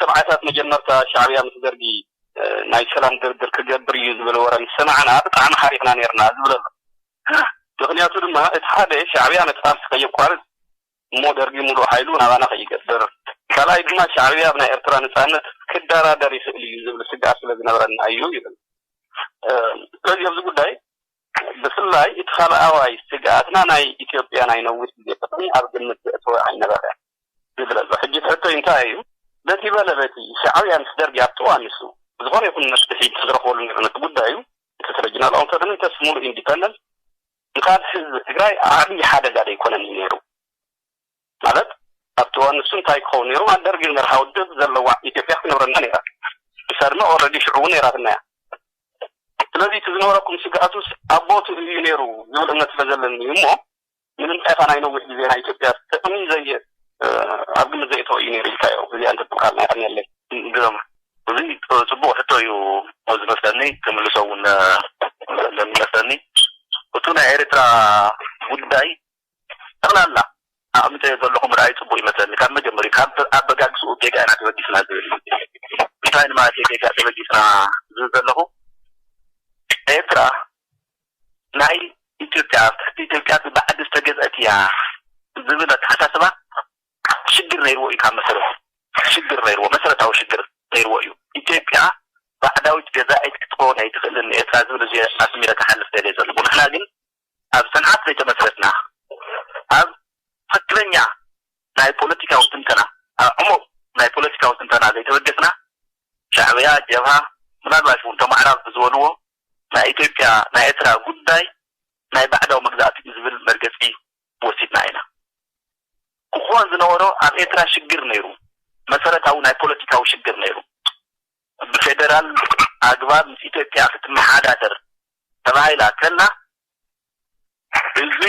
ሰብዓታት መጀመርታ ሻዕብያ ምስ ደርጊ ናይ ሰላም ድርድር ክገብር እዩ ዝብል ወረ ምስ ሰማዕና ብጣዕሚ ሓሪቕና ነርና ዝብል ኣሎ። ምኽንያቱ ድማ እቲ ሓደ ሻዕብያ ነቲ ቃልሲ ከየቋርጽ እሞ ደርጊ ሙሉእ ሓይሉ ናባና ከይገብር፣ ካልኣይ ድማ ሻዕብያ ኣብ ናይ ኤርትራ ነጻነት ክደራደር ይኽእል እዩ ዝብል ስግኣት ስለ ዝነበረና እዩ ይብል። ስለዚ ኣብዚ ጉዳይ ብፍላይ እቲ ካልኣዋይ ስግኣትና ናይ ኢትዮጵያ ናይ ነዊሕ ግዜ ጥቕሚ ኣብ ግምት ዘእተወ ኣይነበረ ዝብል ኣሎ። ሕጂ ትሕቶይ እንታይ እዩ? በቲ በለ በቲ ሻዕብያ ምስ ደርጊ ኣብቲ እዋን ንሱ ዝኾነ ይኹን መፍትሒ ተዝረኽበሉ ነይሩ ነቲ ጉዳዩ እቲ ሪጅናል ኣውቶኖሚ ተስ ሙሉእ ኢንዲፐንደንስ ንካልእ ህዝቢ ትግራይ ዓብዪ ሓደጋ ደይኮነን እዩ ነይሩ። ማለት ኣብቲ እዋን ንሱ እንታይ ክኸውን ነይሩ? ማለት ደርጊ ዝመርሓ ውድብ ዘለዋ ኢትዮጵያ ክትነብረና ነይራ። ንሳ ድማ ኦልሬዲ ሽዑ እውን ነይራትና እያ። ስለዚ እቲ ዝነበረኩም ስግኣቱስ ኣብ ቦትኡ እዩ ነይሩ ዝብል እምነት ስለ ዘለኒ እዩ እሞ ንምንታይ ኢኻ ናይ ነዊሕ ግዜ ናይ ኢትዮጵያ ጥቕሚ ዘየ ኣብ ግምት ዘየእተወ እዩ ነይሩ ኢልካዮ? እዚኣ እንተትብልካልና ይቐንየለይ። ግርም፣ እዚ ጽቡቕ ሕቶ እዩ ዝመስለኒ፣ ክምልሶ እውን ዘለኒ ይመስለኒ። እቱ ናይ ኤርትራ ጉዳይ ጠቕላላ ኣቕሚጠዮ ዘለኹ ምርኣይ ጽቡቕ ይመስለኒ። ካብ መጀመሪያ ካብ ኣበጋግስኡ ጌጋ ኢና ተበጊስና ዝብል፣ እንታይ ንማለት እየ ጌጋ ተበጊስና ዝብል ዘለኹ? ኤርትራ ናይ ኢትዮጵያ ኣብ ትሕቲ ኢትዮጵያ ብባዕዲ ዝተገዝአት እያ ዝብል ኣተሓሳስባ ሽግር ነይርዎ እዩ። ካብ መሰረቱ ሽግር ነይርዎ፣ መሰረታዊ ሽግር ነይርዎ እዩ። ኢትዮጵያ ባዕዳዊት ገዛኢት ክትከውን ኣይትኽእልን ንኤርትራ ዝብል እዚ ኣስሚረ ክሓልፍ ደልየ ዘለኹ። ንሕና ግን ኣብ ጽንዓት ዘይተመስረትና፣ ኣብ ትኽክለኛ ናይ ፖለቲካዊ ትንተና፣ ኣብ ዕሙቕ ናይ ፖለቲካዊ ትንተና ዘይተበገስና፣ ሻዕብያ፣ ጀብሃ፣ ምናልባሽ እውን ተማዕራብ ዝበልዎ ናይ ኢትዮጵያ ናይ ኤርትራ ጉዳይ ናይ ባዕዳዊ መግዛእቲ እዩ ዝብል መርገጺ ወሲድና ኢና። ክኾን ዝነበሮ ኣብ ኤርትራ ሽግር ነይሩ፣ መሰረታዊ ናይ ፖለቲካዊ ሽግር ነይሩ። ብፌደራል ኣግባብ ምስ ኢትዮጵያ ክትመሓዳደር ተባሂላ ከላ፣ እዚ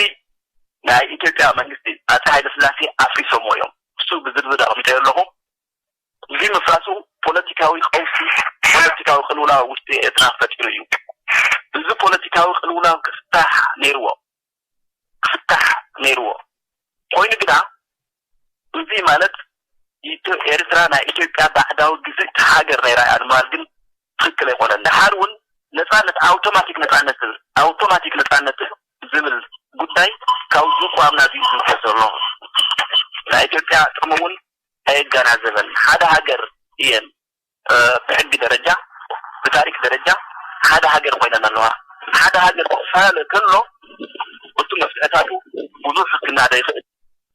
ናይ ኢትዮጵያ መንግስቲ ኣፄ ሃይለ ስላሴ ኣፍሪሶሞ እዮም። እሱ ብዝርዝር ኣቕሚጠዮ ኣለኹ። እዚ ምፍራሱ ፖለቲካዊ ቀውሲ፣ ፖለቲካዊ ቅልውላው ውሽጢ ኤርትራ ፈጢሩ እዩ። እዚ ፖለቲካዊ ቅልውላው ክፍታሕ ነይርዎ፣ ክፍታሕ ነይርዎ። ኮይኑ ግና እዚ ማለት ኢትዮ-፣ ኤርትራ ናይ ኢትዮጵያ ባዕዳዊ ግዝእቲ ሃገር ነይራ እያ ንምባል ግን ትኽክል ኣይኮነን። ደሓር እውን ነጻነት፣ ኣውቶማቲክ ነጻነት ዝብል፣ ኣውቶማቲክ ነጻነት ዝብል ጉዳይ ካብዚ ቅዋምና እዚ ዝውሰድ ዘሎ ናይ ኢትዮጵያ ጥቕሚ እውን ኣየገናዘበን። ሓደ ሃገር እየን፣ እ፣ ብሕጊ ደረጃ፣ ብታሪክ ደረጃ ሓደ ሃገር ኮይነን ኣለዋ። ሓደ ሃገር ክፈላለ ከሎ፣ እቱ መፍትሕታቱ ብዙሕ ክናደ ይኽእል።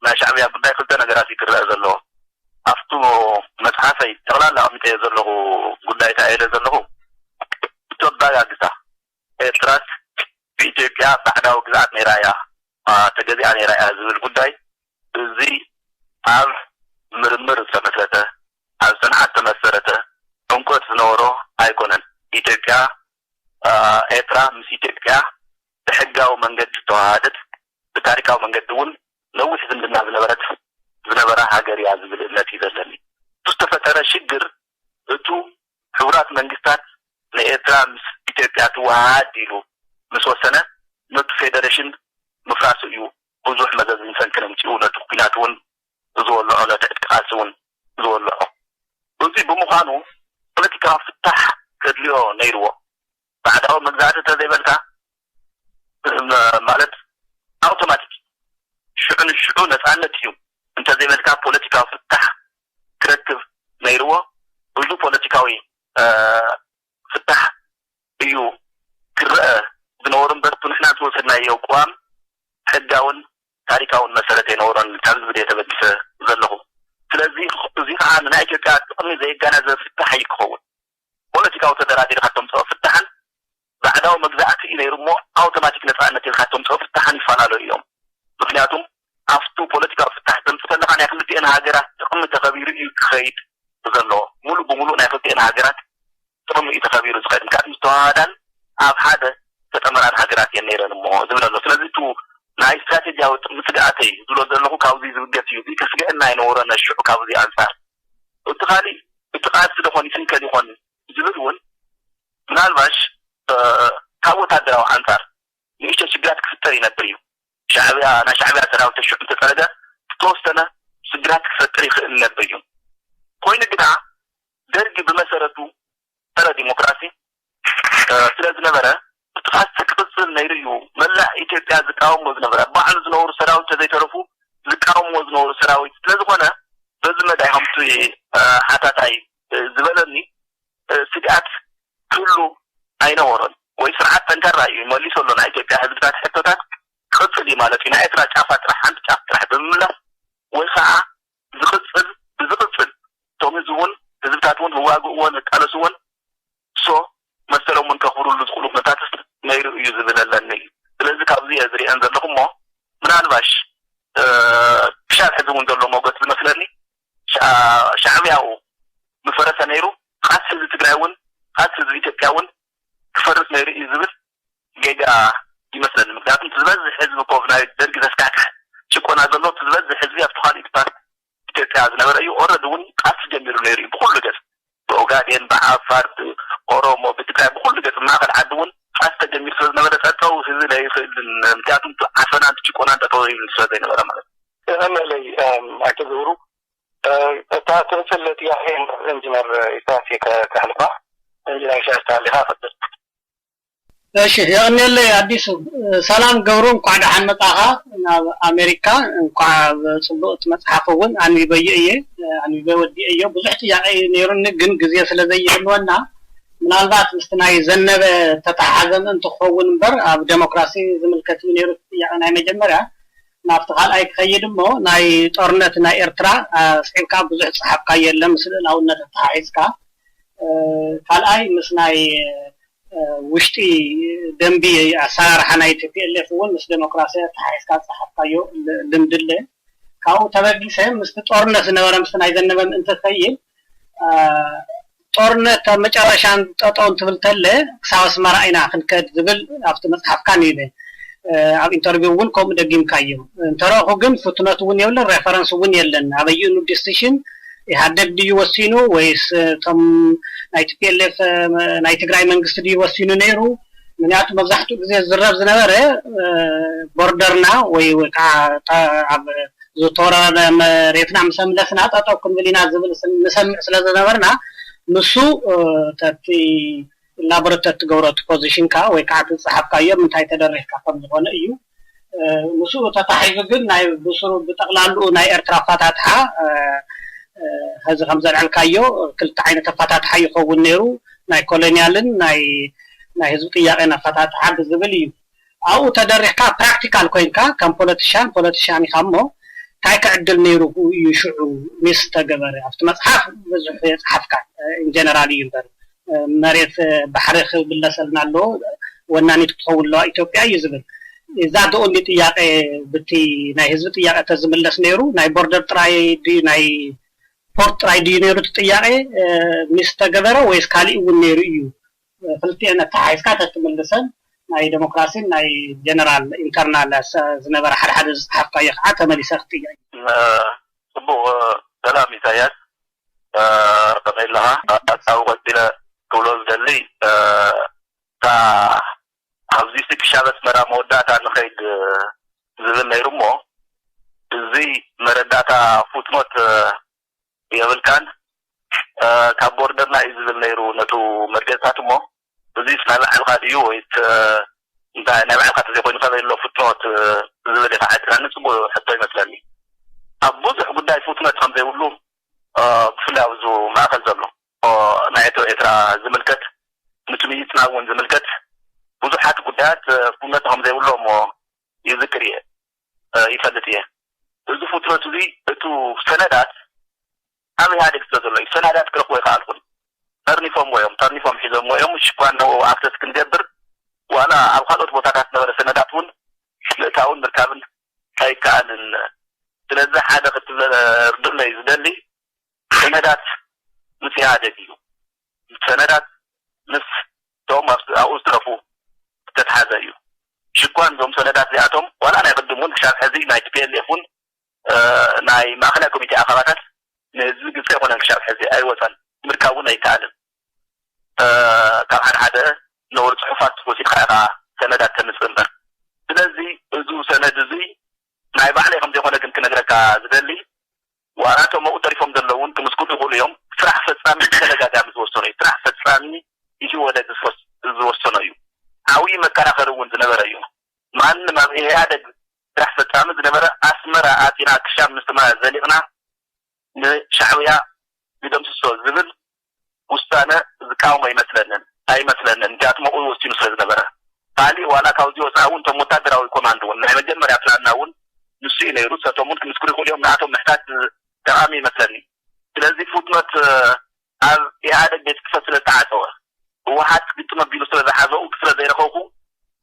ናይ ሻዕብያ ጉዳይ ክልተ ነገራት እዩ ክረአ ዘለዎ። ኣብቱ መጽሓፈይ ጠቕላላ ኣቕሚጠዮ ዘለኹ ጉዳይ እንታይ ኢለ ዘለኹ፣ እቱ ኣባጋግሳ ኤርትራስ ብኢትዮጵያ ባዕዳዊ ግዝኣት ነይራ እያ፣ አ፣ ተገዚኣ ነይራ እያ ዝብል ጉዳይ፣ እዚ ኣብ ምርምር ዝተመስረተ፣ ኣብ ጽንዓት ዝተመሰረተ ዕምቆት ዝነበሮ ኣይኮነን። ኢትዮጵያ፣ አ፣ ኤርትራ ምስ ኢትዮጵያ ብሕጋዊ መንገዲ ዝተዋሃደት፣ ብታሪካዊ መንገዲ እውን ነዊሕ ዝምድና ዝነበረት፣ ዝነበራ ሃገር እያ ዝብል እምነት እዩ ዘለኒ። ዝተፈጠረ ሽግር እቱ ሕቡራት መንግስታት ንኤርትራ ምስ ኢትዮጵያ ትወሃሃድ ኢሉ ምስ ወሰነ፣ ነቱ ፌደሬሽን ምፍራሱ እዩ ብዙሕ መዘዝን ሰንክን ኣምጺኡ፣ ነቲ ኲናት እውን ዝወልዖ፣ ነቲ ዕጥቂ ቃልሲ እውን ዝወልዖ። እዚ ብምዃኑ ፖለቲካዊ ፍታሕ ከድልዮ ነይርዎ። ባዕዳዊ መግዛእቲ እንተዘይበልካ፣ ም-፣ ማለት ኣውቶማቲክ ሽዑ ንሽዑ ነጻነት እዩ እንተዘይበልካ ፖለቲካዊ ፍታሕ ክረክብ ነይርዎ። ብዙ ፖለቲካዊ፣ እ፣ ፍታሕ እዩ ክረአ ዝነበሩ እምበር፣ እቲ ንሕና ዝወሰድናዮ ቅዋም ሕጋውን ታሪካውን መሰረት ኣይነበሮን። ካብ ዝብል እየ ተበጊሰ ዘለኹ። ስለዚ እዚ ከዓ ንናይ ኢትዮጵያ ጥቕሚ ዘየጋናዘበ ፍታሕ እዩ ክኸውን። ፖለቲካዊ ተደራዲርካ ተምፅኦ ፍታሕን ባዕዳዊ መግዛእቲ እዩ ነይሩ እሞ ኣውቶማቲክ ነፃነት ኢልካ ተምፅኦ ፍታሕን ይፈላለዩ እዮም። ምክንያቱም ኣብቱ ፖለቲካዊ ፍታሕ ተምፅእ ከለካ ናይ ክልቲኤን ሃገራት ጥቕሚ ተኸቢሩ እዩ ክኸይድ ዘለዎ። ሙሉእ ብሙሉእ ናይ ክልቲኤን ሃገራት ጥቕሚ እዩ ተኸቢሩ ዝኸይድ። ምክንያቱም ዝተዋሃዳን ኣብ ሓደ ዝተጠመራን ሃገራት እየን ነይረን እሞ ዝብል ኣሎ። ስለዚ እቱ ናይ ስትራቴጂያዊ ጥቕሚ ስግኣተይ ዝብሎ ዘለኹ ካብዚ ዝብገስ እዩ። እዚ ከስግአና ኣይነበሮን ሽዑ ካብዚ ኣንጻር። እቲ ካሊእ እቲ ቃልሲ ዶ ኾን ይስንከል ይኾን ዝብል እውን ምናልባሽ፣ እ፣ ካብ ወታደራዊ ኣንጻር ንእሽቶ ሽግራት ክፍጠር ይነብር እዩ። ሻዕብያ፣ ናይ ሻዕብያ ሰራዊት ተሽዑ እንተጸረገ ዝተወሰነ ሽግራት ክፈጥር ይኽእል ይነብር እዩ። ኮይኑ ግና ደርጊ ብመሰረቱ ጸረ ዲሞክራሲ ስለ ዝነበረ፣ እቲ ቃልሲ ክቕጽል ነይሩ እዩ። መላእ ኢትዮጵያ ዝቃወሞ ዝነበረ፣ ባዕሉ ዝነበሩ ሰራዊት ተዘይተረፉ ዝቃወሞ ዝነበሩ ሰራዊት ስለ ዝኾነ፣ በዚ መዳይ ከምቲ ሓታታይ ዝበለኒ ስግኣት ክህሉ ኣይነበሮን። ወይ ስርዓት ጠንካራ እዩ፣ መሊሱ ኣሎ ናይ ኢትዮጵያ ህዝብታት ሕቶታት ክቕጽል እዩ ማለት እዩ። ናይ ኤርትራ ጫፋ ጥራሕ፣ ሓንቲ ጫፍ ጥራሕ ብምምላስ፣ ወይ ከዓ ዝቕጽል ብዝቕጽል፣ እቶም ህዝቢ እውን፣ ህዝብታት እውን ህዋግእዎን ህቃለስዎን፣ ሶ መሰሎም እውን ከኽብሩሉ ዝኽእሉ ኩነታት ነይሩ እዩ ዝብል ኣለኒ። ስለዚ ካብዚ እየ ዝሪአን ዘለኹ እሞ፣ ምናልባሽ ክሻብ ሕዚ እውን ዘሎ ሞገት ዝመስለኒ፣ ሻዕብያኡ ምፈረሰ ነይሩ፣ ቃልሲ ህዝቢ ትግራይ እውን፣ ቃልሲ ህዝቢ ኢትዮጵያ እውን ክፈርስ ነይሩ እዩ ዝብል ጌጋ ይመስለኒ። ምክንያቱም ዝበዝሕ ህዝቢ እኮ ናይ ደርጊ ዘስካሕክሕ ጭቆና ዘሎ ዝበዝሕ ህዝቢ ኣብቲ ካልእ ፓርት ኢትዮጵያ ዝነበረ እዩ። ኦረድ እውን ቃልሲ ጀሚሩ ነይሩ እዩ ብኩሉ ገፅ፣ ብኦጋዴን፣ ብዓፋር፣ ብኦሮሞ፣ ብትግራይ፣ ብኩሉ ገፅ ማእኸል ዓዲ እውን ቃልሲ ተጀሚሩ ስለ ዝነበረ ጠጠው ህዝቢ ለይኽእልን፣ ምክንያቱም ዓፈናን ጭቆናን ጠጠው ይብል ስለ ዘይነበረ ማለት እዩ። የቐነለይ ኣይተ ገብሩ፣ እታ ትምስል ጥያቄ ኢንጂነር ኢሳያስ ከሕልፋ። ኢንጂነር ኢሳያስ ተሃሊኻ ቀፅል። እሺ፣ የቕንየለይ ኣዲሱ። ሰላም ገብሩ፣ እንኳዕ ደሓን መጻኻ ናብ ኣሜሪካ። እንኳዕ ብጽቡቕ፣ እቲ መጽሓፍ እውን ኣንቢበዮ እየ፣ ኣንቢበ ወዲኤዮ። ብዙሕ ጥያቄ ነይሩኒ፣ ግን ግዜ ስለ ዘይህልወና፣ ምናልባት ምስቲ ናይ ዘነበ ተተሓሓዘ ምእንቲ ክኸውን እምበር፣ ኣብ ዴሞክራሲ ዝምልከት እዩ ነይሩ እቲ ጥያቄ ናይ መጀመርያ። ናብቲ ካልኣይ ክኸይድ እሞ፣ ናይ ጦርነት ናይ ኤርትራ ኣስዒብካ ብዙሕ ዝጸሓፍካዮ የለን፣ ምስ ልእላውነት ኣተሓሒዝካ። ካልኣይ ምስ ናይ ውሽጢ ደንቢ ኣሰራርሓ ናይ ቲ ፒ ኤል ኤፍ እውን ምስ ዴሞክራሲ ኣተሓሒዝካ ዝፀሓፍካዮ ልምዲ ኣለ። ካብኡ ተበጊሰ ምስቲ ጦርነት ዝነበረ ምስቲ ናይ ዘነበ ምእንቲ ክኸይድ፣ ጦርነት ኣብ መጨረሻ ጠጠው እንትብል ተለ ክሳብ ኣስመራ ኢና ክንከድ ዝብል ኣብቲ መፅሓፍካ ንኢለ። ኣብ ኢንተርቪው እውን ከምኡ ደጊምካዮ። እንተረእኹ ግን ፉትኖት እውን የብለን፣ ሬፈረንስ እውን የለን። ኣበይኡ ዲሲሽን ኢህኣደግ ድዩ ወሲኑ ወይስ እቶም ናይ ቲ ፒ ኤል ኤፍ ናይ ትግራይ መንግስቲ ድዩ ወሲኑ ነይሩ? ምክንያቱ መብዛሕትኡ ግዜ ዝዝረብ ዝነበረ ቦርደርና ወይ ወይ ከዓ ኣብ ዝተወረረ መሬትና ምስ ኣምለስና ጠጠው ክንብል ኢና ዝብል ንሰምዕ ስለ ዝነበርና ንሱ ተቲ ኢላቦሬት ትገብሮ እቲ ፖዚሽንካ ወይ ከዓ እቲ ዝፀሓፍካዮ ምንታይ ተደሪኽካ ከም ዝኾነ እዩ። ምስኡ ተታሒዙ ግን ናይ ብስሩ ብጠቕላልኡ ናይ ኤርትራ ኣፈታትሓ ሀዚ ከም ዘልዐልካዮ ክልተ ዓይነት ኣፈታትሓ ይኸውን ነይሩ፣ ናይ ኮሎኒያልን ናይ ናይ ህዝቢ ጥያቄን ኣፈታትሓ ብዝብል እዩ። ኣብኡ ተደሪኽካ ፕራክቲካል ኮይንካ ከም ፖለቲሻን ፖለቲሻን ኢኻ እሞ እንታይ ክዕድል ነይሩ እዩ ሽዑ ሚስ ተገበረ ኣብቲ መፅሓፍ ብዙሕ የፅሓፍካ ኢንጀነራል እዩ እምበር መሬት ባሕሪ ክብለሰልና ኣለዎ ወናኒት ክትኸውን ኣለዋ ኢትዮጵያ እዩ ዝብል እዛ ደኦንዲ ጥያቄ ብቲ ናይ ህዝቢ ጥያቄ ተዝምለስ ነይሩ ናይ ቦርደር ጥራይ ድዩ ናይ ፖርት ጥራይ ድዩ ነይሩ እቲ ጥያቄ ሚስ ተገበረ ወይስ ካሊእ እውን ነይሩ እዩ ክልቲኤን ኣተሓሒዝካ ተትምልሰን ናይ ዴሞክራሲን ናይ ጀነራል ኢንተርናል ዝነበረ ሓደ ሓደ ዝፅሓፍካዮ ከዓ ተመሊሰ ክጥያ እዩ። ፅቡቅ ሰላም ኢሳያስ ከመይ ኣለኻ? ኣብኡ ቀፂለ ክብሎ ዝደሊ እታ ኣብዚ ክሻብ ኣስመራ መወዳእታ ንኸይድ ዝብል ነይሩ እሞ እዚ መረዳእታ ፉትኖት የብልካን ካብ ቦርደርና እዩ ዝብል ነይሩ ነቱ መርገፅታት እሞ እዚስ ናይ ባዕልኻ ድዩ ወይስ እንታይ ናይ ባዕልኻ ተዘይኮይኑ ካበይ ኣሎ ፉትኖት ዝብል ኢኻ ዓድና ንፅቡቅ ሕቶ ይመስለኒ ኣብ ብዙሕ ጉዳይ ፉትኖት ከም ዘይብሉ ብፍላይ ኣብዚ ማእከል ዘሎ ናይ ኤርትራ ዝምልከት ምስ ምይፅና እውን ዝምልከት ብዙሓት ጉዳያት ፉትኖት ከም ዘይብሎ እሞ ይዝክር እየ ይፈልጥ እየ እዚ ፉትኖት እዚ እቱ ሰነዳት ኣብ ኢህኣዴግ ስለ ዘሎ እዩ ሰነዳት ክረኽቦ ይከኣልኩን ጠርኒፎምዎ እዮም ጠርኒፎም ሒዞምዎ እዮም ሽኳን ንኡ ኣክሰስ ክንገብር ዋላ ኣብ ካልኦት ቦታታት ነበረ ሰነዳት እውን ምእታውን ምርካብን ኣይከኣልን ስለዚ ሓደ ክትርድለይ ዝደሊ ሰነዳት ምስ ኢህኣዴግ እዩ ሰነዳት ምስ ቶም ኣብኡ ዝትረፉ ዝተትሓዘ እዩ ሽኳን እዞም ሰነዳት እዚኣቶም ዋላ ናይ ቅድም እውን ክሻብ ሕዚ ናይ ቲ ፒ ኤል ኤፍ እውን ናይ ማእኸላይ ኮሚቴ ኣኻባታት ንህዝቢ ግልፂ ኣይኮነን ክሻብ ሕዚ ኣይወፀን ምርካብ እውን ኣይከኣልን ካብ ሓደ ሓደ ነውሪ ፅሑፋት ወሲድካ ኢኻ ሰነዳት ተምፅእ እምበር ስለዚ እዚ ሰነድ እዚ ናይ ባዕለይ ከም ዘይኮነ ግን ክነግረካ ዝደሊ ዋላ እቶም ኣብኡ ተሪፎም ዘለውን ክምስክሩ ይኽእሉ እዮም ስራሕ ፈፃ ፈጻሚ ብተደጋጋሚ ዝወሰኖ እዩ። ስራሕ ፈጻሚ ኢህወደግ ዝወስ- ዝወሰኖ እዩ። ዓብዪ መከራኸሪ እውን ዝነበረ እዩ። ማንም ኣብ ኢህኣደግ ስራሕ ፈጻሚ ዝነበረ ኣስመራ ኣቲና ክሻብ ምስማያ ዘሊቕና ንሻዕብያ ዝደምስሶ ዝብል ውሳነ ዝቃወሞ ኣይመስለንን ኣይመስለንን። ምክንያቱ መቑ ወሲኑ ስለ ዝነበረ። ካሊእ ዋላ ካብዚ ወፃኢ እውን እቶም ወታደራዊ ኮማንድ እውን ናይ መጀመርያ ፕላንና እውን ንሱ እዩ ነይሩ። ሰቶም እውን ክምስክሩ ይኽእሉ እዮም። ንኣቶም ምሕታት ጠቓሚ ይመስለኒ። ስለዚ ፉትኖት ኣብ ኢህኣደግ ቤት ጽሕፈት ስለ ዝተዓጸወ፣ ህወሓት ግጥም ኣቢሉ ስለ ዝሓዘ፣ ስለ ዘይረኸብኩ፣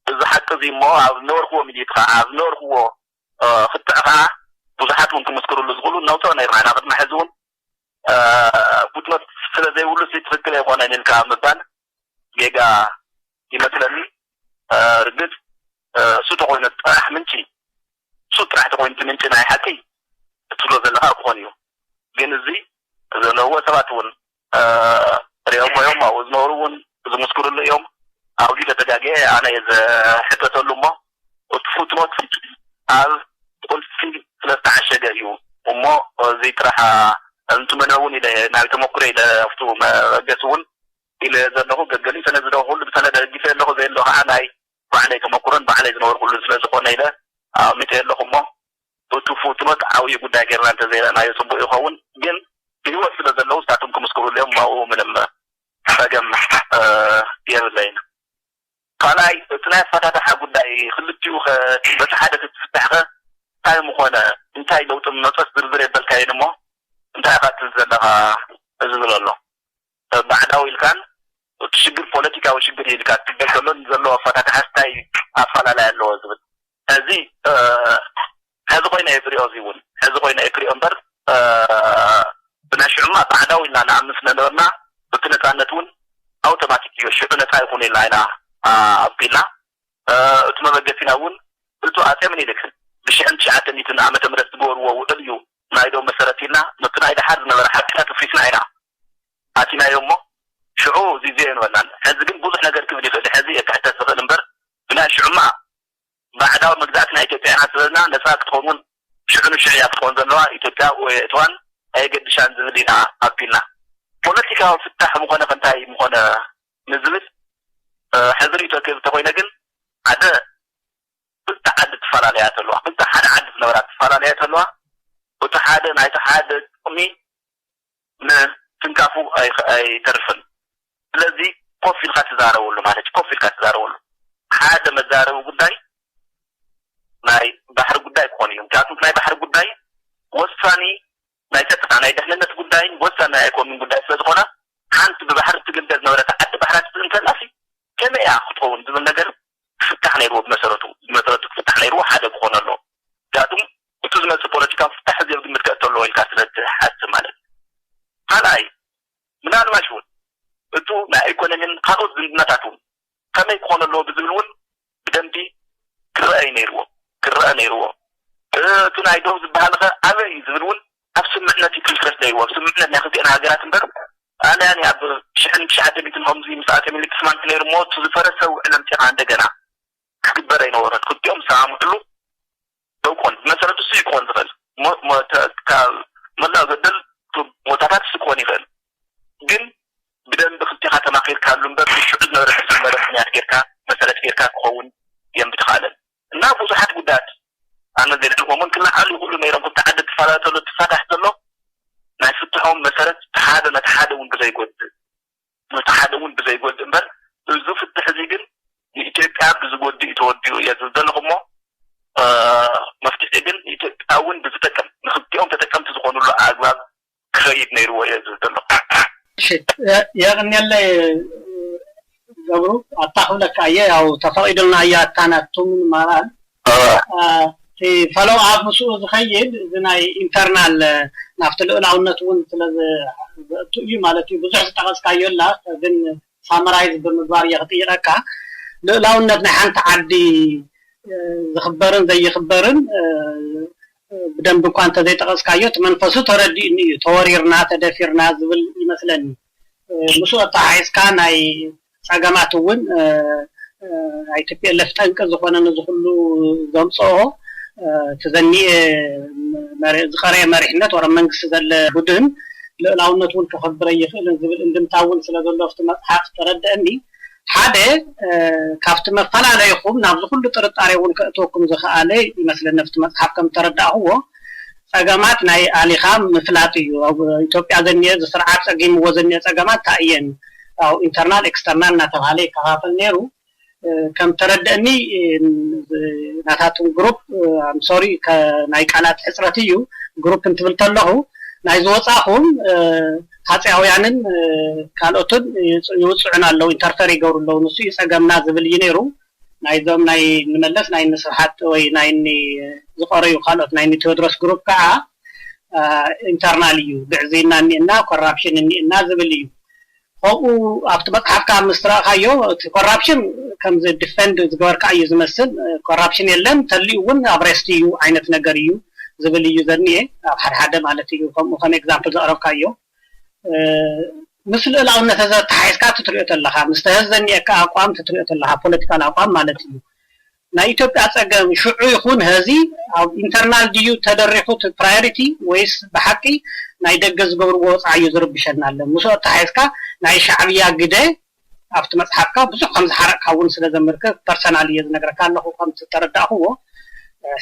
እዚ ሓቂ እዚ እሞ ኣብ ዝነበርክዎ ሚሊት ከዓ፣ ኣብ ዝነበርክዎ ክትዕ ከዓ ብዙሓት እውን ክምስክርሉ ዝኽእሉ ነውፅኦ ነይርና ኢና። ቅድሚ ሕዚ እውን ፉትኖት ስለ ዘይብሉ ትክክል ኣይኮነን ኢልካ ምባል ጌጋ ይመስለኒ። ርግፅ እሱ ተኮይኑ ጥራሕ ምንጪ እሱ ጥራሕ ተኮይኑ እቲ ምንጪ ናይ ሓቂ እትብሎ ዘለካ ክኾን እዩ። ግን እዚ ዘለውዎ ሰባት እውን ሪኦሞ እዮም፣ ኣብኡ ዝነበሩ እውን ዝምስክርሉ እዮም። ኣብዚ ተተጋግየ ኣነ እየ ዝሕተተሉ እሞ እቲ ፉትኖት ኣብ ቁልፊ ስለ ዝተዓሸገ እዩ እሞ እዚ ጥራሕ እንትመነ እውን ኢለ ናይ ተመኩረ ኢለ ኣብቱ መበገሲ እውን ኢለ ዘለኹ ገገሊ ሰነድ ዝደ ኩሉ ብሰነድ ደጊፈ ኣለኹ ዘየሎ ከዓ ናይ ባዕለይ ተመኩሮን ባዕለይ ዝነበርኩሉ ስለ ዝኾነ ኢለ ኣሚተ ኣለኹ እሞ እቲ ፉትኖት ዓብዪ ጉዳይ ገይርና እንተዘይረእናዮ ፅቡቅ ይኸውን። ግን ብህይወት ስለ ዘለዉ ንሳቶም ክምስክሩሉ እዮም። ኣብኡ ምንም ፀገም የብለይን። ካልኣይ እቲ ናይ ኣፈታትሓ ጉዳይ ክልቲኡ በቲ ሓደ ክትፍታሕኸ እንታይ ምኾነ እንታይ ለውጢ መፀስ ዝርዝር የበልካይን እሞ እንታይ ኢኻ ትብል ዘለኻ ዝብል ኣሎ። ባዕዳዊ ኢልካን እቲ ሽግር ፖለቲካዊ ሽግር ኢልካ ትግደል ከሎ ዘሎ ኣፈታትሓ እንታይ ኣፈላላይ ኣለዎ ዝብል እዚ ሕዚ ኮይነ እየ ክሪኦ እዚ እውን ሕዚ ኮይነ እየ ክሪኦ እምበር ብናይ ሽዑማ ባዕዳዊ ኢልና ንኣምን ስለ ነበርና እቲ ነፃነት እውን ኣውቶማቲክ እዩ ሽዑ ነፃ ይኹኑ ኢልና ኢና ኣቢልና እቲ መበገሲና እውን እቱ ኣጼ ምኒልክ ብሽሕን ትሽዓተ ሚእትን ዓመተ ምህረት ዝገበርዎ ውዕል እዩ ናይ ዶ መሰረት ኢልና ነቲ ናይ ደሓር ዝነበረ ሓቅታት ኣፍሪስና ኢና ኣቲናዮ እሞ ሽዑ ዚዜ የንበናን ሕዚ ግን ብዙሕ ነገር ክብል ይኽእል ሕዚ እየ ክሕተት ዝኽእል እምበር ብናይ ሽዑማ ባዕዳዊ መግዛእቲ ናይ ኢትዮጵያ ኢና ዝበልና ነፃ ክትኸውን እውን ሽዑ ንሽዑ እያ ክትኸውን ዘለዋ ኢትዮጵያ ወይ እትዋን ኣየገድሻን ዝብል ኢና ኣቢልና ፖለቲካዊ ፍታሕ ምኾነ ከንታይ ምኾነ ንዝብል ሕዚ ርእቶ ክህብ እንተኮይነ ግን ሓደ ክልተ ዓዲ ትፈላለያ ተለዋ ክልተ ሓደ ዓዲ ዝነበራ ትፈላለያ ተለዋ እቲ ሓደ ናይቲ ሓደ ጥቕሚ ንትንካፉ ኣይተርፍን ስለዚ ኮፍ ኢልካ ትዛረበሉ ማለት ኮፍ ኢልካ ትዛረበሉ ሓደ መዛረቢ ጉዳይ ናይ ባሕሪ ጉዳይ ክኾን እዩ ምክንያቱ ናይ ባሕሪ ጉዳይ ወሳኒ ናይ ፀጥታ ናይ ደሕንነት ጉዳይን ወሳኒ ናይ ኢኮኖሚ ጉዳይ ስለዝኾነ ሓንቲ ብባሕሪ ትግልገል ዝነበረት ዓዲ ባሕራ ትስእን ተላሲ ከመይ እያ ክትኸውን ዝብል ነገር ክፍታሕ ነይርዎ ብመሰረቱ ብመሰረቱ ክፍታሕ ነይርዎ ሓደ ክኾን ኣለዎ ምክንያቱም እቲ ዝመፅእ ፖለቲካዊ ፍታሕ እዚ ኣብ ግምት ከእቶ ኣለዎ ኢልካ ስለ ትሓስብ ማለት እዩ ካልኣይ ምናልባሽ እውን እቱ ናይ ኢኮኖሚን ካልኦት ዝምድናታት እውን ከመይ ክኾን ኣለዎ ብዝብል እውን ብደንቢ ክረአ ነይርዎ ክረአ ነይርዎ እቲ ናይ ደው ዝበሃል ኸ ኣበይ እዩ ዝብል እውን ኣብ ስምምዕነት እዩ ክምስረት ነይርዎ ኣብ ስምምዕነት ናይ ክልቲኤን ሃገራት እምበር ጣልያን ኣብ ሽሕን ትሽዓተ ሚእትን ከምዚ ምስ ኣጼ ምኒልክ ተስማምቲ ነይሩ እሞ እቲ ዝፈረሰ ውዕል ኣምፂኻ እንደገና ክግበር ኣይነበሮን ክልቲኦም ዝሰማምዕሉ ደው ክኾን ብመሰረቱ እሱ እዩ ክኾን ዝኽእል ካብ መላእ ገደል ቦታታት እሱ ክኾን ይኽእል ግን ብደንቢ ክልቲኻ ተማኺርካሉ እምበር ብሽዑ ዝነበረ ተጀመረ ምክንያት ጌርካ መሰረት ጌርካ ክኸውን እዮም ብተኻእለን እና ብዙሓት ጉዳያት ኣነ ዘድዕልኮምን ክለዓሉ ይኽእሉ ነይሮም ክልተ ዓዲ ትፈላለ ተሎ ትፋታሕ ዘሎ ናይ ፍትሖም መሰረት እቲ ሓደ ነቲ ሓደ እውን ብዘይጎድእ ነቲ ሓደ እውን ብዘይጎድእ እምበር እዚ ፍትሕ እዚ ግን ንኢትዮጵያ ብዝጎድእ እዩ ተወዲኡ እየ ዝብል ዘለኹ እሞ መፍትሒ ግን ኢትዮጵያ እውን ብዝጠቅም ንክልቲኦም ተጠቀምቲ ዝኾኑሉ ኣግባብ ክኸይድ ነይርዎ እየ ዝብል ዘለኹ። እሺ የቕንየለይ ገብሩ ኣታ ክብለካ እየ ያው ተፈቒዱልና እያ ኣታ ናቱ ምንማራል እቲ ፈለው ኣብ ምስኡ ዝኸይድ እዚ ናይ ኢንተርናል ናብቲ ልኡላውነት እውን ስለዝእቱ እዩ ማለት እዩ ብዙሕ ዝጠቐስካዮ ኣላ ግን ሳመራይዝ ብምግባር እየ ክጥይቐካ ልኡላውነት ናይ ሓንቲ ዓዲ ዝኽበርን ዘይኽበርን ብደንብ እኳ እንተዘይጠቐስካዮ እቲ መንፈሱ ተረዲእኒ እዩ ተወሪርና ተደፊርና ዝብል ይመስለኒ ምስኡ ኣተሓሒዝካ ናይ ፀገማት እውን ናይ ቲ ፒ ኤል ኤፍ ጠንቂ ዝኾነ ነዚ ኩሉ ዘምፅኦ እቲ ዘኒኤ ዝቐረየ መሪሕነት ወረ መንግስቲ ዘለ ቡድን ልእላውነት እውን ከኸብር ኣይኽእልን ዝብል እንድምታ እውን ስለ ዘሎ ኣብቲ መፅሓፍ ተረድአኒ። ሓደ ካብቲ መፈላለይኹም ናብዚ ኩሉ ጥርጣሬ እውን ከእትወኩም ዝኸኣለ ይመስለኒ ኣብቲ መፅሓፍ ከም ተረዳእኽዎ፣ ፀገማት ናይ ኣሊኻ ምፍላጥ እዩ። ኣብ ኢትዮጵያ ዘኒኤ እዚ ስርዓት ፀጊምዎ ዘኒኤ ፀገማት እንታይ እየን? ያው ኢንተርናል ኤክስተርናል እናተባሃለ ይከፋፈል ነይሩ። ከም ተረድእኒ ናታቱም ግሩፕ፣ ኣም ሶሪ፣ ናይ ቃላት ሕፅረት እዩ። ግሩፕ እንትብል ተለኹ ናይ ዝወፃኹም ሃፀያውያንን ካልኦትን ይውፅዑን ኣለዉ፣ ኢንተርፈር ይገብሩ ኣለዉ። ንሱ እዩ ፀገምና ዝብል እዩ ነይሩ። ናይዞም ናይ ንመለስ ናይ ንስብሓት ወይ ናይ ዝቆረዩ ካልኦት ናይ ንቴዎድሮስ ግሩፕ ከዓ ኢንተርናል እዩ፣ ግዕዝይና እኒእና ኮራፕሽን እኒእና ዝብል እዩ። ከምኡ ኣብቲ መፅሓፍካ ምስ ረእኻዮ እቲ ኮራፕሽን ከምዚ ዲፈንድ ዝገበርካ እዩ ዝመስል። ኮራፕሽን የለን፣ ተልዩ እውን ኣብ ሬስት እዩ ዓይነት ነገር እዩ ዝብል እዩ ዘኒኤ ኣብ ሓደ ሓደ ማለት እዩ። ከምኡ ከም ኤግዛምፕል ዘቕረብካዮ ምስ ልእላውነት ተተሓሒዝካ ትትሪኦ ተለኻ፣ ምስ ተህዝ ዘኒኤካ ኣቋም ትትሪኦ ተለኻ፣ ፖለቲካል ኣቋም ማለት እዩ። ናይ ኢትዮጵያ ፀገም ሽዑ ይኹን ሀዚ ኣብ ኢንተርናል ድዩ ተደሪኹ እቲ ፕራዮሪቲ ወይስ ብሓቂ ናይ ደገ ዝገብርዎ ወፃዓ እዩ ዝርብሸና ኣሎ? ምስኡ ኣተሓሒዝካ ናይ ሻዕብያ ግደ ኣብቲ መፅሓፍካ ብዙሕ ከም ዝሓረቕካ እውን ስለ ዘምልክት ፐርሰናል እየ ዝነግረካ ኣለኹ። ከም ዝተረዳእኽዎ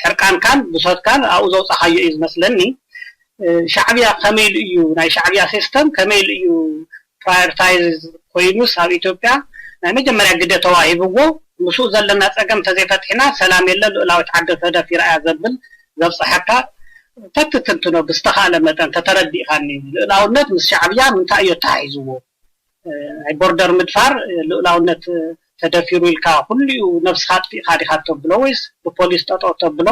ሕርቃንካን ብሶትካን ኣብኡ ዘውፃኻዮ እዩ ዝመስለኒ። ሻዕብያ ከመይ ኢሉ እዩ ናይ ሻዕብያ ሲስተም ከመይ ኢሉ እዩ ፕራዮሪታይዝ ኮይኑስ ኣብ ኢትዮጵያ ናይ መጀመርያ ግደ ተዋሂብዎ ምስኡ ዘለና ፀገም ተዘይፈትሒና ሰላም የለ ልኡላዊት ዓዲ ተደፊራ እያ ዘብል ዘብፅሐካ ተትትንትኖ ብዝተኻእለ መጠን ተተረዲእካኒ። ልኡላውነት ምስ ሻዕብያ ምንታይ እዩ ተታሒዝዎ? ናይ ቦርደር ምድፋር ልኡላውነት ተደፊሩ ኢልካ ኩሉ እዩ ነብስኻ ኣጥፊእካ ዲኻ ተብሎ ወይስ ብፖሊስ ጠጠው ተብሎ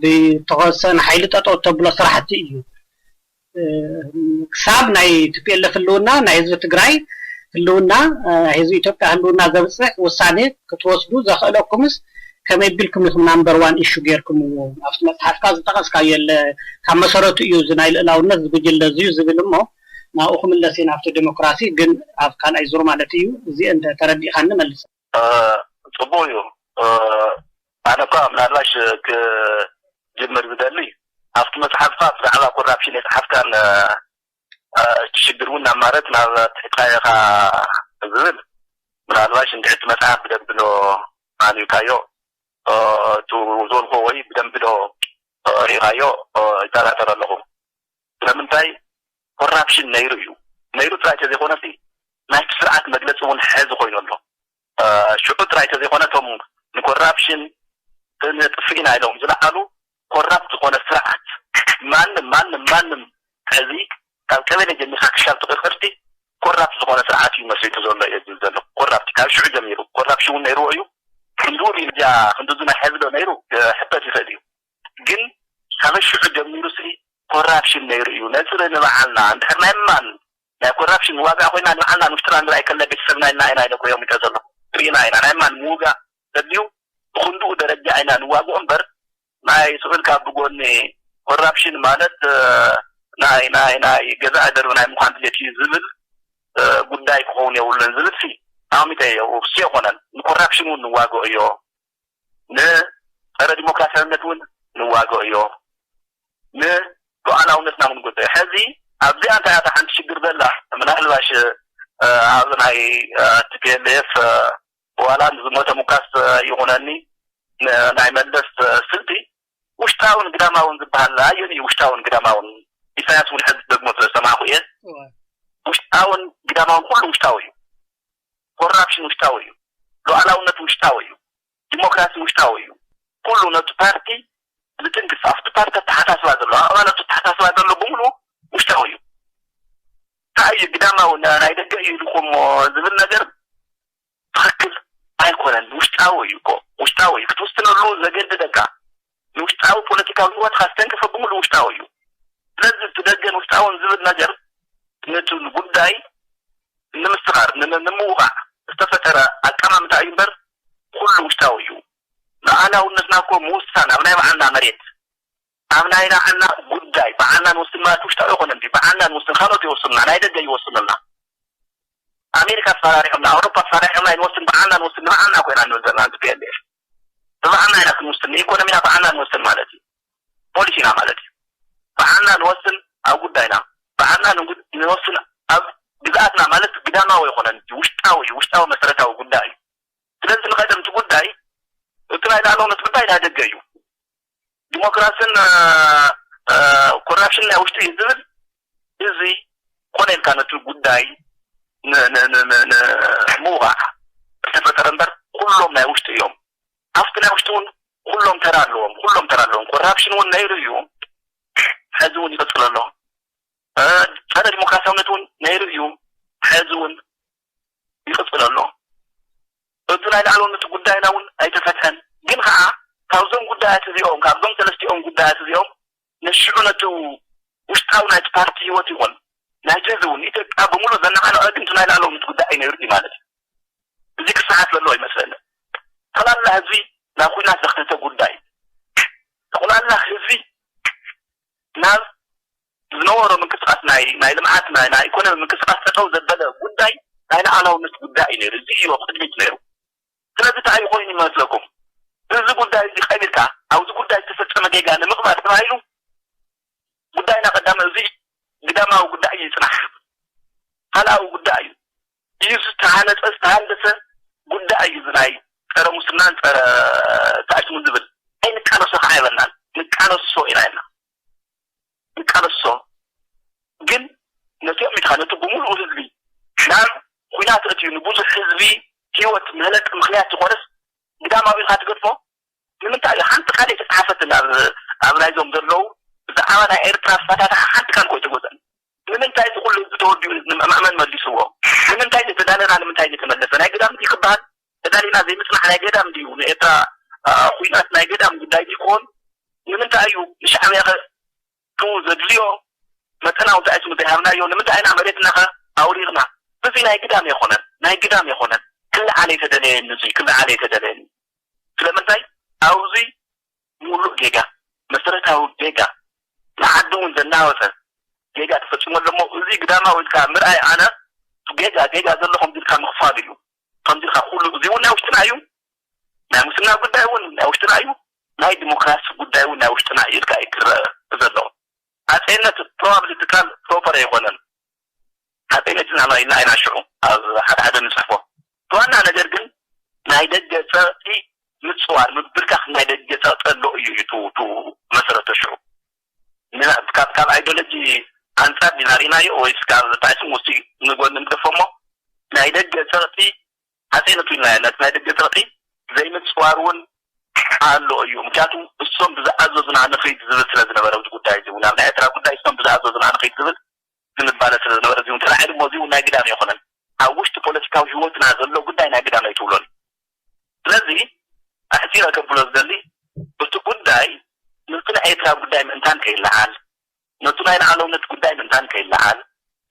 ብተወሰነ ሓይሊ ጠጠው ተብሎ ስራሕቲ እዩ? ክሳብ ናይ ቲፒኤልኤፍ ህልውና ናይ ህዝቢ ትግራይ ህልውና ናይ ህዝቢ ኢትዮጵያ ህልውና ዘብፅሕ ውሳኔ ክትወስዱ ዘኽእለኩምስ ከመይ ቢልኩም ኢኹም ናምበር ዋን ኢሹ ጌርኩምዎ? ኣብቲ መፅሓፍካ ዝጠቐስካዮ የለ ካብ መሰረቱ እዩ እዚ ናይ ልእላውነት ዝጉጅለ እዚዩ ዝብል እሞ ናብኡ ክምለስ እየ ናብቲ ዴሞክራሲ ግን ኣብ ካልኣይ ዙር ማለት እዩ። እዚ እንተ ተረዲእካ ንመልስ። ጽቡቕ እዩ። ኣነ እኳ ምናልባሽ ክጅምር ዝደሊ ኣብቲ መፅሓፍካ ብዛዕባ ኮራፕሽን የፅሓፍካን እቲ ሽግር እውን ናብ ማለት ናብ ትሕትካ ኢኻ ዝብል ምናልባሽ እንድሕር እቲ መፅሓፍ ብደንቢ ዶ ኣንቢብካዮ እቲ ዝበልኮ ወይ ብደንቢ ዶ ርኢኻዮ ይጠራጠር ኣለኹ። ስለምንታይ ኮራፕሽን ነይሩ እዩ። ነይሩ ጥራይ ተዘይኮነሲ ናይቲ ስርዓት መግለፂ እውን ሕዚ ኮይኑ ኣሎ። ሽዑ ጥራይ ተዘይኮነ እቶም ንኮራፕሽን ንጥፍእ ኢና ኢሎም ዝለዓሉ ኮራፕት ዝኾነ ስርዓት ማንም ማንም ማንም ሕዚ ካብ ቀበሌ ጀሚርካ ክሻብ ትቕርቅርቲ ኮራፕት ዝኾነ ስርዓት እዩ መስሪቱ ዘሎ እየ ዝብል ዘሎ። ኮራፕት ካብ ሽዑ ጀሚሩ ኮራፕሽን እውን ነይርዎ እዩ። ክንድኡ ድዩ እዚኣ ክንድዙ ናይ ሕዚ ዶ ነይሩ ክሕተት ይኽእል እዩ። ግን ካብ ሽዑ ጀሚሩ ሲ ኮራፕሽን ነይሩ እዩ። ነፅሪ ንበዓልና እንድሕር ናይ ማን ናይ ኮራፕሽን ዋጋ ኮይና ንበዓልና ንውሽጥና ንርኣይ ከለ ቤተሰብና ኢልና ኢና ኢለ ኮዮም ይተ ዘሎ ርኢና ኢና ናይ ማን ምውጋእ ዘድልዩ ብክንድኡ ደረጃ ኢና ንዋግኦ እምበር ናይ ስቕ ኢልካ ብጎኒ ኮራፕሽን ማለት ናይ ናይ ናይ ገዛእ ደርቢ ናይ ምዃን ድሌት እዩ ዝብል ጉዳይ ክኸውን የብሉን ዝብል ሲ ኣሚተ እየ። እሱ የኮነን ንኮራፕሽን እውን ንዋግኦ እዮ ንፀረ ዲሞክራሲያዊነት እውን ንዋግኦ እዮ ንሉዓላውነትና እውን ጉዳይ ሕዚ ኣብዚኣ እንታይ እያ ሓንቲ ሽግር ዘላ ምናልባሽ ኣብ ናይ ቲፒኤልኤፍ ዋላ ንዝሞተ ምኳስ ይኹነኒ ናይ መለስ ስልቲ ውሽጣውን ግዳማውን ዝበሃል ኣየን እዩ ውሽጣውን ግዳማውን ኢሳያስ እውን ሕዚ ደግሞ ስለ ዝሰማዕኩ እየ ውሽጣውን ግዳማውን ኩሉ ውሽጣዊ እዩ ኮራፕሽን ውሽጣዊ እዩ ሉዓላውነት ውሽጣዊ እዩ ዲሞክራሲ ውሽጣዊ እዩ ኩሉ ነቱ ፓርቲ ዝትንክፍ ኣብቲ ፓርቲ ኣተሓሳስባ ዘሎ ኣባላቱ ኣተሓሳስባ ዘሎ ብምሉ ውሽጣዊ እዩ እንታይ እዩ ግዳማዊ ናይ ደገ እዩ ኢልኩም ዝብል ነገር ትኽክል ኣይኮነን ውሽጣዊ እዩ እኮ ውሽጣዊ እዩ ክትውስነሉ ዘገድደካ ንውሽጣዊ ፖለቲካዊ ህይወትካ ዝተንከፈ ብምሉ ውሽጣዊ እዩ ስለዚ እቲ ደገን ውሽጣውን ዝብል ነገር ነቲ ጉዳይ ንምስኻር ንምውቃዕ ዝተፈጠረ ኣቀማምጣ እዩ እምበር ኩሉ ውሽጣዊ እዩ ሉዓላውነትና እኮ ምውሳን ኣብ ናይ በዓልና መሬት ኣብ ናይ በዓልና ጉዳይ በዓልና ንወስን ማለት ውሽጣዊ ይኮነ እንዲ በዓልና ንወስን ካልኦት ይወስኑና ናይ ደገ ይወስኑና ኣሜሪካ ኣፈራሪሖምና ኣውሮፓ ኣፈራሪሖምና ይንወስን በዓልና ንወስን ንበዓልና ኮይና ንብል ዘለና ቲፒኤልኤፍ ንበዓልና ኢና ክንወስን ንኢኮኖሚና በዓልና ንወስን ማለት እዩ ፖሊሲና ማለት እዩ በዓልና ንወስን ኣብ ጉዳይና በዓልና ንወስን ኣብ ግዝኣትና ማለት ግዳማዊ ኣይኮነን፣ ውሽጣዊ ውሽጣዊ መሰረታዊ ጉዳይ እዩ። ስለዚ ንቐደም እቲ ጉዳይ እቲ ናይ ላዕለውነት ጉዳይ ናይ ደገ እዩ። ዲሞክራስን ኮራፕሽን ናይ ውሽጢ እዩ ዝብል እዚ ኮነ ኢልካ ነቲ ጉዳይ ንምውቃዕ ዝተፈጠረ እምበር ኩሎም ናይ ውሽጢ እዮም። ኣብቲ ናይ ውሽጢ እውን ኩሎም ተራ ኣለዎም፣ ኩሎም ተራ ኣለዎም። ኮራፕሽን እውን ነይሩ እዩ፣ ሕዚ እውን ይቕፅል ኣሎ። ፀረ ዲሞክራሲያውነት እውን ነይሩ እዩ፣ ሕዚ እውን ይቕፅል ኣሎ። እቲ ናይ ላዕለውነት ጉዳይና እውን ኣይተፈትሐን። ግን ከዓ ካብዞም ጉዳያት እዚኦም ካብዞም ሰለስቲኦም ጉዳያት እዚኦም ነሽዑ ነቲ ውሽጣዊ ናይቲ ፓርቲ ህይወት ይኹን ናይቲ ህዝቢ እውን ኢትዮጵያ ብምሉእ ዘነዓነቐ ግን እቲ ናይ ላዕለውነት ጉዳይ እዩ ነይሩ እዩ ማለት እዩ። እዚ ክሰዓት ዘለዎ ይመስለኒ። ጠቕላላ ህዝቢ ናብ ኩናት ዘኽተተ ጉዳይ፣ ጠቕላላ ህዝቢ ናብ ዝነበሮ ምንቅስቃስ ናይ ናይ ልምዓት ናይ ናይ ኢኮኖሚ ምንቅስቃስ ጠጠው ዘበለ ጉዳይ ናይ ላዕላውነት ጉዳይ እዩ ነይሩ። እዚ እዩ ኣብ ቅድሚት ነይሩ። ስለዚ እንታይ እዩ ኮይኑ ይመስለኩም? እዚ ጉዳይ እዚ ቀቢርካ ኣብዚ ጉዳይ ዝተፈጸመ ጌጋ ንምቕባር ተባሂሉ ጉዳይና ቀዳማይ እዚ ግዳማዊ ጉዳይ እዩ ይጽናሕ። ካልኣዊ ጉዳይ እዩ። እዩ ዝተሃነፀ ዝተሃንደሰ ጉዳይ እዩ። እዚ ናይ ፀረ ሙስናን ፀረ ታእሽሙ ዝብል ኣይንቃለሶ ከዓ ይበልናል። ንቃለሶ ኢና ኢልና ንቃለሶ። ግን ነቲ ኣሚትካ ነቲ ብምሉኡ ህዝቢ ናብ ኩናት እትዩ ንብዙሕ ህዝቢ ህይወት መህለቂ ምክንያት ዝኾነስ ግዳማዊ ኢልካ ትገድፎ ንምንታይ እዩ ሓንቲ ቃል የተጻሓፈትን ኣብ ኣብ ናይዞም ዘለዉ ብዛዕባ ናይ ኤርትራ ኣፈታትሓ ሓንቲ ቃል እኮ ኣይተጎዘን። ንምንታይ እዚ ኩሉ ህዝቢ ተወዲኡ እዚ መእመን መሊስዎ? ንምንታይ ዘይተዳለና ንምንታይ ዘይተመለሰ? ናይ ግዳም ድዩ ክበሃል? ተዳሊና ዘይምጽናሕ ናይ ገዳም ድዩ ንኤርትራ ኩናት ናይ ገዳም ጉዳይ ድዩ ክኾን? ንምንታይ እዩ ንሻዕብያ ከ ቱ ዘድልዮ መጠናዊ እንታይ ስሙ ዘይሃብናዮ ንምንታይ ኢና መሬትና ከ ኣውሪርና? እዚ ናይ ግዳም ኣይኮነን፣ ናይ ግዳም ኣይኮነን። ክለዓል ኣይተደለየን፣ እዚ ክለዓል ኣይተደለየን። ስለምንታይ ኣብዚ ሙሉእ ጌጋ፣ መሰረታዊ ጌጋ፣ ንዓዲ እውን ዘናወፀ ጌጋ ተፈፂሙ ኣሎ እሞ እዚ ግዳማዊ ኢልካ ምርኣይ ኣነ ጌጋ ጌጋ ዘሎ ከምዚ ኢልካ ምኽፋል እዩ። ከምዚ ኢልካ ኩሉ እዚ እውን ናይ ውሽጥና እዩ። ናይ ሙስና ጉዳይ እውን ናይ ውሽጥና እዩ። ናይ ዲሞክራሲ ጉዳይ እውን ናይ ውሽጥና እዩ ኢልካ እዩ ክረአ ዘሎ። ኣፀይነት ፕሮባብሊ ትካል ፕሮፐር ኣይኮነን። ኣፀይነት ኢና ኢልና ኢና ሽዑ ኣብ ሓደ ሓደ ንፅሕፎ። ዋና ነገር ግን ናይ ደገ ፀቕጢ ምፅዋር ምብርካኽ ናይ ደገ ፀቕጢ ኣሎ እዩ እዩ ቱ መሰረተ ሽዑ ካብ ካብ ኣይዲዮሎጂ ኣንፃር ዲና ርኢናዮ ወይስ ካብ ታይስም ውስቲ ንጎኒ ንገፎ እሞ ናይ ደገ ፀቕጢ ሓፂን እትልና ነቲ ናይ ደገ ፀቕጢ ዘይምፅዋር እውን ኣሎ እዩ። ምክንያቱ እሶም ብዝኣዘዙና ንኽይድ ዝብል ስለ ዝነበረ እዚ ጉዳይ እዚ እውን ኣብ ናይ ኤርትራ ጉዳይ እሶም ብዝኣዘዙና ንኽይድ ዝብል ዝንባለ ስለ ዝነበረ እዚ እውን ተላዒሉ እሞ እዚ እውን ናይ ግዳም ኣይኮነን። ኣብ ውሽጢ ፖለቲካዊ ህይወትና ዘሎ ጉዳይ ናይ ግዳም ኣይትብሎን። ስለዚ ኣሕፂረ ከብሎ ዝደሊ እቲ ጉዳይ ነቲ ናይ ኤርትራ ጉዳይ ምእንታን ከይለዓል፣ ነቱ ናይ ላዕለውነት ጉዳይ ምእንታን ከይለዓል፣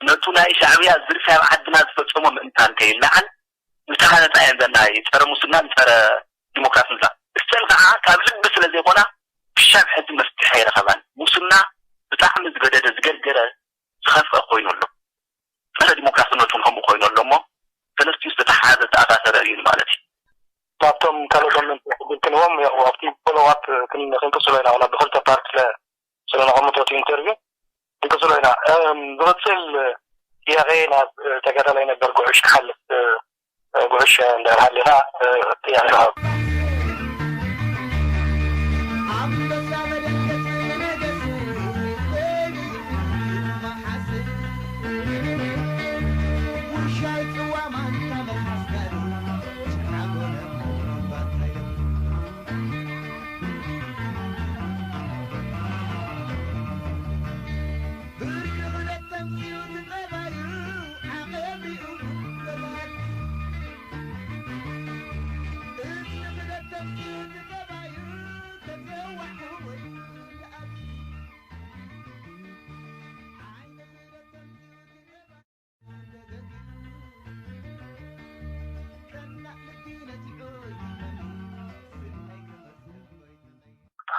ነቱ ናይ ሻዕብያ ዝርፊያ ኣብ ዓድና ዝፈፀሞ ምእንታን ከይለዓል ዝተሃነፃ እየን ዘና ጸረ ሙስናን ጸረ ዲሞክራስን እዛ እሰን ከዓ ካብ ልቢ ስለ ዘይኮና ክሻብ ሕዚ መፍትሒ ኣይረኸባን። ሙስና ብጣዕሚ ዝገደደ ዝገርገረ ዝኸፍአ ኮይኑ ኣሎ። ጸረ ዲሞክራስነቱ እውን ከምኡ ኮይኑ ኣሎ እሞ ሰለስቲኡ ዝተተሓሓዘ ዝተኣሳሰረ እዩ ማለት እዩ። ናብቶም ካልኦት ወነንቲ ክብል ክንዎም ያው ኣብቲ ፎሎዋፕ ክንቅፅሎ ኢና ዋላ ብክልተ ፓርት ስለ ስለነቐምጦ እቲ ኢንተርቪው ክንቅፅሎ ኢና። ዝቕፅል ጥያቄ ናብ ተጋዳላይ ነበር ጉዕሽ ክሓልፍ ጉዕሽ እንዳሃለና ጥያቄ ሃብ።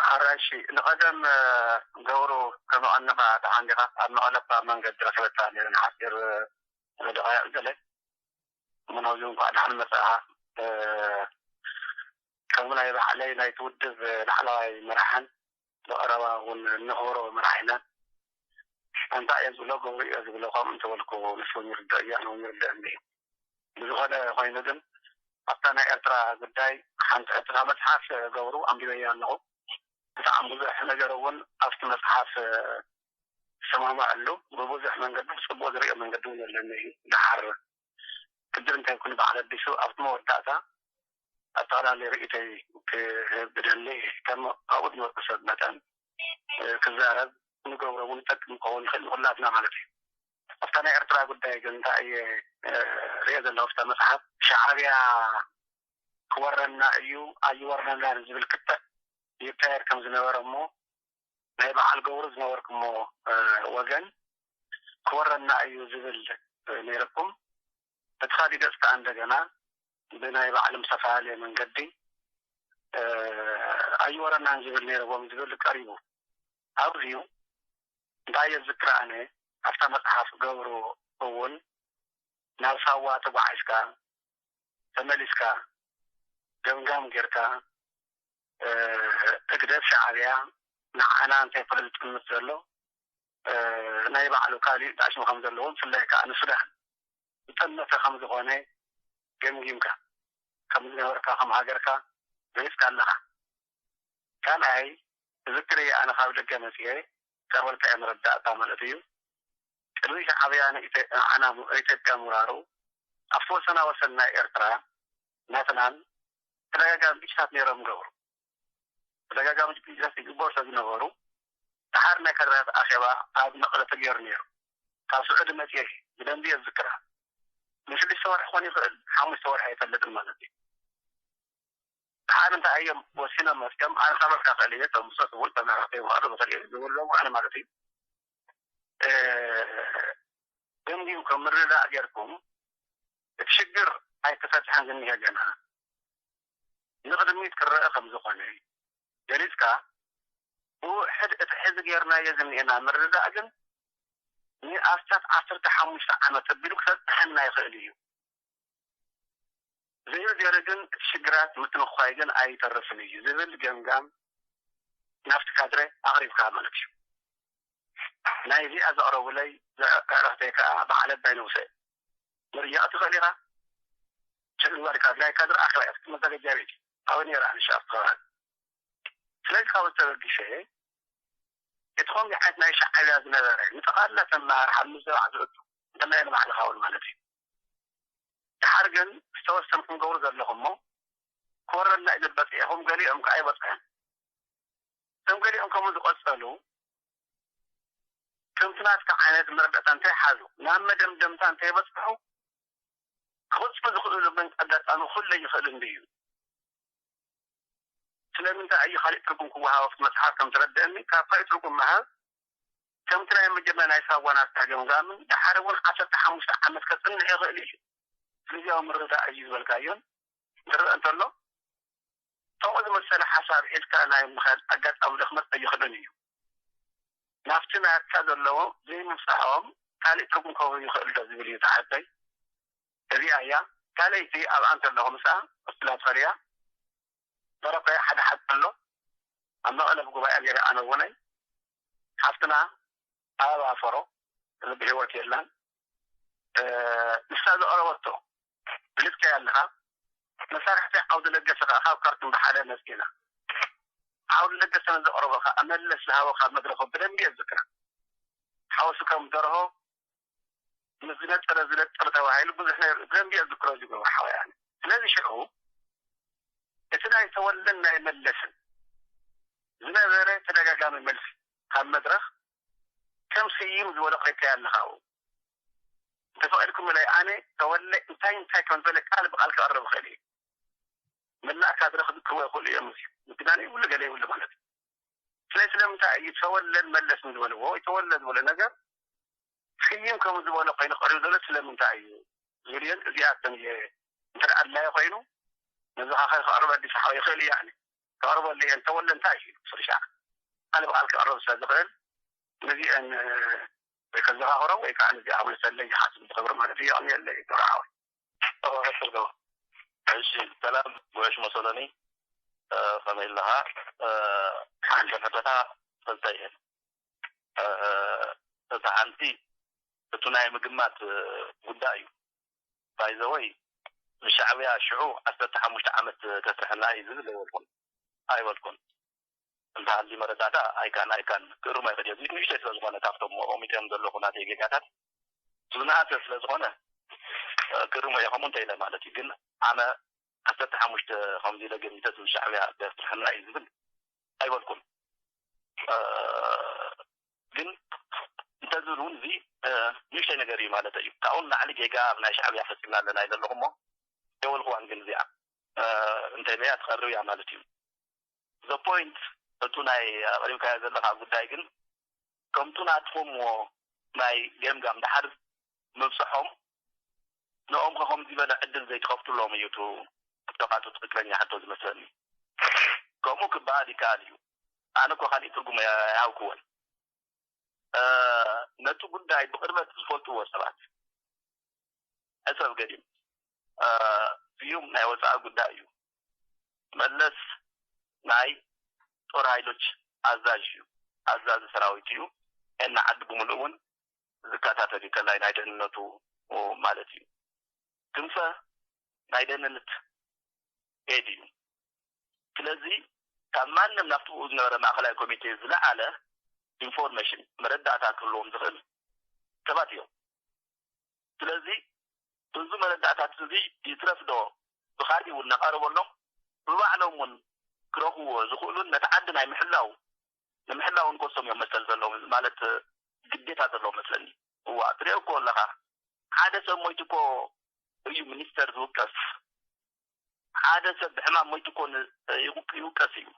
ሓራይሺ ንቐደም ገብሩ ከመቐንኻ ተሓንዲኻ ኣብ መቐለባ መንገዲ ረኽበታ ነይረን ሓፂር ደቃይቕ ገለ ምናውዚ እንኳዕ ደሓን መፃኻ ከም ናይ ባዕለይ ናይቲ ውድብ ላዕለዋይ መራሕን ብቐረባ እውን ንኽብሮ መራሒና እንታይ እየ ዝብሎ ገብሩ እየ ዝብሎ፣ ከምኡ እንተበልኩ ንሱ እውን ይርድኦ እዩ፣ ኣነ እውን ይርድአኒ እዩ። ብዝኾነ ኮይኑ ግን ኣብታ ናይ ኤርትራ ጉዳይ ሓንቲ ሕቶ፣ እታ መፅሓፍ ገብሩ ኣንቢበያ ኣለኹ። ብጣዕሚ ብዙሕ ነገር እውን ኣብቲ መፅሓፍ ዝሰማማዐሉ፣ ብብዙሕ መንገዲ ብፅቡቅ ዝሪኦ መንገዲ እውን ኣለኒ እዩ። ደሓር ክድር እንታይ ኩሉ በዓል ኣዲሱ ኣብቲ መወዳእታ ኣጠቓላሊ ርእይቶይ ክህብ እደሊ። ከም ኣብኡ ዝመፁ ሰብ መጠን ክዛረብ፣ ንገብሮ እውን ይጠቅም ክኸውን ይኽእል ንኹላትና ማለት እዩ። ኣብታ ናይ ኤርትራ ጉዳይ ግን እንታይ እየ ርእየ ዘለኹ ኣብታ መፅሓፍ፣ ሻዕብያ ክወረና እዩ ኣይወረናን ዝብል ክትዕ ይካየድ ከም ዝነበረ እሞ ናይ በዓል ገብሩ ዝነበርኩሞ ወገን ክወረና እዩ ዝብል ነይርኩም። እቲ ካሊእ ገፅ ከዓ እንደገና ብናይ ባዕሎም ዝተፈላለየ መንገዲ ኣይወረናን ዝብል ነይርዎም ዝብል ቀሪቡ። ኣብዚዩ እንታይ የዝክር ኣነ ኣብታ መፅሓፍ ገብሩ እውን ናብ ሳዋ ተጓዒዝካ ተመሊስካ ገምጋም ጌርካ ህግደፍ ሻዕብያ ንዓና እንታይ ኮሎ ዝጥምት ዘሎ ናይ ባዕሉ ካሊእ ዳሽሙ ከም ዘለዎ ብፍላይ ከዓ ንሱዳን ዝጠመተ ከም ዝኾነ ገምጊምካ ከም ዝነበርካ ከም ሃገርካ ገሊፅካ ኣለኻ። ካልኣይ ዝክር እየ ኣነ ካብ ደገ መፅየ ተበልካ እየ መረዳእታ ማለት እዩ። ቅድሚ ሻዕብያ ንኢትዮጵያ ምውራሩ ኣብቲ ወሰና ወሰን ናይ ኤርትራ ናትናን ተደጋጋሚ ግጭታት ነይሮም ገብሩ። ተደጋጋሚ ግጭታት ይግበሩ ስለዝነበሩ ደሓር ናይ ካድራት ኣኼባ ኣብ መቐለ ተገይሩ ነይሩ። ካብ ስዑዲ መፅየ ብደንቢ እየ ዝዝክራ። ንሽዱሽተ ወርሒ ክኾን ይኽእል ሓሙሽተ ወርሒ ኣይፈልጥን ማለት እዩ። ደሓር እንታይ እዮም ወሲኖም መፅዮም ኣነ ካብ መካፈል እየ ተምሶት እውን ተመራፊ ይባሉ በተለይ ዝብሎም ኣነ ማለት እዩ። ገምጊምኩም ምርዳእ ጌርኩም እቲ ሽግር ኣይተፈትሐን ዝኒሀ ገና ንቕድሚት ክረአ ከም ዝኾነ ገሊፅካ ብውሕድ እቲ ሕዚ ጌርናዮ ዝኒኤና ምርዳእ ግን ንኣስታት ዓሰርተ ሓሙሽተ ዓመት ኣቢሉ ክሰጥሐና ይኽእል እዩ። ዘይሩ ገይሩ ግን እቲ ሽግራት ምትንኳይ ግን ኣይተርፍን እዩ ዝብል ገምጋም ናብቲ ካድረ ኣቕሪብካ ማለት እዩ። ናይዚኣ ዘቕረቡለይ ዘዕረኽተይ ከዓ በዓል ኣባይ ነውሰ ምርያቕ ትኽእል ኢኻ። ሸግግባር ካድራይ ካድረ ኣኽባይ ኣፍቲ መዘገጃ ቤት እዩ። ኣበ ነይረ ኣንሻ ኣፍቲ ከባቢ ስለዚ ካብ ዝተበግሸ እቲ ከምዚ ዓይነት ናይ ሻዕብያ ዝነበረ ንጠቕላላ ተመሃር ሓምስ ዘባዕ ዝእቱ እንተናይ ንባዕልኻ እውን ማለት እዩ። ድሓር ግን ዝተወሰንኩም ገብሩ ዘለኹም እሞ ክወረድና እዩ ዝበፅሐ ኢኹም ገሊኦም ከዓ ኣይበፅሐን። እቶም ገሊኦም ከምኡ ዝቐፀሉ ከምቲ ናትካ ዓይነት መረዳእታ እንታይ ሓዙ ናብ መደምደምታ እንታይ በፅሑ ክቕፅሉ ዝኽእሉ መንቀ ኣጋጣሚ ኩለ ይኽእል እንድዩ። ስለምንታይ እዩ ካሊእ ትርጉም ክወሃቦ ኣብቲ መፅሓፍ ከም ትረድአኒ ካብ ካሊእ ትርጉም ምሃብ ከምቲ ናይ መጀመርያ ናይ ሳዋ ናትካ ገምጋምን ደሓር እውን ዓሰርተ ሓሙሽተ ዓመት ከፅንሕ ይኽእል እዩ። ስለዚያዊ ምርዳእ እዩ ዝበልካዮን ዝረአ እንተሎ ከምኡ ዝመሰለ ሓሳብ ሒዝካ ናይ ምኻድ ኣጋጣሚ ዶ ክመፅእ ኣይኽእልን እዩ። ናብቲ ናትካ ዘለዎ ዘይምምፃኦም ካሊእ ትርጉም ከውህብ ይኽእል ዶ ዝብል እዩ ተሓተይ። እዚኣ እያ ካልኣይቲ ኣብኣ እንተለኹ ምስኣ እስትላ ትኸድያ በረኮ ሓደ ሓቂ ኣሎ። ኣብ መቐለ ብጉባኤ ገይረ ኣነ እውነይ ሓፍትና ኣበባ ፈሮ እዚ ብህይወት የላን። ንሳ ዘቕረበቶ ብልክያ ኣለኻ። መሳርሕቲ ዓውዲ ለገሰ ከዓ ካብ ካርቱም ብሓደ መፂና ዓውዲ ለገሰ ንዘቕረቦ ከዓ መለስ ዝሃቦ ካብ መድረኹ ብደንቢ እየ ዝዝክራ። ሓወሱ ከም ደርሆ ምስ ዝነጠረ ዝነጥር ተባሂሉ ብዙሕ ነይሩ። ብደንቢ እየ ዝዝክሮ እዚ ገብሩ ሓወይ ኣነ። ስለዚ ሽዑ እቲ ናይ ተወልደን ናይ መለስን ዝነበረ ተደጋጋሚ መልሲ ካብ መድረኽ ከም ስይም ዝበሎ ኮይንካዮ ኣለኻ ኣብኡ። እንተፈቒድኩምለይ ኣነ ተወለ እንታይ እንታይ ከም ዝበለ ቃል ብቓል ክቐርብ እኽእል እየ። መላእ ካድረ ክዝክርዎ ይኽእሉ እዮም። እዚ ምግዳን ይብሉ ገለ ይብሉ ማለት እዩ። ስለዚ ስለምንታይ እዩ ተወለን መለስን ዝበልዎ? ተወለ ዝበሎ ነገር ስይም ከም ዝበሎ ኮይኑ ቀሪቡ ዘሎ ስለምንታይ እዩ ዝብል እየን እዚኣተን እየ። እንተ ደኣ ኣድላዪ ኮይኑ ነዚ ኻኸ ክቐርብ ኣዲስ ሓወይ ይኽእል እየ ኣነ። ክቐርበሉ እየን። ተወለ እንታይ እዩ ስርሻ ቃል ብቓል ክቐርብ ስለ ዝኽእል ነዚአን ወይ ከዘኻኽሮ ወይ ከዓ ነዚኣ መልሰለይ ይሓስብ ዝኽብር ማለት እዩ። የቐንየለይ ገብረ ሓወይ። እሺ ሰላም ጎሽ መሰሎኒ ከመይ ኣለኻ? ሓንቲ ሕቶታ ክልተ እየን። እታ ሓንቲ እቱ ናይ ምግማት ጉዳይ እዩ። ባይዘወይ ንሻዕብያ ሽዑ ዓሰርተ ሓሙሽተ ዓመት ከስርሐና እዩ ዝብል ኣይበልኩን ኣይበልኩን። እንተሃልዩ መረዳእታ ኣይካን ኣይካን ክእርሞ ይኽእል እዩ። ንእሽተይ ስለ ዝኾነ ካብቶም ኦሚጠዮም ዘለኹ ናተይ ጌጋታት ዝነኣሰ ስለ ዝኾነ ክእርሞ እየ። ከምኡ እንተ ኢለ ማለት እዩ። ግን ኣነ ዓሰርተ ሓሙሽተ ከምዚ ኢለ ገሚተት ንሻዕብያ ከስርሐና እዩ ዝብል ኣይበልኩን። ግን እንተዝብል እውን እዚ ንእሽተይ ነገር እዩ ማለት እዩ። ካብኡ ንላዕሊ ጌጋ ኣብ ናይ ሻዕብያ ፈፂምና ኣለና ኢለ ኣለኹ እሞ የበልኩዋን። ግን እዚኣ እንተይበያ ትቐርብ እያ ማለት እዩ። The point እቱ ናይ ኣቕሪብካዮ ዘለኻ ጉዳይ ግን ከምቱ ናትኹምዎ ናይ ገምጋም ድሓር ምብፅሖም ንኦም ከ ከምዚ በለ ዕድል ዘይትኸፍትሎም እዩ። እቱ ክብተኻቱ ትክክለኛ ሕቶ ዝመስለኒ ከምኡ ክበሃል ይከኣል እዩ። ኣነ እኮ ካሊእ ትርጉም ኣይሃብክዎን። ነቲ ጉዳይ ብቕርበት ዝፈልጥዎ ሰባት ሕሰብ ገዲም ስዩም ናይ ወፃኢ ጉዳይ እዩ። መለስ ናይ ጦር ኃይሎች አዛዥ እዩ። አዛዝ ሰራዊት እዩ። እና ዓዲ ብምሉእ እውን ዝከታተል እዩ። ከላይ ናይ ደህንነቱ ማለት እዩ። ክንፈ ናይ ደህንነት ሄድ እዩ። ስለዚ ካብ ማንም ናብቲ ዝነበረ ማእኸላይ ኮሚቴ ዝለዓለ ኢንፎርሜሽን መረዳእታ ክህልዎም ዝኽእል ሰባት እዮም። ስለዚ እዚ መረዳእታት እዚ ይትረፍ ዶ ብኻሊእ እውን እናቐረበሎም ብባዕሎም እውን ክረኽብዎ ዝኽእሉን ነቲ ዓዲ ናይ ምሕላው ንምሕላው ንኮሶም እዮም መሰል ዘለዎም ማለት ግዴታ ዘለዎም መስለኒ። እዋ ትሪኦ እኮ ኣለኻ ሓደ ሰብ ሞይቱ እኮ እዩ ሚኒስተር ዝውቀስ። ሓደ ሰብ ብሕማም ሞይቱ እኮ ይውቀስ እዩ።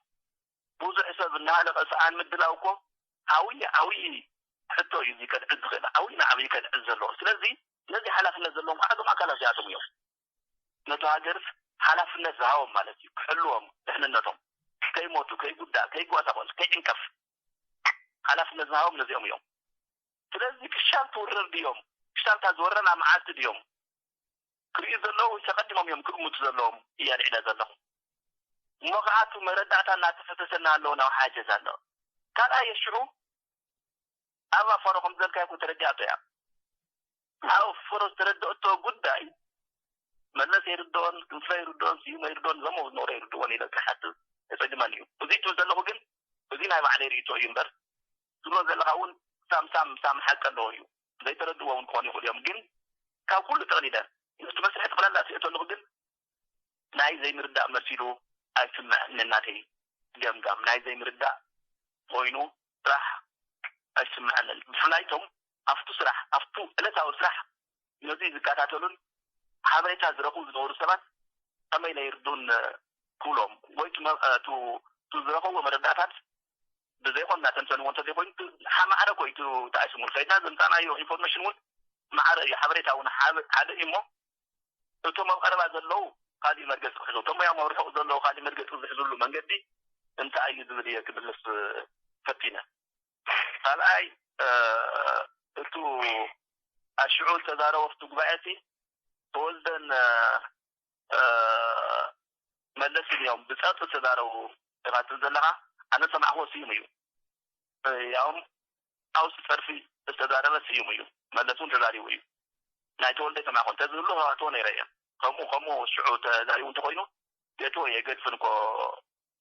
ብዙሕ ሰብ እናሃለቀ ሰኣን ምድላው እኮ ዓብዪ ዓብዪ ሕቶ እዩ። እዚ ከድዕል ዝኽእል ዓብዪ ንዓብዪ ከድዕል ዘለዎ ስለዚ ነዚ ሓላፍነት ዘለዎም ከዓ እዞም ኣካላት እዚኣቶም እዮም። ነቱ ሃገርስ ሓላፍነት ዝሃቦም ማለት እዩ። ክሕልዎም ድሕንነቶም ከይሞቱ ከይጉዳእ ከይጓሳቆል ከይዕንቀፍ ሓላፍነት ዝሃቦም ነዚኦም እዮም። ስለዚ ክሻል ትውረር ድዮም? ክሻልታ ዝወረና መዓልቲ ድዮም? ክርእዩ ዘለዉ ተቐዲሞም እዮም ክእምቱ ዘለዎም እያ ልዕለ ዘለኹ። እሞ ከዓቱ መረዳእታ እናተፈሰሰና ኣለዎ ናብ ሓጀዝ ኣሎ። ካልኣይ የሽዑ ኣብ ኣፋሮ ከም ዘልካይኩ ተረዲኣቶ እያ። ኣብ ኣፋሮ ዝተረድኦቶ ጉዳይ መለስ ኣይርድኦን፣ ክንፍለ ኣይርድኦን፣ ስዩም ኣይርድኦን፣ ዘሞ ዝኖረ ኣይርድዎን ኢለ ክሓስብ የጸግመን እዩ። እዚ ትብል ዘለኹ ግን እዚ ናይ ባዕለይ ርእቶ እዩ እምበር ትብሎ ዘለኻ እውን ሳም ሳም ሳም ሓቂ ኣለዎ እዩ። ዘይተረድዎ እውን ክኾኑ ይኽእሉ እዮም። ግን ካብ ኩሉ ጠቕሊለ እቲ መስርሒ ጠቕላላ ስእቶ ኣለኹ ግን ናይ ዘይምርዳእ መሲሉ ኣይስምዐኒ። እናተይ ገምጋም ናይ ዘይምርዳእ ኮይኑ ስራሕ ኣይስምዐንን። ብፍላይ ቶም ኣብቱ ስራሕ ኣብቱ ዕለታዊ ስራሕ ነዚ ዝከታተሉን ሓበሬታ ዝረኽቡ ዝነበሩ ሰባት ከመይ ናይ ርዱን ክብሎም ወይ ዝረኸብዎ መረዳእታት ብዘይኮን እናተንተንዎ እንተዘይኮይኑ ሓማዕረ ኮይቱ ተኣይስሙን ከይድና ዘምፃእናዮ ኢንፎርሜሽን እውን ማዕረ እዩ። ሓበሬታ እውን ሓደ እዩ እሞ እቶም ኣብ ቀረባ ዘለዉ ካሊእ መርገፂ ክሕዙ እቶም ኣብ ርሑቕ ዘለዉ ካሊእ መርገፂ ዝሕዝሉ መንገዲ እንታይ እዩ ዝብል እየ ክምልስ ፈቲነ። ካልኣይ እቱ ኣሽዑ ዝተዛረቦ ኣብቲ ጉባኤ እቲ ተወልደን መለስን እዮም ብፀጥ ዝተዛረቡ ኢኻ ትብል ዘለኻ። ኣነ ሰማዕክዎ ስዩም እዩ ያውም ኣውሲ ፀርፊ ዝተዛረበ ስዩም እዩ። መለስ እውን ተዛሪቡ እዩ። ናይ ተወልደ ሰማዕኮ እንተዝህሉ ሃዋትዎ ነይረ እየ። ከምኡ ከምኡ ሽዑ ተዛሪቡ እንተኮይኑ ገጥዎ እየ። ገድፍን እኮ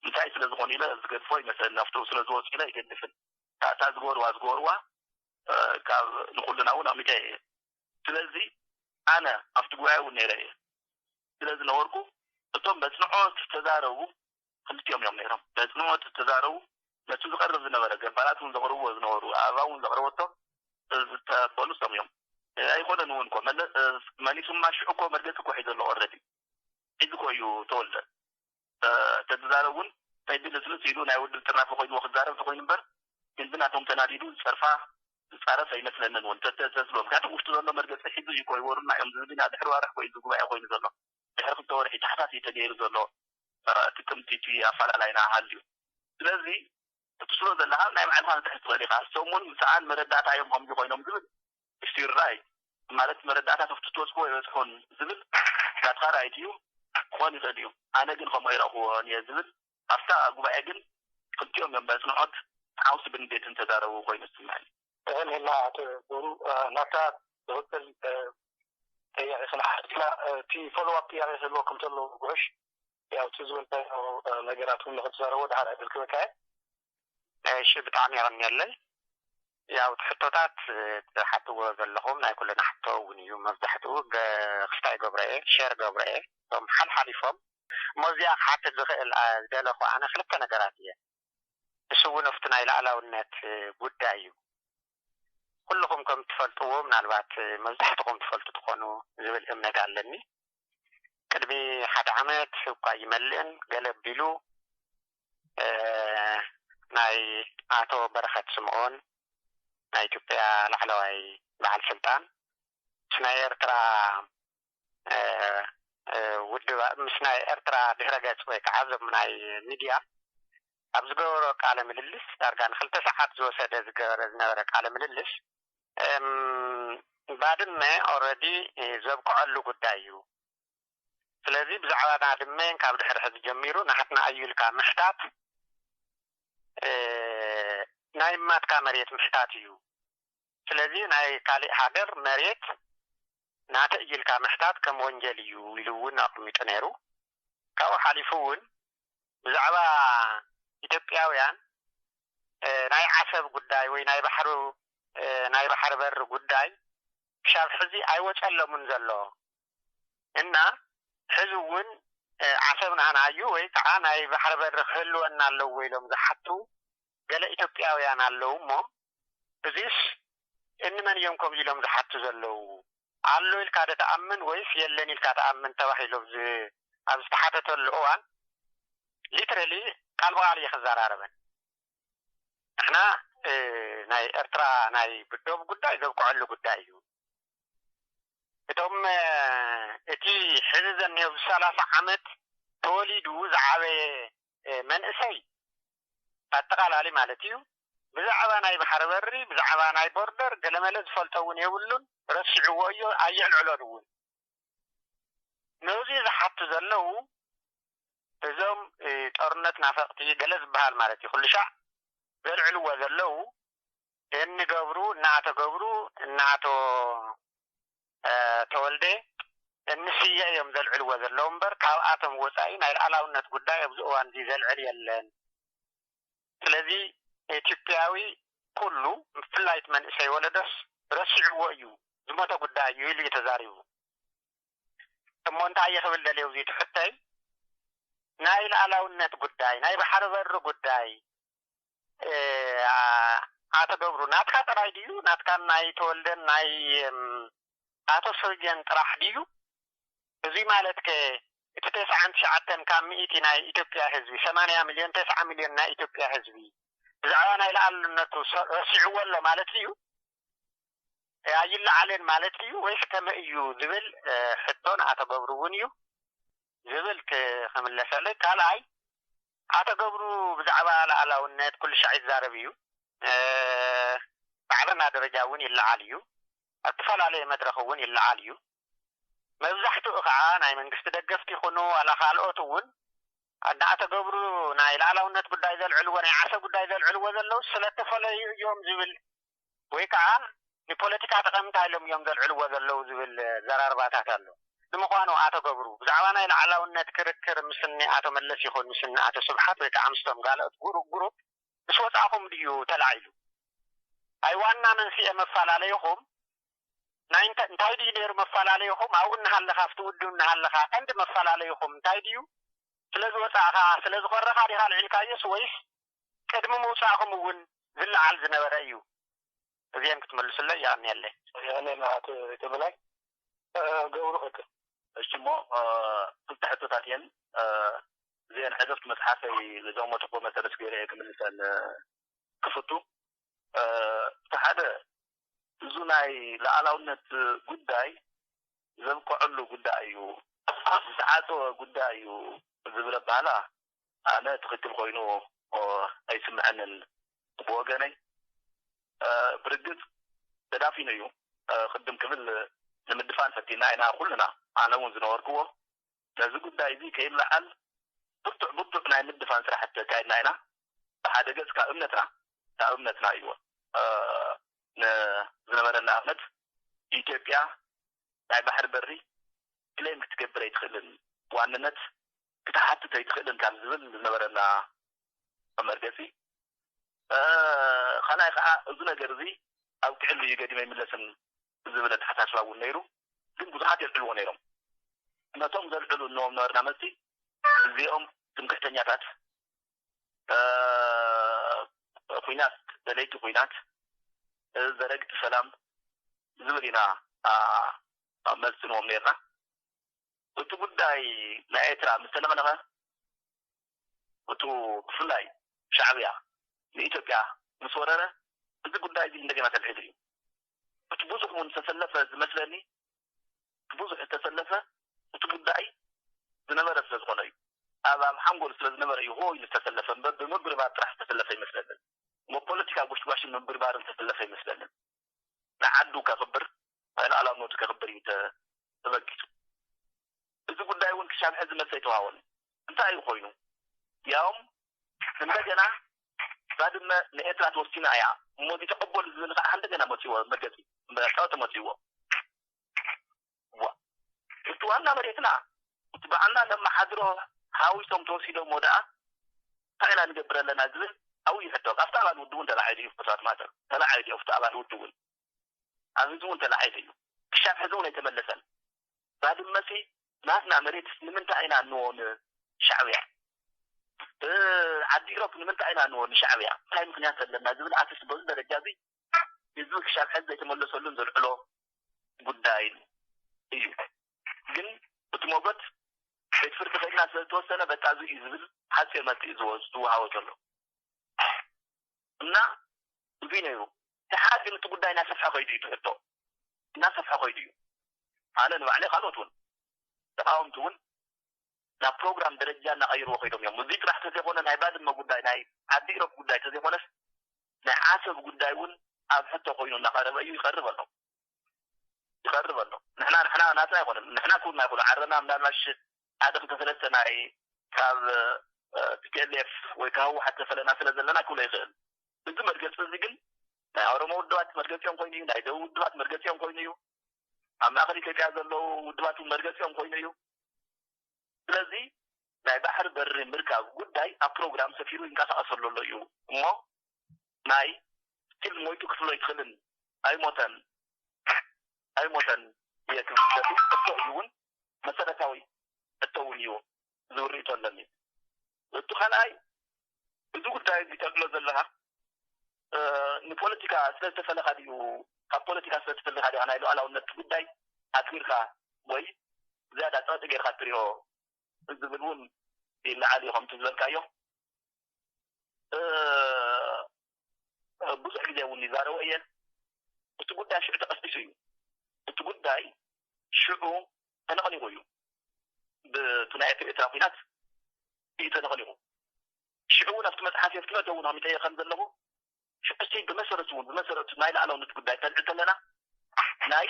እንታይ ስለ ዝኾኑ ኢለ ዝገድፎ ይመስለኒ። ኣብቱ ስለ ዝወፁ ኢለ ይገድፍን እታ ዝገበርዋ ዝገበርዋ ካብ ንኩልና እውን ኣሚተ እየ። ስለዚ ኣነ ኣብቲ ጉባኤ እውን ነይረ እየ። ስለ ዝነበርኩ እቶም በፅንዖት ዝተዛረቡ ክልቲኦም እዮም ነይሮም። በፅንዖት ዝተዛረቡ ነቲ ዝቐርብ ዝነበረ ገባላት እውን ዘቕርብዎ ዝነበሩ ኣበባ እውን ዘቕረበቶ ዝተበሉ እሶም እዮም። ኣይኮነን እውን እኮ መሊሱማ ሽዑ እኮ መርገፂ እኮ ሒዙ ኣሎ። ኦረዲ ሒዙ እኮ እዩ ተወልደ ተዝዛረብ እውን ናይ ድልስልስ ኢሉ ናይ ውድብ ጥርናፈ ኮይንዎ ክዛረብ ተኮይኑ እምበር ግን ብናቶም ተናዲዱ ዝፀርፋ ዝፃረፍ ኣይመስለንን እውን ተተስሎ ምክንያቱ ውሽጡ ዘሎ መርገፂ ሒዙ እዩ ኮይወሩና እዮም ዝብል ኢና ድሕሪ ዋርሕ ኮይኑ ጉባኤ ኮይኑ ዘሎ ድሕሪ ክልተ ወርሒ ታሕሳስ እዩ ተገይሩ ዘሎ ጥቅምቲ እቲ ኣፈላላይና ሃልዩ ስለዚ ትስሎ ዘለካ ናይ ባዕልካ ክትሕዝ ትኽእል ኢካ እሶም እውን ምሳኣን መረዳእታ እዮም ከምዚ ኮይኖም ዝብል እሱ ይራይ ማለት መረዳእታ ከፍቲ ትወስኮ ይበፅሑን ዝብል ናትካ ራይት እዩ ክኾን ይኽእል እዩ ኣነ ግን ከምኡ ይረኽቦን እየ ዝብል ኣብታ ጉባኤ ግን ክልቲኦም እዮም በፅንዖት ዓውሲ ብንዴትን ተዛረቡ ኮይኑ ዝስምዐኒ ኒና ኣቶ ገብሩ ናታ ዝቕፅል ጥያቄ ክንሓትና እቲ ፎሎዋፕ ጥያቄ ክህልወኩም ተሎ ጉዕሽ ያው እቲ ዝበልካዮ ነገራት እውን ንክትዛረቦ ድሓር ዕድል ክበካ እየ። እሺ፣ ብጣዕሚ የቐንየለይ። ያው እቲ ሕቶታት ትሓትዎ ዘለኹም ናይ ኩልና ሕቶ እውን እዩ። መብዛሕትኡ ክስታይ ገብረኤ ሸር ገብረኤ እቶም ሓልሓሊፎም እሞ እዚኣ ክሓትት ዝኽእል ዝደለኹ ኣነ ክልተ ነገራት እየ። ንሱ እውን ኣብቲ ናይ ላዕላውነት ጉዳይ እዩ። ኩልኹም ከም ትፈልጥዎ ምናልባት መብዛሕትኹም ትፈልጡ ትኾኑ ዝብል እምነት ኣለኒ። ቅድሚ ሓደ ዓመት እኳ ይመልእን ገለ ኣቢሉ ናይ ኣቶ በረኸት ስምኦን ናይ ኢትዮጵያ ላዕለዋይ በዓል ስልጣን ምስ ናይ ኤርትራ ውድብ ምስ ናይ ኤርትራ ድሕረ ገጽ ወይ ከዓ እዞም ናይ ሚድያ ኣብ ዝገበሮ ቃለ ምልልስ ዳርጋ ንክልተ ሰዓት ዝወሰደ ዝገበረ ዝነበረ ቃለ ምልልስ ባድመ ኦረዲ ዘብቅዐሉ ጉዳይ እዩ። ስለዚ ብዛዕባ ባድመ ካብ ድሕሪ ሕዚ ጀሚሩ ናሕትና ኣዩ ኢልካ ምሕታት ናይ ማትካ መሬት ምሕታት እዩ። ስለዚ ናይ ካሊእ ሃገር መሬት ናተ እዩ ኢልካ ምሕታት ከም ወንጀል እዩ ኢሉ እውን ኣቕሚጡ ነይሩ። ካብኡ ሓሊፉ እውን ብዛዕባ ኢትዮጵያውያን ናይ ዓሰብ ጉዳይ ወይ ናይ ባሕሩ ናይ ባሕሪ በር ጉዳይ ክሻብ ሕዚ ኣይወፀሎምን ዘሎ እና ሕዚ እውን ዓሰብ ናህና እዩ ወይ ከዓ ናይ ባሕሪ በር ክህልወና ኣለዎ ኢሎም ዝሓቱ ገለ ኢትዮጵያውያን ኣለዉ እሞ እዚስ እንመን እዮም ከምዚ ኢሎም ዝሓቱ ዘለዉ? ኣሎ ኢልካ ዶ ትኣምን ወይስ የለን ኢልካ ትኣምን ተባሂሉ ኣብዚ ዝተሓተተሉ እዋን ሊትረሊ ቃል ብቃል እየ ክዘራረበን። ንሕና ናይ ኤርትራ ናይ ብዶብ ጉዳይ ዘብቅዐሉ ጉዳይ እዩ። እቶም እቲ ሕዚ ዘኒሆ ኣብዚ ሰላሳ ዓመት ተወሊዱ ዝዓበየ መንእሰይ ኣጠቓላሊ ማለት እዩ ብዛዕባ ናይ ባሕሪ በሪ ብዛዕባ ናይ ቦርደር ገለመለ ዝፈልጦ እውን የብሉን። ረሲዕዎ እዮ ኣየዕልዕሎን እውን። ነዚ ዝሓቱ ዘለዉ እዞም ጦርነት ናፈቕቲ ገለ ዝበሃል ማለት እዩ ኩሉ ሻዕ ዘልዕልዎ ዘለዉ እንገብሩ እናተገብሩ እናቶ ተወልደ እንስየ እዮም ዘልዕልዎ ዘለዉ እምበር ካብኣቶም ወፃኢ ናይ ልኣላውነት ጉዳይ ኣብዚ እዋን እዚ ዘልዕል የለን። ስለዚ ኢትዮጵያዊ ኩሉ ብፍላይ እቲ መንእሰይ ወለዶስ ረሲዕዎ እዩ ዝሞተ ጉዳይ እዩ ኢሉ እዩ ተዛሪቡ። እሞ እንታይ እየ ክብል ደልየ እዚ ትሕተይ ናይ ልኣላውነት ጉዳይ ናይ ባሕሪ በሪ ጉዳይ ኣቶ ገብሩ ናትካ ጥራይ ድዩ ናትካ ናይ ተወልደን ናይ ኣቶ ስርጀን ጥራሕ ድዩ? እዚ ማለት ከ እቲ ተስዓን ትሽዓተን ካብ ሚእቲ ናይ ኢትዮጵያ ህዝቢ ሰማንያ ሚልዮን ተስዓ ሚልዮን ናይ ኢትዮጵያ ህዝቢ ብዛዕባ ናይ ልኣልነቱ ረሲዕዎ ኣሎ ማለት እዩ? ኣይለዓልን ማለት እዩ ወይስ ከመይ እዩ ዝብል ሕቶ ንኣቶ ገብሩ እውን እዩ ዝብል ክምለሰለይ። ካልኣይ ኣቶ ገብሩ ብዛዕባ ልኣላውነት ኩሉ ሻዕ ይዛረብ እዩ። ባዕልና ደረጃ እውን ይለዓል እዩ። ኣብ ዝተፈላለየ መድረኽ እውን ይለዓል እዩ። መብዛሕትኡ ከዓ ናይ መንግስቲ ደገፍቲ ይኹኑ ዋላ ካልኦት እውን ንኣቶ ገብሩ ናይ ልኣላውነት ጉዳይ ዘልዕልዎ ናይ ዓሰብ ጉዳይ ዘልዕልዎ ዘለዉ ስለተፈለዩ እዮም ዝብል ወይ ከዓ ንፖለቲካ ጠቐምታ ኢሎም እዮም ዘልዕልዎ ዘለዉ ዝብል ዘራርባታት ኣሎ። ንምዃኑ ኣቶ ገብሩ ብዛዕባ ናይ ልኣላውነት ክርክር ምስኒ ኣቶ መለስ ይኹን ምስኒ ኣቶ ስብሓት ወይ ከዓ ምስቶም ጋልኦት ጉሩብ ጉሩብ ምስ ወፃእኹም ድዩ ተላዒሉ? ኣይ ዋና መንስኤ መፈላለይኹም ናይ እንታይ ድዩ ነይሩ መፈላለይኹም? ኣብኡ እናሃለኻ ኣብቲ ውድብ እናሃለኻ ቀንዲ መፈላለይኹም እንታይ ድዩ? ስለ ዝወፃእኻ ስለ ዝኾረኻ ዲኻ ልዒልካዮስ ወይስ ቅድሚ ምውፃእኹም እውን ዝለዓል ዝነበረ እዩ? እዚአን ክትመልሱለይ የቐንየለይ። የቐንየልና ኣቶ ተበላይ። ገብሩ ቀጥል። እሺ እሞ ክልተ ሕቶታት እየን እዚአን ሕዘፍቲ መፅሓፈይ ዘቐመጥኩዎ መሰረት ገይረ እየ ክምልሰን ክፍቱ። እቲ ሓደ እዙ ናይ ሉዓላውነት ጉዳይ ዘብቅዐሉ ጉዳይ እዩ፣ ዝተዓፀወ ጉዳይ እዩ ዝብል ኣበሃህላ ኣነ ትኽክል ኮይኑ ኣይስምዐንን ብወገነይ። ብርግፅ ተዳፊኑ እዩ። ቅድም ክብል ንምድፋን ፈቲና ኢና ኩልና፣ ኣነ እውን ዝነበርክዎ። ነዚ ጉዳይ እዚ ከይለዓል ብርቱዕ ብርቱዕ ናይ ምድፋን ስራሕቲ ኣካይድና ኢና። ብሓደ ገፅ ካብ እምነትና ካብ እምነትና እዩ ማለት ኢትዮጵያ ናይ ባሕሪ በሪ ክሌም ክትገብር ኣይትኽእልን፣ ዋንነት ክትሓትት ኣይትኽእልን ካብ ዝብል ዝነበረና መመርገፂ። እ፣ ካልኣይ ከዓ እዚ ነገር እዚ ኣብ ክዕሉ እዩ ገዲመ ይምለስን ዝብል ኣተሓሳስባ እውን ነይሩ። ግን ብዙሓት የልዕልዎ ነይሮም። ነቶም ዘልዕሉ እንዎም ነበርና መልሲ እዚኦም ትምክሕተኛታት፣ እ፣ ኩናት፣ ደለይቲ ኩናት፣ እ፣ ዘረግቲ ሰላም ዝብል ኢና፣ አ፣ መልሲ ንዎም ነርና። እቲ ጉዳይ ናይ ኤርትራ ምስ ተነቕነቐ፣ እቱ ብፍላይ ሻዕብያ ንኢትዮጵያ ምስ ወረረ፣ እዚ ጉዳይ እዚ እንደገና ተልዒሉ እዩ። እቲ ብዙሕ እውን ዝተሰለፈ ዝመስለኒ፣ እቲ ብዙሕ ዝተሰለፈ እቲ ጉዳይ ዝነበረ ስለ ዝኾነ እዩ። ኣብ፣ ኣብ ሓንጎል ስለ ዝነበረ እዩ ሆ ኢሉ ዝተሰለፈ እምበር፣ ብምብርባር ጥራሕ ዝተሰለፈ ይመስለንን። እሞ ፖለቲካ ጎሽጓሽን ምብርባርን ዝተሰለፈ ይመስለንን። ንዓዱ ከኽብር፣ ናይ ሉዓላውነቱ ከኽብር እዩ ተ-፣ ተበጊሱ። እዚ ጉዳይ እውን ክሻብ ሕዚ መልሲ ኣይተዋሃቦን። እንታይ እዩ ኮይኑ? ያውም እንደገና ባድመ ንኤርትራ ተወሲና እያ፣ እሞ እዚ ተቐበሉ ዝብል ከዓ እንደገና መፅዎ መርገፂ፣ መርገፂ መፅዎ። ዋ፣ እቲ ዋና መሬትና፣ እቲ ባዕልና ነመሓድሮ ሃዊሶም ተወሲዶሞ ደኣ እንታይ ኢና ንገብር ኣለና ዝብል ዓብዪ ሕቶ ካብቲ ኣባል ውድብ እውን ተላዒሉ እዩ። ፍትዋት ማተር ተላዒሉ እዩ። ኣብቲ ኣባል ውድብ እውን ኣብ ህዝቢ እውን ተላዒሉ እዩ። ክሻብ ሕዚ እውን ኣይተመለሰን። ባድመሲ ናትና መሬት ንምንታይ ኢና እንዎ ንሻዕብያ? እ፣ ዓዲ ኢሮብ ንምንታይ ኢና እንዎ ንሻዕብያ? እንታይ ምኽንያት ኣለና ዝብል ኣትስ በዚ ደረጃ እዚ ህዝቢ ክሻብ ሕዚ ዘይተመለሰሉን ዘልዕሎ ጉዳይ እዩ። ግን እቲ ሞገት ቤት ፍርዲ ከይድና ስለ ዝተወሰነ በቃ እዚ እዩ ዝብል ሓፂር መልክዕ ዝወ-፣ ዝወሃቦ ዘሎ። እና እዚ ነይሩ። ደሓር ግን እቲ ጉዳይ እናሰፍሐ ከይዱ እዩ ትሕቶ። እናሰፍሐ ከይዱ እዩ። ኣነ ንባዕለይ ካልኦት እውን ተቃወምቲ እውን ናብ ፕሮግራም ደረጃ እናቐይርዎ ከይዶም እዮም። እዚ ጥራሕ ተዘይኮነ ናይ ባድመ ጉዳይ፣ ናይ ዓዲ ኢሮብ ጉዳይ ተዘይኮነስ ናይ ዓሰብ ጉዳይ እውን ኣብ ሕቶ ኮይኑ እናቐረበ እዩ፣ ይቐርብ ኣሎ። ይቐርብ ኣሎ። ንሕና፣ ንሕና ናትና ኣይኮነን። ንሕና ክውልና ይኽእሉ። ዓረና ምናልባሽ ሓደ ክልተ ሰለስተ ናይ ካብ፣ እ፣ ቲ ፒ ኤል ኤፍ ወይ ካብ ህወሓት ተፈለና ስለ ዘለና ክብሎ ይኽእል። እዚ መርገፂ እዚ ግን ናይ ኦሮሞ ውድባት መርገፂኦም ኮይኑ እዩ፣ ናይ ደቡብ ውድባት መርገፂኦም ኮይኑ እዩ፣ ኣብ ማእኸል ኢትዮጵያ ዘለዉ ውድባት እውን መርገፂኦም ኮይኑ እዩ። ስለዚ ናይ ባሕሪ በሪ ምርካብ ጉዳይ ኣብ ፕሮግራም ሰፊሩ ይንቀሳቐሰሉ ኣሎ እዩ። እሞ ናይ ስቲል ሞይቱ ክፍሎ ኣይትኽእልን፣ ኣይሞተን፣ ኣይሞተን እየ ክብል ዝደሊ። ሕቶ እዩ እውን መሰረታዊ ሕቶ እውን እዩ ዝብል ርእይቶ ኣለኒ። እቲ ካልኣይ፣ እዚ ጉዳይ እዚ ተልዕሎ ዘለኻ፣ እ፣ ንፖለቲካ ስለ ዝተፈለኻ ድዩ፣ ካብ ፖለቲካ ስለ ዝተፈለኻ ዲኻ ናይ ሉዓላውነት ጉዳይ ኣክቢርካ ወይ ዝያዳ ጸቕጢ ጌርካ ትሪኦ ዝብል እውን ይለዓል እዩ ከምቲ ዝበልካዮ። እ፣ ብዙሕ ግዜ እውን ይዛረቦ እየ። እቲ ጉዳይ ሽዑ ተቐስቂሱ እዩ። እቲ ጉዳይ ሽዑ ተነቕኒቑ እዩ። ብቲ ናይ ኤርትራ ኩናት እዩ ተነቕኒቑ። ሽዑ እውን ኣብቲ መጽሓፍ የፍትመት እውን ከሚጠየ ከም ዘለኹ ሽዑ እስቲ ብመሰረቱ እውን ብመሰረቱ ናይ ሉዓላውነት ጉዳይ ተልዕል ከለና ናይ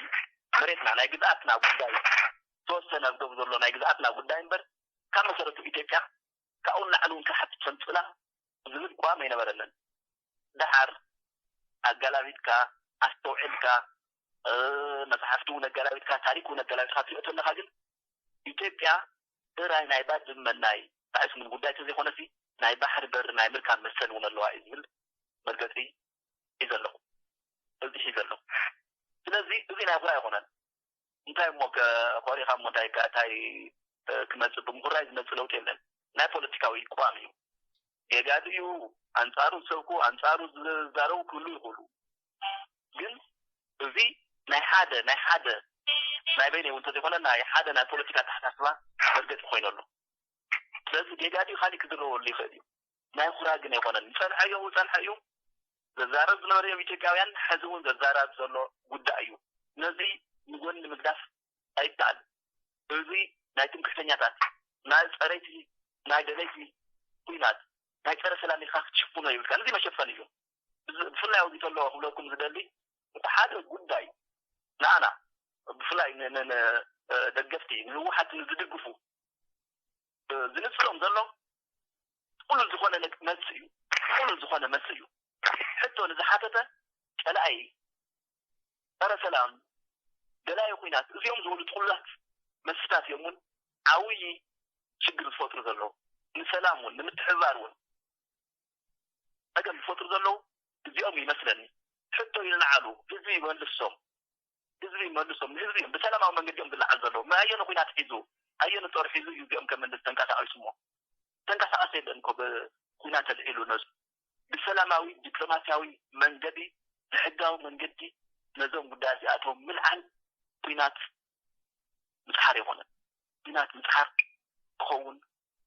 መሬትና ናይ ግዝኣትና ጉዳይ ዝተወሰነ ኣብ ዶብ ዘሎ ናይ ግዝኣትና ጉዳይ እምበር ካብ መሰረቱ ኢትዮጵያ ካብኡ ንላዕሊ እውን ክሓትት ከምፅእላ ዝብል ቅዋም ኣይነበረንን። ደሓር ኣገላቢጥካ ኣስተውዒልካ፣ እ፣ መፅሓፍቲ እውን ኣገላቢጥካ ታሪክ እውን ኣገላቢጥካ ትሪኦ ተለካ ግን ኢትዮጵያ ጥራይ ናይ ባድመን ናይ ጣዕስምን ጉዳይ ተዘይኮነሲ ናይ ባሕሪ በሪ ናይ ምርካብ መሰል እውን ኣለዋ እዩ ዝብል መርገፂ ሒዘ ኣለኹ። እዚ ሒዘ ኣለኹ። ስለዚ እዚ ናይ ኩራ ኣይኮነን። እንታይ እሞ ከ-፣ ኮሪኻ እሞ እንታይ ከ-፣ እንታይ፣ እ፣ ክመጽእ ብምኹራይ ዝመጽእ ለውጢ የለን። ናይ ፖለቲካዊ ቅዋም እዩ። ጌጋ ድዩ፣ ኣንጻሩ ዝሰብኩ፣ ኣንጻሩ ዝዛረቡ ክህሉ ይኽእሉ። ግን እዚ ናይ ሓደ፣ ናይ ሓደ፣ ናይ በይነይ እውን እንተዘይኮነ ናይ ሓደ ናይ ፖለቲካ ኣተሓሳስባ መርገጺ ኮይኑ ኣሎ። ስለዚ ጌጋ ድዩ ካሊእ ክዝረበሉ ይኽእል እዩ። ናይ ኩራ ግን ኣይኮነን። ዝጸንሐ እዩ፣ ዝጸንሐ እዩ። ዘዛረብ ዝነበረ እዮም ኢትዮጵያውያን፣ ሕዚ እውን ዘዛራብ ዘሎ ጉዳይ እዩ። ነዚ ንጎኒ ምግዳፍ ኣይከኣል። እዚ ናይ ትምክሕተኛታት፣ ናይ ጸረይቲ፣ ናይ ደለይቲ ኩናት፣ ናይ ጸረ ሰላም ኢልካ ክትሽፍኖ ይብልካ። ነዚ መሸፈኒ እዩ። ብዝ-፣ ብፍላይ ኣብዚ ተሎ ክብለኩም ዝደሊ፣ እቲ ሓደ ጉዳይ ንኣና፣ ብፍላይ ን-፣ ን-፣ ን-፣ እ፣ ደገፍቲ፣ ንህወሓት ንዝድግፉ፣ እ፣ ዝንጽሎም ዘሎ ቅሉል ዝኾነ ነግ-፣ መልሲ እዩ። ቅሉል ዝኾነ መልሲ እዩ። ሕቶ ንዝሓተተ ጸላኢ ጸረ ሰላም፣ ደላይ ኹናት፣ እዚኦም ዝበሉ ጥቕሉላት መልስታት እዮም እውን ዓብዪ ሽግር ዝፈጥሩ ዘለዉ። ንሰላም እውን ንምትሕብባር እውን ጸገም ዝፈጥሩ ዘለዉ እዚኦም ይመስለኒ። ሕቶ ይልዓሉ፣ ህዝቢ ይመልሶም፣ ህዝቢ ይመልሶም፣ ህዝቢ እዮም ብሰላማዊ መንገዲ እዮም ዝለዓሉ ዘለዉ። ኣየኑ ኹናት ሒዙ፣ ኣየኑ ጦር ሒዙ እዩ እዚኦም ከመልስ ተንቀሳቒሱ እሞ? ተንቀሳቐሰ የለን እኮ ብኹናት ተልዒሉ ነሱ። ብሰላማዊ ዲፕሎማሲያዊ መንገዲ፣ ብሕጋዊ መንገዲ ነዞም ጉዳያት እዚኣቶም ምልዓል ኲናት ምጽሓር ኣይኮነን። ኲናት ምጽሓር ክኸውን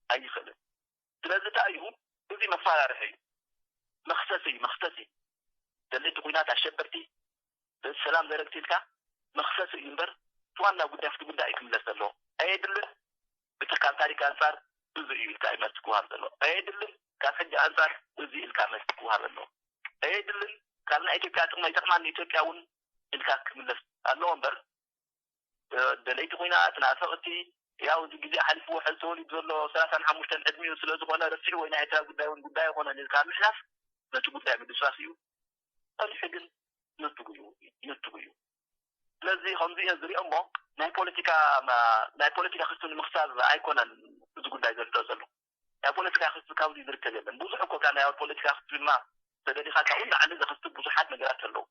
ኣይኽእልን። ስለዚ እንታይ እዩ? እዚ መፋራርሒ እዩ። መኽሰስ እዩ፣ መኽሰስ እዩ። ደለይቲ ኲናት ኣሸበርቲ፣ ሰላም ዘረግቲ ኢልካ መኽሰስ እዩ እምበር፣ እቲ ዋና ጉዳይ፣ እቲ ጉዳይ እዩ ክምለስ ዘለዎ። ኣየድልን። እቲ ካብ ታሪክ ኣንጻር እዚ እዩ ኢልካ እዩ መልሲ ክወሃብ ዘለዎ። ኣየድልን። ካብ ሕጂ ኣንጻር እዚ ኢልካ መልሲ ክወሃብ ኣለዎ። ኣየድልን። ካብ ናይ ኢትዮጵያ ጥቕሚ ይጠቕማኒ ኢትዮጵያ እውን ኢልካ ክምለስ ኣለዎ እምበር፣ እ፣ ደለይቲ ኹናት፣ ናፈቕቲ፣ ያው እዚ ግዜ ሓሊፍዎ፣ ሕዚ ተወሊዱ ዘሎ ሰላሳን ሓሙሽተን ዕድሚኡ ስለ ዝኾነ ረሲዑ ወይ ናይ ኤርትራ ጉዳይ እውን ጉዳይ ኣይኮነን ኢልካ ምሕላፍ ነቲ ጉዳይ ምድስባስ እዩ። ጸኒሑ ግን ንትጉ እዩ፣ ንትጉ እዩ። ስለዚ ከምዚ እየ ዝሪኦ እሞ ናይ ፖለቲካ ማ-፣ ናይ ፖለቲካ ክስቱ ንምኽሳብ ኣይኮነን እዚ ጉዳይ ዘርድኦ ዘሎ። ናይ ፖለቲካ ክስቱ ካብዚ ዝርከብ የለን። ብዙሕ እኮ ካብ ናይ ፖለቲካ ክስቱ ድማ ተደሊኻ ካብኡ ንላዕሊ ዘኽስብ ብዙሓት ነገራት ኣለዉ።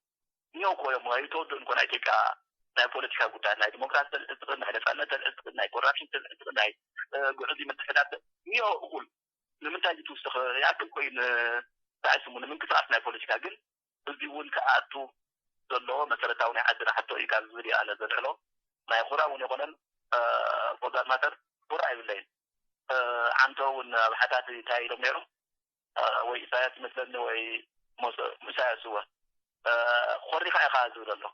እኒኦ እኮ እዮም ኣይተወድኡን እኮ ናይ ኢትዮጵያ ናይ ፖለቲካ ጉዳይ፣ ናይ ዲሞክራሲ ተልዕል ትኽእል፣ ናይ ነፃነት ተልዕል ትኽእል፣ ናይ ኮራፕሽን ተልዕል ትኽእል፣ ናይ፣ እ፣ ግዑዝ ምትሕዳር ተ-፣ እኒኦ እኹል። ንምንታይ እዩ ትውስኽ? ይኣክል ኮይኑ ንታይ ስሙ ንምንቅስቓስ ናይ ፖለቲካ ግን እዚ እውን ክኣቱ ዘለዎ መሰረታዊ ናይ ዓድና ሕቶ እዩ ካብ ዝብል እዩ ኣነ ዘልዕሎ። ናይ ኹራ እውን የኾነን፣ እ፣ ፎር ዛት ማተር፣ ኹራ የብለይን። እ፣ ዓንቶ እውን ኣብ ሓታቲ እንታይ ኢሎም ነይሮም? እ፣ ወይ ኢሳያስ ይመስለኒ ወይ ሞስ-፣ ኢሳያስ እወ፣ እ፣ ኾሪኻ ኢኻ ዝብል ኣሎ።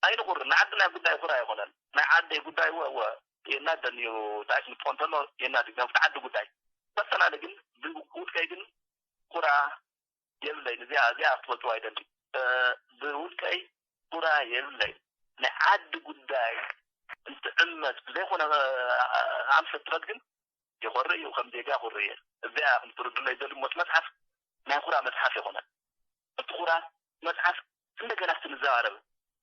ኣይንቑርን። ናይ ዓድና ጉዳይ ኹራ ኣይኾነን። ናይ ዓደይ ጉዳይ እወ፣ እወ፣ የናደን እዩ። እንታይ ስምጥቆ እንተሎ የናድግ፣ ናብቲ ዓዲ ጉዳይ። ፐርሰናሊ ግን፣ ብውልቀይ ግን ኹራ የብለይን። እዚኣ፣ እዚኣ ክትፈልጥዋ ይደሊ። እ፣ ብውልቀይ ኹራ የብለይን። ናይ ዓዲ ጉዳይ እንትዕመት ብዘይኮነ፣ እ፣ ኣንፈት ጥረት ግን የኾርእ እዩ፣ ከም ዜጋ ኮርእ እየ። እዚኣ ከም ትርድለይ ዘድሞት መጽሓፍ ናይ ኩራ መጽሓፍ የኾነን። እቲ ኩራ መጽሓፍ እንደገና እስቲ ንዘራረብ፣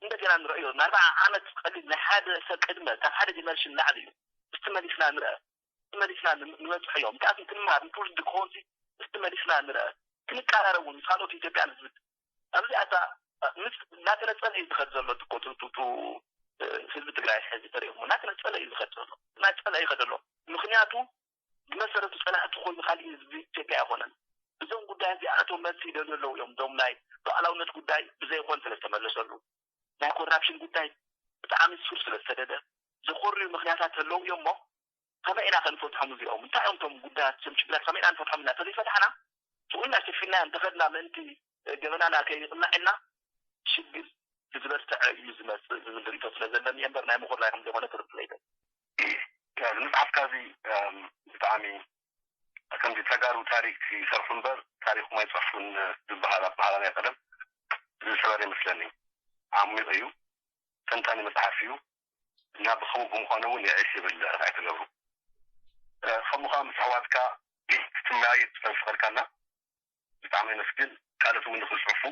እንደገና ንርእዮ። ንኣርባዓ ዓመት ቀሊል ናይ ሓደ ሰብ ዕድመ ካብ ሓደ ጀነሬሽን ላዕሊ እዩ። እስቲ መሊስና ንርአ፣ እስቲ መሊስና ን-፣ ንበጽሖ እዮም። ምክንያቱ ክንመሃር ንትውልዲ ክኸውን ሲ እስቲ መሊስና ንርአ፣ ክንቀራረብ እውን ምስ ካልኦት ኢትዮጵያን ህዝቢ ኣብዚ ኣታ ምስ እናተነጸለ እዩ ዝኸድ ዘሎ። እኮ ቱ፣ ቱ፣ ቱ፣ ህዝቢ ትግራይ ሕዚ ተሪእሞ እናተነጸለ እዩ ዝኸድ ዘሎ። እናጸለ እዩ ይኸድ ኣሎ። ምኽንያቱ ብመሰረቱ ጸላእቲ ኮይኑ ካሊእ ህዝቢ ኢትዮጵያ ኣይኮነን። እዞም ጉዳይ እዚኣቶም መልሲ ይደልዩ ኣለዉ እዮም። እዞም ናይ ሉዓላውነት ጉዳይ ብዘይኮን ስለ ዝተመለሰሉ፣ ናይ ኮራፕሽን ጉዳይ ብጣዕሚ ሱር ስለ ዝሰደደ፣ ዘኾርዩ ምኽንያታት ኣለዉ እዮም እሞ፣ ከመይ ኢና ከንፈትሖም እዚኦም? እንታይ እዮም እቶም ጉዳያት፣ እቶም ሽግራት ከመይ ኢና ንፈትሖም? እና ተዘይፈታሕና፣ ስቕ ኢልና ሸፊንና እንተኸድና ምእንቲ ገበናና ከይቕላዕ ኢልና፣ ሽግር ብዝበርትዐ እዩ ዝመጽእ ዝብል ርእይቶ ስለ ዘለኒ እየ እምበር፣ ናይ ምኹራይ ከም ዘይኮነ ትርድእ ለይተ። እዚ መጽሓፍካ እዚ፣ እም፣ ብጣዕሚ ከምዚ ተጋሩ ታሪክ ይሰርሑ እምበር ታሪኩም ኣይጽሕፉን ዝበሃል ኣበሃህላ ናይ ቀደም ዝሰበር ይመስለኒ። ዓሚቕ እዩ፣ ተንታኒ መጽሓፍ እዩ እና ብኸምኡ ብምዃኑ እውን የዒስ ይብል ኣይትገብሩ። እ፣ ከምኡ ከዓ ምስ ኣሕዋትካ ክትመያየጥ ዝፈቀድካና ብጣዕሚ የመስግን። ካልኦት እውን ንክጽሕፉ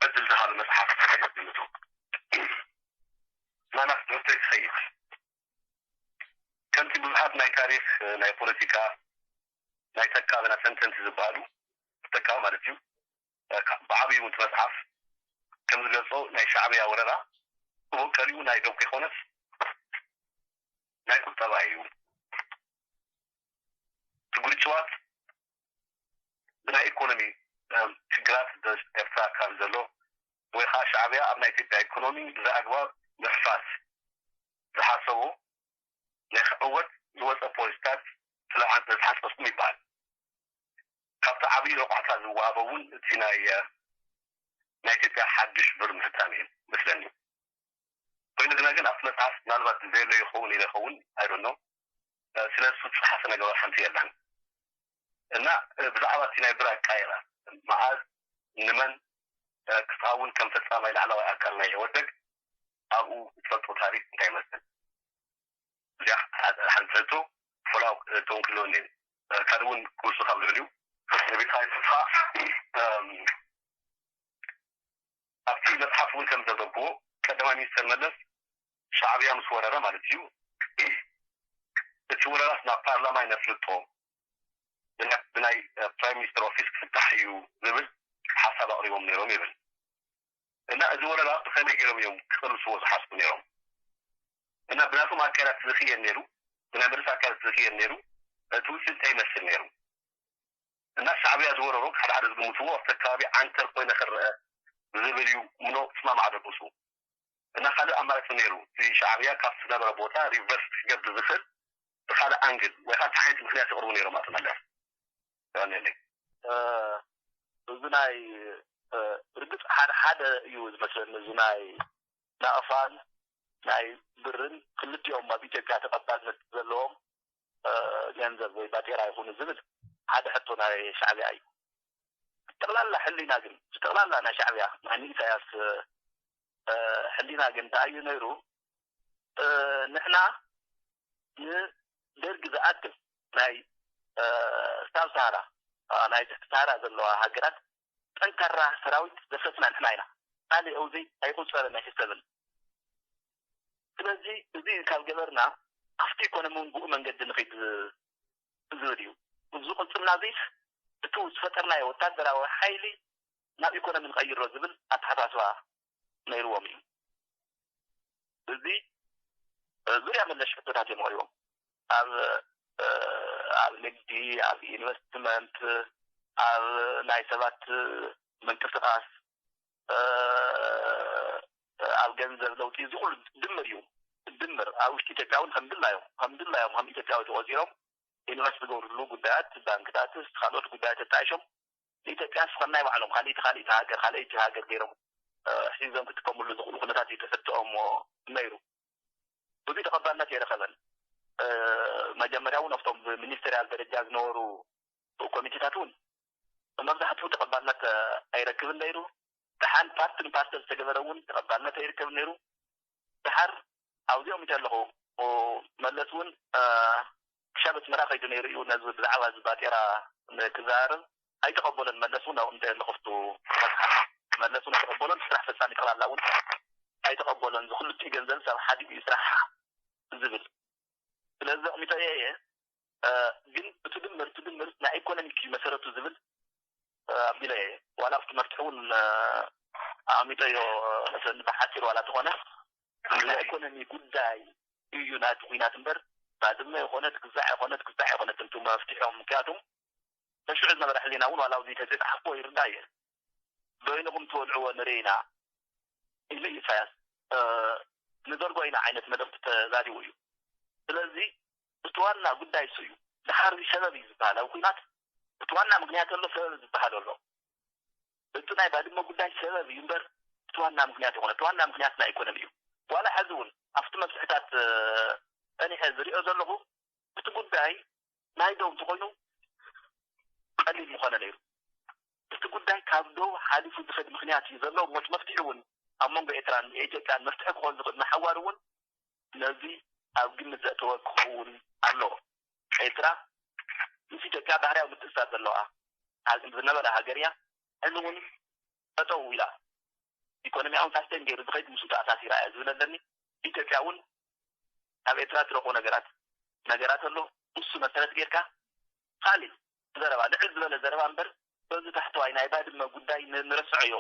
ዕድል ዝሃበ መጽሓፍ ይግምቱ። ናና ትምህርተይ ትኸይድ። ከምቲ ብዙሓት ናይ ታሪኽ፣ ናይ ፖለቲካ፣ ናይ ተካብና ተንተንቲ ዝበሃሉ፣ ተካብ ማለት እዩ፣ ብዓብዩ እቲ መጽሓፍ ከም ዝገልጾ ናይ ሻዕብያ ወረራ መበቀሊኡ ናይ ዶብ ከይኮነስ ናይ ቁጠባ እዩ። እቲ ግርጭዋት ብናይ ኢኮኖሚ፣ እም፣ ሽግራት ኤርትራ ካብ ዘሎ ወይ ከዓ ሻዕብያ ኣብ ናይ ኢትዮጵያ ኢኮኖሚ ብዘይ ኣግባብ ምሕፋስ ዝሓሰቦ ናይ ክዕወት ዝወፀ ፖሊሲታት ስለ ዝተሓንፀፅኩም ይበሃል። ካብቲ ዓብዪ ረቋሕታ ዝወሃበ እውን እቲ ናይ፣ ናይ ኢትዮጵያ ሓድሽ ብር ምህታም እዩ መስለኒ። ኮይኑ ግና ግን ኣብቲ መጽሓፍ ምናልባት ዘየሎ ይኸውን ኢለ ይኸውን፣ I don't know። እ፣ ስለ እሱ ዝጸሓፈ ነገር ሓንቲ የላን። እና፣ እ፣ ብዛዕባ እቲ ናይ ብር ኣቃይራ፣ መዓዝ፣ ንመን፣ እ፣ ክትኣውን ከም ፈጻማይ ላዕለዋይ ኣካል ናይ ኢህወደግ ኣብኡ እትፈልጦ ታሪክ እንታይ ይመስል? እዚኣ ሓደ ሓንቲ ሕቶ ፎላው፣ እ፣ ተወንክለኒ። እ፣ ካልእ እውን ክውስኽ ኣብ ልዕሊኡ። ንቤትካ ይስፍኻ፣ እም፣ ኣብቲ መጽሓፍ እውን ከም ዘንበብክዎ፣ ቀዳማይ ሚኒስተር መለስ ሻዕብያ ምስ ወረረ ማለት እዩ፣ እቲ ወረራስ ናብ ፓርላማ ይነፍልጦ፣ ብናይ ፕራይም ሚኒስተር ኦፊስ ክፍታሕ እዩ ዝብል ሓሳብ ኣቕሪቦም ነይሮም ይብል። እና እዚ ወረራ ብኸመይ ገይሮም እዮም ክቕልስዎ ዝሓስቡ ነይሮም? እና ብናቶም ኣካላት ዝኽየድ ነይሩ፣ ብናይ መለስ ኣካላት ዝኽየድ ነይሩ፣ እቲ ውፅኢት እንታይ ይመስል ነይሩ? እና ሻዕብያ ዝወረሮ ሓደ ሓደ ዝግምትዎ ኣብቲ ከባቢ ዓንከር ኮይነ ክረአ ዝብል እዩ ምኖ ትስማማዕ ዶ? እና ካልእ ኣማራፂ ነይሩ፣ እቲ ሻዕብያ ካብ ዝነበረ ቦታ ሪቨርስ ክገብር ዝኽእል ብካልእ ኣንግል ወይ ከዓ እንታይ ዓይነት ምክንያት የቕርቡ ነይሮም ኣቶ መለስ? ይቐንየለይ። እዚ ናይ ርግፅ ሓደ ሓደ እዩ ዝመስለኒ፣ እዚ ናይ ናቕፋን ናይ ብርን ክልቲኦም ኣብ ኢትዮጵያ ተቐባልነት ዘለዎም ገንዘብ ወይ ባጤራ ይኹኑ ዝብል ሓደ ሕቶ ናይ ሻዕብያ እዩ። ጠቕላላ ሕሊና ግን ጠቕላላ ናይ ሻዕብያ ናይ ንኢሳያስ ሕሊና ግን እንታይ እዩ ነይሩ? ንሕና ንደርጊ ዝኣክል ናይ ሳብ ሳሃራ ናይ ትሕቲ ሳሃራ ዘለዋ ሃገራት ጠንካራ ሰራዊት ዘፍረስና ንሕና ኢና። ካልእ ኣብዚ ኣይቁፀርን ኣይሕሰብን። ስለዚ እዚ ካብ ገበርና ኣብቲ ኢኮኖሚ እውን ብኡ መንገዲ ንኺድ ዝብል እዩ። ዝቕፅልና ዚስ እቱ ዝፈጠርናዮ ወታደራዊ ሓይሊ ናብ ኢኮኖሚ ንቐይሮ ዝብል ኣተሓሳስባ ነይርዎም እዩ። እዚ ዙርያ መለሽ ሕቶታት እዮም ቀሪቦም። ኣብ ኣብ ንግዲ፣ ኣብ ኢንቨስትመንት፣ ኣብ ናይ ሰባት ምንቅስቃስ፣ ኣብ ገንዘብ ለውጢ፣ እዚ ኩሉ ድምር እዩ። ድምር ኣብ ውሽጢ ኢትዮጵያ እውን ከምድላዮም ከምድላዮም ከም ኢትዮጵያዊ ተቆፂሮም ኢንቨስት ዝገብርሉ ጉዳያት፣ ባንክታትስ ካልኦት ጉዳያት ተጣይሾም ንኢትዮጵያ ስኸናይ ባዕሎም ካልእቲ ካልእቲ ሃገር ካልእቲ ሃገር ገይሮም ሒዞም ክጥቀምሉ ዝኽእሉ ኩነታት እዩ ተፈጥኦሞ ነይሩ። ብዙ ተቐባልነት የረኸበን። መጀመርያ እውን ኣብቶም ብሚኒስትርያል ደረጃ ዝነበሩ ኮሚቴታት እውን መብዛሕትኡ ተቐባልነት ኣይረክብን ነይሩ። ደሓን ፓርትን ፓርሰል ዝተገበረ እውን ተቐባልነት ኣይርከብን ነይሩ። ደሓር ኣብዚኦም እንተ ኣለኹ መለስ እውን ክሻብ ኣስመራ ከይዱ ነይሩ እዩ ነዚ ብዛዕባ እዚ ባጤራ ክዛረብ ኣይተቐበሎን። መለስ እውን ኣብኡ እንተ ኣለኹ ኣብቱ መለስ እውን ኣይተቐበሎን። ስራሕ ፈፃሚ ጠቕላላ እውን ኣይተቐበሎን። ዝክልቲኡ ገንዘብ ሰብ ሓዲኡ እዩ ስራሕ ዝብል ስለዚ ኣቕሚጠዮ እየ። ግን እቲ ድምር እቲ ድምር ናይ ኢኮኖሚክ እዩ መሰረቱ ዝብል ኣቢለ እየ። ዋላ ኣብቲ መፍትሒ እውን ኣቕሚጠዮ መሰለኒ ብሓፂር ዋላ ተኾነ ናይ ኢኮኖሚ ጉዳይ እዩ ናቲ ኩናት እምበር ባድመ ይኾነት ግዛዕ ይኾነት ግዛዕ ይኾነት እንቱ መፍትሖም ምክንያቱም ተሽዑ ዝነበረ ሕሊና እውን ዋላ ኣብዚ ተዘይፀሓፍዎ ይርዳ እየ። በይንኹም ትወልዕዎ ንርኢ ኢና ኢሉ ኢሳያስ ንዘርጎ ኢና ዓይነት መልእኽቲ ተዛሪቡ እዩ። ስለዚ እቲ ዋና ጉዳይ እሱ እዩ። ድሓር ሰበብ እዩ ዝበሃል ኣብ ኩናት እቲ ዋና ምክንያት ኣሎ ሰበብ ዝበሃል ኣሎ። እቲ ናይ ባድመ ጉዳይ ሰበብ እዩ እምበር እቲ ዋና ምክንያት ይኮነ። እቲ ዋና ምክንያት ናይ ኢኮኖሚ እዩ። ዋላ ሕዚ እውን ኣብቲ መፍትሕታት ጸኒሐ ዝሪኦ ዘለኹ እቲ ጉዳይ ናይ ደው እንተኾይኑ ቀሊል ምኾነ ነይሩ። እቲ ጉዳይ ካብ ደው ሓሊፉ ዝኸድ ምክንያት እዩ ዘሎ። ሞት መፍትሒ እውን ኣብ መንጎ ኤርትራን ኢትዮጵያን መፍትሒ ክኾን ዝኽእል ንሓዋር እውን ነዚ ኣብ ግምት ዘእተወ ክኸውን ኣለዎ። ኤርትራ ምስ ኢትዮጵያ ባህርያዊ ምትእስሳር ዘለዋ ዝነበረ ሃገር እያ። ሕዚ እውን ጠጠው ኢላ ኢኮኖሚያውን ሳስቴን ገይሩ ዝኸይድ ምስኡ ተኣሳሲራ እያ ዝብል ኣለኒ። ኢትዮጵያ እውን ካብ ኤርትራ ትረኽቦ ነገራት ነገራት ኣሎ። ንሱ መሰረት ጌርካ ካሊእ ዘረባ ልዕል ዝበለ ዘረባ እምበር በዚ ታሕተዋይ ናይ ባድመ ጉዳይ ንረስዐዮ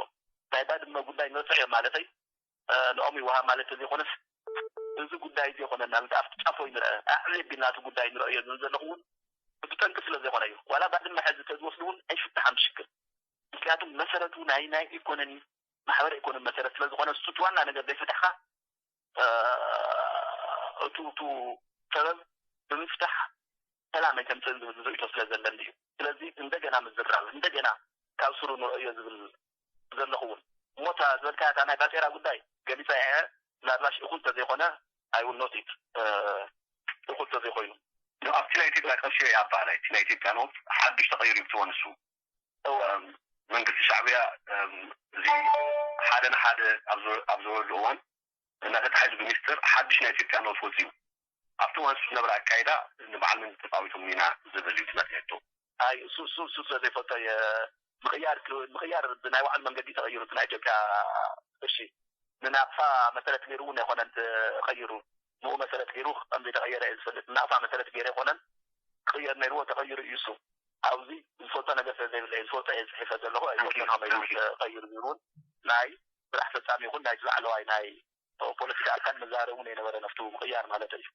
ናይ ባድመ ጉዳይ ንረስዐዮ ማለተይ ንኦም ይወሃብ ማለት ተዘይኮነስ እዚ ጉዳይ እዚ ይኮነና ምስ ኣብቲ ጫፎ ይንርአ ኣዕብየ ቢልና እቲ ጉዳይ ንረእዮ ዝብል ዘለኹ እውን ብጠንቂ ስለ ዘይኮነ እዩ። ዋላ ባድመ ሕዚ ተዝወስዱ እውን ኣይፍታሓን ብሽግር ምክንያቱም መሰረቱ ናይ ናይ ኢኮኖሚ ማሕበረ ኢኮኖሚ መሰረት ስለ ዝኾነ እሱ እቲ ዋና ነገር ዘይፈታሕካ እቱ እቱ ሰበብ ብምፍታሕ ሰላም ኣይተምፅእን ዝብል ርእይቶ ስለ ዘለኒ እዩ። ስለዚ እንደገና ምዝራብ እንደገና ካብ ስሩ ንርእዮ ዝብል ዘለኹ እውን እሞታ ዝበልካያ እታ ናይ ባጤራ ጉዳይ ገሊፀ እየ። ምናልባሽ እኹል ተዘይኮነ ኣይውኖት እዩ እኹል ተዘይኮይኑ ኣብቲ ናይ ኢትዮጵያ ቀሺ ኣባላ እቲ ናይ ኢትዮጵያ ኖት ሓዱሽ ተቐይሩ ይብትዎ ንሱ መንግስቲ ሻዕብያ እዚ ሓደ ንሓደ ኣብ ዝበሉ እዋን እናተታሒዙ ብሚስጥር ሓድሽ ናይ ኢትዮጵያ ኖት ወፂኡ ኣብቲ እዋን ዝነበረ ኣካይዳ ንበዓል መንግስቲ ተፃዊቶም ኢና ዝብል እዩ ትመስለቶ። ኣይ እሱ እሱ እሱ ስለ ዘይፈልጦ እየ ምቕያር ምቕያር ብናይ ባዕሉ መንገዲ ተቐይሩ እቲ ናይ ኢትዮጵያ ቅርሺ ንናቕፋ መሰረት ገይሩ እውን ኣይኮነን ተቐይሩ። ንኡ መሰረት ገይሩ ከም ዘይተቐየረ እየ ዝፈልጥ። ንናቕፋ መሰረት ገይሩ ኣይኮነን ክቕየር ነይርዎ፣ ተቐይሩ እዩ እሱ። ኣብዚ ዝፈልጦ ነገር ስለ ዘይብለ እየ፣ ዝፈልጦ እየ ዝጽሕፈ ዘለኹ። ኣይፈልጦን ከመይ እዩ ተቐይሩ ነይሩ እውን ናይ ስራሕ ፈጻሚ ይኹን ናይቲ ላዕለዋይ ናይ ፖለቲካ ኣካል መዛረቡ እውን የነበረ ነፍቱ ምቕያር ማለት እዩ።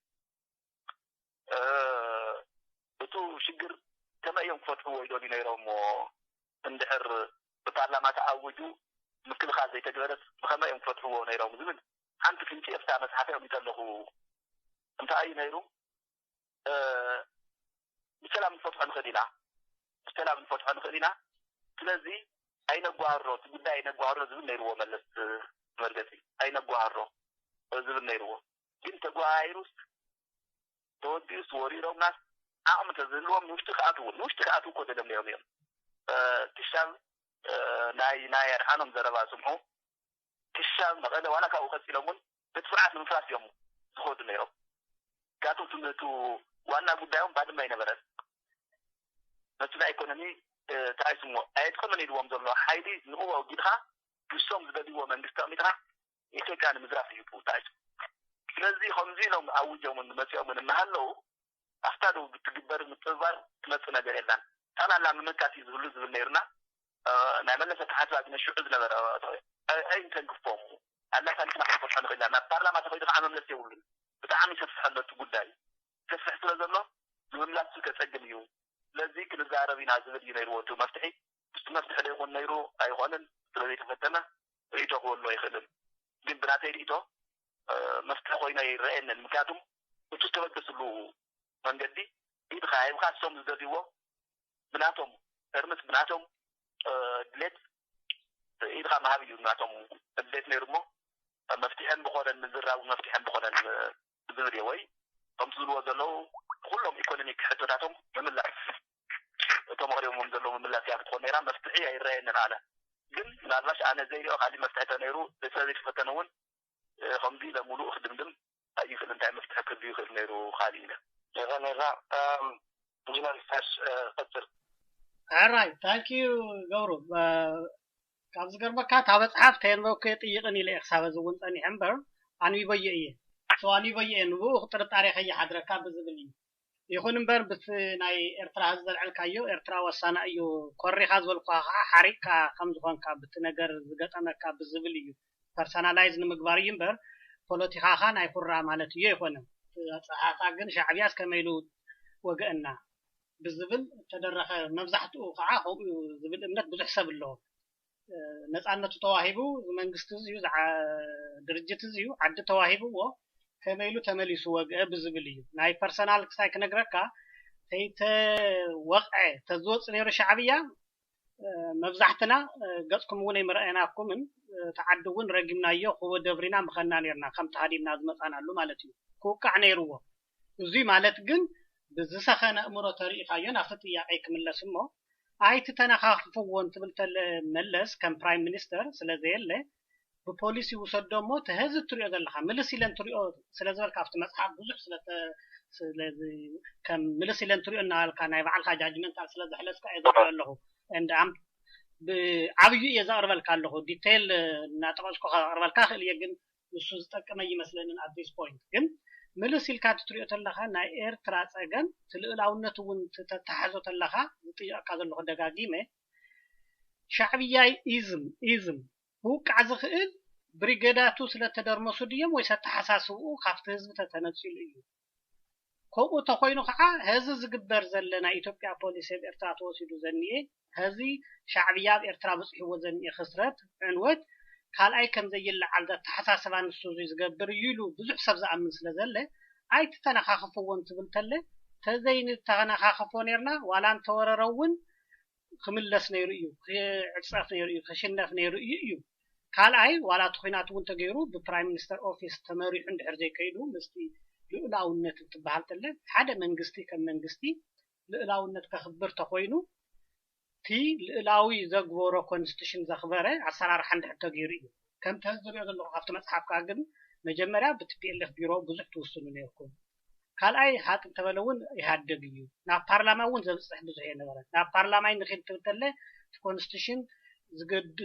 እቱ ሽግር ከመይ እዮም ክፈትሕዎ ይደልዩ ነይሮም እሞ እንድሕር ብፓርላማ ተኣዊጁ ምክልኻል ዘይተግበረስ ብኸመይ እዮም ክፈትሕዎ ነይሮም ዝብል ሓንቲ ፍንጭ ኣብታ መፅሓፍ ኣቐሚጠ ኣለኹ። እንታይ እዩ ነይሩ? ብሰላም ንፈትሖ ንኽእል ኢና፣ ብሰላም ንፈትሖ ንኽእል ኢና። ስለዚ ኣይነጓህሮ፣ እቲ ጉዳይ ኣይነጓህሮ ዝብል ነይርዎ መለስ መርገፂ። ኣይነጓህሮ ዝብል ነይርዎ። ግን ተጓሃሂሩስ ተወዲኡስ ወሪሮምናስ ዓቕሚ ተዝህልዎም ንውሽጢ ክኣትዉ፣ ንውሽጢ ክኣትዉ እኮ ደለምዮም እዮም። ክሻብ ናይ ናይ ኣድሓኖም ዘረባ ስምዑ። ክሻብ መቐለ ዋላ ካብኡ ቀፂሎም እውን ነቲ ስርዓት ንምፍራስ እዮም ዝኸዱ ነይሮም። ምክንያቱ እቲ ዋና ጉዳዮም ባድመ ኣይነበረን። ነቲ ናይ ኢኮኖሚ እንታይ ስሞ ኣየጥቀምን ኢልዎም ዘሎ ሓይሊ ንኡ ኣውጊድካ ንሶም ዝደልይዎ መንግስቲ ኣሚጥካ ኢትዮጵያ ንምዝራፍ እዩ ብውታዩ። ስለዚ ከምዚ ኢሎም ኣውጆምን መፂኦምን እናሃለዉ ኣብታ ዶ ብትግበር ምጥብባር ትመፅእ ነገር የላን። ጠቕላላ ምምካት እዩ ዝህሉ ዝብል ነይርና። ናይ መለሰ ተሓስባ ግን ሽዑ ዝነበረ ኣይንተንክፎም ኣላታሊትና ክንፈትሖ ንኽእል ኢና። ናብ ፓርላማ ተኸይዱ ከዓ መምለስ የብሉን። ብጣዕሚ ይሰፍሕ ኣሎ እቲ ጉዳይ። ይሰፍሕ ስለ ዘሎ ንምምላስ ከፀግም እዩ። ስለዚ ክንዛረብ ኢና ዝብል እዩ ነይርዎ እቲ መፍትሒ። ምስቲ መፍትሒ ዶ ይኾን ነይሩ ኣይኾንን ስለ ዘይተፈተነ ርእይቶ ክህሉ ኣይኽእልን። ግን ብናተይ ርእይቶ መፍትሒ ኮይኑ ኣይረኣየንን። ምክንያቱም እቲ ዝተበገስሉ መንገዲ ኢድኻ ሂብካ እሶም ዝደልይዎ ብናቶም ተርምስ ብናቶም ድሌት ኢድኻ ምሃብ እዩ ናቶም ድሌት ነይሩ እሞ መፍትሐን ብኾነን ምዝራቡ መፍትሐን ብኾነን ዝብል እየ። ወይ ከምቲ ዝብልዎ ዘለዉ ኩሎም ኢኮኖሚክ ሕቶታቶም ምምላስ እቶም ኣቕሪቦምዎም ዘለዉ ምምላስ እያ ክትኾን ነይራ። መፍትሒ ኣይረኣየንን ኣነ። ግን ምናልባሽ ኣነ ዘይሪኦ ካሊእ መፍትሒ ተነይሩ ስለ ዘይተፈተነ እውን ከምዚ ኢለ ሙሉእ ክድምድም ኣይኽእል። እንታይ መፍትሒ ክህሉ ይኽእል ነይሩ ካሊእ ኢለ። ይኸ ነይራ ኢንጂነር ኢሳያስ ቀፅል። ሕራይ ታንኪዩ ገብሩ። ካብ ዝገርመካ እታ መፅሓፍ ተየንበብኩ የጥይቕን ኢለ እየ ክሳብ እዚ እውን ፀኒሐ እምበር ኣንቢበዮ እየ። ሰው ኣንቢበዮ እየ ንብኡ ጥርጣሬ ከይሓድረካ ብዝብል እዩ። ይኹን እምበር ብቲ ናይ ኤርትራ ህዝቢ ዘልዐልካዮ ኤርትራ ወሳና እዩ ኮሪኻ ዝበልኩኻ ከዓ ሓሪቕካ ከም ዝኾንካ ብቲ ነገር ዝገጠመካ ብዝብል እዩ ፐርሰናላይዝ ንምግባር እዩ እምበር ፖለቲኻኻ ናይ ኩራ ማለት እዩ ኣይኮነን። እቲ ኣፀሓሕፋ ግን ሻዕብያስ ከመይ ኢሉ ወገእና ብዝብል እተደረኸ መብዛሕትኡ ከዓ ከምኡ እዩ ዝብል እምነት ብዙሕ ሰብ ኣለዎ። ነፃነቱ ተዋሂቡ እዚ መንግስቲ እዚ እዩ ዝዓ- ድርጅት እዚ እዩ ዓዲ ተዋሂብዎ ከመይ ኢሉ ተመሊሱ ወግአ ብዝብል እዩ ናይ ፐርሰናል ክሳይ ክነግረካ ተይተወቕዐ ተዝወፅ ነይሩ ሻዕብያ መብዛሕትና ገፅኩም እውን ኣይምረኣናኩምን እቲ ዓዲ እውን ረጊምናዮ ክወ ደብሪና ምኸና ነርና ከም ተሃዲምና ዝመፃናሉ ማለት እዩ ክውቃዕ ነይርዎ እዙይ ማለት ግን ብዝሰኸነ እምሮ ተሪኢኻዮ ናብቲ ጥያቄ ክምለስ እሞ ኣይትተነኻኽፍዎ እንትብል ተለ መለስ ከም ፕራይም ሚኒስተር ስለ ዘየለ ብፖሊስ ይውሰዶ እሞ እቲ ህዚ እትሪኦ ዘለካ ምልስ ኢለን ትሪኦ ስለ ዝበልካ ኣብቲ መፅሓፍ ብዙሕ ስለ ከም ምልስ ኢለን ትሪኦ እናበልካ ናይ ባዕልካ ጃጅመንታል ስለ ዘሕለስካ እየ ዝሪኦ ኣለኹ and ብዓብዩ እየ ዘቕርበልካ ኣለኹ ዲቴይል እናጠቐስኩ ከቕርበልካ ክእል እየ ግን ንሱ ዝጠቅም ኣይመስለንን at this point ግን ምልስ ኢልካ ትሪኦ ተለካ ናይ ኤርትራ ፀገም ትልእላውነት እውን ተተሓዞ ተለካ ዝጥየቕካ ዘለኹ ደጋጊመ ሻዕብያ ኢዝም ኢዝም ክውቃዕ ዝኽእል ብሪገዳቱ ስለተደርመሱ ድዮም ወይስ ኣተሓሳስብኡ ካብቲ ህዝቢ ተተነፂሉ እዩ ከምኡ ተኮይኑ ከዓ ሀዚ ዝግበር ዘለ ናይ ኢትዮጵያ ፖሊሲ ኣብ ኤርትራ ተወሲዱ ዘኒኤ ሀዚ ሻዕብያ ኣብ ኤርትራ በፅሕዎ ዘኒኤ ክስረት ዕንወት ካልኣይ ከም ዘይለዓል ዘተሓሳስባ ንሱ እዚ ዝገብር እዩ ኢሉ ብዙሕ ሰብ ዝኣምን ስለ ዘለ ኣይትተነኻኽፍዎ እንትብል ተለ ተዘይንተነኻኽፎ ነርና ዋላ እንተወረረ እውን ክምለስ ነይሩ እዩ፣ ክዕፀፍ ነይሩ እዩ፣ ክሽነፍ ነይሩ እዩ እዩ። ካልኣይ ዋላ እቲ ኹናት እውን ተገይሩ ብፕራይም ሚኒስተር ኦፊስ ተመሪሑ እንድሕር ዘይከይዱ ምስቲ ልኡላውነት እንትበሃል ተለ ሓደ መንግስቲ ከም መንግስቲ ልእላውነት ከኽብር ተኾይኑ እቲ ልእላዊ ዘግበሮ ኮንስቲቱሽን ዘኽበረ ኣሰራርሓ እንድሕር ተገይሩ እዩ። ከምቲ ሕዚ ዝሪኦ ዘለኹ ካብቲ መፅሓፍ ከዓ ግን መጀመርያ ብቲፒኤልኤፍ ቢሮ ብዙሕ ትውስኑ ነይርኩም። ካልኣይ ሃጥ እንተበለ እውን ኢህኣደግ እዩ ናብ ፓርላማ እውን ዘብፅሕ ብዙሕ የነበረ ናብ ፓርላማ ንክድ ትብል ተለ እቲ ኮንስቲቱሽን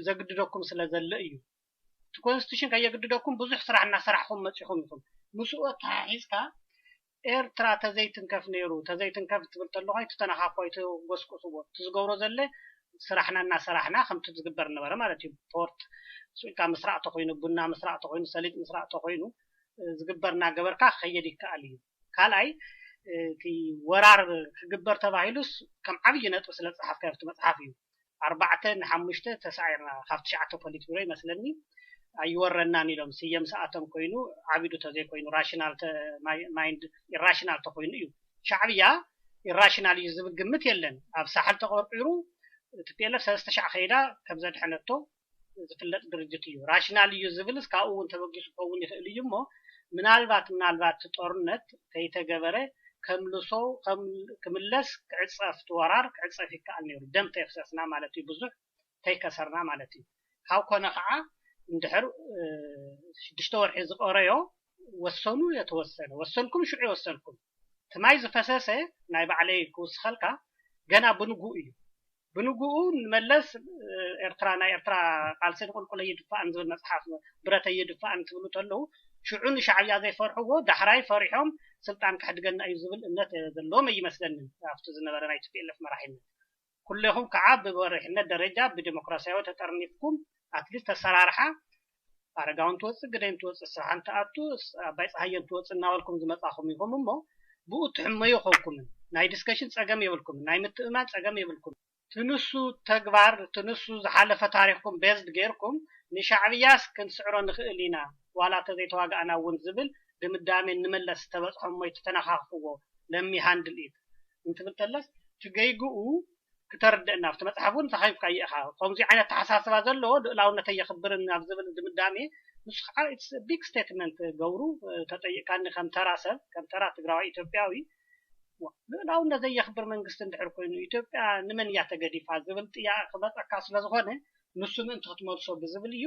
ዘግድደኩም ስለ ዘለ እዩ እቲ ኮንስቲቱሽን ከየግድደኩም ብዙሕ ስራሕ እናሰራሕኹም መፂኹም ኢኹም። ምስኡ ኣተሓሒዝካ ኤርትራ ተዘይትንከፍ ነይሩ፣ ተዘይትንከፍ ትብል ተለኹ ኣይትተነኻኽፎ፣ ኣይትጎስቁስዎ። እቲ ዝገብሮ ዘለ ስራሕና እናሰራሕና ከምቲ ዝግበር ነበረ ማለት እዩ። ፖርት ስኢልካ ምስራቕ ተኾይኑ፣ ቡና ምስራቕ ተኾይኑ፣ ሰሊጥ ምስራቕ ተኾይኑ፣ ዝግበር እናገበርካ ክኸየድ ይከኣል እዩ። ካልኣይ እቲ ወራር ክግበር ተባሂሉስ ከም ዓብዪ ነጥቢ ስለ ዝፀሓፍካዮ ኣብቲ መፅሓፍ እዩ። ኣርባዕተ ንሓሙሽተ ተሳዒርና ካብ ትሽዓተ ፖሊት ቢሮ ይመስለኒ ኣይወረናን ኢሎም። ስየ ምስኣቶም ኮይኑ ዓቢዱ ተዘይኮይኑ ራሽናል ማይንድ ኢራሽናል ተኮይኑ እዩ። ሻዕብያ ኢራሽናል እዩ ዝብል ግምት የለን። ኣብ ሳሕል ተቆርቂሩ ቲፒኤልኤፍ ሰለስተ ሻዕ ከይዳ ከም ዘድሐነቶ ዝፍለጥ ድርጅት እዩ። ራሽናል እዩ ዝብልስ ካብኡ እውን ተበጊሱ ክኸውን ይኽእል እዩ እሞ ምናልባት ምናልባት እቲ ጦርነት ከይተገበረ ከምልሶ ክምለስ ክዕፀፍ እቲ ወራር ክዕፀፍ ይከኣል ነይሩ። ደም ተየፍሰስና ማለት እዩ፣ ብዙሕ ተይከሰርና ማለት እዩ። ካብ ኮነ ከዓ እንድሕር ሽዱሽተ ወርሒ ዝቀረዮ ወሰኑ የተወሰነ ወሰንኩም ሽዑ የወሰንኩም እቲ ማይ ዝፈሰሰ ናይ ባዕለይ ክውስኸልካ ገና ብንጉኡ እዩ። ብንጉኡ ንመለስ ኤርትራ ናይ ኤርትራ ቃልሲ ንቁልቁል ኣይድፋእን ዝብል መፅሓፍ ብረት ኣይድፋእን ትብሉ ተለዉ ሽዑ ንሻዕብያ ዘይፈርሕዎ ዳሕራይ ፈሪሖም ስልጣን ከሕድገና እዩ ዝብል እምነት ዘለዎም ኣይመስለንን። ኣብቲ ዝነበረ ናይ ቲፒኤልኤፍ መራሒነት ኩሌኹም ከዓ ብመሪሕነት ደረጃ ብዲሞክራሲያዊ ተጠርኒፍኩም ኣትሊስት ተሰራርሓ ኣረጋውን ትወፅእ ግደይን ትወፅእ ስራሕን ትኣቱ ኣባይ ፀሃየን ትወፅእ እናበልኩም ዝመፃኹም ኢኹም እሞ ብኡ ትሕመዩ ኮንኩምን ናይ ዲስከሽን ፀገም የብልኩምን ናይ ምትእማን ፀገም የብልኩም ትንሱ ተግባር ትንሱ ዝሓለፈ ታሪክኩም ቤዝድ ገይርኩም ንሻዕብያስ ክንስዕሮ ንኽእል ኢና ዋላ ተዘይተዋጋእና እውን ዝብል ድምዳሜ ንመለስ ተበፅሖ እሞ ተተነኻኽፍዎ ለሚ ሃንድል ኢት እንትብል ተለስ ትገይግኡ ክተርድእና ኣብቲ መፅሓፍ እውን ተኸይፍካ ይእኻ ከምዚ ዓይነት ተሓሳስባ ዘለዎ ልእላውነተይ የኽብርን ኣብ ዝብል ድምዳሜ ንሱ ከዓ ቢግ ስቴትመንት ገብሩ ተጠይቅካኒ ከም ተራ ሰብ ከም ተራ ትግራዋይ ኢትዮጵያዊ ልእላውነት ዘየኽብር መንግስቲ እንድሕር ኮይኑ ኢትዮጵያ ንመን እያ ተገዲፋ ዝብል ጥያቄ ክመፀካ ስለዝኾነ ንሱ ምእንቲ ክትመልሶ ብዝብል እዩ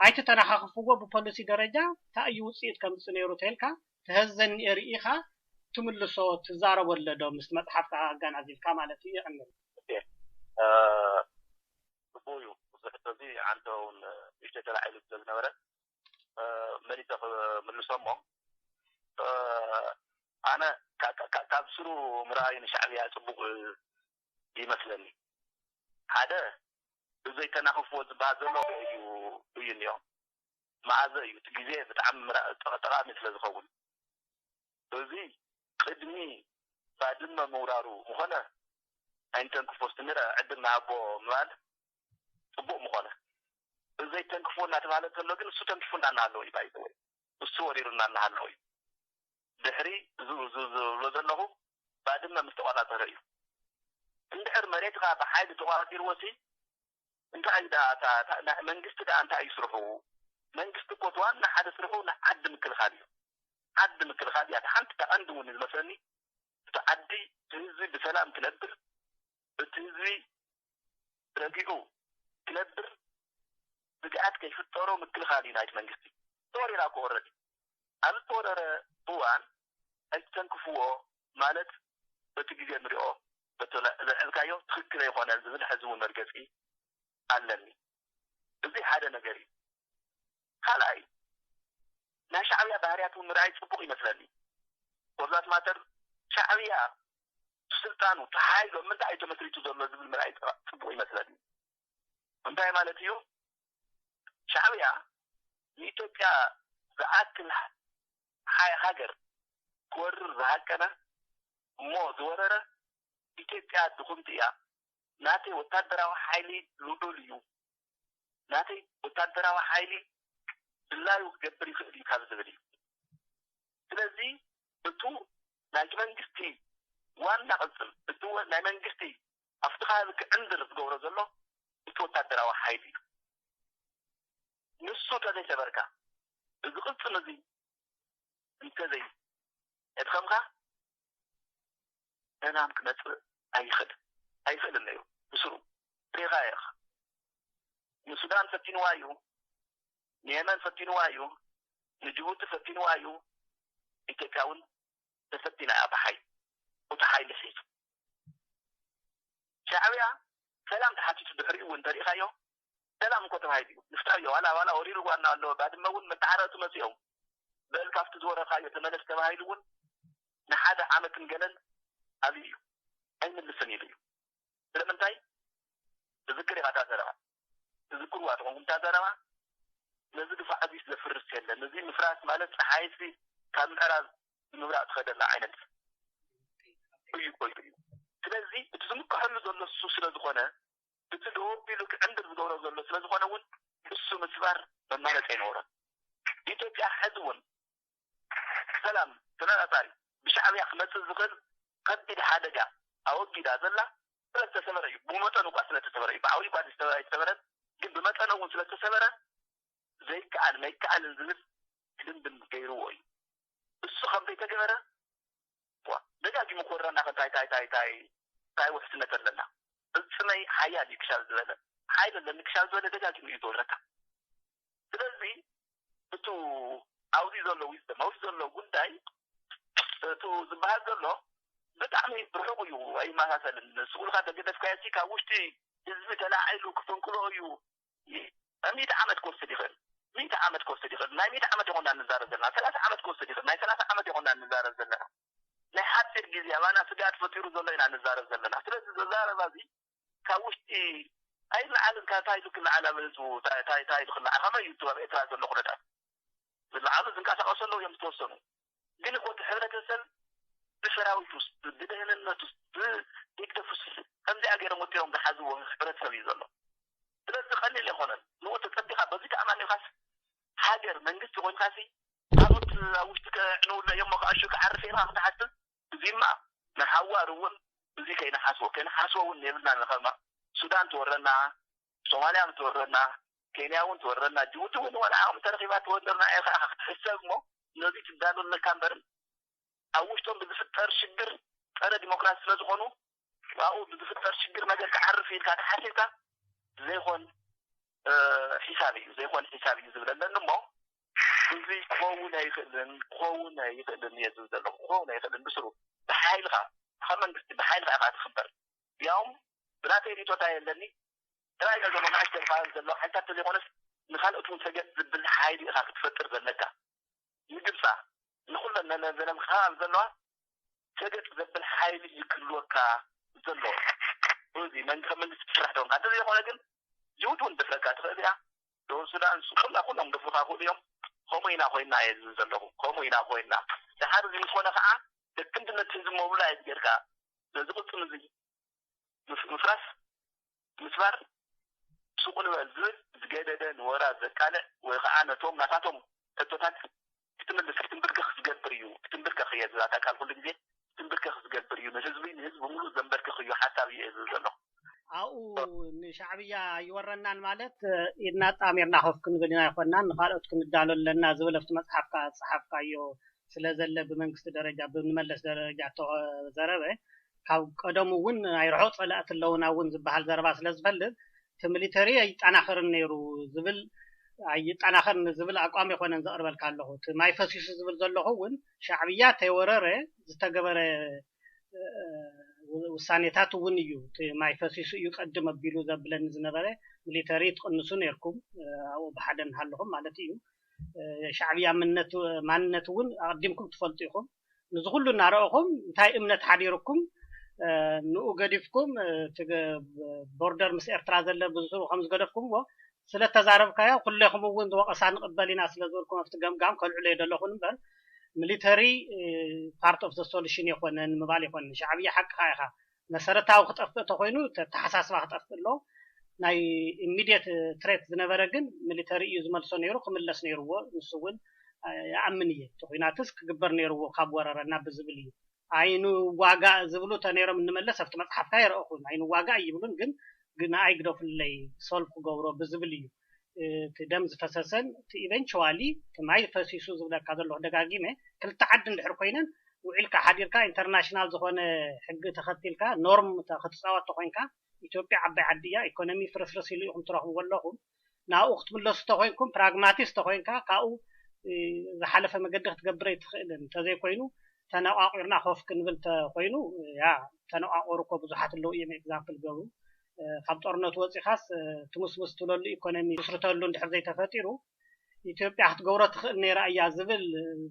ኣይትተናኻኽፍዎ ብፖሊሲ ደረጃ እንታይ እዩ ውፅኢት ከምፅእ ነይሩ ተልካ ተህዘኒ ርኢኻ ትምልሶ ትዛረቦ ኣለዶ ምስ መፅሓፍካ ኣገናዚብካ ማለት እዩ ይቕንል ጽቡቅ እዩ እዚ ሕቶ እዚ ዓንተ እውን ንእሽተይ ተላዒሉ ስለ ዝነበረ መሊሰ ክምልሶ እሞ ኣነ ካብ ስሩ ምርኣይ ንሻዕብያ ጽቡቅ ይመስለኒ ሓደ ብዘይተናኽፍዎ ዝበሃል ዘሎ እዩ እዩ እኒኦ መኣዘ እዩ እቲ ግዜ ብጣዕሚ ጠቃሚ ስለ ዝኸውን እዚ ቅድሚ ባድመ ምውራሩ ምኾነ ኣይንተንክፎ ስንረ ዕድል ንሃቦ ምባል ፅቡቅ ምኾነ እዚ ዘይተንክፎ እናተባህለ እንተሎ ግን እሱ ተንኪፉና እናሃለወ እዩ ባይዘወይ እሱ ወሪሩና እናሃለወ እዩ ድሕሪ ዝብሎ ዘለኹ ባድመ ምስ ተቆፃፀረ እዩ እንድሕር መሬትካ ብሓይሊ ተቆፃፂርዎ ሲ እንታይ እዩ ደኣ እታ ናይ መንግስቲ ደኣ እንታይ እዩ ስርሑ መንግስቲ እኮ ዋና ሓደ ስርሑ ንዓዲ ምክልኻል እዩ ዓዲ ምክልኻል እያ ሓንቲ ቀንዲ እውን ዝመስለኒ እቲ ዓዲ እቲ ህዝቢ ብሰላም ክነብር እቲ ህዝቢ ረጊዑ ክነብር ስግኣት ከይፍጠሮ ምክልኻል እዩ ናይቲ መንግስቲ ተወሪራ እኮ ኦረዲ ኣብ ዝተወረረ እዋን ኣይትተንክፍዎ ማለት በቲ ግዜ ንሪኦ በቲ ዘዕብካዮ ትኽክል ኣይኮነን ዝብል ሕዚ እውን መርገፂ ኣለኒ እዚ ሓደ ነገር እዩ ካልኣይ ናይ ሻዕብያ ባህርያት እውን ምርኣይ ፅቡቅ ይመስለኒ for that matter ሻዕብያ ስልጣኑ ተሓይሎ ምንታይ እዩ ተመስሪቱ ዘሎ ዝብል ምርኣይ ፅቡቅ ይመስለኒ እንታይ ማለት እዩ ሻዕብያ ንኢትዮጵያ ዝኣክል ሃገር ክወርር ዝሃቀነ እሞ ዝወረረ ኢትዮጵያ ድኹምቲ እያ ናተይ ወታደራዊ ሓይሊ ልዑል እዩ ናተይ ወታደራዊ ሓይሊ ድላዩ ክገብር ይኽእል እዩ ካብ ዝብል እዩ ስለዚ እቱ ናይቲ መንግስቲ ዋና ቅልፅም እቲ ናይ መንግስቲ ኣብቲ ከባቢ ክዕንድር ዝገብሮ ዘሎ እቲ ወታደራዊ ሓይሊ እዩ ንሱ ተዘይሰበርካ እዚ ቅልፅም እዚ እንተዘይ ኣድኸምካ ሰላም ክመፅእ ኣይኽእል ኣይኽእልን እዩ ብስሩ ሪኻ ኢኻ ንሱዳን ፈቲንዋ እዩ ንየመን ፈቲንዋ እዩ ንጅቡቲ ፈቲንዋ እዩ ኢትዮጵያ እውን ተፈቲና እያ ብሓይል እቲ ሓይሊ ሒዙ ሻዕብያ ሰላም ተሓቲቱ ድሕሪኡ እውን እንተሪኢኻዮ ሰላም እኮ ተባሂሉ እዩ። ንፍታው እዩ። ዋላ ዋላ ወሪሩ ጓና ኣሎ። ባድመ እውን መተዓረቱ መፅኦም በል ካብቲ ዝወረርካዮ ተመለስ ተባሂሉ እውን ንሓደ ዓመትን ገለን ኣብዩ እዩ። ኣይምልስን ኢሉ እዩ። ስለምንታይ? ትዝክር ኢኻ እታ ዘረባ። ትዝክርዋ ትኾንኩም እታ ዘረባ። ነዚ ድፋዕ እዚ ዘፍርስ የለን። እዚ ምፍራስ ማለት ፀሓይሲ ካብ ምዕራብ ንምብራቕ ትኸደላ ዓይነት እዩ ኮይኑ እዩ። ስለዚ እቲ ዝምከሐሉ ዘሎ እሱ ስለ ዝኾነ፣ እቲ ደው ኣቢሉ ክዕንድር ዝገብሮ ዘሎ ስለ ዝኾነ እውን እሱ ምስባር መማረፂ ኣይነበሮን። ኢትዮጵያ ሕዚ እውን ሰላም ተነፃፃሪ ብሻዕብያ ክመፅእ ዝኽእል ከቢድ ሓደጋ ኣወጊዳ ዘላ ስለዝተሰበረ እዩ። ብመጠኑ እኳ ስለተሰበረ እዩ። ብዓብዩ እኳ ዝተሰበረ ኣይተሰበረን፣ ግን ብመጠኑ እውን ስለተሰበረ ዘይከኣል ኣይከኣልን ዝብል ድምድም ገይርዎ እዩ። እሱ ከም ዘይተገበረ ዋ፣ ደጋጊሙ ክወረና ከ እንታይ እንታይ እንታይ እንታይ እንታይ ውሕስነት ኣለና? ፍጽመይ ሓያል እዩ ክሻብ ዝበለ፣ ሓይሊ ኣለኒ ክሻብ ዝበለ ደጋጊሙ እዩ ዝወረካ። ስለዚ እቱ ኣብዚ ዘሎ ዊዝደም ኣብዚ ዘሎ ጉዳይ እቱ ዝበሃል ዘሎ ብጣዕሚ ርሑቕ እዩ፣ ኣይመሳሰልን። ስቁልካ ተገደፍካዮ ካብ ውሽጢ ህዝቢ ተላዒሉ ክፍንቅሎ እዩ። ሚእቲ ዓመት ክወስድ ይኽእል፣ ሚእቲ ዓመት ክወስድ ይኽእል። ናይ ሚእቲ ዓመት ይኾና እንዛረብ ዘለና፣ ሰላሳ ዓመት ክወስድ ይኽእል፣ ናይ ሰላሳ ዓመት ይኾና እንዛረብ ዘለና። ናይ ሓፂር ግዜ ኣባና ስግኣት ፈጢሩ ዘሎ ኢና ንዛረብ ዘለና። ስለዚ ዘዛረባ እዚ ካብ ውሽጢ ኣይለዓልን፣ ካብ ታይሉ ክለዓል ኣብ ህዝቡ ታይ- ታይ- ታይሉ ክለዓል ከመይ እዩ ኣብ ኤርትራ ዘሎ ኩነታት ዝለዓሉ ዝንቀሳቀሱ ኣለዉ እዮም ዝተወሰኑ። ግን እኮ እቲ ሕብረተሰብ ብሰራዊት ውስጥ ብደህንነት ውስጥ ብደገፍ ውስጥ ከምዚኣ ገይሮም ወጢሮም ዝሓዝዎ ሕብረተሰብ እዩ ዘሎ። ስለዚ ቀሊል ኣይኮነን። ንኡ ተጸቢኻ በዚ ተኣማኒኻስ ሃገር መንግስቲ ኮይንካሲ ካልኦት ኣብ ውሽጢ ከዕንውለ እዮም ከኣሹ ክዓርፍ ኢልካ ክትሓስብ እዚማ ንሓዋር እውን እዚ ከይንሓስቦ ከይንሓስቦ እውን የብልና። ንኸማ ሱዳን ትወረና፣ ሶማልያ ትወረና፣ ኬንያ እውን ትወረና፣ ጅቡቲ እውን ዋላ ዓቕሚ ተረኺባ ትወረና እያ ከዓ ክትሕሰብ እሞ ነዚ ትዳሎ ኣለካ እምበርን ኣብ ውሽጦም ብዝፍጠር ሽግር ጸረ ዲሞክራሲ ስለ ዝኾኑ ኣብኡ ብዝፍጠር ሽግር ነገር ክዓርፍ ኢልካ ተሓሲብካ ዘይኾን እ፣ ሒሳብ እዩ ዘይኮን ሒሳብ እዩ ዝብል ኣለኒ እሞ እዚ ክኸውን ኣይኽእልን ክኸውን ኣይኽእልን እየ ዝብል ዘለኹ። ክኸውን ኣይኽእልን ብስሩ ብሓይልኻ ካብ መንግስቲ ብሓይልኻ ኢኻ ትኽበር። ያውም ብናተይ ሪቶታ የለኒ ጥራይ ነዞም ኣናእሽተይ ከባቢ ዘለዋ ሓይልታት ተዘይኮነስ ንኻልኦት እውን ሰገጥ ዝብል ሓይሊ ኢኻ ክትፈጥር ዘለካ። ንግብፃ ንኩለን ነዘን ኣብ ከባቢ ዘለዋ ሰገጥ ዘብል ሓይሊ እዩ ክህልወካ ዘለዎ። እዚ መንግስቲ መንግስቲ ትስራሕ ተኾንካ እንተዘይኮነ ግን ጅቡቲ እውን ደፍረካ ትኽእል እያ። ደቡብ ሱዳን ኩላ ኩሎም ደፍሩካ ክእሉ እዮም። ከምኡ ኢና ኮይና እየ ዝብል ዘለኹ። ከምኡ ኢና ኮይና ድሓር እዚ ምስ ኮነ ከዓ ደክንድነት ህዝቢ ሞብላይዝ ጌርካ ነዚ ቅፅም እዚ ምፍ- ምፍራስ ምስባር ሱቕ ንበል ዝብል ዝገደደ ንወራር ዘቃልዕ ወይ ከዓ ነቶም ናታቶም ሕቶታት ክትምልስ ክትንብርከኽ ዝገብር እዩ። ክትንብርከኽ እየ ዝብላታ ቃል ኩሉ ግዜ ክትንብርከኽ ዝገብር እዩ። ንህዝቢ ንህዝቢ ሙሉእ ዘንበርክኽ እዩ ሓሳብ እዩ እየ ዝብል ዘለኹ። ኣብኡ ንሻዕብያ ይወረናን ማለት ኢድና ጣሚርና ኮፍ ክንብል ኢና ኣይኮናን ንካልኦት ክንዳሎ ኣለና ዝብል ኣብቲ መፅሓፍካ ዝፀሓፍካዮ ስለዘለ ብመንግስቲ ደረጃ ብንመለስ ደረጃ ተዘረበ ካብ ቀደሙ እውን ናይ ርሑቕ ፀላእቲ ኣለውና እውን ዝበሃል ዘረባ ስለዝፈልጥ እቲ ሚሊተሪ ኣይጠናኸርን ነይሩ ዝብል ኣይጠናኸርን ዝብል ኣቋም የኮነን ዘቕርበልካ ኣለኹ እቲ ማይ ፈሲሱ ዝብል ዘለኹ እውን ሻዕብያ ተይወረረ ዝተገበረ ውሳኔታት እውን እዩ እቲ ማይ ፈሲሱ እዩ ቀድም ኣቢሉ ዘብለኒ ዝነበረ ሚሊተሪ ትቕንሱ ነርኩም ኣብኡ ብሓደ እናሃለኹም ማለት እዩ ሻዕብያ ማንነት እውን ኣቐዲምኩም ትፈልጡ ኢኹም ንዚ ኩሉ እናረእኹም እንታይ እምነት ሓዲርኩም ንኡ ገዲፍኩም ቦርደር ምስ ኤርትራ ዘለ ብዙ ከምዝገደፍኩምዎ ስለተዛረብካዮ ኩሌኹም እውን ዝወቐሳ ንቕበል ኢና ስለዝበልኩም ኣብቲ ገምጋም ከልዕሎ የደለኹን እምበር ሚሊተሪ part of the solution የኮነን ምባል የኮነን ሻዕብያ ሓቅኻ ኢኻ መሰረታዊ ክጠፍእ ተኮይኑ ተሓሳስባ ክጠፍእ ኣሎ ናይ immediate threat ዝነበረ ግን ሚሊተሪ እዩ ዝመልሶ ነይሩ ክምለስ ነይርዎ ንሱ እውን ይኣምን እየ እቲ ኩናትስ ክግበር ነይርዎ ካብ ወረረና ብዝብል እዩ ኣይንዋጋእ ዝብሉ ተነይሮም እንመለስ ኣብቲ መፅሓፍካ ይረእኹን ኣይንዋጋእ ይብሉን ግን ግን ኣይግደፉለይ solve ክገብሮ ብዝብል እዩ እቲ ደም ዝፈሰሰን እቲ eventually እቲ ማይ ፈሲሱ ዝብለካ ዘለኹ ደጋጊመ ክልተ ዓዲ እንድሕር ኮይነን ውዒልካ ሓዲርካ international ዝኾነ ሕጊ ተኸቲልካ norm ክትፃወት ተኮይንካ ኢትዮጵያ ዓባይ ዓዲ እያ economy ፍርስርስ ኢሉ ኢኹም ትረኽብዎ ኣለኹም ናብኡ ክትምለሱ ተኮይንኩም pragmatist ተኮይንካ ካብኡ ዝሓለፈ መገዲ ክትገብር ኣይትኽእልን እንተዘይኮይኑ ተነቋቂርና ኮፍ ክንብል ተኮይኑ ያ ተነቋቆሩ እኮ ብዙሓት ኣለዉ እዮም example ገብሩ ካብ ጦርነቱ ወፂኻስ ትሙስሙስ ትብለሉ ኢኮኖሚ ትምስርተሉ እንድሕር ዘይተፈጢሩ ኢትዮጵያ ክትገብሮ ትኽእል ነይራ እያ ዝብል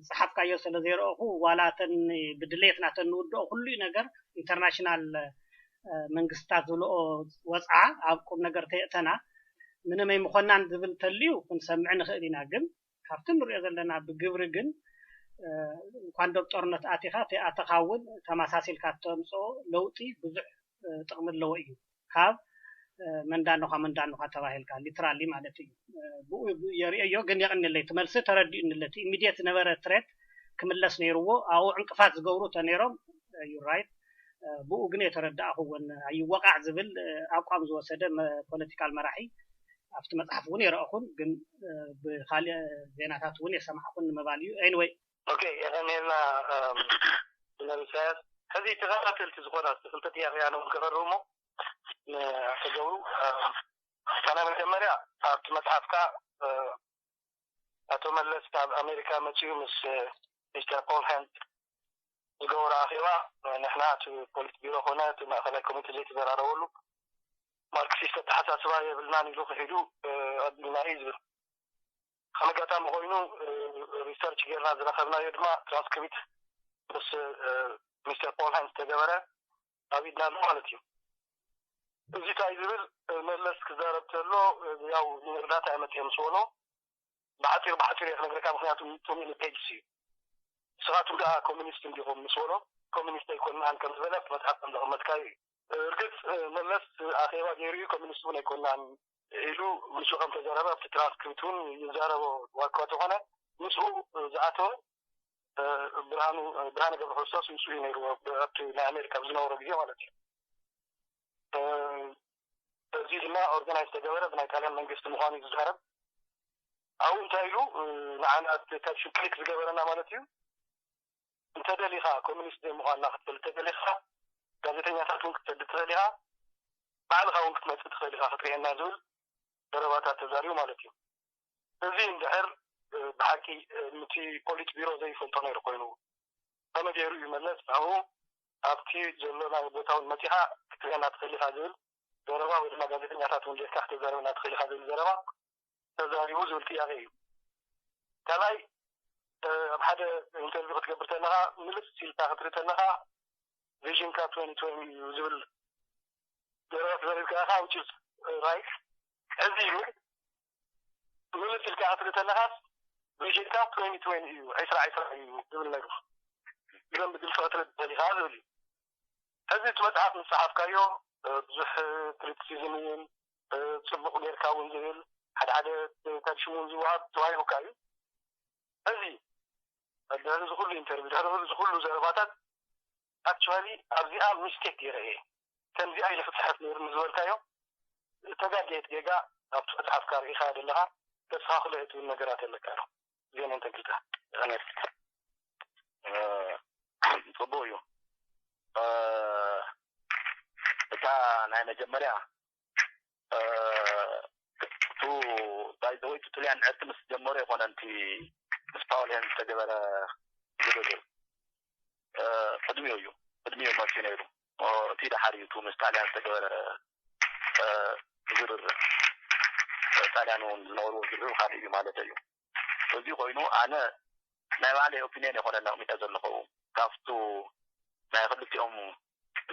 ዝፀሓፍካዮ ስለ ዘይረእኹ፣ ዋላ እተን ብድሌት ናተን ንውድኦ ኩሉ ነገር ኢንተርናሽናል መንግስታት ዝብልኦ ወፅዓ ኣብ ቁም ነገር ተየእተና ምንም ኣይምኾናን ዝብል ተልዩ ክንሰምዕ ንኽእል ኢና። ግን ካብቲ ንሪኦ ዘለና ብግብሪ ግን እንኳን ዶብ ጦርነት ኣቲኻ ተኣተኻ እውን ተመሳሲልካ ተምፅኦ ለውጢ ብዙሕ ጥቕሚ ኣለዎ እዩ። ካብ መንዳኖኻ መንዳኖኻ ተባሂልካ ሊትራሊ ማለት እዩ። ብኡ የርእዮ ግን የቕንለይ ትመልሲ ተረዲኡ ንለቲ ኢሚዲየት ዝነበረ ትሬት ክምለስ ነይርዎ ኣብኡ ዕንቅፋት ዝገብሩ ተነይሮም ዩ ራይት። ብኡ ግን የተረዳእኹ እውን ኣይወቃዕ ዝብል ኣቋም ዝወሰደ ፖለቲካል መራሒ ኣብቲ መፅሓፍ እውን የረእኹን ግን ብካሊእ ዜናታት እውን የሰማዕኹን ንምባል እዩ። ኤኒወይ ኦኬ የቐንየልና ኢንጂነር ኢሳያስ። ሕዚ ተኸታተልቲ ዝኾና ክልተ ጥያቄ ኣነ እውን ክቐርብ እሞ ንኣቶ ገብሩ እታ ናይ መጀመርያ ኣብቲ መፅሓፍካ ኣቶ መለስ ካብ ኣሜሪካ መፂኡ ምስ ሚስተር ፖል ሄንት ዝገበሮ ኣኼባ ንሕና እቲ ፖሊት ቢሮ ኮነ እቲ ማእኸላይ ኮሚቴ ዘይተዘራረበሉ ማርክሲስት ኣተሓሳስባ የብልናን ኢሉ ክሒዱ ኣቢልና እዩ ዝብል። ከም ኣጋጣሚ ኮይኑ ሪሰርች ጌርና ዝረኸብናዮ ድማ ትራንስክሪፕት ምስ ሚስተር ፖል ሃይንስ ተገበረ ኣብ ኢድና ኣሎ ማለት እዩ። እዚ እንታይ ዝብል መለስ ክዛረብ ተሎ ያው ንእርዳታ እየ መፅየ ምስ በሎ ብሓፂር ብሓፂር እየ ክነግረካ ምክንያቱ ቱ ሚኒ ፔጅስ እዩ። ንስኻትኩም ደኣ ኮሚኒስት እንዲኹም ምስ በሎ ኮሚኒስት ኣይኮንናን ከም ዝበለ ኣብቲ መፅሓፍ ከም ዘቐመጥካዮ እዩ። እርግፅ መለስ ኣኼባ ገይሩ እዩ ኮሚኒስት እውን ኣይኮንናን ኢሉ ምስኡ ከም ተዛረበ ኣብቲ ትራንስክሪፕት እውን ይዛረቦ ዋኳ ተኾነ ምስኡ ዝኣተወ ብርሃኑ ብርሃነ ገብረ ክርስቶስ ምስኡ እዩ ነይሩ ኣብቲ ናይ ኣሜሪካ ብዝነበሮ ግዜ ማለት እዩ። እዚ ድማ ኦርጋናይዝ ተገበረ ብናይ ጣልያን መንግስቲ ምዃኑ እዩ ዝዛረብ። ኣብኡ እንታይ ኢሉ ንዓና ታይፕ ክሊክ ዝገበረና ማለት እዩ። እንተደሊኻ ኮሚኒስት ዘይምዃንና ክትፈልጥ ተደሊኻ ጋዜጠኛታት እውን ክትሰድድ ትኽእል ኢኻ፣ ባዕልኻ እውን ክትመፅእ ትኽእል ኢኻ ክትርእየና ዝብል ዘረባታት ተዛሪቡ ማለት እዩ። እዚ እንድሕር ብሓቂ እቲ ፖሊት ቢሮ ዘይፈልጦ ነይሩ ኮይኑ ከመይ ገይሩ እዩ መለስ ንዕኡ ኣብቲ ዘሎ ናይ ቦታ እውን መፂኻ ክትርእየና ትኽእል ኢኻ ዝብል ዘረባ ወይ ድማ ጋዜጠኛታት እውን ጌርካ ክትዛረበና ትኽእል ኢኻ ዝብል ዘረባ ተዛሪቡ ዝብል ጥያቄ እዩ። ካልኣይ ኣብ ሓደ ኢንተርቪው ክትገብር ተለኻ ምልስ ኢልካ ክትርኢ ተለኻ ቪዥንካ ትወንቲ ትወንቲ እዩ ዝብል ዘረባ ተዛሪብካ ኢኻ which is right። እዚ ግን ምልስ ኢልካ ክትርኢ ተለኻስ ቪዥንካ ትወንቲ ትወንቲ እዩ ዕስራ ዕስራ እዩ ዝብል ነይሩ። ግን ብግልፂ ክትርኢ ትኽእል ኢኻ ዝብል እዩ። ሕዚ እቲ መፅሓፍ ምስ ፀሓፍካዮ ብዙሕ ክሪቲሲዝም እውን ፅቡቕ ጌርካ እውን ዝብል ሓደ ሓደ ታዲሽም እውን ዝወሃብ ተዋሂቡካ እዩ። ሕዚ ድሕሪ እዚ ኩሉ ኢንተርቪው ድሕሪ እዚ ኩሉ ዘረባታት ኣክቹዋሊ ኣብዚኣ ሚስቴክ ገይረ እየ ከምዚኣ ኢለ ክፅሕፍ ነይሩ ንዝበልካዮ ተጋጌት ጌጋ ኣብቲ መፅሓፍካ ርኢኻ ዘለኻ ተስተኻኽሎ እየ ትብል ነገራት ኣለካ ዶ ዜና እንተግልፃ ጽቡቅ እዩ። እታ ናይ መጀመርያ ቱ ባይዘወይ ቱ ጥልያን ዕርቂ ምስ ጀመሩ የኮነ ንቲ ምስ ፓውል ሄን ዝተገበረ ዝርርብ ቅድሚኡ እዩ ቅድሚኡ መፅዩ ነይሩ። እቲ ደሓር እዩ ቱ ምስ ጣልያን ዝተገበረ ዝርርብ ጣልያን እውን ዝነበርዎ ዝርርብ ካልእ እዩ ማለት እዩ። እዚ ኮይኑ ኣነ ናይ ባዕለይ ኦፒንየን የኮነ ነቕሚጠ ዘለኹ ካብቱ ናይ ክልቲኦም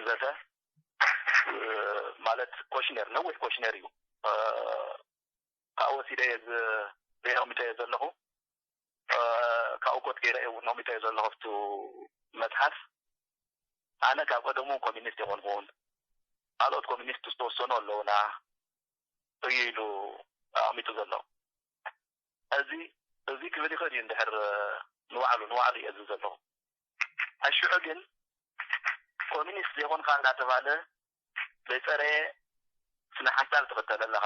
ዘተ ማለት ኮሽነር ነዊሕ ኮሽነር እዩ። ካብኡ ወሲደ እየ ነቕሚጠ እየ ዘለኹ። ካብኡ ኮት ገይረ እየ ነቕሚጠ እየ ዘለኹ ኣብቱ መፅሓፍ። ኣነ ካብ ቀደሙ ኮሚኒስት የኮንኩን ካልኦት ኮሚኒስት ዝተወሰኑ ኣለውና እዩ ኢሉ ኣቕሚጡ ዘሎ። እዚ እዚ ክብል ይኽእል እዩ እንድሕር ንባዕሉ ንባዕሉ እየ ዝብል ዘለኹ። ኣሽዑ ግን ኮሚኒስት ዘይኮንካ እንዳተባለ ዘይፀረየ ስነ ሓሳብ ትኽተል ኣለኻ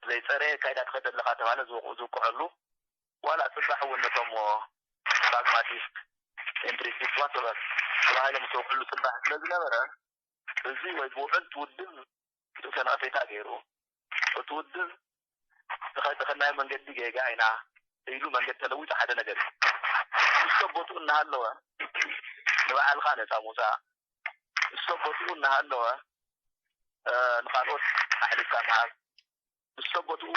ዘይፀረየ ኣካይዳ ትኸድ ኣለኻ ተባለ ዝውቅዐሉ ዋላ ፅባሕ እውን ነቶም ፕራግማቲስት ኢምፕሪሲስት ዋተበር ተባሂሎም ዝተውቅሉ ፅባሕ ስለ ዝነበረ እዚ ወይ ብውዕል ትውድብ ንእሽቶ ነቐፌታ ገይሩ፣ እቲ ውድብ ዝኸድናዮ መንገዲ ጌጋ ኢና ኢሉ መንገዲ ተለዊጡ ሓደ ነገር እዩ። ንሶ ቦትኡ እናሃለወ ንባዕልኻ ነፃ ምውፃእ፣ ንሶ ቦትኡ እናሃለወ ንኻልኦት ኣሕሊፍካ ምሃብ፣ ምስ ሰቦትኡ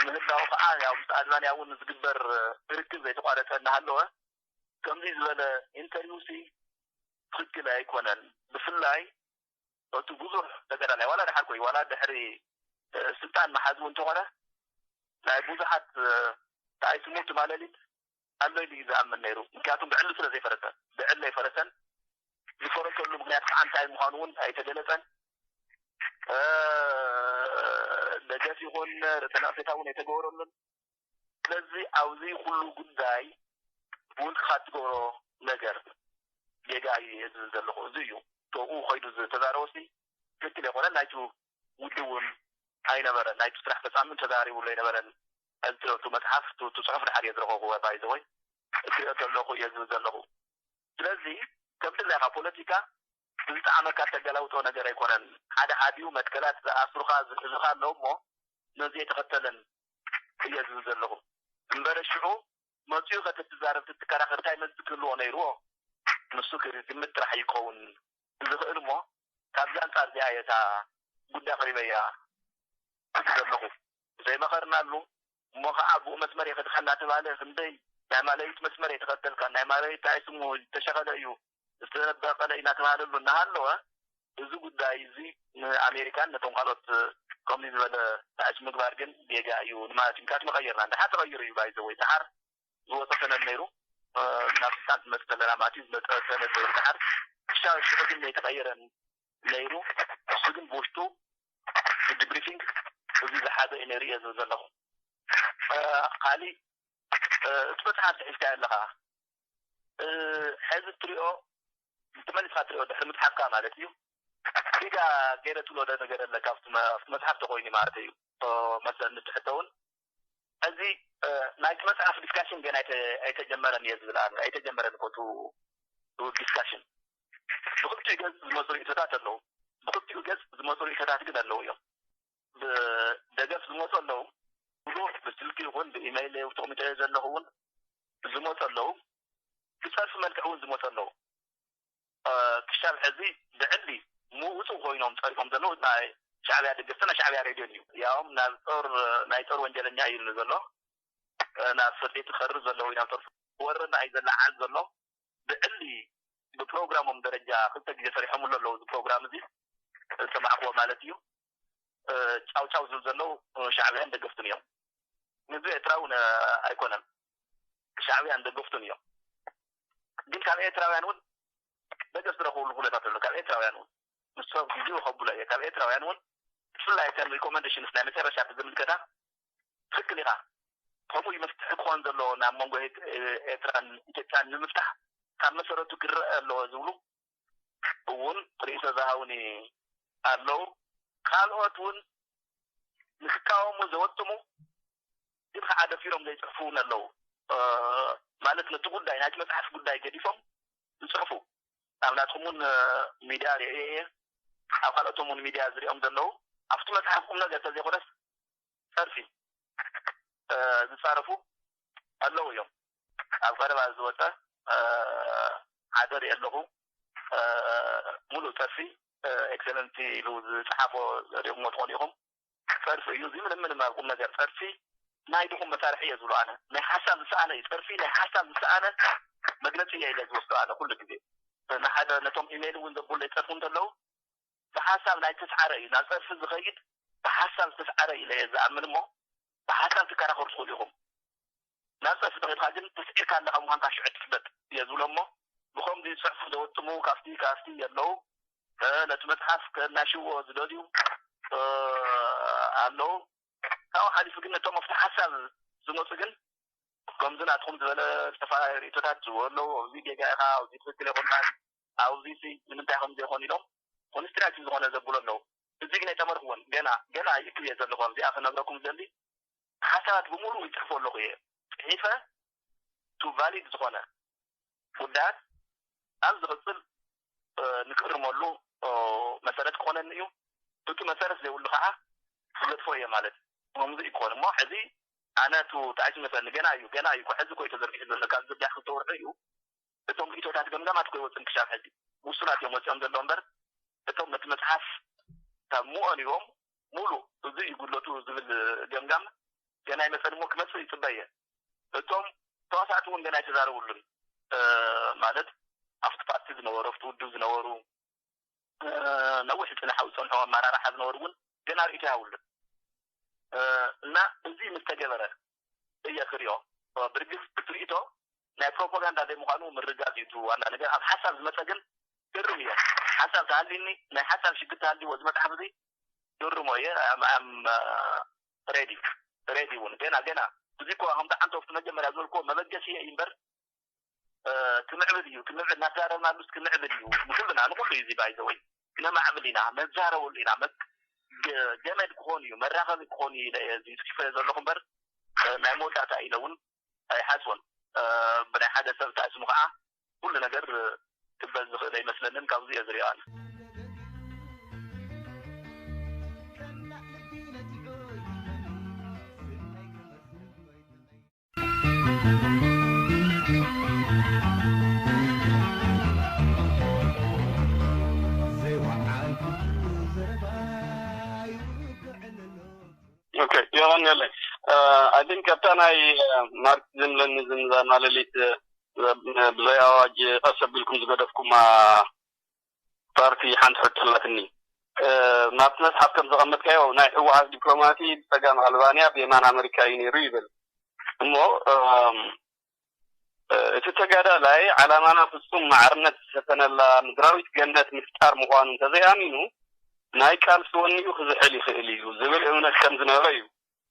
ምህላው ከዓ፣ ያው ምስ ኣልባንያ እውን ዝግበር ርክብ ዘይተቋረፀ እናሃለወ፣ ከምዚ ዝበለ ኢንተርቪው ሲ ትኽክል ኣይኮነን። ብፍላይ እቲ ብዙሕ ተጋዳላይ ዋላ ድሓር ኮይ ዋላ ድሕሪ ስልጣን መሓዝቡ እንተኾነ ናይ ብዙሓት ተኣይስሙት ማለሊት ኣሎ ኢሉ እዩ ዝኣምን ነይሩ። ምክንያቱም ብዕሊ ስለ ዘይፈረሰ፣ ብዕሊ ኣይፈረሰን። ዝፈረሰሉ ምክንያት ከዓ እንታይ ምዃኑ እውን ኣይተገለፀን። ደገፍ ይኹን ርእሰ ነቐፌታ እውን ኣይተገበረሉን። ስለዚ ኣብዚ ኩሉ ጉዳይ ብውልቅኻ ትገብሮ ነገር ጌጋ እዩ ዝብል ዘለኹ። እዚ እዩ ተኡ ከይዱ ዝተዛረበሲ ትክክል የኮነ። ናይቱ ውድብ እውን ኣይነበረን፣ ናይቱ ስራሕ ፈፃሚ ተዛሪቡሉ ኣይነበረን። እዚ ትረቱ መፅሓፍ ቱ ጽሑፍ ድሓር እየ ዝረኸብኩ ባይዘወይ እትሪኦ ዘለኹ እየ ዝብል ዘለኹ። ስለዚ ከምቲ ኢልካ ፖለቲካ ብዝጠዓመካ ተገላውጦ ነገር ኣይኮነን። ሓደ ሓዲኡ መትከላት ዝኣስሩኻ ዝሕዙኻ ኣለዉ እሞ ነዚ የተኸተለን እየ ዝብል ዘለኹ። እምበረ ሽዑ መፂኡ ከተትዛረብ ትትከራኸር እንታይ መልሲ ክህልዎ ነይርዎ? ንሱ ክግምት ጥራሕ ይኸውን ዝኽእል እሞ ካብዚ ኣንፃር እዚኣ እየ እታ ጉዳይ ኣቕሪበያ ዘለኹ። ዘይመኸርናሉ እሞ ከዓ ብኡ መስመር የኸድካ እናተባለ ክንደይ ናይ ማለሊት መስመር የተኸተልካ ናይ ማለሊት እንታይ ስሙ ዝተሸኸለ እዩ ዝተበቀለ እናተባሃለሉ እናሃለወ እዚ ጉዳይ እዚ ንኣሜሪካን ነቶም ካልኦት ከምዚ ዝበለ ንኣሽ ምግባር ግን ጌጋ እዩ ንማለት እዩ። ምክንያቱ መቐየርና እንድሓር ተቐይሩ እዩ ባይዘ ወይ ድሓር ዝወፀ ሰነድ ነይሩ ናብ ስልጣን ዝመፀ ዘለና ማለት እዩ ዝመፀ ሰነድ ነይሩ ድሓር ክሻ ሽዑ ግን ዘይተቐየረን ነይሩ። እሱ ግን ብውሽጡ ዲብሪፊንግ እዚ ዝሓዘ እዩ ነይሩ እየ ዝብል ዘለኹ። ካሊእ እቲ መፅሓፍ ትሒዝካ ኣለኻ ሕዚ ትሪኦ ተመሊስካ ትሪኦ ድሕሪ ምፅሓፍካ ማለት እዩ። ሪጋ ገይረ ትብሎ ዶ ነገር ኣለካ ኣብቲ መ- ኣብቲ መፅሓፍ ተኮይኑ ማለት እዩ። መሰል ንትሕተውን እዚ ናይቲ መፅሓፍ ዲስካሽን ገና ኣይተ- ኣይተጀመረን እየ ዝብል ኣነ ኣይተጀመረን እኮ ቱ ቱ ዲስካሽን ብክልቲኡ ገፅ ዝመፁ ርእቶታት ኣለዉ። ብክልቲኡ ገፅ ዝመፁ ርእቶታት ግን ኣለዉ እዮም። ብደገፍ ዝመፁ ኣለዉ። ብስልኪ ይኹን ብኢመይል ተቕሚጠ ዘለኹ እውን ዝመፁ ኣለዉ። ብፀርፊ መልክዕ እውን ዝመፁ ኣለዉ። ክሻብ ሕዚ ብዕሊ ምውፁ ኮይኖም ፀሪፎም ዘለዉ ናይ ሻዕብያ ደገፍቲ ናይ ሻዕብያ ሬድዮን እዩ። ያውም ናብ ጦር ናይ ጦር ወንጀለኛ እዩ ዘሎ ናብ ፍርዲ ትኸርብ ዘለዉ ናብ ጦር ወረና እዩ ዘለዓል ዘሎ ብዕሊ ብፕሮግራሞም ደረጃ ክልተ ግዜ ሰሪሖምሉ ኣለዉ። እዚ ፕሮግራም እዚ ዝሰማዕክዎ ማለት እዩ። ጫው ጫው ዝብል ዘለዉ ሻዕብያን ደገፍትን እዮም። ህዝቢ ኤርትራ እውን ኣይኮነን ሻዕብያን ደገፍቱን እዮም። ግን ካብ ኤርትራውያን እውን ደገፍ ዝረኽብሉ ኩነታት ኣሎ። ካብ ኤርትራውያን እውን ንሶም ቪድዮ ከብሎ እየ። ካብ ኤርትራውያን እውን ብፍላይ ከም ሪኮመንዴሽንስ ናይ መጨረሻ ብዝምልከታ ትክክል ኢኻ። ከምኡ እዩ መፍትሒ ክኾን ዘለዎ ናብ መንጎ ኤርትራን ኢትዮጵያን ንምፍታሕ ካብ መሰረቱ ክረአ ኣለዎ ዝብሉ እውን ርእይቶ ዝሃቡኒ ኣለዉ። ካልኦት እውን ንክቃወሙ ዘወጥሙ ግን ከዓ ደፊሮም ዘይፅሕፉ እውን ኣለዉ። ማለት ነቲ ጉዳይ ናይቲ መፅሓፍ ጉዳይ ገዲፎም ዝፅሕፉ ኣብ ናትኩም እውን ሚድያ ሪኦ እየ ኣብ ካልኦቶም እውን ሚድያ ዝሪኦም ዘለዉ ኣብቲ መፅሓፍ ቁም ነገር ተዘይኮነስ ፀርፊ ዝፃረፉ ኣለዉ እዮም። ኣብ ቀረባ ዝወፀ ሓደ ርኢ ኣለኹ። ሙሉእ ፀርፊ ኤክሰለንሲ ኢሉ ዝፀሓፎ ሪእኹሞ ትኾኑ ኢኹም። ፀርፊ እዩ እዚ ምንም ምንም ኣብ ቁም ነገር ፀርፊ ናይ ድኹም መሳርሒ እየ ዝብሎ ኣነ ናይ ሓሳብ ዝሰኣነ እዩ ፀርፊ ናይ ሓሳብ ዝሰኣነ መግለፂ እየ ኢለ ዝወስዶ ኣነ ኩሉ ግዜ ንሓደ ነቶም ኢሜይል እውን ዘብሉ ይፀርፉ እንተለዉ ብሓሳብ ናይ ተስዓረ እዩ ናብ ፀርፊ ዝኸይድ ብሓሳብ ዝተስዓረ ኢለ እየ ዝኣምን እሞ ብሓሳብ ትከራኸሩ ትኽእሉ ኢኹም ናብ ፀርፊ ተኸድካ ግን ተስዒርካ ኣለካ ምኳንካ ሽዑ ትፍለጥ እየ ዝብሎ እሞ ብኸምዚ ዝፅሕፉ ዘወጥሙ ካብቲ ካብቲ ኣለዉ ነቲ መፅሓፍ ከናሽዎ ዝደልዩ ኣለዉ ካብኡ ሓሊፉ ግን ነቶም ኣብቲ ሓሳብ ዝመፁ ግን ከምዚ ናትኩም ዝበለ ዝተፈላለዩ ርእቶታት ዝህቡ ኣለዉ ኣብዚ ጌጋ ኢኻ ኣብዚ ትክክል ይኹንካን ኣብዚ ሲ ንምንታይ ከም ዘይኮን ኢሎም ኮንስትራክቲቭ ዝኾነ ዘብሉ ኣለዉ እዚ ግን ኣይተመርክዎን ገና ገና ይእክብ እየ ዘለኹ ኣብዚኣ ክነግረኩም ዘሊ ሓሳባት ብምሉእ ይፅሕፎ ኣለኹ እየ ፅሒፈ ቱ ቫሊድ ዝኾነ ጉዳያት ኣብ ዝቕፅል ንክእርመሉ መሰረት ክኾነኒ እዩ። እቲ መሰረት ዘይብሉ ከዓ ክገድፎ እየ ማለት እዩ። ከምዚ ይኮን እሞ ሕዚ ኣነ ቱ ተኣይሱ መሰለኒ ገና እዩ ገና እዩ ሕዚ ኮይ ተዘርጊሑ ዘሎ ካብ ዝርጋሕ ክልተ ወርሒ እዩ። እቶም ርእቶታት ገምጋማት ኮይ ወፅን ክሻብ ሕዚ ውሱናት እዮም ወፂኦም ዘሎ እምበር እቶም ነቲ መፅሓፍ ካብ ምኦን እዮም ሙሉ እዚ እዩ ጉድለቱ ዝብል ገምጋም ገና ይመፀን እሞ ክመፅእ ይፅበየ። እቶም ተዋሳእቲ እውን ገና ኣይተዛረቡሉን። ማለት ኣብቲ ፓርቲ ዝነበሩ ኣብቲ ውድብ ዝነበሩ ነዊሕ ዝፅንሐው ዝፀንሑ ኣመራርሓ ዝነበሩ እውን ገና ርእይቶ ይሃብሉን። እና እዚ ምስ ተገበረ እየ ክሪኦ። ብርግፅ እቲ ርእይቶ ናይ ፕሮፓጋንዳ ዘይምዃኑ ምርጋፅ እዩ እቲ ዋና ነገር። ኣብ ሓሳብ ዝመፀ ግን ግርም እየ። ሓሳብ ተሃልዩኒ ናይ ሓሳብ ሽግር ተሃልይዎ እዚ መፅሓፍ እዚ ግርሞ እየ። ኣም ሬዲ ሬዲ እውን ገና ገና እዚ እኮ ከምቲ ዓንተፍቲ መጀመርያ ዝበልክዎ መበገሲ እየ እምበር ክምዕብል እዩ ክምዕብል እናተዛረብናሉስ ክምዕብል እዩ። ንኩልና ንኩሉ እዩ እዚ ባይዘወይ ክነማዕብል ኢና ነዛረበሉ ኢና። ገመድ ክኾን እዩ መራኸቢ ክኾን እዩ ኢለ እየ እዚ ፅሒፈ ዘለኹ እምበር ናይ መወዳእታ ኢለ እውን ኣይሓስቦን። ብናይ ሓደ ሰብ ተኣስሙ ከዓ ኩሉ ነገር ክበዝ ዝኽእል ኣይመስለንን። ካብዚ እየ ዝሪኦ ኣነ። ኦኬ፣ የቐንየለይ። ኣይ ቲንክ ኣብታ ናይ ማርክሲዝም ለኒዝም እዛ ማለሊት ብዘይ ኣዋጅ ቀስ ኣቢልኩም ዝገደፍኩማ ፓርቲ ሓንቲ ሕቶ ኣላትኒ። ናብቲ መፅሓፍ ከም ዘቐመጥካዮ ናይ ህወሓት ዲፕሎማሲ ብፀጋም ኣልባንያ ብየማን ኣመሪካ እዩ ነይሩ ይብል እሞ እቲ ተጋዳላይ ዓላማና ፍጹም ማዕርነት ዝሰፈነላ ምድራዊት ገነት ምፍጣር ምዃኑ እንተዘይኣሚኑ ናይ ቃልሲ ወኒኡ ክዝሕል ይኽእል እዩ ዝብል እምነት ከም ዝነበሮ እዩ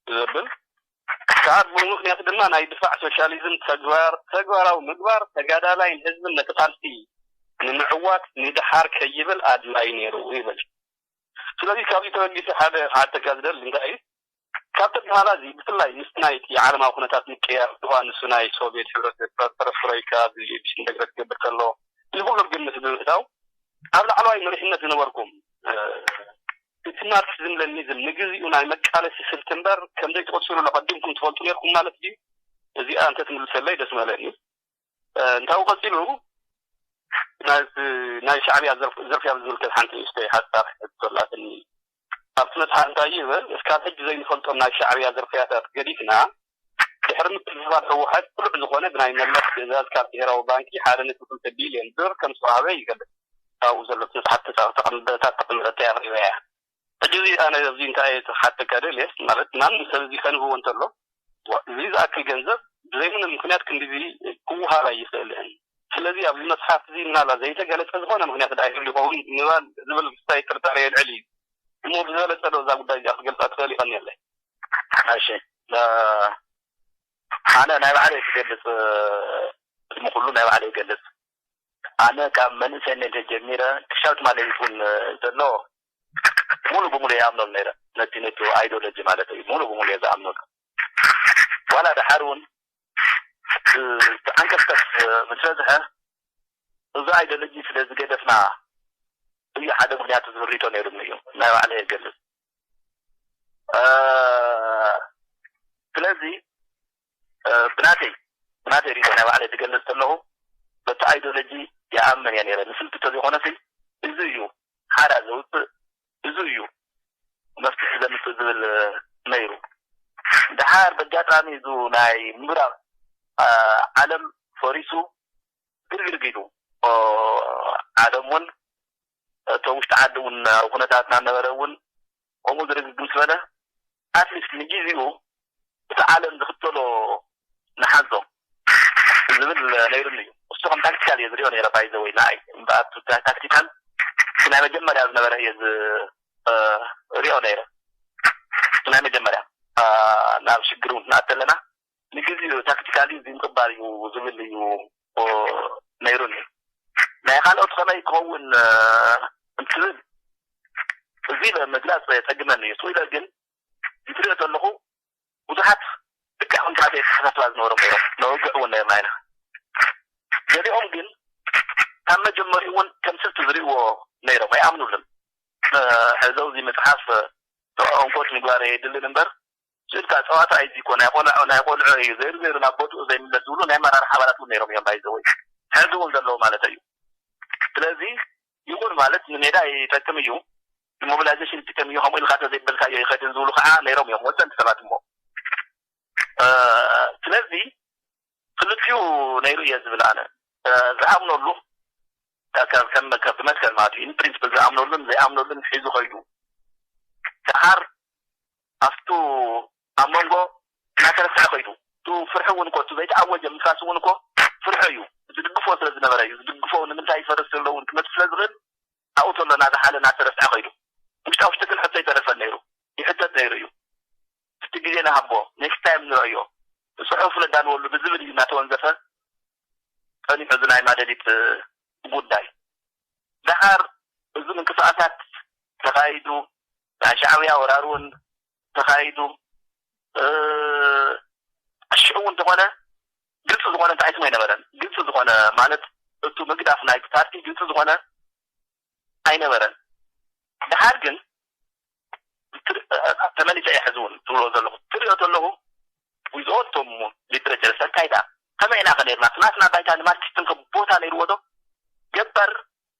ዘብል። ሰዓት ብምኽንያት ድማ ናይ ድፋዕ ሶሻሊዝም ተግባር ተግባራዊ ምግባር ተጋዳላይን ህዝብን ነቲ ቃልሲ ንምዕዋት ንድሓር ከይብል ኣድላይ ነይሩ ይብል። ስለዚ ካብዚ ተበጊሰ ሓደ ክሓተካ ዝደሊ እንታይ እዩ ካብ ተግባራ እዚ ብፍላይ ምስ ናይ እቲ ዓለማዊ ኩነታት ምቅያር እዋ ንሱ ናይ ሶቪየት ሕብረት ፐረስትሮይካ እዚ ዲስኢንተግሬት ክገብር ከሎ እዚ ኩሉ ግምት ብምእታው ኣብ ላዕለዋይ መሪሕነት ዝነበርኩም እቲ ማርክሲዝም ለኒዝም ንግዚኡ ናይ መቃለሲ ስልቲ እምበር ከም ዘይትቕፅሉ ኣቐዲምኩም ትፈልጡ ነርኩም ማለት ድዩ? እዚኣ እንተትምልሰለይ ደስ ምበለኒ። እንታው ቀፂሉ ናይ ሻዕብያ ዝርፍያ ዝምልከት ሓንቲ ንእሽተይ ሓሳብ ሕቶ ኣላትኒ። ኣብቲ መፅሓፍ እንታይ ይብል? እስካብ ሕጂ ዘይንፈልጦም ናይ ሻዕብያ ዝርፍያታት ገዲፍና ድሕሪ ምትሕብባር ህወሓት ብሉዕ ዝኾነ ብናይ መለስ ትእዛዝ ካብ ብሄራዊ ባንኪ ሓደ ነጥቢ ክልተ ቢልዮን ብር ከም ዝተዋህበ ይገልፅ። ካብኡ ዘሎ መፅሓፍ ተቐምጠታት ተቐምጠተይ ኣቕሪበያ። ሕጂ እዚ ኣነ ኣብዚ እንታይ እየ ዝሓተካ ደልየ ማለት ማንም ሰብ እዚ ከንብቦ እንተሎ እዚ ዝኣክል ገንዘብ ብዘይምንም ምክንያት ክንዲዚ ክወሃብ ኣይኽእልን። ስለዚ ኣብዚ መፅሓፍ እዚ ምናልባት ዘይተገለፀ ዝኾነ ምክንያት ዳ ይህሉ ይኸውን ምባል ዝብል ክስታይ ጥርጣሬ የልዕል እዩ። እሞ ብዝበለፀ ዶ እዛ ጉዳይ እዚኣ ክትገልፃ ትኽእል ይቐንየለይ። እሺ ኣነ ናይ ባዕለይ ክገልፅ ቅድሚ ኩሉ ናይ ባዕለይ ይገልፅ። ኣነ ካብ መንእሰይነተይ ጀሚረ ክሻብ ትማሊ ሌሊት እውን ዘሎ ሙሉ ብሙሉ ይኣምነሉ ነይረ። ነቲ ነቲ ኣይዲዮሎጂ ማለት እዩ ሙሉ ብሙሉ እየ ዝኣምነሉ። ዋላ ደሓር እውን እቲ ዓንቀፍቀፍ ምስ በዝሐ እዚ ኣይዲዮሎጂ ስለ ዝገደፍና እዩ ሓደ ምክንያት ዝብል ርእይቶ ነይሩኒ እዩ ናይ ባዕለይ እገልፅ። ስለዚ ብናተይ ብናተይ ርእይቶ ናይ ባዕለይ ዝገልፅ ዘለኹ በቲ ኣይዲዮሎጂ ይኣምን እየ ነይረ። ንስልቲ ተዘይኮነሲ እዚ እዩ ሓራ ዘውፅእ እዚ እዩ መፍትሒ ዘምፅእ ዝብል ነይሩ። ደሓር በጋጣሚ እዚ ናይ ምብራቕ ዓለም ፈሪሱ ግርግርግ ኢሉ ዓለም እውን እቶ ውሽጢ ዓዲ እውን ኩነታትና ነበረ እውን ከምኡ ዝርግግ ምስ በለ ኣትሊስት ንጊዜኡ እቲ ዓለም ዝኽተሎ ንሓዞ ዝብል ነይሩኒ እዩ። እሱ ከም ታክቲካል እየ ዝሪኦ ነይረ ባይዘወይ ንኣይ እምበኣር ታክቲካል ናይ መጀመርያ ዝነበረ እየ ዝሪኦ ነይረ። ናይ መጀመርያ ናብ ሽግር እውን ክንኣተለና ንግዜኡ ታክቲካሊ እዚ ምቕባል እዩ ዝብል እዩ ነይሩኒ። ናይ ካልኦት ከመይ ክኸውን እንትብል እዚ ምግላፅ የፀግመኒ እዩ። ስኢለ ግን እንትሪኦ ዘለኹ ብዙሓት ልክዕ ከምታተይ ኣተሓሳስባ ዝነበሮም ነይሮም ነወግዕ እውን ነይርና ኢና። ገሊኦም ግን ካብ መጀመሪኡ እውን ከም ስልቲ ዝርእዎ ነይሮም ኣይኣምኑሉን። ሕዘው እዚ መፅሓፍ ተቆንቆት ምግባር የድልን እምበር ስእልካ ፀዋታ ኣይዚ እኮ ናይ ቆልዑ ናይ ቆልዑ እዩ ዘይሩ ዘይሩ ናብ ቦትኡ ዘይምለስ ዝብሉ ናይ መራርሒ ኣባላት እውን ነይሮም እዮም ባይዘወይ ሕዚ እውን ዘለዉ ማለት እዩ። ስለዚ ይኹን ማለት ንሜዳ ይጠቅም እዩ። ሞቢላይዜሽን ይጥቀም እዩ፣ ከምኡ ኢልካ ተዘይበልካዮ ይኸድን ዝብሉ ከዓ ነይሮም እዮም ወሰንቲ ሰባት። እሞ ስለዚ ክልቲኡ ነይሩ እየ ዝብል ኣነ። ዝኣምነሉ ብመትከል ማለት እዩ፣ ፕሪንስፕል ዝኣምነሉን ዘይኣምነሉን ሒዙ ከይዱ፣ ደሓር ኣብቱ ኣብ መንጎ እናተረፍዐ ከይዱ። እቲ ፍርሒ እውን እኮ፣ እቲ ዘይተኣወጀ ምፍራስ እውን እኮ ፍርሒ እዩ። ዝድግፎ ስለ ዝነበረ እዩ። ዝድግፎ ንምንታይ ይፈርስ ዘሎ እውን ክመፅእ ስለ ዝኽእል፣ ኣብኡ ተሎ እናዝሓለ እናተረፍዐ ከይዱ። ውሽጣ ውሽጢ ግን ሕቶ ይተረፈን ነይሩ፣ ይሕተት ነይሩ እዩ። እቲ ግዜ ንሃቦ፣ ኔክስት ታይም ንረእዮ፣ ብፅሑፍ ነዳልወሉ ብዝብል እዩ እናተወንዘፈ ፀኒሑ፣ እዚ ናይ ማለሊት ጉዳይ። ደሓር እዚ ምንቅስቃሳት ተኻይዱ፣ ናይ ሻዕብያ ወራር እውን ተኻይዱ፣ ሽዑ እውን እንተኾነ ግልፂ ዝኾነ እንታይ ስሙ ኣይነበረን። ግልፂ ዝኾነ ማለት እቱ ምግዳፍ ናይቲ ፓርቲ ግልፂ ዝኾነ ኣይነበረን። ደሓር ግን ተመሊሰ እየ ሕዚ እውን ትብሎ ዘለኹ ትሪኦ ዘለኹ ዊዝኦቶም ሊትሬቸር ሰካይዳ ከመይ ኢና ከነርና ናትና ባይታ ንማርክሲዝም ከ ቦታ ነይርዎ ዶ? ገባር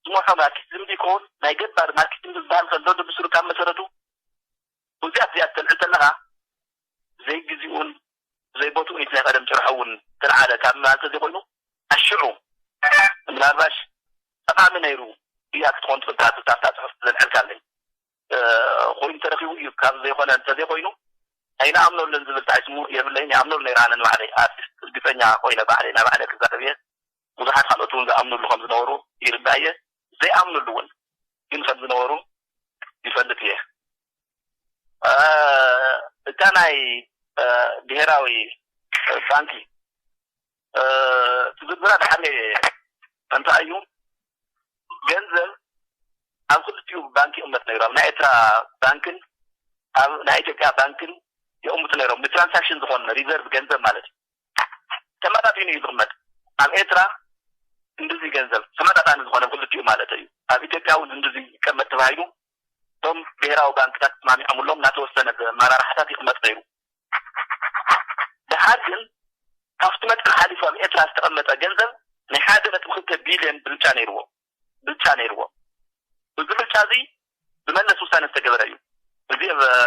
ዝመርሖ ማርክሲዝም ዲኮን ናይ ገባር ማርክሲዝም ዝበሃል ከሎ ብስሩ ካብ መሰረቱ እዚኣት እዚኣት ተልዕል ተለኻ ዘይግዚኡን ዘይቦትኡን ናይ ቀደም ጭርሖ እውን ተልዓለ ካብ ምባል ተዘይኮይኑ ኣሽዑ ምናልባሽ ጠቓሚ ነይሩ እያ ክትኾን ትኽእል እታ ጽሑፍ ዘልዐልካለይ። ኮይኑ ተረኺቡ እዩ ካብ ዘይኮነ እንተዘይኮይኑ ኣይንኣምነሉን ዝብል ጣዕስሙ የብለይን። ይኣምነሉ ነይረ ኣነ ንባዕለይ ኣርቲስት እርግጸኛ ኮይነ ባዕለይ ናብ ባዕለይ ክዛረብ እየ። ብዙሓት ካልኦት እውን ዝኣምኑሉ ከም ዝነበሩ ይርዳእ እየ። ዘይኣምኑሉ እውን ግን ከም ዝነበሩ ይፈልጥ እየ። እታ ናይ ብሄራዊ ባንኪ ዝርዝራ ድሓር እንታይ እዩ? ገንዘብ ኣብ ክልቲኡ ባንክ ይቕመጥ ነይሩ። ኣብ ናይ ኤርትራ ባንክን ኣብ ናይ ኢትዮጵያ ባንክን ይቕምጡ ነይሮም። ንትራንሳክሽን ዝኾነ ሪዘርቭ ገንዘብ ማለት እዩ። ተመጣጢኑ እዩ ዝቕመጥ። ኣብ ኤርትራ እንድዚ ገንዘብ ተመጣጣኒ ዝኾነ ክልቲኡ ማለት እዩ። ኣብ ኢትዮጵያ እውን እንድዚ ይቀመጥ ተባሂሉ እቶም ብሄራዊ ባንክታት ተስማሚዖምሎም እናተወሰነ መራርሕታት ይቕመጥ ነይሩ። ደሓር ግን ካብቲ መጠን ሓሊፉ ኣብ ኤርትራ ዝተቐመጠ ገንዘብ ናይ ሓደ ነጥቢ ክልተ ቢልዮን ብልጫ ነይርዎ ብልጫ ነይርዎ። እዚ ብልጫ እዚ ብመለስ ውሳነ ዝተገበረ እዩ። እዚ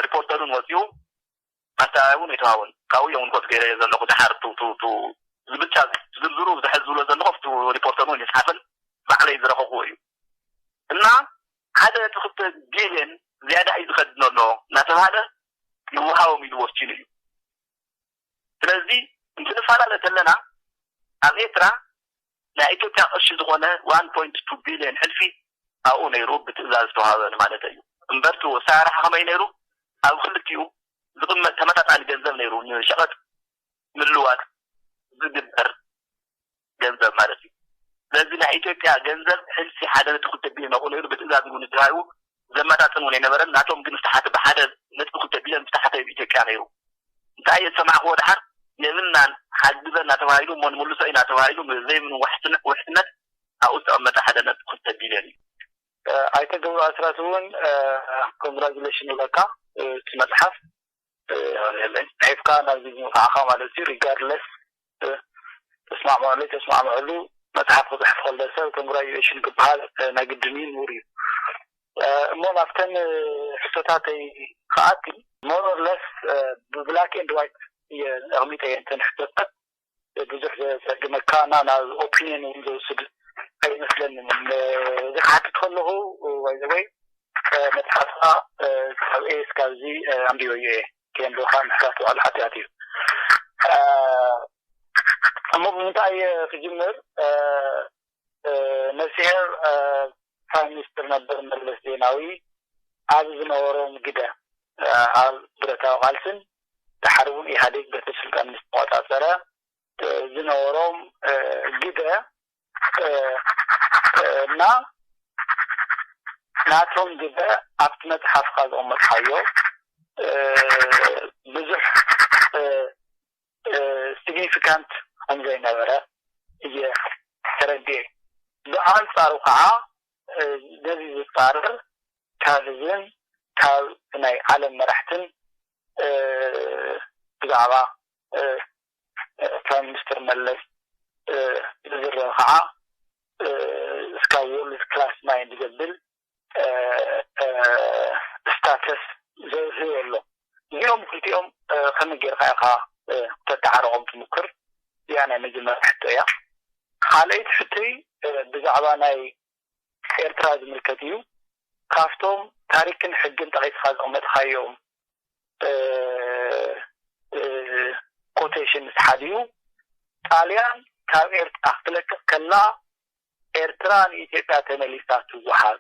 ሪፖርተሩን ወፂኡ ኣተባባይ እውን ኣይተዋሃቦን። ካብኡ እዮም እውን ኮት ገይረ ዘለኹ ደሓር ቱ ቱ ቱ ዝብልጫ ዝርዝሩ ዝሕዝ ዝብሎ ዘለኹ ኣብቲ ሪፖርተር እውን ይፅሓፍን ባዕለይ ዝረኸብዎ እዩ። እና ሓደ ነጥቢ ክልተ ቢልዮን ዝያዳ እዩ ዝኸድን ኣሎ እናተባሃለ ይወሃቦም ኢሉ ወሲኑ እዩ። ስለዚ እንትንፈላለ ከለና ኣብ ኤርትራ ናይ ኢትዮጵያ ቅርሺ ዝኾነ ዋን ፖይንት ቱ ቢልዮን ሕልፊ ኣብኡ ነይሩ ብትእዛዝ ዝተዋሃበ ማለት እዩ። እምበር እቲ ኣሰራርሓ ከመይ ነይሩ? ኣብ ክልቲኡ ዝቕመጥ ተመጣጣኒ ገንዘብ ነይሩ ንሸቐጥ ምልዋጥ ዝግበር ገንዘብ ማለት እዩ። ስለዚ ናይ ኢትዮጵያ ገንዘብ ሕልፊ ሓደ ነጥቢ ክልተ ቢልዮን ኣብኡ ነይሩ ብትእዛዝ እውን ተዋሂቡ ዘመጣጥን እውን ኣይነበረን። ናቶም ግን ዝተሓተ ብሓደ ነጥቢ ክልተ ቢልዮን ዝተሓተ ኢትዮጵያ ነይሩ። እንታይ እየ ዝሰማዕክዎ ደሓር የብልናን ሓግዘና ተባሂሉ እሞ ንምልሶ ኢና ተባሂሉ ዘይብሉ ውሕስነ- ውሕስነት ኣብኡ ዝተቐመጠ ሓደ ነጥቢ ክልተ ቢልዮን እዩ። ኣይተ ገብሩ ኣስራት እውን ኮንግራጁሌሽን ይብለካ እቲ መፅሓፍ የለን። ፅሒፍካ ናብዚ ምብቃዕካ ማለት እዩ ሪጋርድለስ ተስማዕምዑሉ ተስማዕምዑሉ መፅሓፍ ክፅሕፍ ከሎ ሰብ ኮንግራጁሌሽን ክበሃል ናይ ግድን እዩ፣ ንቡር እዩ። እሞ ናብተን ሕቶታተይ ከኣቲ ሞር ኦር ለስ ብብላክ ኤንድ ዋይት እየ ኣቕሚጠ እየ እንተን ሕቶታት ብዙሕ ዘፀግመካ እና ናብ ኦፒኒየን እውን ዘውስድ ኣይመስለንን። እዚ ክሓትት ከለኹ ወይ ዘወይ መፅሓፍካ ካብ ኤ እስካብዚ ኣንቢበዮ እየ። ከየንበብካ ምሕታት ባዕሉ ሓጢኣት እዩ። እሞ ብምንታይ ክጅምር? ነፍስሄር ፕራይም ሚኒስትር ነበር መለስ ዜናዊ ኣብ ዝነበሮም ግደ ኣብ ብረታዊ ቃልስን ደሓር እውን ኢህኣዴግ በትሪ ስልጣን ምስ ተቆፃፀረ ዝነበሮም ግደ እና ናቶም ግደ ኣብቲ መፅሓፍካ ዘቐመጥካዮ ብዙሕ ሲግኒፊካንት ከም ዘይነበረ እየ ተረዲኤ። ብኣንፃሩ ከዓ ነዚ ዝፃረር ካብ ህዝብን ካብ ናይ ዓለም መራሕትን ብዛዕባ ፕራይም ሚኒስትር መለስ ዝዝረብ ከዓ እስካብ ወርልድ ክላስ ማይንድ ዘብል ከመይ ጌርካ ኢኻ ከተተዓረቖም ትምክር? እዚኣ ናይ መጀመርያ ሕቶ እያ። ካልኣይቲ ሕቶይ ብዛዕባ ናይ ኤርትራ ዝምልከት እዩ። ካብቶም ታሪክን ሕግን ጠቒስካ ዘቕመጥካዮም ኮቴሽንስ ሓዲኡ ጣልያን ካብ ኤርትራ ክትለቅቕ ከላ ኤርትራ ንኢትዮጵያ ተመሊሳ ትወሃብ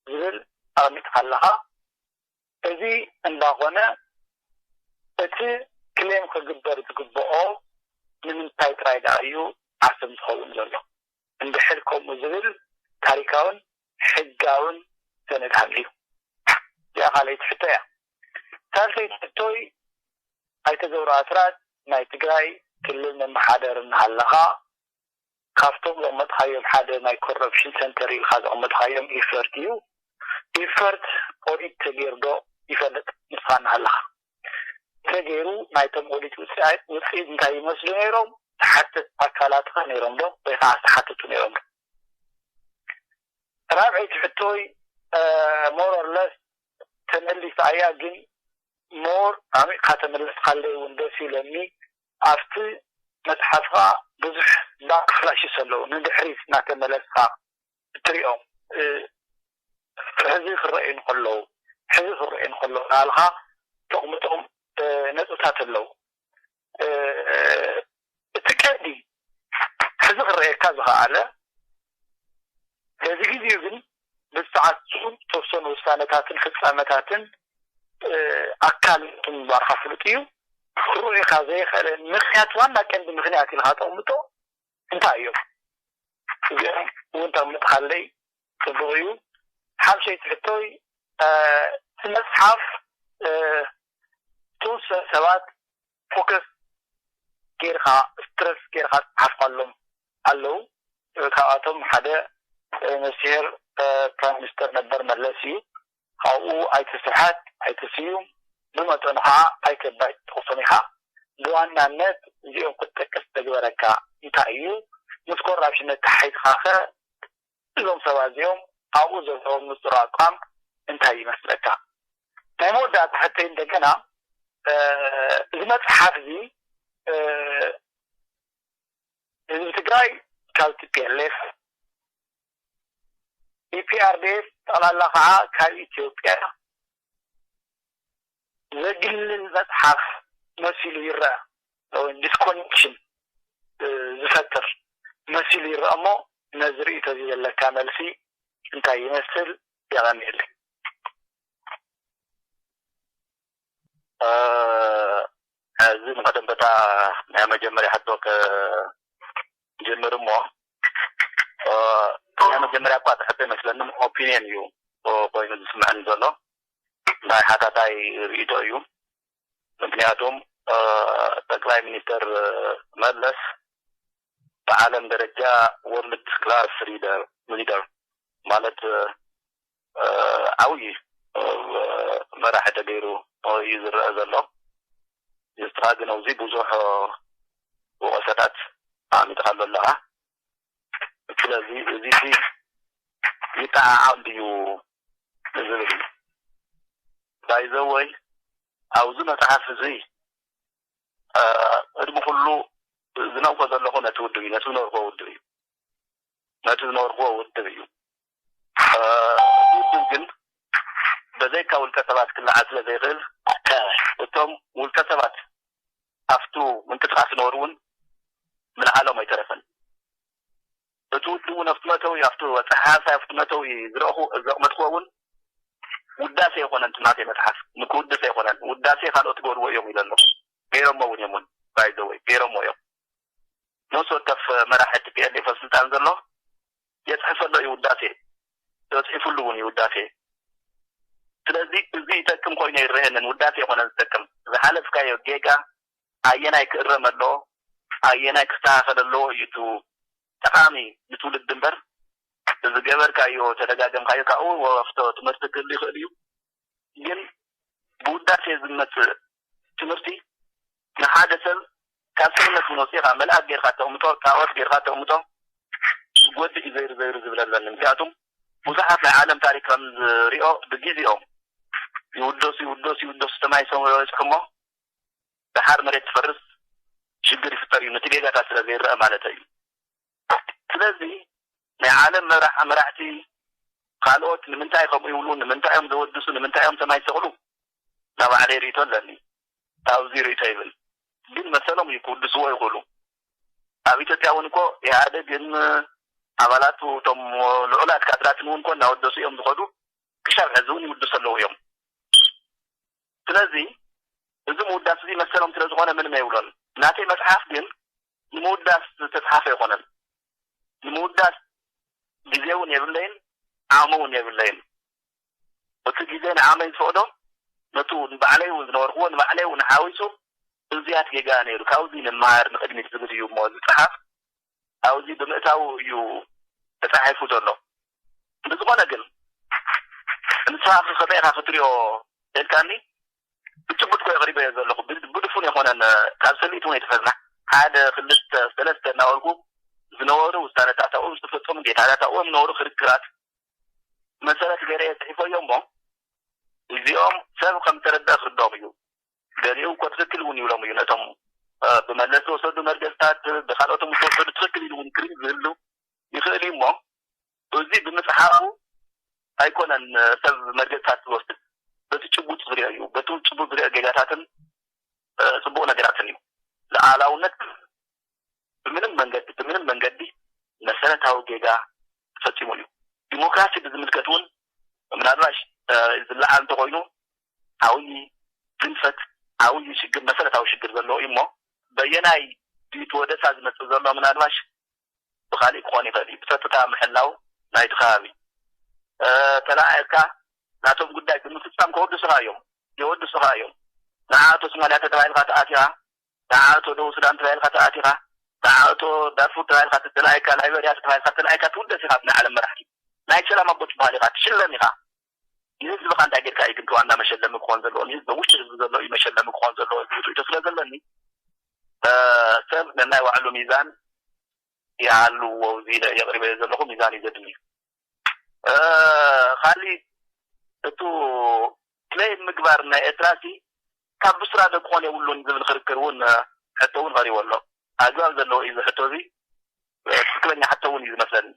ዝብል ኣቐሚጥካ ኣለኻ። እዚ እንዳኾነ እቲ ክሌም ክግበር ዝግብኦ ንምንታይ ጥራይ ደኣ እዩ ዓሰብ ዝኸውን ዘሎ? እንድሕር ከምኡ ዝብል ታሪካውን ሕጋውን ሰነድ ሃልዩ? እዚኣ ካልኣይቲ ሕቶ እያ። ሳልሰይቲ ሕቶይ ኣይተ ገብሩ ኣስራት ናይ ትግራይ ክልል መመሓደር እናሃለኻ ካብቶም ዘቕመጥካዮም ሓደ ናይ ኮረፕሽን ሰንተር ኢልካ ዘቕመጥካዮም ኢፈርት እዩ። ኢፈርት ኦዲት ተገይሩ ዶ ይፈልጥ ንስኻ እናሃለኻ? ተገይሩ ናይቶም ኦዲት ውፅኢት እንታይ ይመስሉ ነይሮም? ተሓተት ኣካላት ኸ ነይሮም ዶ ወይ ከዓ ዝተሓተቱ ነይሮም ዶ? ራብዐይቲ ሕቶይ ሞር ኦር ለስ ተመሊሳ እያ፣ ግን ሞር ኣሚቕካ ተመለስካለይ እውን ደስ ይብለኒ። ኣብቲ መፅሓፍካ ብዙሕ ባክፍላሽስ ኣለዉ ንድሕሪት እናተመለስካ እትሪኦም ሕዚ ክረኣዩ እንከለዉ ሕዚ ክረኣዩ እንከለዉ ናልካ ተቕምጦም ነጥብታት ኣለዉ። እቲ ቀንዲ ሕዚ ክረኣየካ ዝኸኣለ በዚ ግዜኡ ግን ብሰዓቱ ዝተወሰኑ ውሳነታትን ፍፃመታትን ኣካል ምንባርካ ፍሉጥ እዩ። ክረኣየካ ዘይኽእል ምክንያት ዋና ቀንዲ ምክንያት ኢልካ ተቕምጦ እንታይ እዮም? እዚኦም እውን ተቕምጥካለይ ፅቡቕ እዩ። ሓምሸይቲ ሕቶይ እቲ መፅሓፍ ዝተወሰኑ ሰባት ፎከስ ጌርካ ስትረስ ጌርካ ዝፀሓፍካሎም ኣለዉ። ካብኣቶም ሓደ ነፍስሄር ፕራይም ሚኒስተር ነበር መለስ እዩ። ካብኡ ኣይተ ስብሓት ኣይተ ስዩም ብመጠኑ ከዓ ኣይተ ኣባይ ትጠቕሶም ኢኻ። ብዋናነት እዚኦም ክትጠቅስ ዘግበረካ እንታይ እዩ? ምስ ኮራፕሽን ኣተሓሒዝካ ከ እዞም ሰባት እዚኦም ኣብኡ ዘለዎም ንፁር ኣቋም እንታይ ይመስለካ? ናይ መወዳእታ ሕቶይ እንደገና እዚ መፅሓፍ እዚ ህዝቢ ትግራይ ካብ ቲ ፒ ኤል ኤፍ ኢ ፒ ኣር ዲ ኤፍ ጠቕላላ ከዓ ካብ ኢትዮጵያ ዘግልል መፅሓፍ መሲሉ ይረአ። ዲስኮኔክሽን ዝፈጥር መሲሉ ይረአ እሞ ነዚ ርእይቶ እዚ ዘለካ መልሲ እንታይ ይመስል? የቐንየለይ። እዚ ንቀደም በታ ናይ መጀመርያ ሕቶ ክጅምር እሞ ናይ መጀመርያ እኳ እቲ ሕቶ ይመስለኒ ኦፒንየን እዩ ኮይኑ ዝስምዐኒ ዘሎ ናይ ሓታታይ ርእይቶ እዩ። ምክንያቱም ጠቅላይ ሚኒስትር መለስ ብዓለም ደረጃ ወርልድ ክላስ ሊደር ማለት ዓብዪ መራሒ ተገይሩ እዩ ዝረአ ዘሎ። ንስኻ ግን ኣብዚ ብዙሕ ወቐሰታት ኣሚጥካሉ ኣለኻ። ስለዚ እዚ ይጠዓዓም ድዩ ዝብል እዩ። ባይዘወይ ኣብዚ መፅሓፍ እዚ ቅድሚ ኩሉ ዝነብሮ ዘለኹ ነቲ ውድብ እዩ፣ ነቲ ዝነበርኩዎ ውድብ እዩ፣ ነቲ ዝነበርኩዎ ውድብ እዩ። እቲ ውድብ ግን በዘይካ ውልቀ ሰባት ክለዓል ስለ ዘይኽእል እቶም ውልቀ ሰባት ኣብቱ ምንቅስቃስ ዝነበሩ እውን ምልዓሎም ኣይተረፈን። እቲ ውድብ እውን ኣብቲ መእተዊ ኣብቲ ኣፀሓሕሳ ኣብቲ መእተዊ ዝረእኹ ዘቕመጥኩዎ እውን ውዳሴ ኣይኮነን እቲ ናተይ መፅሓፍ ንክውድስ ኣይኮነን ውዳሴ ካልኦት ትገብርዎ እዮም ኢለ ኣለኹ። ገይሮሞ እውን እዮም እውን ባይዘወይ ገይሮሞ እዮም። ነፍሲ ወከፍ መራሒ ቲ ፒ ኤል ኤፍ ኣብ ስልጣን ዘሎ የፅሕፈሎ እዩ ውዳሴ ተፅሒፉሉ እውን እዩ ውዳሴ። ስለዚ እዚ ይጠቅም ኮይኑ ኣይረአየንን ውዳሴ ኣይኮነን ዝጠቅም ዝሓለፍካዮ ጌጋ ኣየናይ ክእረም ኣለዎ ኣየናይ ክስተኻኸል ኣለዎ እዩ እቲ ጠቓሚ ንትውልዲ እምበር ዝገበርካዮ ተደጋገምካዮ ካብኡ ወፍቶ ትምህርቲ ክህሉ ይኽእል እዩ። ግን ብውዳሴ ዝመፅእ ትምህርቲ ንሓደ ሰብ ካብ ሰብነት እውን ወፂእኻ መልኣክ ጌርካ ተቕምጦ ጣዖት ጌርካ ተቕምጦ ዝጎድእ እዩ ዘይሩ ዘይሩ ዝብል ኣለኒ። ምክንያቱም ብዙሓት ናይ ዓለም ታሪክ ከም ዝሪኦ ብግዜኦም ይውደሱ ይውደሱ ይውደሱ ሰማይ ሰማይ ይበፅሑ እሞ ድሓር መሬት ትፈርስ ሽግር ይፍጠር እዩ፣ ነቲ ጌጋታት ስለ ዘይረአ ማለት እዩ። ስለዚ ናይ ዓለም መራሕ መራሕቲ ካልኦት ንምንታይ ከምኡ ይብሉ፣ ንምንታይ እዮም ዘወድሱ፣ ንምንታይ እዮም ሰማይ ዝሰቕሉ፣ ናብ ባዕለይ ርእይቶ ኣለኒ። ኣብዚ ርእይቶ ይብል ግን መሰሎም እዩ ክውድስዎ ይኽእሉ። ኣብ ኢትዮጵያ እውን እኮ ኢህኣደግን ኣባላቱ እቶም ልዑላት ካድራትን እውን እኮ እናወደሱ እዮም ዝኸዱ። ክሻብ ሕዚ እውን ይውድሱ ኣለዉ እዮም። ስለዚ እዚ ምውዳስ እዚ መሰሎም ስለ ዝኾነ ምንም ኣይብሎን። ናተይ መጽሓፍ ግን ንምውዳስ ዝተጽሓፈ ኣይኮነን። ንምውዳስ ግዜ እውን የብለይን፣ ዓቕሚ እውን የብለይን። እቲ ግዜ ንዓቕመይ ዝፈቕዶ ነቱ ንባዕለይ እውን ዝነበርክዎ ንባዕለይ እውን ሓዊሱ እዚያት ጌጋ ነይሩ፣ ካብዚ ንመሃር ንቕድሚት ዝብል እዩ እሞ ዝጸሓፍ ኣብዚ ብምእታው እዩ ተጻሒፉ ዘሎ። ብዝኾነ ግን ንስኻ ከመይ ኢኻ ክትሪኦ ኢልካኒ ብጭቡጥ ኮ ኣቕሪበዮ ዘለኹ ብድፉን የኾነን። ካብ ሰልኢት እውን ኣይተፈዝና ሓደ ክልተ ሰለስተ እናበልኩ ዝነበሩ ውሳነታት ኣብኡ ዝተፈጸሙ ጌታታት ኣብኡ ዝነበሩ ክርክራት መሰረት ገይረ እየ ጽሒፎዮ እሞ እዚኦም ሰብ ከም ተረድአ ክርድኦም እዩ። ገሊኡ እኮ ትኽክል እውን ይብሎም እዩ ነቶም ብመለስ ዝተወሰዱ መርገጽታት ብካልኦቶም ዝተወሰዱ ትኽክል ኢሉ እውን ክርኢ ዝህሉ ይኽእል እዩ እሞ እዚ ብምጽሓፉ ኣይኮነን ሰብ መርገጽታት ዝወስድ በቲ ጭቡጥ ዝሪኦ እዩ። በቲ ጭቡጥ ዝሪኦ ጌጋታትን ጽቡቕ ነገራትን እዩ። ልኣላውነት ብምንም መንገዲ ብምንም መንገዲ መሰረታዊ ጌጋ ተፈጺሙ እዩ። ዲሞክራሲ ብዝምልከት እውን ምናልባሽ ዝለዓል እንተኮይኑ ዓብዪ ግንፈት ዓብዪ ሽግር መሰረታዊ ሽግር ዘለዎ እዩ እሞ በየናይ ድዩ እቲ ወደሳ ዝመፅእ ዘሎ ምናልባሽ ብካሊእ ክኾን ይኽእል እዩ። ብፀጥታ ምሕላው ናይቲ ከባቢ ተለኣእካ ናቶም ጉዳይ ብምፍፃም ከወድሱኻ እዮም የወድሱኻ እዮም። ንዓ ኣቶ ሶማልያ ተተባሂልካ ተኣቲኻ ንዓ ኣቶ ደቡብ ሱዳን ተባሂልካ ተኣቲኻ ንዓ ኣቶ ዳርፉር ተባሂልካ ተተለኣይካ ላይበርያ ተባሂልካ ተለኣይካ ትውደስ ኢኻ ብናይ ዓለም መራሕቲ ናይ ሰላም ኣቦ ትበሃል ኢኻ ትሽለም ኢኻ። ንህዝብኻ እንታይ ጌርካ እዩ ግን ዋና መሸለሚ ክኾን ዘለዎ ንህዝቢ ውሽጢ ህዝቢ ዘሎ እዩ መሸለሚ ክኾን ዘለዎ ዝብል ርእይቶ ስለ ዘለኒ ሰብ ነናይ ባዕሉ ሚዛን ይሃልዎ እዚ ኢለ የቕሪበዮ ዘለኹ ሚዛን እዩ ዘድሊ። ካሊእ እቱ ክሌም ምግባር ናይ ኤርትራ ሲ ካብ ብስራ ዶ ክኾን የብሉን ዝብል ክርክር እውን ሕቶ እውን ቀሪቡ ኣሎ። ኣግባብ ዘለዎ እዩ እዚ ሕቶ እዚ ትክክለኛ ሕቶ እውን እዩ ዝመስለኒ።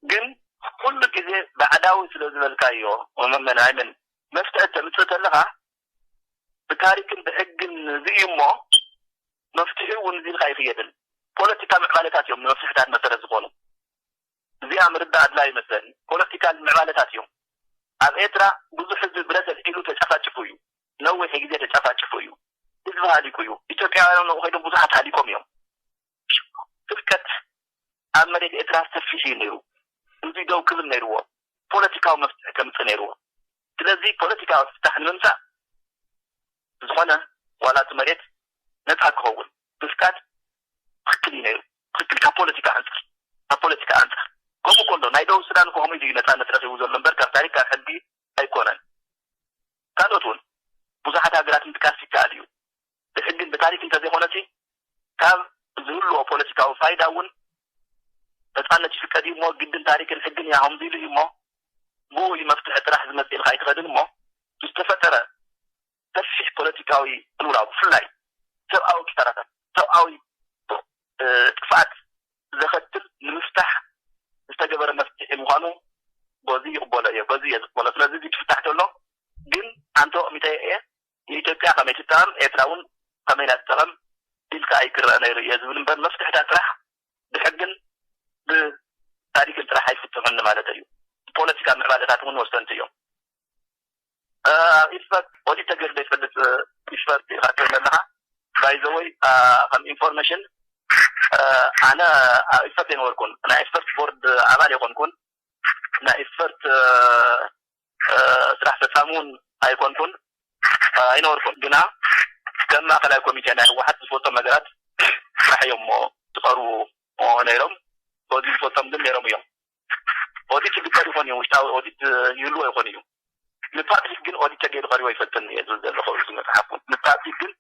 ግን ኩሉ ግዜ ባዕዳዊ ስለ ዝበልካዮ መመን ኣይመን መፍትሒ ተምፅእ ተለካ ብታሪክን ብሕግን እዚ እዩ እሞ መፍትሒ እውን እዚ ኢልካ ይክየድን ፖለቲካ ምዕባለታት እዮም ንመፍትሕታት መሰረት ዝኾኑ። እዚኣ ምርዳእ ኣድላይ ይመስለኒ። ፖለቲካል ምዕባለታት እዮም። ኣብ ኤርትራ ብዙሕ ህዝቢ ብረት ኣልዒሉ ተጨፋጭፉ እዩ። ነዊሕ ግዜ ተጨፋጭፉ እዩ። ህዝቢ ሃሊቁ እዩ። ኢትዮጵያውያን እውን ከይዶም ብዙሓት ሃሊቆም እዮም። ህልቀት ኣብ መሬት ኤርትራ ሰፊሕ እዩ ነይሩ። ህዝቢ ደው ክብል ነይርዎ። ፖለቲካዊ መፍትሒ ከምፅእ ነይርዎ። ስለዚ ፖለቲካዊ ፍታሕ ንምምፃእ ዝኾነ ዋላ እቲ መሬት ነፃ ክኸውን ምፍቃድ ትክክል እዩ ነይሩ። ትክክል ካብ ፖለቲካ ኣንፃር ካብ ፖለቲካ ኣንፃር ከምኡ እኮ ኣሎ ናይ ደቡብ ሱዳን እኮ ከምኡ እዩ ነፃነት ረኪቡ ዘሎ እምበር ካብ ታሪክ ካብ ሕጊ ኣይኮነን። ካልኦት እውን ብዙሓት ሃገራት ምጥቃስ ይከኣል እዩ። ብሕግን ብታሪክ እንተዘይኮነሲ ካብ ዝህልዎ ፖለቲካዊ ፋይዳ እውን ነፃነት ይፍቀድ እዩ እሞ ግድን ታሪክን ሕግን እያ ከምዚ ኢሉ እዩ እሞ ብኡ እዩ መፍትሒ ጥራሕ ዝመፅእ ኢልካ ኣይትኸድን እሞ ዝተፈጠረ ሰፊሕ ፖለቲካዊ ቅልውላው ብፍላይ ሰብኣዊ ኪሳራታት ሰብኣዊ ጥፍኣት ዘኸትል ንምፍታሕ ዝተገበረ መፍትሒ ምዃኑ በዚ ይቕበሎ እየ በዚ እየ ዝቕበሎ ስለዚ እዚ ክፍታሕ ተሎ ግን ኣንተ ኣቕሚጠዮ እየ ንኢትዮጵያ ከመይ ትጠቐም ኤርትራ እውን ከመይ ኢና ትጠቐም ኢልካ ኣይክረአ ነይሩ እየ ዝብል እምበር መፍትሕታት ጥራሕ ብሕግን ብታሪክን ጥራሕ ኣይፍትሑን ማለት እዩ። ፖለቲካ ምዕባለታት እውን ወሰንቲ እዮም። ኣብ ኢስፐርት ኦዲት ተገይሩ ዘይፈልጥ ኢስፐርት ኢኻ ትብል ኣለኻ። ባይዘወይ ከም ኢንፎርሜሽን ኣነ ኣብ ኢስፐርት ኣይነበርኩን ናይ ኢስፐርት ቦርድ ኣባል ኣይኮንኩን ናይ ኢስፐርት ስራሕ ፈፃሚ እውን ኣይኮንኩን ኣይነበርኩን ግና ከም ማእከላይ ኮሚቴ ናይ ህወሓት ዝፈልጦም ነገራት ጥራሕ እዮም ዝቐርቡ ነይሮም። በዚ ዝፈልጦም ግን ነይሮም እዮም። ኦዲት ይግበር ይኾን እዩ ውሽጣዊ ኦዲት ይህልዎ ይኾን እዩ። ንፓብሊክ ግን ኦዲት ተገይሩ ቀሪቡ ኣይፈልጥን እየ ዝብል ዘለኹ እዚ መፅሓፍ እውን ንፓብሊክ ግን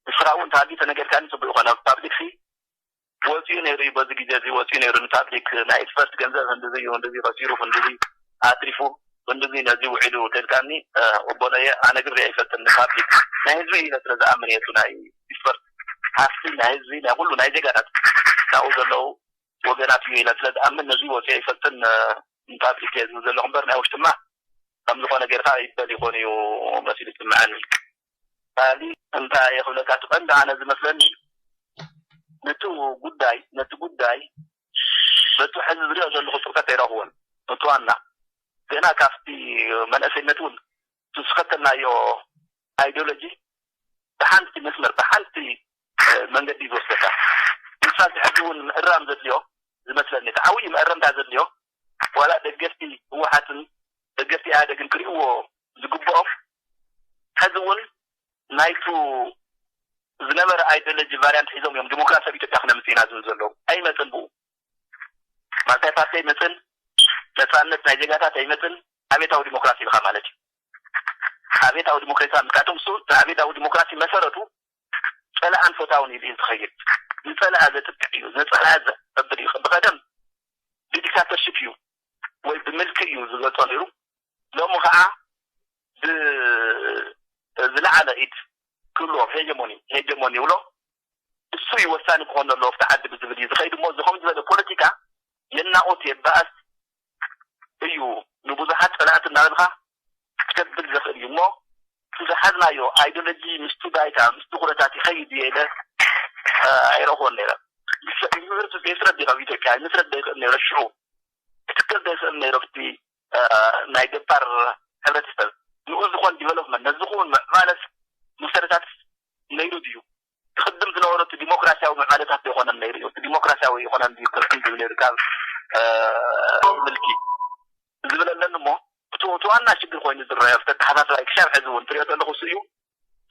ንስኻ እውን ተሃልዩ ተነገርካኒ ፅቡቅ ይኾን ኣብ ፓብሊክ ሲ ወፂኡ ነይሩ እዩ በዚ ግዜ እዚ ወፂኡ ነይሩ ንፓብሊክ ናይ ኤክስፐርት ገንዘብ ክንድዚ እዩ ክንድዚ ከሲሩ ክንድዚ ኣትሪፉ ክንድዚ ነዚ ውዒሉ ተልካኒ፣ እ፣ ቅበሎየ። ኣነ ግን ሪአ ይፈልጥን ንፓብሊክ ናይ ህዝቢ ኢለ ስለ ዝኣምን እየ። እቲ ናይ ኤክስፐርት ሃፍቲ ናይ ህዝቢ ናይ ኩሉ ናይ ዜጋታት ናብኡ ዘለዉ ወገናት እዩ ኢለ ስለ ዝኣምን ነዚ ወፂኦ ይፈልጥን፣ እ፣ ንፓብሊክ እየ ዝብል ዘለኹ እምበር ናይ ውሽጥማ ከም ዝኾነ ጌርካ ይበል ይኾን እዩ መሲሉ ይስምዐኒ። ካሊ እንታይ እየ ክብለካ፣ እቲ ቀንዲ ኣነ ዝመስለኒ ነቲ ጉዳይ ነቲ ጉዳይ በቲ ሕዚ ዝሪኦ ዘለኹ ጥርቀት ኣይረኽቦን። እቲ ዋና ገና ካብቲ መንእሰይነት እውን ዝስኸተልናዮ ኣይዲዮሎጂ ብሓንቲ መስመር ብሓንቲ፣ እ፣ መንገዲ ዝወስደካ። ንሳ ሕጂ እውን ምእራም ዘድልዮ ዝመስለኒ፣ እቲ ዓብዪ መእረምታ ዘድልዮ ዋላ ደገፍቲ ህወሓትን ደገፍቲ ኢህኣደግን ክርእይዎ ዝግብኦም፣ ሕዚ እውን ናይቱ ዝነበረ ኣይዲዮሎጂ ቫርያንት ሒዞም እዮም ዲሞክራሲ ኣብ ኢትዮጵያ ክነምፅእ ኢና ዝብል ዘለዉ። ኣይመፅን ብኡ። ማልታይ ፓርቲ ኣይመፅን፣ ነፃነት ናይ ዜጋታት ኣይመፅን። ኣቤታዊ ዲሞክራሲ ኢልካ ማለት እዩ። ኣቤታዊ ዲሞክራሲ ምክንያቱም እሱ እቲ ኣቤታዊ ዲሞክራሲ መሰረቱ ፀላእን ፈታውን ኢሉ እዩ ዝኸይድ። ዝፀላእ ዘጥቅዕ እዩ፣ ዝፀላእ ዘዕብድ እዩ። ብቐደም ብዲክታተርሽፕ እዩ ወይ ብምልኪ እዩ ዝገልፆ ነይሩ። ሎሚ ከዓ ብ-፣ ዝለዓለ ኢድ ክህልዎም ሄጀሞኒ፣ ሄጀሞኒ ይብሎ። እሱ እዩ ወሳኒ ክኾን ዘለዎ ኣብቲ ዓዲ ብዝብል እዩ ዝኸይድ እሞ፣ እዚ ከምዚ ዝበለ ፖለቲካ የናቑት የባእስ እዩ፣ ንብዙሓት ጸላእቲ እናበልካ ክተብል ዘኽእል እዩ እሞ፣ እቲ ዝሓዝናዮ ኣይዲዮሎጂ ምስቲ ባይታ ምስቲ ኩነታት ይኸይድ እየ ኢለ፣ እ፣ ኣይረኽቦን ነይረ። ምስ-፣ ምስ-፣ የስረድ ካብ ኢትዮጵያ ምስረድ ዘይክእል ነይረ ሽዑ ክትከል ዘይክእል ነይሩ ኣብቲ፣ እ፣ ናይ ገባር ሕብረተሰብ ንኡ ዝኾን ዲቨሎፕመንት ነዚ ክውን ምዕባለት መሰረታት ነይሩ ድዩ? ቅድም ዝነበረ እቲ ዲሞክራሲያዊ ምዕባለታት ዘይኮነን ነይሩ እዩ። እቲ ዲሞክራሲያዊ ይኾነን ድዩ ክርዕን ዝብል ነይሩ ካብ፣ እ፣ ምልኪ ዝብል ኣለኒ እሞ፣ እቲ እቲ ዋና ሽግር ኮይኑ ዝረአ ኣብቲ ኣተሓሳስባይ ክሻብ ሕዚ እውን ትሪኦ ዘለኹ እሱ እዩ።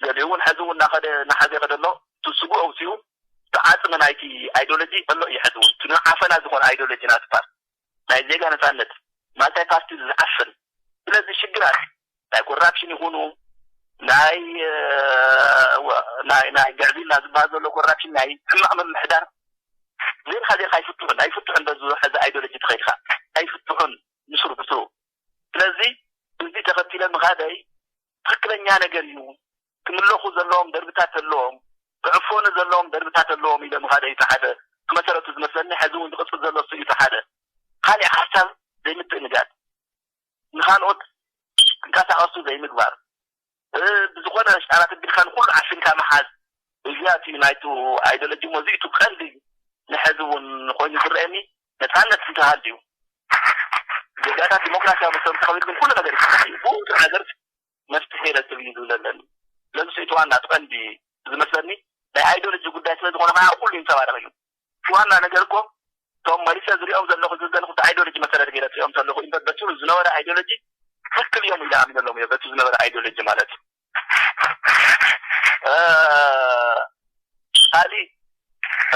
ገሊኡ እውን ሕዚ እውን እናኸደ እናሓዘ ይኸደ ኣሎ። እቲ ስጉእ ኣውፂኡ እቲ ዓፅሚ ናይቲ ኣይዲዮሎጂ ኣሎ እዩ። ሕዚ እውን እቲ ንዓፈና ዝኾነ ኣይዲዮሎጂ ናቲ ፓርቲ ናይ ዜጋ ነፃነት ማልታይ ፓርቲ ዝዓፍን። ስለዚ ሽግራት ናይ ኮራፕሽን ይኹኑ ናይ፣ እ፣ ወ-፣ ናይ፣ ናይ ግዕዝይና ዝበሃል ዘሎ ኮራፕሽን ናይ ሕማቕ ምምሕዳር ዜርካ ዜርካ ኣይፍትሑን፣ ኣይፍትሑን። በዚ ሕዚ ኣይዲዮሎጂ ተኸይድካ ኣይፍትሑን ምስሩ ብስሩ። ስለዚ እዚ ተኸቲለ ምኻደይ ትኽክለኛ ነገር እዩ። ክምለኹ ዘለዎም ደርብታት ኣለዎም፣ ክዕፈኑ ዘለዎም ደርብታት ኣለዎም ኢለ ምኻደይ እቲ ሓደ እቲ መሰረቱ ዝመስለኒ። ሕዚ እውን ዝቕፅል ዘሎ እሱ እዩ። እቲ ሓደ ካሊእ ሓሳብ ዘይምትእንጋድ፣ ንኻልኦት ክንቀሳቐሱ ዘይምግባር፣ እ፣ ብዝኾነ ጫራት ኣቢልካ ንኹሉ ዓፊንካ ምሓዝ፣ እዚኣ እቲ ናይቱ ኣይዲዮሎጂ እሞ እዚ እቲ ቀንዲ ንሕዚ እውን ኮይኑ ዝረአየኒ። ነፃነት እንተሃልዩ ዜጋታት ዲሞክራሲያዊ መሰል እንተኸብር ግን ኩሉ ነገር ይፍታሕ እዩ። ብኡ ነገር መፍትሒ የለትም እዩ ዝብል ኣለኒ። ስለዚ እቲ ዋና እቲ ቀንዲ ዝመስለኒ ናይ ኣይዲዮሎጂ ጉዳይ ስለ ዝኾነ ከዓ ኩሉ ይንፀባረቕ እዩ። እቲ ዋና ነገር እኮ እቶም መሪሰ ዝሪኦም ዘለኹ ዝብል ዘለኹ እቲ ኣይዲዮሎጂ መሰረት ገይረ ዝሪኦም ዘለኹ እምበር በቲ ዝነበረ ኣይዲዮሎጂ ትክክል እዮም ኢለ ኣሚነሎም እየ። በቲ ዝነበረ ኣይዲዮሎጂ ማለት እዩ። እ፣ ካሊእ፣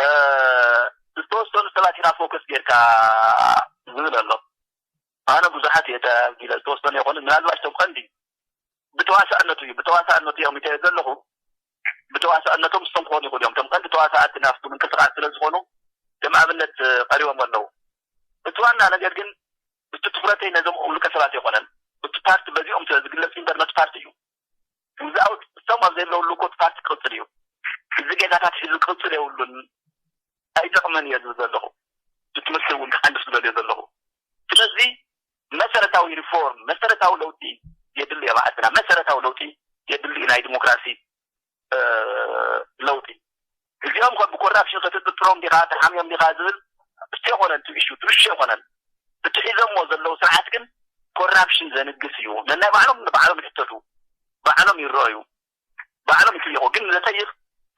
እ፣ ዝተወሰኑ ሰባት ኢና ፎከስ ጌርካ ዝብል ኣሎ። ኣነ ብዙሓት እየ ተጊለ ዝተወሰኑ ይኾኑ ምናልባት እቶም ቀንዲ ብተዋሳእነቱ እዩ። ብተዋሳእነቱ እዮም ኢለ ዘለኹ። ብተዋሳእነቶም ዝሰንኮን ይኹን እዮም። እቶም ቀንዲ ተዋሳእቲ ናብቲ ምንቅስቃስ ስለ ዝኾኑ ከም ኣብነት፣ እ፣ ቀሪቦም ኣለዉ። እቲ ዋና ነገር ግን እቲ ትኹረተይ ነዞም ውልቀ ሰባት ኣይኮነን። እቲ ፓርቲ በዚኦም ስለ ዝግለጽ እምበር ነቲ ፓርቲ እዩ። ውዛውት እሶም ኣብ ዘለውሉ እኮ እቲ ፓርቲ ክቕጽል እዩ። እዚ ጌጋታት ሒዙ ክቕጽል የብሉን፣ ኣይጠቕምን እየ ዝብል ዘለኹ። እቲ ትምህርቲ እውን ክሓንድስ ዝደልዮ ዘለኹ። ስለዚ መሰረታዊ ሪፎርም፣ መሰረታዊ ለውጢ የድሊ እየ። መዓልትና መሰረታዊ ለውጢ የድሊ እዩ፣ ናይ ዲሞክራሲ፣ እ፣ ለውጢ። እዚኦም ከ ብኮራፕሽን ከተጥጥሮም ዲኻ፣ ተሓምዮም ዲኻ ዝብል እስቲ ኣይኮነን እቲ ኢሹ፣ እቲ ኢሹ ኣይኮነን። እቲ ሒዞምዎ ዘለዉ ስርዓት ግን ኮራፕሽን ዘንግስ እዩ። ነናይ ባዕሎም ንባዕሎም ይሕተቱ፣ ባዕሎም ይረኣዩ፣ ባዕሎም ይጥይቑ። ግን ዘጠይቕ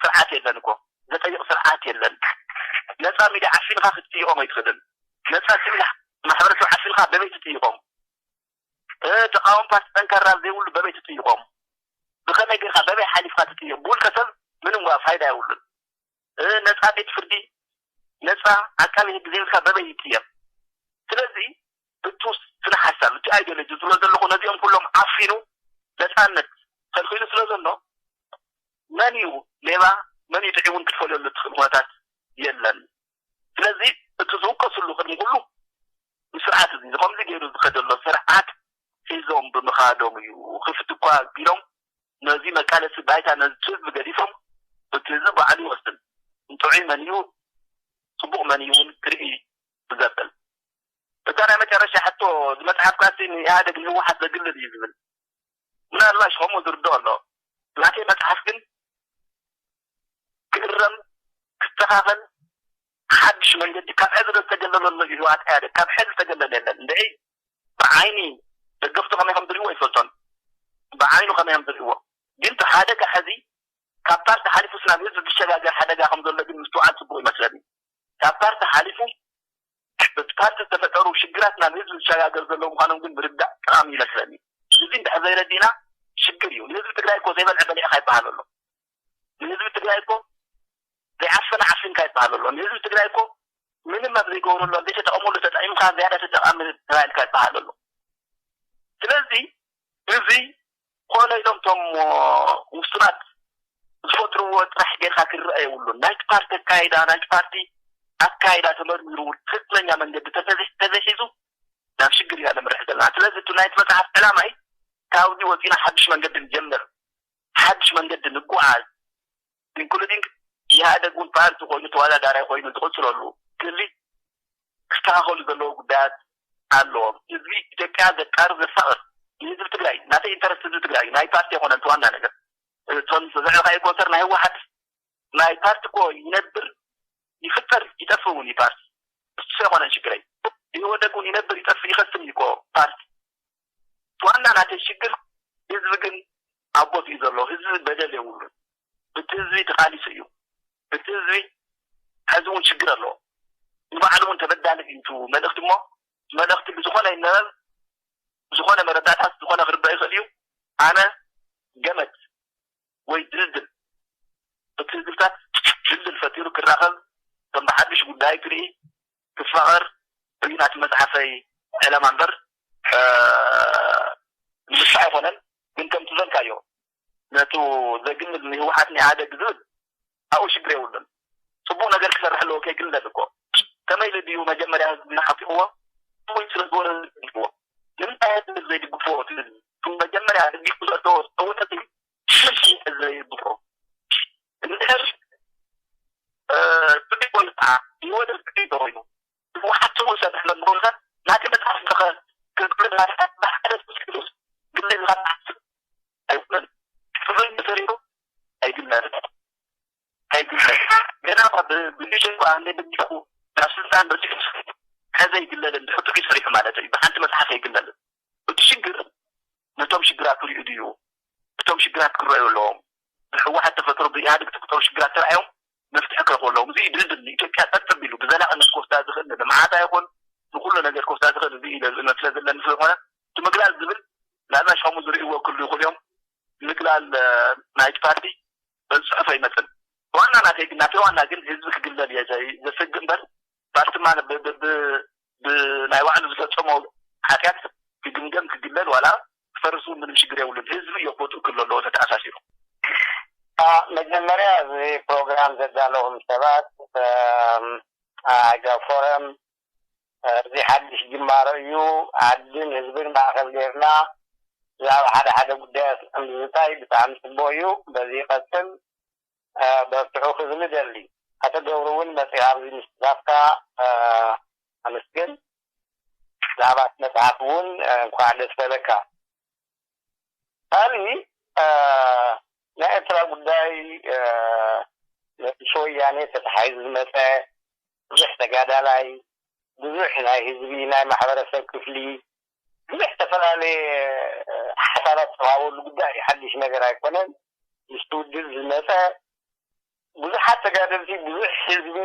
ስርዓት የለን እኮ፣ ዘጠይቕ ስርዓት የለን። ነፃ ሚድያ ዓፊንኻ ክትጥይቖም ኣይትኽእልን። ነፃ ሲቪል ማሕበረሰብ ዓፊንኻ በበይ ትጥይቖም? እ፣ ተቃዋሚ ፓርቲ ጠንካራ ዘይብሉ በበይ ትጥይቖም? ብኸመይ ጌርካ በበይ ሓሊፍካ ትጥይቕ? ብውልቀ ሰብ ምንም ዋ ፋይዳ የብሉን። እ፣ ነፃ ቤት ፍርዲ፣ ነፃ ዓቃቢ ህግ ዘይብልካ በበይ ይጥየቕ? ስለዚ እቲ ስነ ሓሳብ፣ እቲ ኣይዲዮሎጂ ዝብሎ ዘለኹ ነዚኦም ኩሎም ዓፊኑ ነፃነት ከልኪሉ ስለ ዘሎ መን እዩ ሌባ መን እዩ ጥዑይ እውን ክትፈልየሉ እትኽእል ኩነታት የለን። ስለዚ እቲ ዝውቀስሉ ቅድሚ ኩሉ ስርዓት እዚ፣ እዚ ከምዚ ገይሩ ዝኸደሎ ስርዓት ክካዶም እዩ። ክፍት እኳ ቢሎም ነዚ መቃለሲ ባይታ ነዚ ህዝቢ ገዲፎም እቲ ህዝቢ ባዕሉ ይወስን። ጥዑይ መን እዩ፣ ጽቡቕ መን እዩ እውን ክርኢ እዩ ዘብል። እዛ ናይ መጨረሻ ሕቶ፣ እዚ መጽሓፍካሲ ንኢህኣደግ ንህወሓት ዘግልል እዩ ዝብል፣ ምናልባሽ ከምኡ ዝርድኦ ኣሎ። ናተይ መጽሓፍ ግን ክእረም፣ ክስተኻኸል፣ ሓድሽ መንገዲ ካብ ሕዚ ዝተገለለ ኣሎ እዩ ህወሓት ኢህኣደግ። ካብ ሕዚ ዝተገለለ የለን። እንድዒ ብዓይኒ ደገፍቱ ከመይ ከም ዝሪእዎ ይፈልጦን፣ ብዓይኑ ከመይ ከም ዝሪእዎ ግን እቲ ሓደጋ ሕዚ ካብ ፓርቲ ሓሊፉ ናብ ህዝቢ ዝሸጋገር ሓደጋ ከም ዘሎ ግን ምስትውዓል ጽቡቕ ይመስለኒ። ካብ ፓርቲ ሓሊፉ በቲ ፓርቲ ዝተፈጠሩ ሽግራት ናብ ህዝቢ ዝሸጋገር ዘሎ ምዃኖም ግን ምርዳእ ጠቓሚ ይመስለኒ። እዚ እንድሕር ዘይረዲእና ሽግር እዩ። ንህዝቢ ትግራይ እኮ ዘይበልዐ በሊዕካ ይበሃል ኣሎ። ንህዝቢ ትግራይ እኮ ዘይዓፈነ ዓፊንካ ይበሃል ኣሎ። ንህዝቢ ትግራይ እኮ ምንም ኣብ ዘይገብረሉ፣ ኣብ ዘይተጠቐመሉ ተጠቒምካ ዝያዳ ተጠቓሚ ተባሂልካ ይበሃል ኣሎ። ስለዚ እዚ ኮነ ኢሎም እቶም ውሱናት ዝፈጥርዎ ጥራሕ ጌርካ ክረአ የብሉን። ናይቲ ፓርቲ ኣካይዳ፣ ናይቲ ፓርቲ ኣካይዳ ተመርሚሩ ትክክለኛ መንገዲ ተተዘ-፣ ተዘይሒዙ ናብ ሽግር ኢና ነምርሕ ዘለና። ስለዚ እቲ ናይቲ መጽሓፍ ዕላማይ ካብዚ ወፂና ሓድሽ መንገዲ ንጀምር፣ ሓድሽ መንገዲ ንጓዓዝ፣ ኢንክሉዲንግ ኢህኣደግ እውን ፓርቲ ኮይኑ ተወዳዳራይ ኮይኑ ዝቕፅለሉ ክሊ ክስተኻኸሉ ዘለዎ ጉዳያት ኣለዎም። ህዝቢ ኢትዮጵያ ዘቃርብ ዘፋቕር ንህዝቢ ትግራይ፣ ናተይ ኢንተረስት ህዝቢ ትግራይ እዩ፣ ናይ ፓርቲ ኣይኮነን እቲ ዋና ነገር። እቶም ዘዕለኻዮ ኮንሰር ናይ ህወሓት ናይ ፓርቲ እኮ ይነብር ይፍጠር ይጠፍእ እውን እዩ ፓርቲ። እሱ ኣይኮነን ሽግረይ። ኢህወደግ እውን ይነብር ይጠፍእ ይኸስም እዩ እኮ ፓርቲ። ዋና ናተይ ሽግር ህዝቢ ግን ኣብ ቦትኡ እዩ ዘሎ። ህዝቢ በደል የብሉን። እቲ ህዝቢ ተቓሊሱ እዩ። እቲ ህዝቢ ሕዚ እውን ሽግር ኣለዎ። ንባዕሉ እውን ተበዳሊ እዩ እቲ መልእኽቲ እሞ፣ መልእኽቲ ብዝኾነ ይነበብ፣ ብዝኾነ መረዳእታት ዝኾነ ክርዳእ ይኽእል እዩ። ኣነ ገመድ ወይ ድልድል፣ እቲ ህዝብታት ድልድል ፈጢሩ ክራኸብ፣ ከም ብሓድሽ ጉዳይ ክርኢ፣ ክፋቐር እዩ ናቲ መጽሓፈይ ዕላማ እምበር፣ እ፣ ንሱ ኣይኮነን። ግን ከምቲ ዘልካዮ ነቱ ዘግልል ንህወሓት ንኢህኣደግ ዝብል ኣብኡ ሽግር የብሉን። ጽቡቕ ነገር ክሰርሕ ኣለዎ ከይግለል እኮ። ከመይ ኢሉ ድዩ መጀመርያ ህዝቢ ሓፊቕዎ? ወይ ስለ ዝበለ ህዝቢ ድግፍዎ? ንምንታይ ህዝቢ ዘይድግፍዎ? እቲ ህዝቢ መጀመርያ ህዝቢ ክዘእተዎ ዝፀውነት እዩ። ሽሽ ዘይድግፎ። እንድሕር፣ እ፣ ጽቡቕ ቆልዓ ይወደድ ጽቡቕ ተኾይኑ፣ ህወሓት እውን ሰራሕ መምርምታ ናቲ መጽሓፍ ከ-፣ ክቅብል ናቲ ብሓደ ስሉስ ግለ ዝኻትሓስብ ኣይኮነን። ክፍል ተሰሪሩ ኣይግነን። ኣይግነን። ገና እኳ ብ-፣ ብልጅ እኳ እንደ በዲኹ ናብ ስልጣን በጺሑ ከዘይግለልን ብሕጡቂ ሰሪሑ ማለት እዩ። ብሓንቲ መጽሓፍ ኣይግለልን። እቲ ሽግር ነቶም ሽግራት ክሪኡ ድዩ? እቶም ሽግራት ክረኣዩ ኣለዎም። ብህወሓት ተፈጥሮ፣ ብኢህኣዴግ ተፈጥሮ ሽግራት ተረኣዮም መፍትሒ ክረኽቡ ኣለዎም። እዚ ድልድል ንኢትዮጵያ ጸጥ ኣቢሉ ብዘላቕነት ክወስዳ ዝኽእል፣ ንልምዓታ ይኹን ንኹሉ ነገር ክወስዳ ዝኽእል እዚ እዩ ዝመስለ ዘለኒ። ስለዝኾነ እቲ ምግላል ዝብል ምናልባሽ ከምኡ ዝርእይዎ ክህሉ ይኽእሉ እዮም። ምግላል፣ እ፣ ናይቲ ፓርቲ በዚ ጽሑፍ ኣይመጽን። ዋና ናተይ ግን፣ ናተይ ዋና ግን ህዝቢ ክግለል እየ ዘ-፣ ዘሰግእ እምበር ፓርቲማ ብ-፣ ብ-፣ ብ-፣ ብናይ ባዕሉ ዝፈጸሞ ሓጢኣት ክግምገም ክግለል ዋላ ክፈርስ እውን ምንም ሽግር የብሉን። ህዝቢ እዩ ቦትኡ ክህሉ ኣለዎ ተተኣሳሲሩ። አ፣ መጀመርያ እዚ ፕሮግራም ዘዳለኹም ሰባት፣ እም፣ ኣጋ ፎረም፣ እ፣ እዚ ሓድሽ ጅማሮ እዩ። ዓድን ህዝብን ማእኸል ጌርና ብዛዕባ ሓደ ሓደ ጉዳያት ምዝታይ ብጣዕሚ ጽቡቕ እዩ። በዚ ይቐጽል። እ፣ በርትዑ ክብል እደሊ። ኣቶ ገብሩ እውን መጺኻ ኣብዚ ምስታፍካ፣ እ፣ ኣመስግን። ብዛዕባ እቲ መጽሓፍ እውን፣ እ፣ እንኳዕ ደስ በለካ። ካልእ፣ እ፣ ናይ ኤርትራ ጉዳይ፣ እ፣ ምስ ወያኔ ተተሓሒዙ ዝመጸ ብዙሕ ተጋዳላይ፣ ብዙሕ ናይ ህዝቢ፣ ናይ ማሕበረሰብ ክፍሊ፣ ብዙሕ ዝተፈላለየ፣ እ፣ ሓሳባት ዝተዋሃበሉ ጉዳይ እዩ። ሓድሽ ነገር ኣይኮነን። ምስቲ ውድብ ዝመጸ ብዙሓት ተጋደልቲ፣ ብዙሕ ህዝቢ፣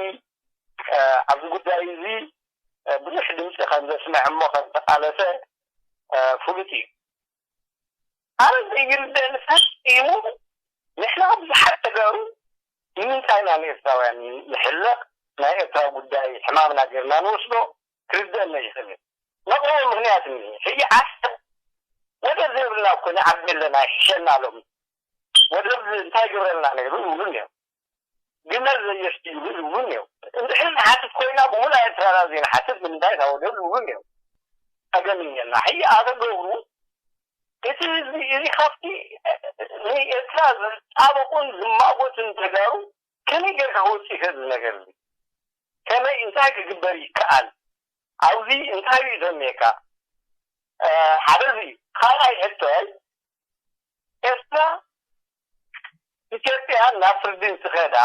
እ፣ ኣብዚ ጉዳይ እዚ፣ እ፣ ብዙሕ ድምፂ ከም ዘስምዕ እሞ ከም ዝተቃለሰ፣ እ፣ ፍሉጥ እዩ። ኣነ ዘይርደአኒ ፈጺሙ፣ ንሕና ብዙሓት ተጋሩ ንምንታይ ኢና ንኤርትራውያን ንሕለቕ? ናይ ኤርትራ ጉዳይ ሕማምና ጌርና ንወስዶ? ክርደአኒ ይኽእል እዩ። ነቕርቦ ምኽንያት እኒሀ። ሕጂ ዓሰብ ወደብ ዘይብልና እኮ ንዓቢ ኣለና፣ ይሕሸና ሎም። ወደብ እንታይ ይገብረልና ነይሩ ይብሉ እኒኦም። ግመል ዘየስትይሉ ይብሉ እኒኦም። እንድሕር ንሓትት ኮይና ብሙሉእ ኤርትራና ዘይንሓትት ንምንታይ እታ ወደብ ይብሉ እኒኦም። ጸገም እኒአና። ሕጂ ኣቶ ገብሩ እቲ ህዝቢ እዚ ካብቲ ንኤርትራ ዝጣበቁን ዝማጎትን ተጋሩ ከመይ ጌርካ ወፂእካ እዚ ነገር እዚ? ከመይ እንታይ ክግበር ይከኣል? ኣብዚ እንታይ እዩ ዘምየካ? ሓደ እዚ። ካልኣይ ሕቶይ፣ ኤርትራ ኢትዮጵያ ናብ ፍርዲ እንትኸዳ፣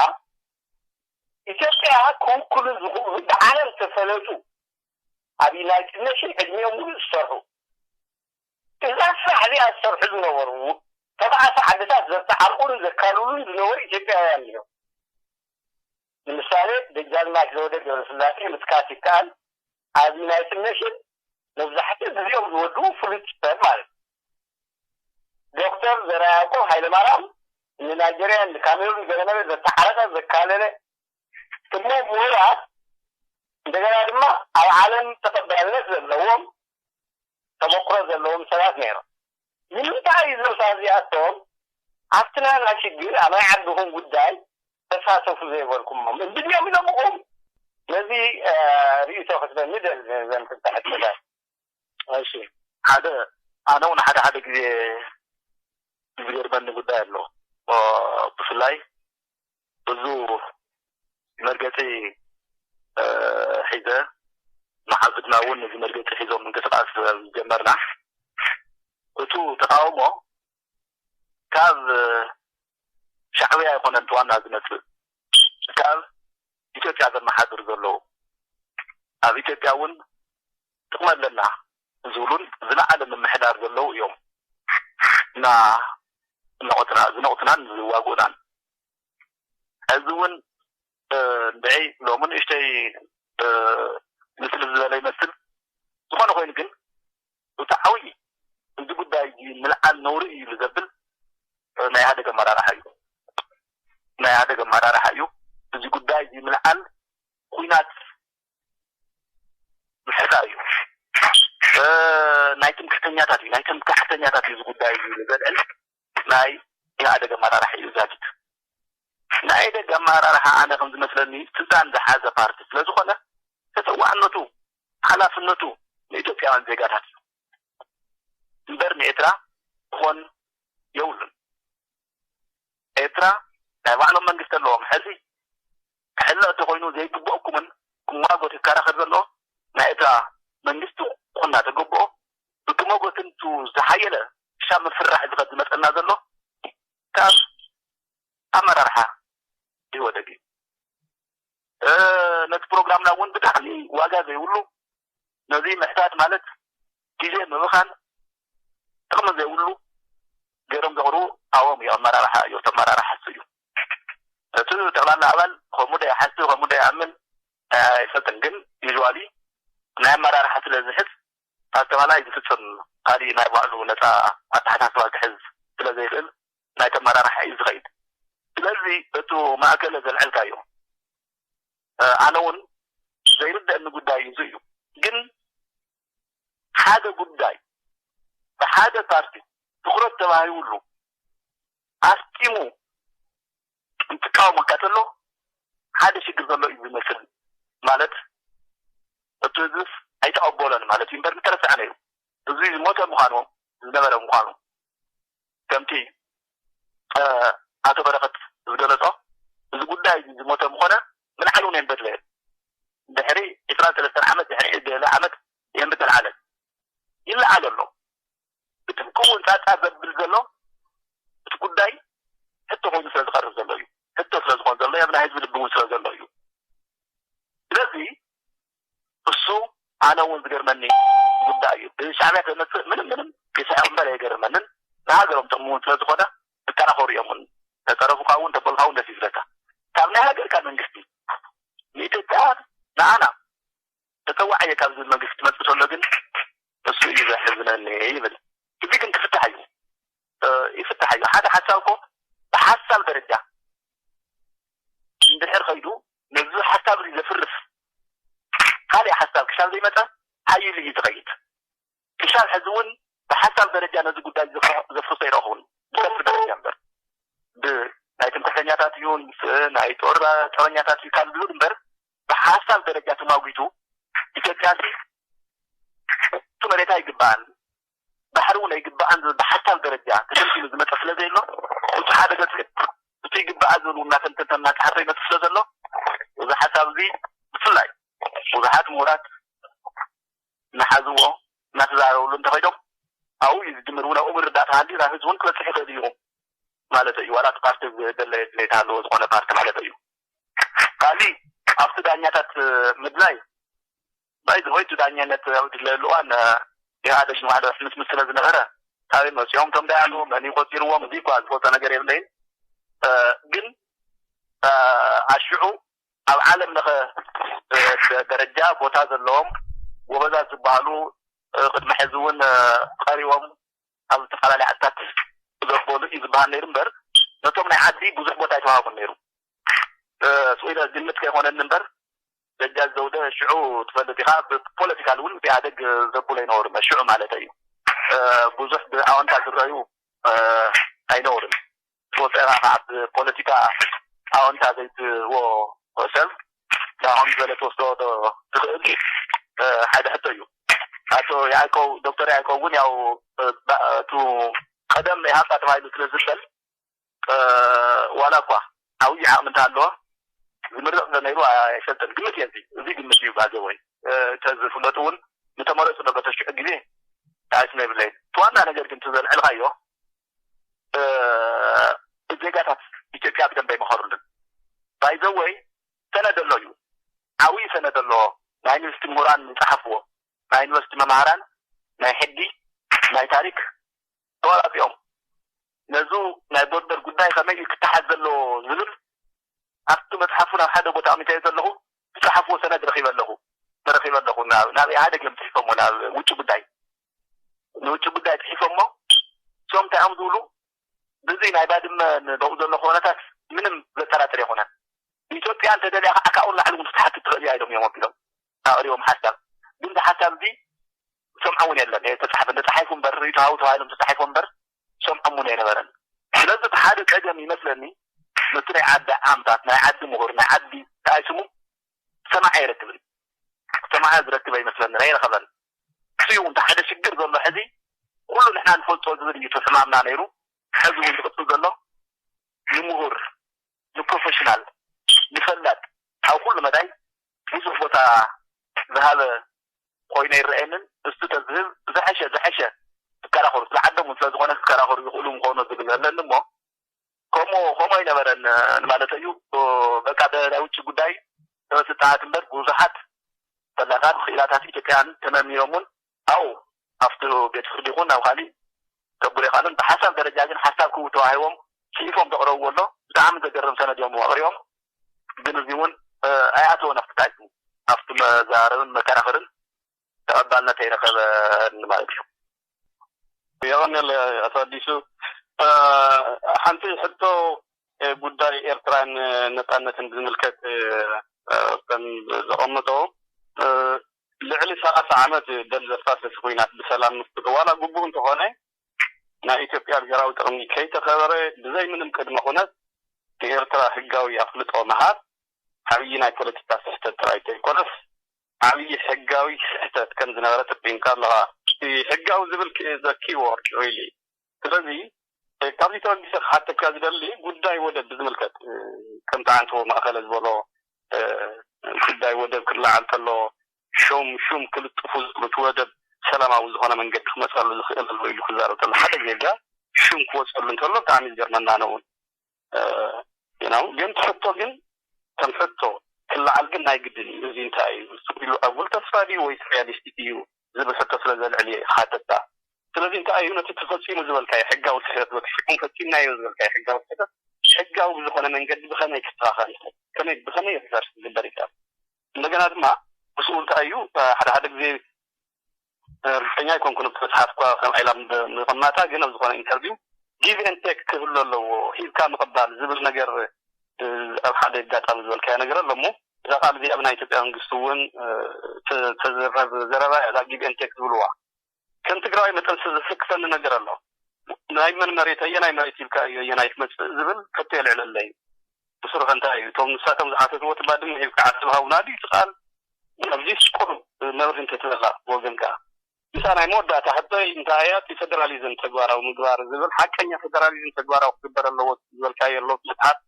ኢትዮጵያ ክውክሉ ዝኽእሉ ብዓለም ተፈለጡ፣ ኣብ ዩናይትድ ኔሽን ዕድሚኦም ሙሉእ ዝሰርሑ፣ እዛ ስራሕ እዚኣ ዝሰርሑ ዝነበሩ፣ ተባዓት ዓድታት ዘተዓርቁን ዘካልሉን ዝነበሩ ኢትዮጵያውያን እዮም። ንምሳሌ፣ ደጃዝማች ዘውደ ገብረስላሴ ምጥቃስ ይከኣል። ኣብ ዩናይትድ ኔሽን መብዛሕትኡ ግዜኦም ዝወድኡ ፍሉጥ ሰብ ማለት እዩ። ዶክተር ዘርኣያዕቆብ ሃይለማርያም ንናይጀርያን ንካሜሩን ገለመለ ዘተዓረቀ ዘካለለ እሞ ምሁራት፣ እንደገና ድማ ኣብ ዓለም ተቐባልነት ዘለዎም ተመክሮ ዘለዎም ሰባት ነይሮም። ንምንታይ እዩ እዞም ሰባት እዚኣቶም ኣብቲ ናና ሽግር ኣብ ናይ ዓድኹም ጉዳይ ተሳተፉ ዘይበልኩሞም? እንድዮም ኢሎምኹም? ነዚ ርእይቶ ክትበኒ ደሊ ዘንክልተ ሕቶታት። እሺ፣ ሓደ ኣነ እውን ሓደ ሓደ ግዜ ዝገርመኒ ጉዳይ ኣሎ። ብፍላይ ብዙ መርገፂ ሒዘ መሓዙትና እውን እዚ መርገፂ ሒዞም ምንቅስቃስ ዝጀመርና፣ እቱ ተቃውሞ ካብ ሻዕብያ ኣይኮነን ዋና ዝመፅእ፣ ካብ ኢትዮጵያ ዘመሓድሩ ዘለዉ፣ ኣብ ኢትዮጵያ እውን ጥቕሚ ኣለና ዝብሉን ዝለዓለ ምምሕዳር ዘለዉ እዮም እና ዝነቑትና ዝነቑትናን ዝዋግኡናን። ሕዚ እውን እንድዒ ሎሚ ንእሽተይ ምስልስ ዝበለ ይመስል። ዝኾነ ኮይኑ ግን እቲ ዓብዪ እዚ ጉዳይ እዚ ምልዓል ነውሪ እዩ ኢሉ ዘብል ናይ ኢህኣደግ ኣመራርሓ እዩ። ናይ ኢህኣደግ ኣመራርሓ እዩ። እዚ ጉዳይ እዚ ምልዓል ኩናት ምሕሳር እዩ። ናይ ትምክሕተኛታት እዩ፣ ናይ ትምክሕተኛታት እዩ እዚ ጉዳይ እዚ ዘልዕል። ናይ ኢህኣደግ ኣመራርሓ እዩ ዛጊት። ናይ ኢህኣደግ ኣመራርሓ ኣነ ከም ዝመስለኒ ስልጣን ዝሓዘ ፓርቲ ስለ ዝኾነ ተፀዋዕነቱ ሓላፍነቱ ንኢትዮጵያውያን ዜጋታት እዩ እምበር ንኤርትራ ክኾን የብሉን። ኤርትራ ናይ ባዕሎም መንግስቲ ኣለዎም። ሕዚ ክሕለቕ እንተኮይኑ ዘይግበኦኩምን ክማጎት ይከራኸር ዘሎ ናይ ኤርትራ መንግስቲ ክኾና ተገብኦ። ብክመጎትን ቱ ዝሓየለ ክሻብ ምፍራሕ ዝኸድ ዝመፀና ዘሎ ካብ ኣመራርሓ ኢህወደግ እዩ። ነቲ ፕሮግራምና እውን ብጣዕሚ ዋጋ ዘይብሉ ነዚ ምሕታት ማለት ግዜ ምብኻን ጥቕሚ ዘይብሉ ገይሮም ዘቕርቡ ኣብኦም እዩ። ኣመራርሓ እዩ፣ ኣመራርሓ እሱ እዩ። እቲ ጠቕላላ ኣባል ከምኡ ዶ ይሓስብ ከምኡ ዶ ይኣምን ኣይፈልጥን፣ ግን ዩዝዋሊ ናይ ኣመራርሓ ስለ ዝሕዝ ኣተባላይ ዝፍፅም ካሊእ ናይ ባዕሉ ነፃ ኣተሓሳስባ ክሕዝ ስለ ዘይኽእል ናይ ተመራርሓ እዩ ዝኸይድ። ስለዚ እቱ ማእከለ ዘልዐልካዮ ኣነ እውን ዘይርደአኒ ጉዳይ እዩ እዩ። ግን ሓደ ጉዳይ ብሓደ ፓርቲ ትኩረት ተባሂቡሉ ኣስጢሙ እንትቃወመካ ተሎ ሓደ ሽግር ዘሎ እዩ ዝመስል። ማለት እቱ ህዝብስ ኣይተቐበሎን ማለት እዩ እምበር ምተረስዐ ነይሩ። ህዝቢ ዝሞተ ምዃኑ ዝነበረ ምዃኑ ከምቲ ኣቶ በረኸት ዝገለጾ እዚ ጉዳይ እዚ ዝሞተ ምኾነ ምልዓል እውን የንበድለየን። ድሕሪ ዕስራን ሰለስተን ዓመት ድሕሪ ገለ ዓመት የንብተልዓለን ይለዓል ኣሎ። ብጥብቂ እውን ፃፃ ዘብል ዘሎ እቲ ጉዳይ ሕቶ ኮይኑ ስለ ዝቐርብ ዘሎ እዩ። ሕቶ ስለ ዝኾን ዘሎ ኣብ ናይ ህዝቢ ልቢ እውን ስለ ዘሎ እዩ። ስለዚ እሱ ኣነ እውን ዝገርመኒ ጉዳይ እዩ። ብሻዕብያ ተመፅእ ምንም ምንም ይስሕቕ እምበር ኣይገርመንን። ንሃገሮም ጥቕሚ እውን ስለ ዝኾነ ዝከራኸሩ እዮም እውን ተፀረፉካ እውን ተበልካ እውን ደስ ይብለካ። ካብ ናይ ሃገርካ መንግስቲ ንኢትዮጵያ ንኣና ተፀዋዕየ ካብ ዝብል መንግስቲ ትመፅእ ተሎ ግን እሱ እዩ ዘሕዝነኒ ይብል። እዚ ግን ክፍታሕ እዩ ይፍታሕ እዩ። ሓደ ሓሳብ እኮ ብሓሳብ ደረጃ እንድሕር ከይዱ ነዚ ሓሳብ እዚ ዘፍርስ ካልእ ሓሳብ ክሻብ ዘይመፀ ሓይሉ እዩ ዝኸይድ። ክሻብ ሕዚ እውን ብሓሳብ ደረጃ ነዚ ጉዳይ ዘፍርሶ ይረኽቡን ብሰፊ ደረጃ እምበር ብናይ ትምክሕተኛታት እዩ ናይ ጦር ጠበኛታት እዩ ካብ ዝብል እምበር ብሓሳብ ደረጃ ተማጒቱ ኢትዮጵያ እሱ መሬታ ይግባኣል ባሕሪ እውን ኣይግባኣን ዝብል ብሓሳብ ደረጃ ተተንቲኑ ዝመፀ ስለ ዘየሎ፣ እቲ ሓደ ገፅ ግን እቲ ይግባኣ ዝብል እውን እናተንተንተ እናተሓተ ይመፅእ ስለ ዘሎ፣ እዚ ሓሳብ እዚ ብፍላይ ብዙሓት ምሁራት እናሓዝዎ እናተዛረብሉ እንተኸይዶም፣ ኣብኡ እዩ ዝጅምር እውን ኣብኡ ምርዳእ ተሃልዩ ናብ ህዝቢ እውን ክበፅሕ ይኽእል እዩ ማለት እዩ። ዋላ እቲ ፓርቲ ዝደለ ድሌት ኣለዎ ዝኾነ ፓርቲ ማለት እዩ። ካሊእ ኣብቲ ዳኛታት ምድላይ ባይዘወይ እቲ ዳኛነት ኣብ ድለሉ እዋን ኢህኣደግ ንባዕሉ ሕምስምስ ስለ ዝነበረ ካበይ መፂኦም እቶም ዳያኑ መን እዩ ቆፂርዎም እዚ እኳ ዝፈልጦ ነገር የብለይን። ግን ኣሽዑ ኣብ ዓለም ለኸ ደረጃ ቦታ ዘለዎም ጎበዛት ዝበሃሉ ቅድሚ ሕዚ እውን ቀሪቦም ኣብ ዝተፈላለዩ ዓድታት ዘበሉ እዩ ዝበሃል ነይሩ እምበር ነቶም ናይ ዓዲ ብዙሕ ቦታ ኣይተዋሃቡን ነይሩ። ስኢለ ግምት ከይኮነኒ እምበር ደጃች ዘውደ ሽዑ ትፈልጥ ኢኻ ብፖለቲካል እውን ብኢህኣደግ ዘብሉ ኣይነበሩን ሽዑ ማለት እዩ። ብዙሕ ብኣወንታ ዝረኣዩ ኣይነበሩን። ትወፅእኻ ከዓ ብፖለቲካ ኣወንታ ዘይትህቦ ሰብ ዳኹም ዝበለ ትወስዶ ዶ ትኽእል ሓደ ሕቶ እዩ። ኣቶ ያዕቆብ ዶክተር ያዕቆብ እውን ያው እቱ ቀደም ኢሃፓ ተባሂሉ ስለ ዝበል ዋላ እኳ ዓብዪ ዓቕሚ እንተሃለዎ ዝምረፅ ዶ ነይሩ ኣይፈልጥን። ግምት እየ እዚ ግምት እዩ ባዘወይ ተዝፍለጡ እውን ምተመረፁ ዶ በተሽዑ ግዜ ኣይስመ ይብለይ። እቲ ዋና ነገር ግን ትዘልዕልካዮ ዜጋታት ኢትዮጵያ ብደንብ ኣይመኸሩልን። ባይዘወይ ሰነድ ኣሎ እዩ፣ ዓብዪ ሰነድ ኣለዎ። ናይ ዩኒቨርሲቲ ምሁራን ዝፀሓፍዎ፣ ናይ ዩኒቨርሲቲ መምሃራን፣ ናይ ሕጊ፣ ናይ ታሪክ ተዋላፂኦም ነዙ ናይ ቦርደር ጉዳይ ከመይ እዩ ክተሓዝ ዘለዎ ዝብል ኣብቲ መፅሓፉ ናብ ሓደ ቦታ ኣሚተዮ ዘለኹ ዝፀሓፍዎ ሰነድ ረኺበ ኣለኹ ረኺበ ኣለኹ ናብ ኢህኣደግ እዮም ፅሒፎሞ ናብ ውጭ ጉዳይ ንውጭ ጉዳይ ፅሒፎሞ እሶም እንታይ እዮም ዝብሉ ብዚ ናይ ባድመ ንደው ዘሎ ኩነታት ምንም ዘጠራጥር የኮነን ኢትዮጵያ እንተደልያ ከዓ ካብኡ ላዕሊ እውን ክትሓትት ትኽእል እያ ኢሎም እዮም ኣቢሎም ኣቕሪቦም ሓሳብ ግን ሓሳብ እዚ ዝሰምዖ እውን የለን ተፃሓፈ እንተፃሒፉ እምበር ርእይቶ ሃቡ ተባሂሎም ተፃሒፎም እምበር ዝሰምዖም እውን ኣይነበረን ስለዚ እቲ ሓደ ፀገም ይመስለኒ ነቲ ናይ ዓዲ ዓምታት ናይ ዓዲ ምሁር ናይ ዓዲ ተኣይስሙ ሰማዒ ኣይረክብን ሰማዒ ዝረክብ ኣይመስለኒ ኣይረኸበን እሱ እውን ሓደ ሽግር ዘሎ ሕዚ ኩሉ ንሕና ንፈልጦ ዝብል እዩ ሕማምና ነይሩ ሕዚ እውን ዝቕፅል ዘሎ ንምሁር ንፕሮፌሽናል ንፈላጥ ኣብ ኩሉ መዳይ ብዙሕ ቦታ ዝሃበ ኮይኑ ኣይረኣየንን እሱ ተዝህብ ዝሐሸ ዝሐሸ ዝከራኸሩ ስለ ዓዶም ስለ ዝኾነ ክከራኸሩ ይኽእሉ ምኾኑ ዝብል ኣለኒ እሞ ከምኡ ከምኡ ኣይነበረን ማለት እዩ በቃ ናይ ውጭ ጉዳይ ሰበስልጣናት እምበር ብዙሓት ፈላጣት ክኢላታት ኢትዮጵያን ተመርሚሮም እውን ኣብኡ ኣብቲ ቤት ፍርዲ ይኹን ናብ ካሊእ ከብሉ ይኽእሉን ብሓሳብ ደረጃ ግን ሓሳብ ክህቡ ተዋሂቦም ፅሒፎም ዘቕረብዎ ኣሎ ብጣዕሚ ዘገርም ሰነድ እዮም ኣቕሪቦም ግን እዚ እውን ኣይኣተወን ኣብቲ ታይቱ ኣብቲ መዛረብን መከራኸርን ተቐባልነት ኣይረኸበን ማለት እዩ። የቐንየለ ኣቶ ኣዲሱ ሓንቲ ሕቶ ጉዳይ ኤርትራን ነፃነትን ብዝምልከት ከም ዘቐመጦ ልዕሊ ሰላሳ ዓመት ደም ዘፋሰስ ኩናት ብሰላም ምፍትሑ ዋላ ግቡእ እንተኾነ ናይ ኢትዮጵያ ብሄራዊ ጥቕሚ ከይተኸበረ ብዘይ ምንም ቅድመ ኩነት ንኤርትራ ህጋዊ ኣፍልጦ ምሃብ ዓብዪ ናይ ፖለቲካ ስሕተት ጥራይ ዘይኮነስ ዓብዪ ሕጋዊ ስሕተት ከም ዝነበረ ተጠቒምካ ኣለኻ። ሕጋዊ ዝብል the key word really። ስለዚ ካብዚ ተበጊሰ ክሓተካ ዝደሊ ጉዳይ ወደብ ብዝምልከት ከምቲ ዓንተቦ ማእኸለ ዝበሎ ጉዳይ ወደብ ክለዓል ከሎ ሹም ሹም ክልጥፉ ዝኽእሉ እቲ ወደብ ሰላማዊ ዝኾነ መንገዲ ክመፀሉ ዝኽእል ኣሎ ኢሉ ክዛረብ ከሎ ሓደ ዜጋ ሹም ክወፀሉ እንከሎ ብጣዕሚ ዝገርመና ነው። ግን ሕቶ ግን ከም ሕቶ ክለዓል ግን ናይ ግድን እዩ። እዚ እንታይ እዩ ኢሉ ኣጉል ተስፋ ድዩ ወይስ ሪያሊስቲክ እዩ ዝብል ሕቶ ስለ ዘልዕል እየ ክሓተካ። ስለዚ እንታይ እዩ ነቲ ተፈፂሙ ዝበልካዮ ሕጋዊ ስሕተት በቲ ሽዑ ፈፂምናዮ ዝበልካዮ ሕጋዊ ስሕተት ሕጋዊ ብዝኾነ መንገዲ ብኸመይ ክስተኻኸል ይኽእል? ከመይ ብኸመይ ሪቨርስ ክግበር ይኽእል? እንደገና ድማ ምስኡ እንታይ እዩ ሓደ ሓደ ግዜ ርግፀኛ ኣይኮንኩን ኣብቲ መፅሓፍ እኳ ከም ዒላ ምቕማጣ ግን ኣብ ዝኾነ ኢንተርቪው give and take ክህሉ ኣለዎ ሂብካ ምቕባል ዝብል ነገር ኣብ ሓደ ኣጋጣሚ ዝበልካዮ ነገር ኣሎ እሞ እዛ ቃል እዚኣ ብናይ ኢትዮጵያ መንግስቲ እውን ተዝረብ ዘረባ እያ እዛ give and take ዝብልዋ ከም ትግራዋይ መጠን ዝስክፈኒ ነገር ኣሎ ናይ መን መሬት ኣየናይ መሬት ሂብካ እዩ ኣየናይ ክመፅእ ዝብል ከቶ የልዕለለይ ብስሩ ከ እንታይ እዩ እቶም ንሳቶም ዝሓተትዎ እቲ ባድመ ሂብካ ዓሰብ ሃቡና ድዩ እቲ ቃል ኣብዚ ሽቁር መብርሂ እንተትበላ ብወገንካ ምሳና ናይ መወዳእታ ሕቶይ እንታይ እያ? እቲ ፌደራሊዝም ተግባራዊ ምግባር ዝብል ሓቀኛ ፌደራሊዝም ተግባራዊ ክግበር ኣለዎ ዝበልካዮ ኣሎ ብዙሓት።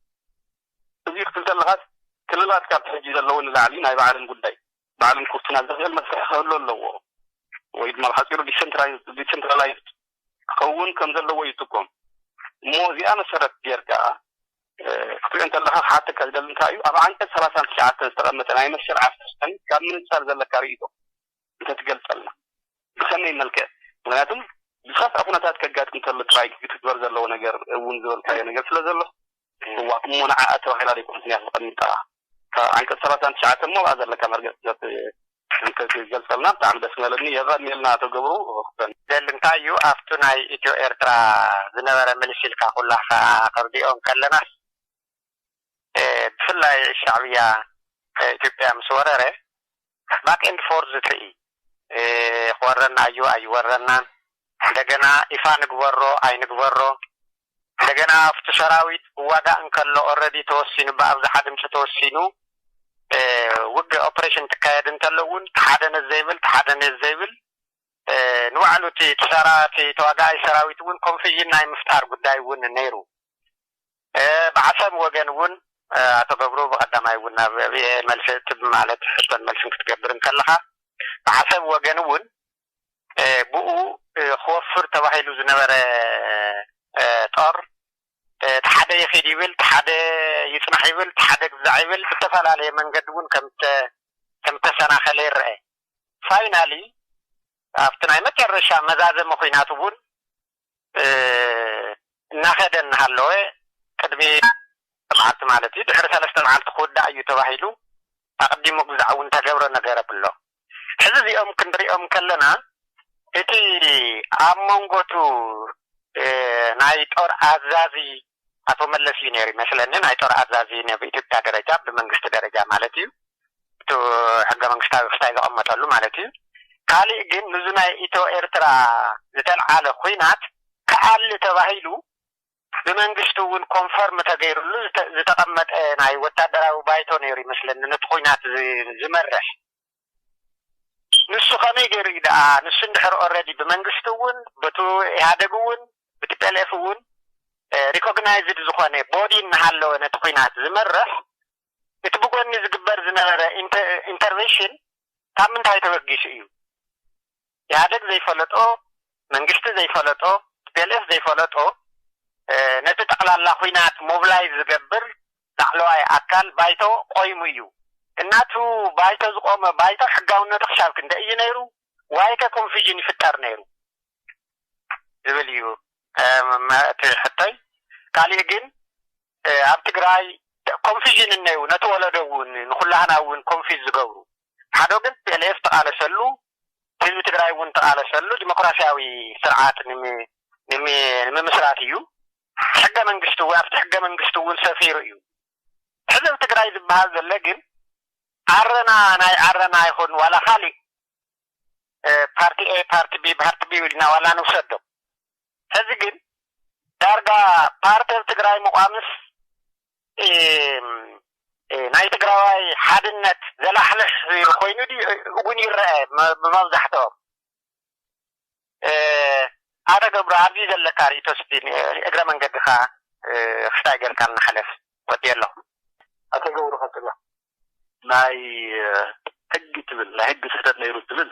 እዚ ክትብል ከለኻስ ክልላት ካብቲ ሕጂ ዘለዎ ንላዕሊ ናይ ባዕለን ጉዳይ ባዕለን ክውስና ዘኽእል መስርሕ ክህሉ ኣለዎ፣ ወይ ድማ ብሓፂሩ ዲሰንትራላይዝድ ክኸውን ከም ዘለዎ ይጥቆም። እሞ እዚኣ መሰረት ጌርካ ክትሪኦ እንተለኻ ክሓተካ ዝደሊ እንታይ እዩ? ኣብ ዓንቀፅ ሰላሳን ትሽዓተን ዝተቐመጠ ናይ መሸል ዓሰርተን ካብ ምንፃር ዘለካ ርእይቶ እንተትገልፀልና ብኸመይ መልክዕ? ምክንያቱም ብዝኸፍአ ኩነታት ከጋጥም እንተሎ ጥራይ ክትግበር ዘለዎ ነገር እውን ዝበልካዮ ነገር ስለ ዘሎ እዋ እሞ ንዓኣ ተባሂላ ዘይኮነትን እያ ተቐሚጣ። ካብ ዓንቀፅ ሰላሳን ትሽዓተን እሞ ኣብኣ ዘለካ መርገፂታት እንተትገልፀልና ብጣዕሚ ደስ ምበለኒ። የቐንየልና ኣቶ ገብሩ። ክፈን ደሊ እንታይ እዩ ኣብቱ ናይ ኢትዮ ኤርትራ ዝነበረ ምልስ ኢልካ ኩላኻ ክንሪኦ እንከለናስ ብፍላይ ሻዕብያ ኢትዮጵያ ምስ ወረረ ባክ ኤንድ ፎርዝ ትርኢ ክወረና እዩ ኣይወረናን፣ እንደገና ይፋ ንግበሮ ኣይንግበሮ፣ እንደገና ኣብቲ ሰራዊት ክዋጋእ እንከሎ ኦረዲ ተወሲኑ ብኣብዝሓ ድምፂ ተወሲኑ ውግእ ኦፕሬሽን ትካየድ እንተሎ እውን ተሓደ ነዚ ዘይብል ተሓደ ነዚ ዘይብል ንባዕሉ እቲ እቲ ሰራ እቲ ተዋጋኣይ ሰራዊት እውን ኮንፊዥን ናይ ምፍጣር ጉዳይ እውን ነይሩ። ብዓሰብ ወገን እውን ኣቶ ገብሩ ብቐዳማይ እውን ናብ ቪኦኤ መልሲ እትብ ማለት ሕቶን መልስን ክትገብር እንከለኻ ብዓሰብ ወገን እውን ብኡ ክወፍር ተባሂሉ ዝነበረ ጦር እቲ ሓደ ይኺድ ይብል፣ እቲ ሓደ ይፅናሕ ይብል፣ እቲ ሓደ ግዛዕ ይብል፣ ብተፈላለየ መንገዲ እውን ከም እተ- ከም እተሰናኸለ ይረአ። ፋይናሊ ኣብቲ ናይ መጨረሻ መዛዘሚ ኩናት እውን እናኸደ እናሃለወ ቅድሚ መዓልቲ ማለት እዩ ድሕሪ ሰለስተ መዓልቲ ክውዳእ እዩ ተባሂሉ ኣቐዲሙ ግዛዕ እውን ተገብረ ነገር ኣብሎ። ሕዚ እዚኦም ክንሪኦም ከለና እቲ ኣብ መንጎቱ ናይ ጦር ኣዛዚ ኣቶ መለስ እዩ ነይሩ ይመስለኒ ናይ ጦር ኣዛዚ ብኢትዮጵያ ደረጃ ብመንግስቲ ደረጃ ማለት እዩ እቲ ሕገ መንግስታዊ ክስታይ ዘቐመጠሉ ማለት እዩ። ካሊእ ግን ንዚ ናይ ኢትዮ ኤርትራ ዝተልዓለ ኩናት ክኣሊ ተባሂሉ ብመንግስቲ እውን ኮንፈርም ተገይሩሉ ዝተቐመጠ ናይ ወታደራዊ ባይቶ ነይሩ ይመስለኒ ነቲ ኩናት ዝመርሕ። ንሱ ከመይ ገይሩ እዩ ደኣ ንሱ እንድሕር ኦረዲ ብመንግስቲ እውን በቲ ኢህኣደግ እውን ብቲ ፒኤልኤፍ እውን ሪኮግናይዝድ ዝኾነ ቦዲ እናሃለወ ነቲ ኩናት ዝመርሕ እቲ ብጎኒ ዝግበር ዝነበረ ኢንተርቬንሽን ካብ ምንታይ ተበጊሱ እዩ? ኢህኣደግ ዘይፈለጦ፣ መንግስቲ ዘይፈለጦ፣ ፒኤልኤፍ ዘይፈለጦ ነቲ ጠቕላላ ኩናት ሞብላይዝ ዝገብር ላዕለዋይ ኣካል ባይቶ ቆይሙ እዩ። እናቱ ባይቶ ዝቆመ ባይቶ ሕጋውነቱ ክሻብ ክንደ እዩ ነይሩ? ዋይከ ኮንፊዥን ይፍጠር ነይሩ ዝብል እዩ እቲ ሕቶይ። ካሊእ ግን ኣብ ትግራይ ኮንፊዥን እነዩ ነቲ ወለዶ እውን ንኩላህና እውን ኮንፊዝ ዝገብሩ ሓደ ግን ፒኤልኤፍ ተቃለሰሉ ህዝቢ ትግራይ እውን ተቃለሰሉ ዲሞክራሲያዊ ስርዓት ንምምስራት እዩ። ሕገ መንግስቲ እውን ኣብቲ ሕገ መንግስቲ እውን ሰፊሩ እዩ። ሕዚ ኣብ ትግራይ ዝበሃል ዘሎ ግን ዓረና ናይ ዓረና ይኹን ዋላ ካሊእ ፓርቲ ኤ ፓርቲ ቢ ፓርቲ ቢ ኢልና ዋላ ንውሰዶ። ሕዚ ግን ዳርጋ ፓርቲ ኣብ ትግራይ ምቋምስ ናይ ትግራዋይ ሓድነት ዘላሕልሕ ኮይኑ እውን ይረአ ብመብዛሕትኦም። ኣቶ ገብሩ ኣብዚ ዘለካ ርእቶ ስቲ እግረ መንገድካ ክስታይ ገርካ ንሓለፍ ወዲ ኣለኹ። ኣቶ ገብሩ ቀጥሎ። ናይ ሕጊ ትብል ናይ ሕጊ ስሕተት ነይሩ ትብል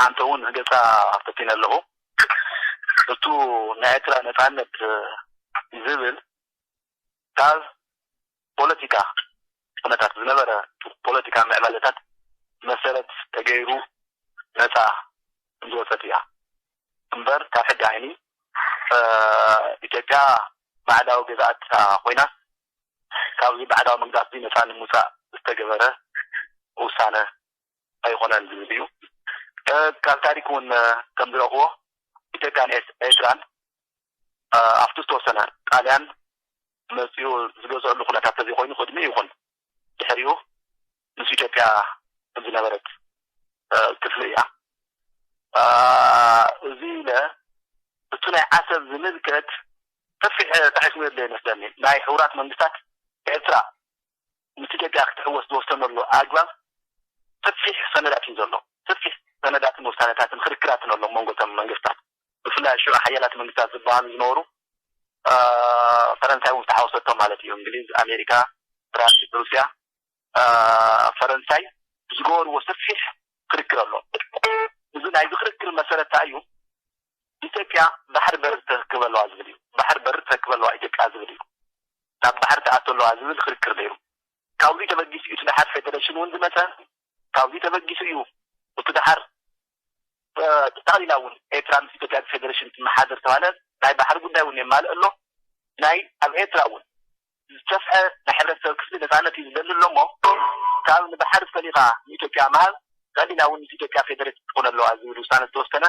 ኣንተ እውን ገፃ ፈቲነ ኣለኹ። እቱ ናይ ኤርትራ ነፃነት ዝብል ካብ ፖለቲካ ኩነታት ዝነበረ ፖለቲካ ምዕባለታት መሰረት ተገይሩ ነፃ ዝወፀት እያ እምበር ካብ ሕጊ ዓይኒ ኢትዮጵያ ባዕዳዊ ገዛኣት ኮይና ካብዚ ባዕዳዊ መግዛእቲ ነፃ ንምውፃእ ዝተገበረ ውሳነ ኣይኮነን ዝብል እዩ። ካብ ታሪክ እውን ከም ዝረእኽዎ ኢትዮጵያን ኤርትራን ኣብቲ ዝተወሰነ ጣልያን መፅኡ ዝገዝአሉ ኩነታት ተዘይኮይኑ ቅድሚ ይኹን ድሕሪኡ ምስ ኢትዮጵያ ዝነበረት ክፍሊ እያ። እዚ ኢለ እቱ ናይ ዓሰብ ዝምልከት ሰፊሕ ጣሒስሞ የለ ይመስለኒ ናይ ሕቡራት መንግስታት ኤርትራ ምስ ኢትዮጵያ ክትሕወስ ዝወሰነሉ ኣግባብ ሰፊሕ ሰነዳት እዩ ዘሎ። ሰፊሕ ሰነዳትን ውሳነታትን ክርክራትን ኣሎ መንጎ እቶም መንግስታት። ብፍላይ ሽዑ ሓያላት መንግስታት ዝበሃሉ ዝነበሩ፣ እ፣ ፈረንሳይ እውን ዝተሓወሰቶም ማለት እዩ። እንግሊዝ፣ ኣሜሪካ፣ ብራዚል፣ ሩስያ፣ እ፣ ፈረንሳይ ዝገበርዎ ሰፊሕ ክርክር ኣሎ። እዚ ናይዚ ክርክር መሰረት እንታይ እዩ? ኢትዮጵያ ባሕሪ በሪ ተረክብ ኣለዋ ዝብል እዩ። ባሕሪ በሪ ተረክብ ኣለዋ ኢትዮጵያ ዝብል እዩ። ናብ ባሕሪ ትኣቱ ኣለዋ ዝብል ክርክር ነይሩ። ካብዚ ተበጊሱ እዩ እቲ ደሓር ፌደሬሽን እውን ዝመፀ። ካብዚ ተበጊሱ እዩ እቲ ደሓር፣ እ፣ ጠቕሊላ እውን ኤርትራ ምስ ኢትዮጵያ ብፌደሬሽን ትመሓደር ተባለ። ናይ ባሕሪ ጉዳይ እውን የማልእ ኣሎ። ናይ ኣብ ኤርትራ እውን ዝሰፍሐ ናይ ሕብረተሰብ ክፍሊ ነፃነት እዩ ዝደሊ ኣሎ እሞ፣ ካብ ንባሕሪ ፈሊኻ ንኢትዮጵያ ምሃብ፣ ጠቕሊላ እውን ምስ ኢትዮጵያ ፌደሬሽን ትኾን ኣለዋ ዝብል ውሳነ ዝተወሰነ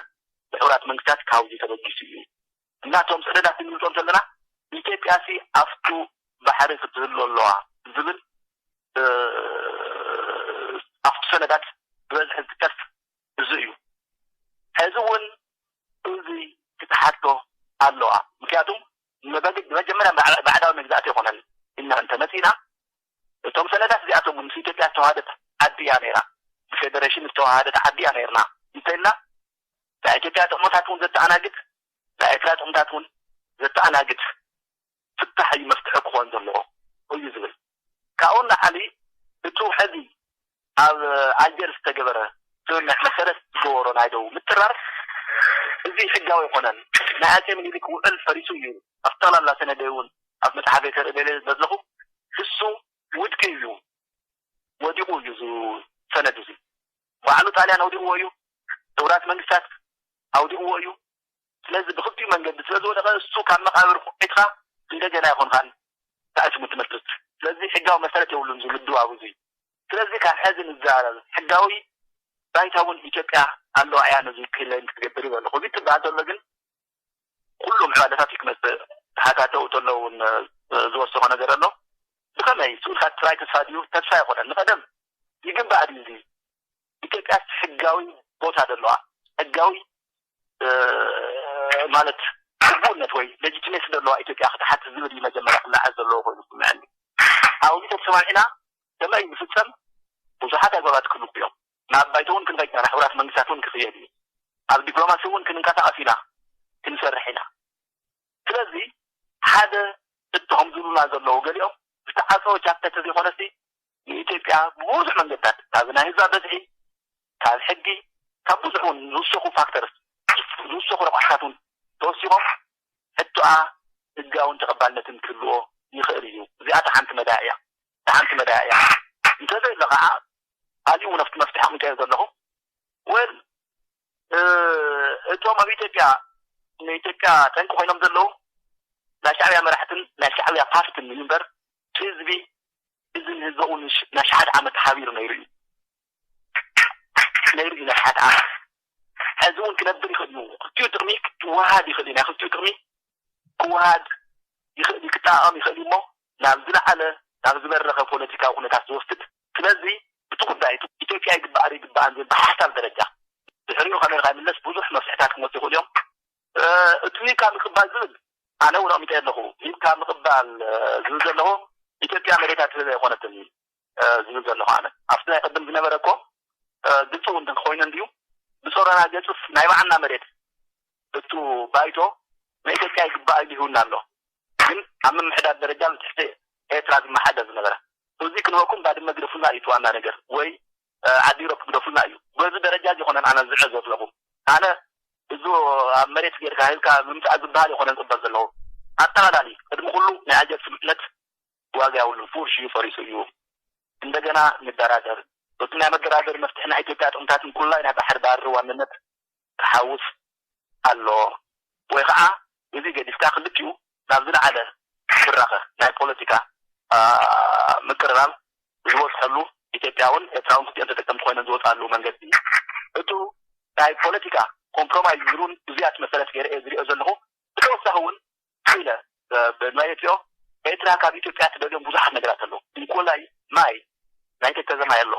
ብሕቡራት መንግስታት ካብዚ ተበጊሱ እዩ። እናቶም ሰነዳት እንገልጾ እንተለና፣ ኢትዮጵያ ሲ ኣብቱ ባሕሪ ክትህሉ ኣለዋ ዝብል፣ እ፣ ኣብቱ ሰነዳት ብበዝሒ ዝጥቀስ እዚ እዩ። ሕዚ እውን እዚ ክትሓቶ ኣለዋ። ምክንያቱም መበግ-፣ መጀመርያ ባዕ-፣ ባዕዳዊ መግዛእቲ ኣይኮነን ኢልና እንተመጺእና፣ እቶም ሰነዳት እዚኣቶም ምስ ኢትዮጵያ ዝተዋሃደት ዓዲ እያ ነይራ። ብፌደሬሽን ዝተዋሃደት ዓዲ እያ ነይርና እንተኢልና፣ ናይ ኢትዮጵያ ጥቕምታት እውን ዘተኣናግድ፣ ናይ ኤርትራ ጥቕምታት እውን ዘተኣናግድ ፍታሕ እዩ መፍትሒ ክኾን ዘለዎ እዩ ዝብል። ካብኡ ንላዕሊ፣ እቱ ሕዚ ኣብ ኣልጀርስ ዝተገበረ ስምምዕ መሰረት ዝገበሮ ናይ ደቡብ ምጥራር፣ እዚ ሕጋዊ ኣይኮነን። ናይ ኣጼ ምኒልክ ውዕል ፈሪሱ እዩ። ኣብ ጠቕላላ ሰነደይ እውን ኣብ መጽሓፈይ ተርኢ ዘለኹ፣ እሱ ውድቂ እዩ፣ ወዲቑ እዩ፣ እዚ ሰነድ እዚ ባዕሉ ጣልያን ኣውዲቕዎ እዩ፣ ሕቡራት መንግስታት ኣውዲቕዎ እዩ። ስለዚ ብክልቲኡ መንገዲ ስለ ዝወደቐ፣ እሱ ካብ መቓብር ቁዒትካ እንደገና ኣይኮንካን፣ እንታይ ስሙ ትመስርት። ስለዚ ሕጋዊ መሰረት የብሉን እዚ ምድዋብ እዚ። ስለዚ ካብ ሕዚ ንዘራረብ፣ ሕጋዊ ባይታ እውን ኢትዮጵያ ኣለዋ እያ ነዚ ክሌም ክትገብር ይበሉ። እዚ ትበሃል ዘሎ ግን ኩሉ ምዕባለታት እዩ ክመጽእ። ተሓታተው ተሎ እውን፣ እ፣ ዝወሰኾ ነገር ኣሎ። ብኸመይ? ስኡልካ ጥራይ ተስፋ ድዩ? ተስፋ ኣይኮነን። ንቐደም ይግባእ ድዩ እዚ? ኢትዮጵያስ ሕጋዊ ቦታ ደለዋ? ሕጋዊ፣ እ፣ ማለት ቅቡልነት ወይ ሌጂቲሜሲ ደለዋ ኢትዮጵያ ክትሓት ዝብል እዩ መጀመርያ ክለዓል ዘለዎ ኮይኑ ዝስምዐኒ። ኣብዚ ተሰማሚዕና ከመይ ዝፍጸም ብዙሓት ኣገባባት ክህልዉ እዮም። ናብ ባይቶ እውን ክንኸይድ ኢና፣ ናብ ሕቡራት መንግስታት እውን ክኽየድ እዩ። ኣብ ዲፕሎማሲ እውን ክንንቀሳቐስ ኢና፣ ክንሰርሕ ኢና። ስለዚ ሓደ እቶም ዝብሉና ዘለዉ ገሊኦም ዝተዓጸወ ቻፕተር ተዘይኮነሲ ንኢትዮጵያ ብብዙሕ መንገድታት ካብ ናይ ህዝባ በዝሒ፣ ካብ ሕጊ፣ ካብ ብዙሕ እውን ዝውሰኹ ፋክተርስ፣ ዝውሰኹ ረቋሕታት እውን ተወሲኾም ሕቶኣ ህጋውን ተቐባልነትን ክህልዎ ይኽእል እዩ። እዚኣ እታ ሓንቲ መዳያ እያ። እታ ሓንቲ መዳያ እያ። እንተዘየሎ ከዓ ኣሊኡ እውን ኣብቲ መፍትሒ ኣቕሚጠዮ ዘለኹ ወል እ፣ እቶም ኣብ ኢትዮጵያ ንኢትዮጵያ ጠንቂ ኮይኖም ዘለዉ ናይ ሻዕብያ መራሕትን ናይ ሻዕብያ ፓርትን እዩ እምበር ህዝቢ፣ እዚ ንህዝቢ እውን ሽ-፣ ናይ ሸሓት ዓመት ሓቢሩ ነይሩ እዩ። ነይሩ እዩ ናይ ሸሓት ዓመት። ሕዚ እውን ክነብር ይኽእል እዩ። ክልቲኡ ጥቕሚ ክወሃድ ይኽእል እዩ። ናይ ክልቲኡ ጥቕሚ ክወሃድ ይኽእል እዩ፣ ክጠቓቐም ይኽእል እዩ እሞ ናብ ዝለዓለ፣ ናብ ዝበረኸ ፖለቲካዊ ኩነታት ዝወስድ። ስለዚ እቲ ጉዳይ ኢትዮጵያ ይግባኣ ዶ ይግባኣን ዝብል ብሓሳብ ደረጃ ድሕሪኡ ከመይ ኢልካ ይምለስ ብዙሕ መፍትሕታት ክመፁ ይኽእሉ እዮም። እ፣ እቲ ሂብካ ምቕባል ዝብል ኣነ እውን ኣቕሚጠ ኣለኹ። ሂብካ ምቕባል፣ እ፣ ዝብል ዘለኹ ኢትዮጵያ መሬታ ትህብ ኣይኮነትን፣ እ፣ ዝብል ዘለኹ ኣነ። ኣብቲ ናይ ቅድም ዝነበረ እኮ፣ እ፣ ግልፂ እውን እንተኮይኑ እንድዩ ብጾረና ገፅስ ናይ ባዕልና መሬት እቱ ባይቶ ንኢትዮጵያ ይግባእ ኢሉ ይህውና ኣሎ። ግን ኣብ ምምሕዳር ደረጃ ብትሕቲ ኤርትራ ዝመሓደር ዝነበረ። እዚ ክንበኩም ባድመ ግደፉልና እዩ እቲ ዋና ነገር። ወይ፣ እ፣ ዓዲ ኢሮፕ ግደፉልና እዩ። በዚ ደረጃ እዚ ይኮነን ኣነ ዝዕዘብ ዘለኹ። ኣነ እዚ ኣብ መሬት ጌርካ ሂብካ ምምፃእ ዝበሃል ይኮነን ዝቕበል ዘለኹ። ኣጠቓላሊ ቅድሚ ኩሉ ናይ ኣልጀርስ ስምምዕነት ዋጋ የብሉን። ፉርሽ እዩ፣ ፈሪሱ እዩ። እንደገና ንደራደር። በቲ ናይ መደራደሪ መፍትሒ ናይ ኢትዮጵያ ጥቕምታትን ኩላይ ናይ ባሕሪ ባሪ ዋንነት ክሓውስ ኣለዎ። ወይ ከዓ እዚ ገዲፍካ ክልቲኡ ናብ ዝለዓለ ብራኸ ናይ ፖለቲካ፣ አ፣ ምቅርራብ ዝበፅሐሉ ኢትዮጵያ እውን ኤርትራ እውን ክልቲኦም ተጠቀምቲ ኮይነን ዝወፃሉ መንገዲ እዩ። እቱ ናይ ፖለቲካ ኮምፕሮማይዝ ዝብል እውን እዚኣት መሰረት ገይረ እየ ዝሪኦ ዘለኹ። ብተወሳኺ እውን ኢለ፣ እ፣ ብናይ ኤርትራ፣ ኤርትራ ካብ ኢትዮጵያ ትደልዮም ብዙሓት ነገራት ኣለዉ። እንኮላይ ማይ፣ ናይ ተከዘ ማይ ኣሎ።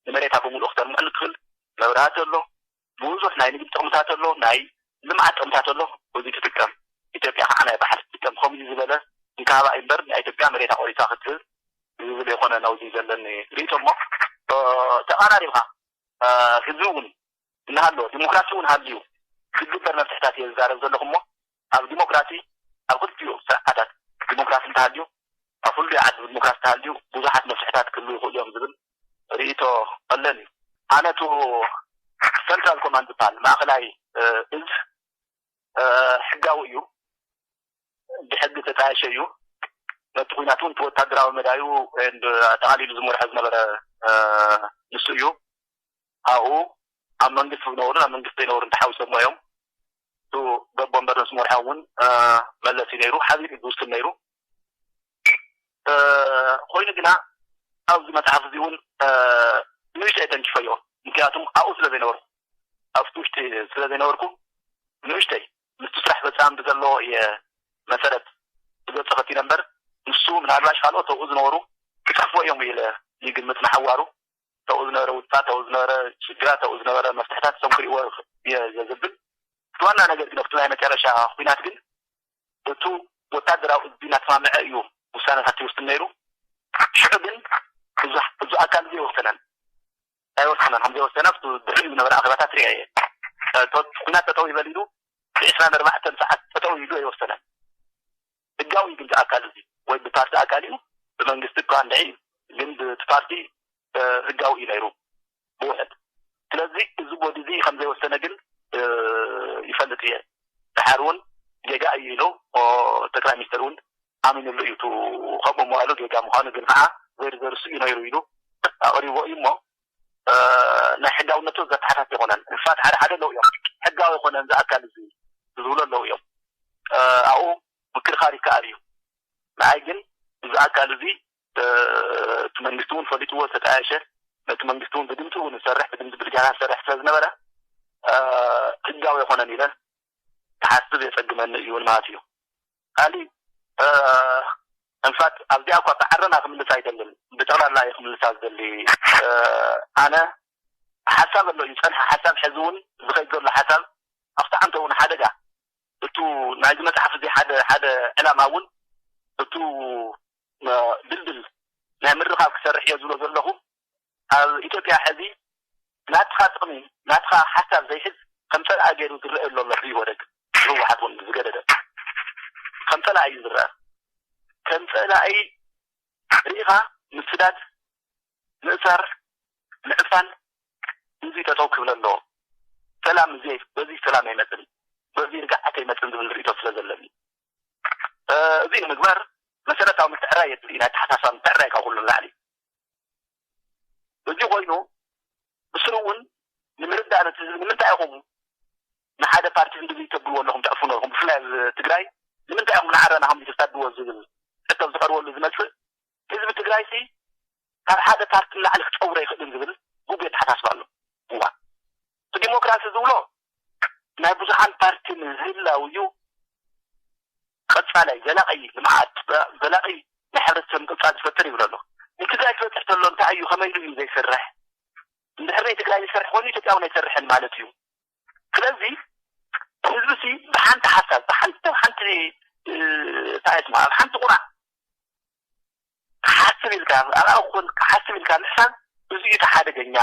ንመሬታ ብምሉእ ክተልምዐሉ ትኽእል። መብራህቲ ኣሎ። ብዙሕ ናይ ንግዲ ጥቕምታት ኣሎ። ናይ ልምዓት ጥቕምታት ኣሎ። እዚ ትጥቀም። ኢትዮጵያ ከዓ ናይ ባሕሪ ትጥቀም። ከምዚ ዝበለ እንካባ እዩ እምበር ናይ ኢትዮጵያ መሬታ ቆሪሳ ክትህብ ዝብል የኮነ ናውዚ ዘለኒ ርእይቶ እሞ፣ እ፣ ተቐራሪብካ፣ እ፣ ህዝቢ እውን እናሃለወ ዲሞክራሲ እውን ሃልዩ ዝግበር መፍትሕታት እየ ዝዛረብ ዘለኹ። እሞ ኣብ ዲሞክራሲ ኣብ ክልቲኡ ስርዓታት ዲሞክራሲ እንተሃልዩ ኣብ ኩሉ ዓዲ ዲሞክራሲ እንተሃልዩ ብዙሓት መፍትሕታት ክህልዉ ይኽእሉ እዮም ዝብል ርእይቶ ኣለኒ። ኣነቱ ሰንትራል ኮማንድ ዝበሃል ማእኸላይ እዝ ሕጋዊ እዩ፣ ብሕጊ ተጣየሸ እዩ። ነቲ ኩናት እውን እቲ ወታደራዊ መዳዩ ጠቓሊሉ ዝመርሖ ዝነበረ ንሱ እዩ። ኣብኡ ኣብ መንግስቲ ዝነበሩን ኣብ መንግስቲ ዘይነበሩን ተሓዊሶሞ እዮም። እሱ ገቦ እምበር ዝመርሖ እውን መለስ እዩ ነይሩ፣ ሓቢሩ እዩ ዝውስን ነይሩ። ኮይኑ ግና ኣብዚ መፅሓፍ እዚ እውን ንእሽተይ ተንኪፈዮ፣ ምክንያቱም ኣብኡ ስለ ዘይነበርኩ ኣብቲ ውሽጢ ስለ ዘይነበርኩ ንእሽተይ ምስቲ ስራሕ ፈፃሚ ብዘለዎ እየ መሰረት ብገፁ ከቲለ እምበር ንሱ ምናልባሽ ካልኦት ኣብኡ ዝነበሩ ክፅሕፎ እዮም ኢለ ይግምት። ንሓዋሩ ተብኡ ዝነበረ ውድቃት፣ ተብኡ ዝነበረ ሽግራት፣ ተብኡ ዝነበረ መፍትሕታት እሶም ክርእዎ እየ ዘዝብል። እቲ ዋና ነገር ግን ኣብቲ ናይ መጨረሻ ኩናት ግን እቱ ወታደራዊ እዝ እናተማምዐ እዩ ውሳነታት ይውስን ነይሩ። ሽዑ ግን እዚ ኣካል እዚ ኣይወሰነን ኣይወሰነን ከም ዘይወሰነ ኣብቲ ድሕሪኡ ዝነበረ ኣኼባታት ሪኣ እየ። ኩናት ጠጠው ይበል ኢሉ ብዕስራን ኣርባዕተን ሰዓት ጠጠው ኢሉ ኣይወሰነን። ህጋዊ ግን ኣካል እዚ ወይ ብፓርቲ ኣካል እዩ ብመንግስቲ እኳ እንድዒ ግን ብቲ ፓርቲ ህጋዊ እዩ ነይሩ ብውሕድ። ስለዚ እዚ ቦዲ እዚ ከም ዘይወሰነ ግን ይፈልጥ እየ። ድሓር እውን ጌጋ እዩ ኢሉ ተክላይ ሚኒስተር እውን ኣሚንሉ እዩ። ከምኡ ምባሉ ጌጋ ምዃኑ ግን ከዓ ዘርዘርሱ እዩ ነይሩ ኢሉ ኣቕሪቦ እዩ እሞ ናይ ሕጋውነቱ ዘተሓታት ኣይኮነን። እንፋት ሓደ ሓደ ኣለዉ እዮም ሕጋዊ ኣይኮነን ዝኣካል እዚ ዝብሉ ኣለዉ እዮም። ኣብኡ ምክርኻር ይከኣል እዩ። ንኣይ ግን እዚ ኣካል እዚ እቲ መንግስቲ እውን ፈሊጥዎ ዝተጣየሸ ነቲ መንግስቲ እውን ብድምፂ እውን ዝሰርሕ ብድምፂ ብድጋና ዝሰርሕ ስለ ዝነበረ ህጋዊ ኣይኮነን ኢለ ክሓስብ የፀግመኒ እዩ ማለት እዩ። ካሊእ እንፋት ኣብዚኣ እኳ ብዓረና ክምልስ ኣይደልን፣ ብጠቕላላ እየ ክምልሳ ዝደሊ። ኣነ ሓሳብ ኣሎ እዩ ዝፀንሐ ሓሳብ ሕዚ እውን ዝኸይድ ዘሎ ሓሳብ ኣብቲ ዓንተ እውን ሓደጋ እቱ ናይዚ መፅሓፍ እዚ ሓደ ሓደ ዕላማ እውን እቱ ድልድል ናይ ምርኻብ ክሰርሕ እየ ዝብሎ ዘለኹ። ኣብ ኢትዮጵያ ሕዚ ናትኻ ጥቕሚ ናትኻ ሓሳብ ዘይሕዝ ከም ፀላኢ ገይሩ ዝረአ ኣሎ ኣሎ ኢህወደግ ህወሓት እውን ዝገደደ ከም ፀላኢ እዩ ዝረአ። ከም ፀላኢ ርኢኻ ምስዳድ፣ ምእሳር፣ ምዕፋን እዚ ጠጠው ክብል ኣለዎ። ሰላም እዚ በዚ ሰላም ኣይመፅን፣ በዚ ርግዓት ኣይመፅን ዝብል ርእቶ ስለ ዘለኒ እዚ ንምግባር መሰረታዊ ምትዕራይ የድሊ፣ ናይ ኣተሓሳስባ ምትዕራይ ካብ ኩሉ ንላዕሊ። እዚ ኮይኑ ብስሩ እውን ንምርዳእ ነቲ ህዝቢ ንምንታይ ኢኹም ንሓደ ፓርቲ ክንዲ ተብልዎ ኣለኹም ተዕፍኖ ኣለኹም ብፍላይ ኣብ ትግራይ ንምንታይ ኢኹም ንዓረና ከም ተሳድዎ ዝብል ሕቶ ዝቀርበሉ ዝመፅእ ህዝቢ ትግራይ ሲ ካብ ሓደ ፓርቲ ንላዕሊ ክፀውር ኣይኽእልን ዝብል ጉጉ ኣተሓሳስባ ኣሎ። እዋ እቲ ዲሞክራሲ ዝብሎ ናይ ብዙሓን ፓርቲ ምህላው እዩ። ቀፃላይ ዘላቂ ልምዓት ዘላቂ ናይ ሕብረተሰብ ምቅፃል ዝፈጥር ይብል ኣሎ። ንትግራይ ክበፅሕ ተሎ እንታይ እዩ ከመይ ኢሉ እዩ ዘይሰርሕ? እንድሕር ናይ ትግራይ ይሰርሕ ኮይኑ ኢትዮጵያ እውን ኣይሰርሕን ማለት እዩ። ስለዚ ህዝቢ ሲ ብሓንቲ ሓሳብ ብሓንቲ ሓንቲ ታየት ኣብ ሓንቲ ቁራዕ ክሓስብ ኢልካ ኣብኣ ኮን ክሓስብ ኢልካ ምሕሳብ እዚ እዩ እቲ ሓደገኛ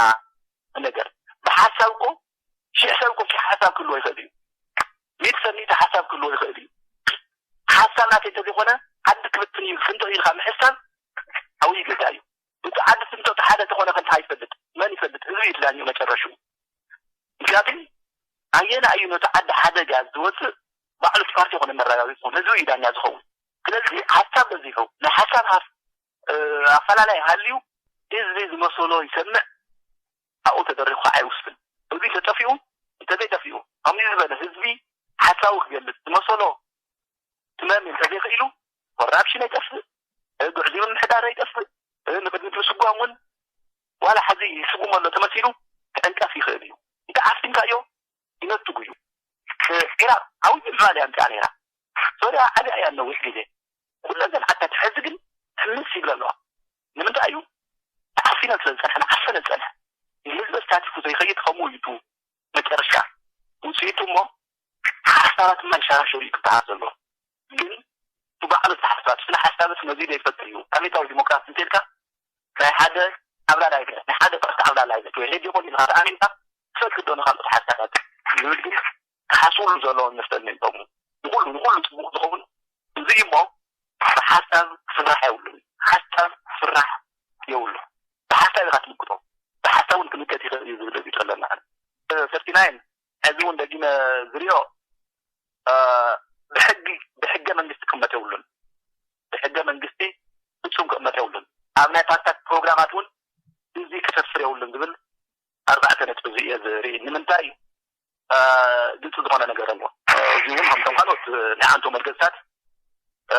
ነገር። ብሓሳብ እኮ ሽሕ ሰብ እኮ ሽሕ ሓሳብ ክህልዎ ይኽእል እዩ። ሚእቲ ሰብ ሚእቲ ሓሳብ ክህልዎ ይኽእል እዩ። ሓሳብ ናተይ እንተዘይኮነ ዓዲ ክብትን እዩ ፍንጥቕ ኢልካ ምሕሳብ ዓብዪ ጌጋ እዩ። እቲ ዓዲ ፍንጥቕ ሓደ ተኾነ ከንታ ይፈልጥ መን ይፈልጥ ህዝቢ እዩ ዳኛኡ መጨረሽኡ። ምክንያቱ ኣየና እዩ ነቲ ዓዲ ሓደጋ ዝወፅእ ባዕሉ እቲ ፓርቲ ይኮነ መረጋገፂ ይኮን ህዝቢ እዩ ዳኛ ዝኸውን። ስለዚ ሓሳብ በዚሑ ናይ ሓሳብ ሃፍ ኣፈላላይ ሃልዩ ህዝቢ ዝመሰሎ ይሰምዕ ኣብኡ ተደሪኹ ከዓ ይውስን። ህዝቢ ተጠፊኡ እንተዘይጠፊኡ ከምዚ ዝበለ ህዝቢ ሓሳቡ ክገልፅ ዝመሰሎ ትመም እንተዘይኽኢሉ ኮራፕሽን ኣይጠፍእ፣ ጉዕዝኡ ምሕዳር ኣይጠፍእ፣ ንቅድሚት ምስጓም እውን ዋላ ሓዚ ይስጉም ኣሎ ተመሲሉ ክዕንቀፍ ይኽእል እዩ። እንተ ዓፊንካዮ ይነትጉ እዩ። ኢራቅ ዓብዪ ምዕባለ ኣምፅኣ ነይራ። ሶርያ ዓብያ እያ ነዊሕ ግዜ። ኩለን ዘን ዓድታት ሕዚ ግን ሕምስ ይብለ ኣለዋ። ንምንታይ እዩ? ተዓፊነን ስለ ዝፀንሐን ዓፈነ ዝፀንሐ ንህዝቢ ኣሳቲፉ ዘይኸይድ ከምኡ እዩ። መጨረሻ ውፅኢቱ እሞ ሓሳባት ማይሻራሸሩ እዩ ክበሃል ዘሎ። ግን ብባዕሉ ተሓሳብ ስነ ሓሳብስ መዚዱ ይፈጥር እዩ። ኣሜታዊ ዲሞክራሲ እንተልካ ናይ ሓደ ኣብላላይ ናይ ሓደ ፓርቲ ኣብላላይ ወይ ሄድ ይኮን ኢልካ ተኣሚንካ ትፈልጥ ዶ ንኻልኦት ሓሳባት ዝብል ግን ክሓስብሉ ዘለዎም ይመስለኒ። እንቶም ንኹሉ ንኹሉ ፅቡቅ ዝኸውን እዚ እዩ እሞ፣ ብሓሳብ ክፍራሕ የብሉን። ሓሳብ ክፍራሕ የብሉ። ብሓሳብ ኢኻ ትምክቶ፣ ብሓሳብ እውን ክምከት ይኽእል እዩ ዝብል እዩ ዘለና። ሰርቲ ናይን፣ ሕዚ እውን ደጊመ ዝሪኦ፣ እ፣ ብሕጊ፣ ብሕገ መንግስቲ ክመት የብሉን። ብሕገ መንግስቲ ፍጹም ክቕመጥ የብሉን። ኣብ ናይ ፓርትታት ፕሮግራማት እውን እዚ ክሰፍር የብሉን ዝብል ኣርባዕተ ነጥቢ እዚ እየ ዝርኢ። ንምንታይ? እ፣ ግልፂ ዝኾነ ነገር ኣሎ። እ፣ እዚ እውን ከምቶም ካልኦት፣ እ፣ ናይ ኣንቶ መርገፅታት፣ እ፣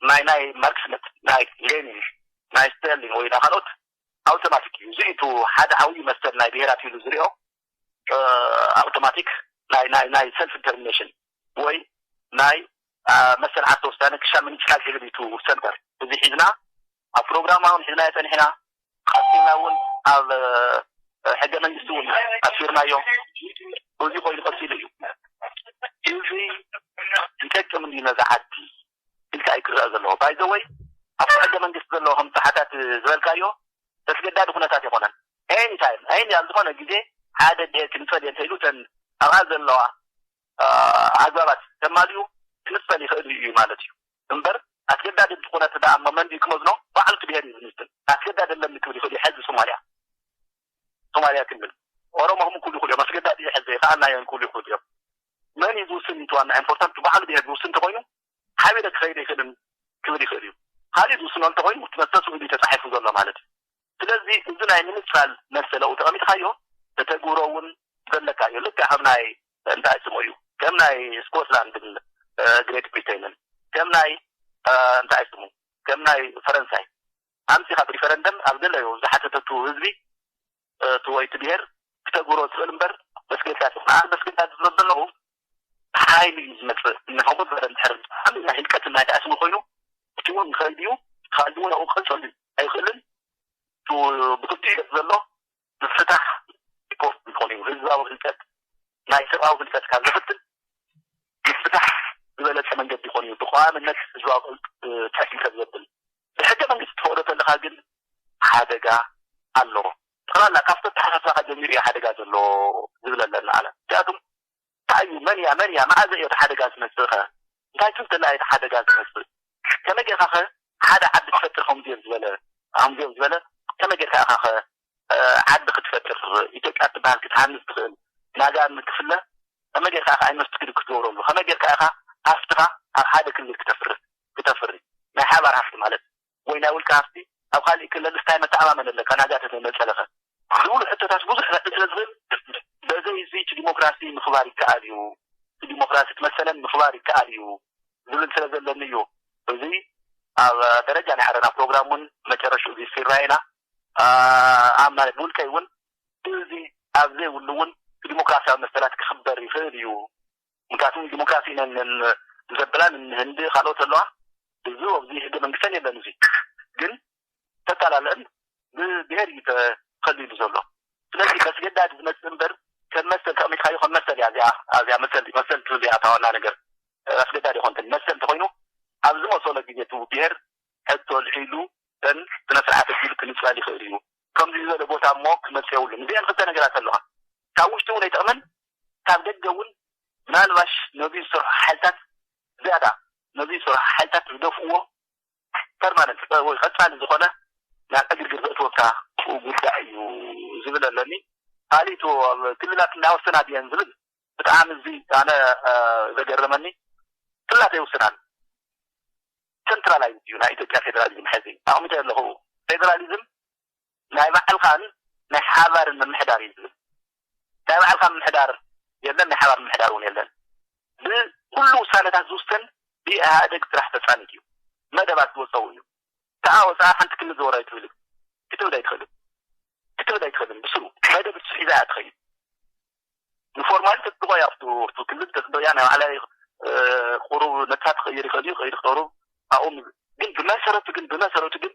ናይ፣ ናይ ማርክስነት፣ ናይ ሌኒን፣ ናይ ስተርሊን ወይ ናይ ካልኦት ኣውቶማቲክ እዩ። እዚ እቲ ሓደ ዓብዪ መሰል ናይ ብሄራት ኢሉ ዝሪኦ፣ እ፣ ኣውቶማቲክ ናይ፣ ናይ፣ ናይ ሰልፍ ዲተርሚኔሽን ወይ ናይ፣ እ፣ መሰል ዓርሰ ውሳነ ክሻ ምንጭላ ዝብል እዩ እቲ ሰንተር። እዚ ሒዝና ኣብ ፕሮግራምና እውን ሒዝናዮ ጸኒሕና፣ ቀጺልና እውን ኣብ፣ እ፣ ሕገ መንግስቲ እውን ኣስፊርናዮ። እዚ ኮይኑ ቀጺሉ እዩ። እዚ ይጠቅም እንዲ ነዛ ዓዲ ኢልካ እዩ ክረአ ዘለዎ። ባይ ዘ ወይ ኣብቲ ሕገ መንግስቲ ዘለዎ ከም ሰሓታት ዝበልካዮ ኣስገዳዲ ኩነታት ኣይኮነን። ኤኒ ታይም፣ ኤኒ ኣብ ዝኾነ ግዜ ሓደ ድሄ ክንጸል እንተ ኢሉ እተን ኣብኣ ዘለዋ፣ እ፣ ኣግባባት ተማልኡ ክንጸል ይኽእል እዩ ማለት እዩ። እምበር ኣስገዳዲ እንተኾነ እቲ ደኣ መመንዲ ክመዝኖ ባዕሉ እቲ ብሄር እዩ ዝምዝን። ኣስገዳዲ ኣለኒ ክብል ይኽእል እዩ ሕዚ ሶማልያ፣ ሶማልያ ክልል። ኦሮሞ ክምክሉ ይኽእሉ እዮም። ኣስገዳዲ እዩ ሕዚ ከኣልናዮ ክብሉ ይኽእሉ እዮም። መን እዩ ዝውስን? እቲ ዋና ኢምፖርታንት ባዕሉ ብሄር ዝውስን እንተኾይኑ ሓቢረ ክኸይድ ይኽእልን ክብል ይኽእል እዩ። ካሊእ ዝውስኖ እንተኾይኑ እቲ መሰሱ እዩ ተጻሒፉ ዘሎ ማለት እዩ። ስለዚ እዚ ናይ ምንጻል መሰለ ኣብኡ ተቐሚጥካዮ፣ ተተግብሮ እውን ዘለካ እዩ። ልክዕ ከም ናይ እንታይ ስሙ እዩ፣ ከም ናይ ስኮትላንድን፣ እ፣ ግሬት ብሪቴንን፣ ከም ናይ፣ እ፣ እንታይ ስሙ፣ ከም ናይ ፈረንሳይ ኣምሲኻ ብሪፈረንደም ኣብ ደለዮ ዝሓተተቱ ህዝቢ፣ እ፣ እቲ ወይ እቲ ብሄር ክተግብሮ ትኽእል እምበር መስገዳድ ይኹን። ኣነ መስገዳድ ዝብሎ ዘለኹ ሓይሊ እዩ ዝመጽእ። ንኸምኡ ዝበለ እንድሕር ዓቢ ናይ ህልቀትን ናይ ዳእስን ኮይኑ እቲ እውን ይኸይድ እዩ። እቲ ካልእ እውን ኣብኡ ክቕጽል ኣይኽእልን። እቲ ብክልቲኡ ገጽ ዘሎ ምፍታሕ ሪፖርት ዝኾነ እዩ። ህዝባዊ ህልቀት፣ ናይ ሰብኣዊ ህልቀት ካብ ዘኽትል ምፍታሕ ዝበለጸ መንገዲ ይኾን እዩ። ብቐዋምነት ህዝባዊ ህልቀት፣ እ፣ ትሕት ኢልካ ዘብል ብሕገ መንግስቲ ትፈቕዶ ተለኻ ግን ሓደጋ ኣለዎ። ጠቕላላ ካብቲ ኣተሓሳስባኻ ጀሚሩ እዩ ሓደጋ ዘሎ ዝብል ኣለና ኣነ። ምክንያቱም እንታይ እዩ? መን እያ? መን እያ? መዓዘ እዩ እቲ ሓደጋ ዝመጽእ ኸ? እንታይ ትብል ዘላ እያ እቲ ሓደጋ ዝመጽእ? ከመይ ጌርካ ኸ ሓደ ዓዲ ትፈጥር ከምዚኦም ዝበለ፣ ከምዚኦም ዝበለ ከመይ ጌርካ ኢኻ ኸ፣ እ፣ ዓዲ ክትፈጥር? ኢትዮጵያ ትበሃል ክትሃንጽ ትኽእል ናጋ ክፍለ ከመይ ጌርካ ኢኻ ኢንቨስት ክድ-፣ ክትገብረሉ? ከመይ ጌርካ ኢኻ ሃፍትኻ ኣብ ሓደ ክልል ክተፍሪ፣ ክተፍሪ? ናይ ሓባር ሃፍቲ ማለት ወይ ናይ ውልቀ ሃፍቲ ኣብ ካሊእ ክልል እንታይ መተኣማመን ኣለካ ናጋ ተተመጸለኸ? ዝብሉ ሕቶታት ብዙሕ ዘዕልል ስለ ዝኽእል በዘይ እዚ እቲ ዲሞክራሲ ምኽባር ይከኣል እዩ፣ እቲ ዲሞክራሲ እቲ መሰለን ምኽባር ይከኣል እዩ ዝብል ስለ ዘለኒ እዩ። እዚ ኣብ ደረጃ ናይ ዓረና ፕሮግራም እውን መጨረሽኡ እዚ ይራየና። ኣ፣ ኣብ ማለት ብውልቀይ እውን እዚ ኣብ ዘይብሉ እውን ዲሞክራሲያዊ መሰላት ክኽበር ይኽእል እዩ። ምክንያቱም ዲሞክራሲ ነን፣ ነን ዘበላን ህንዲ ካልኦት ኣለዋ። እዚ ኣብዚ ህገ መንግስተን የለን። እዚ ግን ተቃላለአን ብብሄር እዩ ተኸሊሉ ዘሎ። ስለዚህ በስገዳድ ዝመጽእ እምበር ከም መሰል ተቐሚጥካዮ ከም መሰል እያ እዚኣ፣ እዚኣ መሰል፣ መሰል ትብል እያ እታ ዋና ነገር። ኣስገዳድ ይኾን መሰል እንተኾይኑ ኣብ ዝመሰሎ ግዜ እቲ ብሄር ሕቶ ልዒሉ ተን ስነ ስርዓት ኣቢሉ ክንጸል ይኽእል እዩ። ከምዚ ዝበለ ቦታ እሞ ክመጽእ የብሉን። እዚአን ክልተ ነገራት ኣለዋ። ካብ ውሽጢ እውን ኣይጠቕምን፣ ካብ ደገ እውን ምናልባሽ ነዚ ዝሰርሑ ሓይልታት ዝያዳ ነዚ ዝሰርሑ ሓይልታት ዝደፍእዎ ፐርማነንት ወይ ቀጻሊ ዝኾነ ናብ ዕግርግር ዘእትወካ ጉዳይ እዩ ዝብል ኣለኒ። ካልእ እቲ ኣብ ክልላት እናወሰና ድየን ዝብል ብጣዕሚ እዚ ኣነ፣ እ፣ ዘገረመኒ ክልላት ኣይውስናን። ሰንትራላይዝ እዩ ናይ ኢትዮጵያ ፌደራሊዝም። ሕዚ ኣቕሚጠ ኣለኹ። ፌደራሊዝም ናይ ባዕልኻን ናይ ሓባርን ምምሕዳር እዩ ዝብል። ናይ ባዕልኻ ምምሕዳር የለን፣ ናይ ሓባር ምምሕዳር እውን የለን። ብኩሉ ውሳነታት ዝውሰን ብኢህኣደግ ስራሕ ፈጻሚት እዩ። መደባት ዝወፀው እዩ። ተኣ ወፃኣ ሓንቲ ክልል ዘወራይ ትብል ክትብል ኣይትኽእልን። ክትብል ኣይትኽእልን። ብስሩ መደብ እሱ ሒዛ እያ ትኸይድ። ንፎርማሊ ተፅድቆ እያ፣ ኣብቱ፣ ኣብቱ ክልል ተፅድቆ እያ። ናይ ባዕላ፣ እ፣ ቁሩብ ነጥታት ክቕይር ይኽእል እዩ፣ ክቕይር ክቐሩብ ኣብኡ። ግን ብመሰረቱ ግን፣ ብመሰረቱ ግን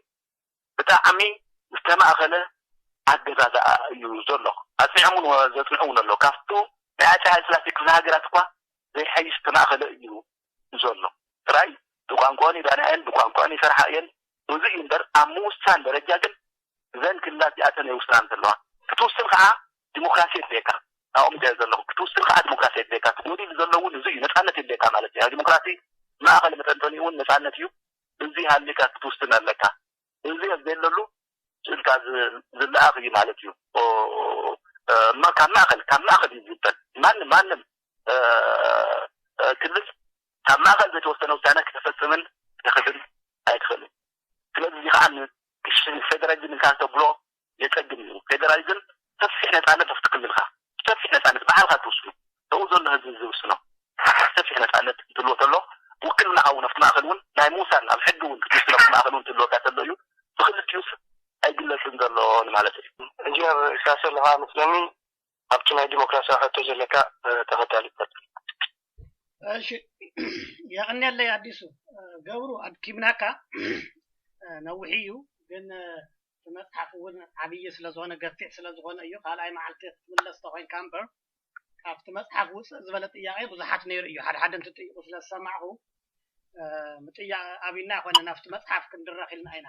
ብጣዕሚ ዝተማእኸለ ኣገዛዝኣ እዩ ዘሎ። ኣፅኒዖም እውን ዘፅንዑ እውን ኣሎ። ካብቱ ናይ ኣፄ ሃይለ ስላሴ ክፍለ ሃገራት እኳ ዘይሓይሽ ዝተማእኸለ እዩ ዘሎ። ጥራይ ብቋንቋን ይዳና እየን፣ ብቋንቋን ይሰርሓ እየን። እዚ እዩ እምበር ኣብ ምውሳን ደረጃ ግን እዘን ክልላት እዚኣተን እየ ውስናን ዘለዋ። ክትውስን ከዓ ዲሞክራሲ የድልየካ። ኣቐሚጠ ዘለኹ። ክትውስን ከዓ ዲሞክራሲ የድልየካ። እቲ ጎዲሉ ዘሎ እውን እዚ እዩ፣ ነፃነት የድልየካ ማለት እዩ። ኣብ ዲሞክራሲ ማእኸል መጠንጠኒ እውን ነፃነት እዩ። እዚ ሃልዩካ ክትውስን ኣለካ። እዚ ኣብ ዘየለሉ ስእልካ ዝ- ዝለኣኽ እዩ ማለት እዩ። ኦ፣ እ፣ ማ- ካብ ማእኸል ካብ ማእኸል እዩ ዝበል። ማንም ማንም እ፣ እ፣ ክልል ካብ ማእኸል ዘይተወሰነ ውሳነ ክተፈፅምን ክተኽብን ኣይትኽእልን። ስለዚ እዚ ከዓ ንክሽ- ፌደራሊዝም ኢልካ ተብሎ የፀግም እዩ። ፌደራሊዝም ሰፊሕ ነፃነት ኣብቲ ክልልካ ሰፊሕ ነፃነት ባዕልካ ትውስኑ ተው ዘሎ ህዝቢ ዝውስኖ ሰፊሕ ነፃነት እንትልዎ ተሎ ውክልና እውን ኣብቲ ማእኸል እውን ናይ ምውሳን ኣብ ሕጊ እውን ክትውስኖ ኣብቲ ማእኸል እውን ትልወካ ተሎ እዩ። ብክልቲኡስ ኣይግለፅን ዘሎ ንማለት እዩ። ሕጂ ኣብ ርኢኻ ዘለኻ መስለኒ ኣብቲ ናይ ዲሞክራሲያዊ ሕቶ ዘለካ ተኸታሊ። እሺ፣ የቐንየለይ ኣዲሱ። ገብሩ፣ ኣድኪምናካ። ነዊሕ እዩ ግን እቲ መፅሓፍ እውን ዓብዪ ስለዝኾነ ገፊሕ ስለዝኾነ እዩ። ካልኣይ መዓልቲ ክትምለስ ተኾይንካ እምበር ካብቲ መፅሓፍ ውፅእ ዝበለ ጥያቄ ብዙሓት ነይሩ እዩ። ሓደ ሓደ እንትጥይቁ ስለዝሰማዕኹ ምጥያቕ ኣብና ኣይኮነን። ኣብቲ መፅሓፍ ክንድረኽ ኢልና ኢና።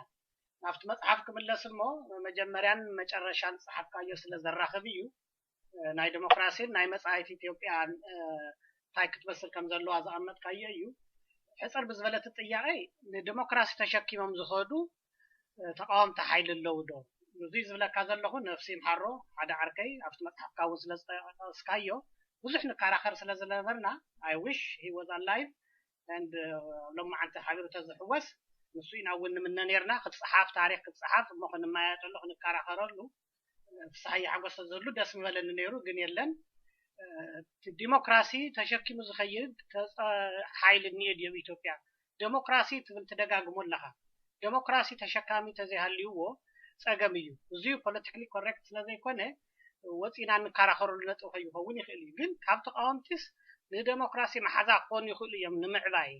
ናብቲ መፅሓፍ ክምለስ እሞ መጀመርያን መጨረሻን ዝፀሓፍካዮ ስለዘራኽብ እዩ። ናይ ዲሞክራሲን ናይ መፃኢት ኢትዮጵያን እንታይ ክትመስል ከም ዘለዋ ዘቐመጥካዮ እዩ። ሕፅር ብዝበለት ጥያቄ ንዲሞክራሲ ተሸኪሞም ዝኸዱ ተቃወምቲ ሓይሊ ኣለዉ ዶ? እዙይ ዝብለካ ዘለኹ ነፍሲ ይምሓሮ ሓደ ዓርከይ ኣብቲ መፅሓፍካ እውን ስለዝጠቀስካዮ ብዙሕ ንከራኸር ስለዝነበርና I wish he was alive and ሎማዓንቲ ሓቢሩ ተዝሕወስ ንሱ ኢና እውን ንምነ ነርና። ክፀሓፍ ታሪክ ክፀሓፍ እሞ ክንመያየጠሉ ክንከራኸረሉ ፍስሓየ ሓጎስ ተዝህሉ ደስ ምበለኒ ነይሩ፣ ግን የለን። እቲ ዲሞክራሲ ተሸኪሙ ዝኸይድ ሓይሊ እኒኤ ድዩ ኣብ ኢትዮጵያ? ዲሞክራሲ ትብል ትደጋግሞ ኣለኻ። ዲሞክራሲ ተሸካሚ ተዘይሃልይዎ ፀገም እዩ። እዚዩ ፖለቲካሊ ኮሬክት ስለዘይኮነ ወፂና እንከራኸረሉ ነጥቢ ከይኸውን ይኽእል እዩ። ግን ካብ ተቃወምቲስ ንዲሞክራሲ መሓዛ ክኾኑ ይኽእሉ እዮም ንምዕባይ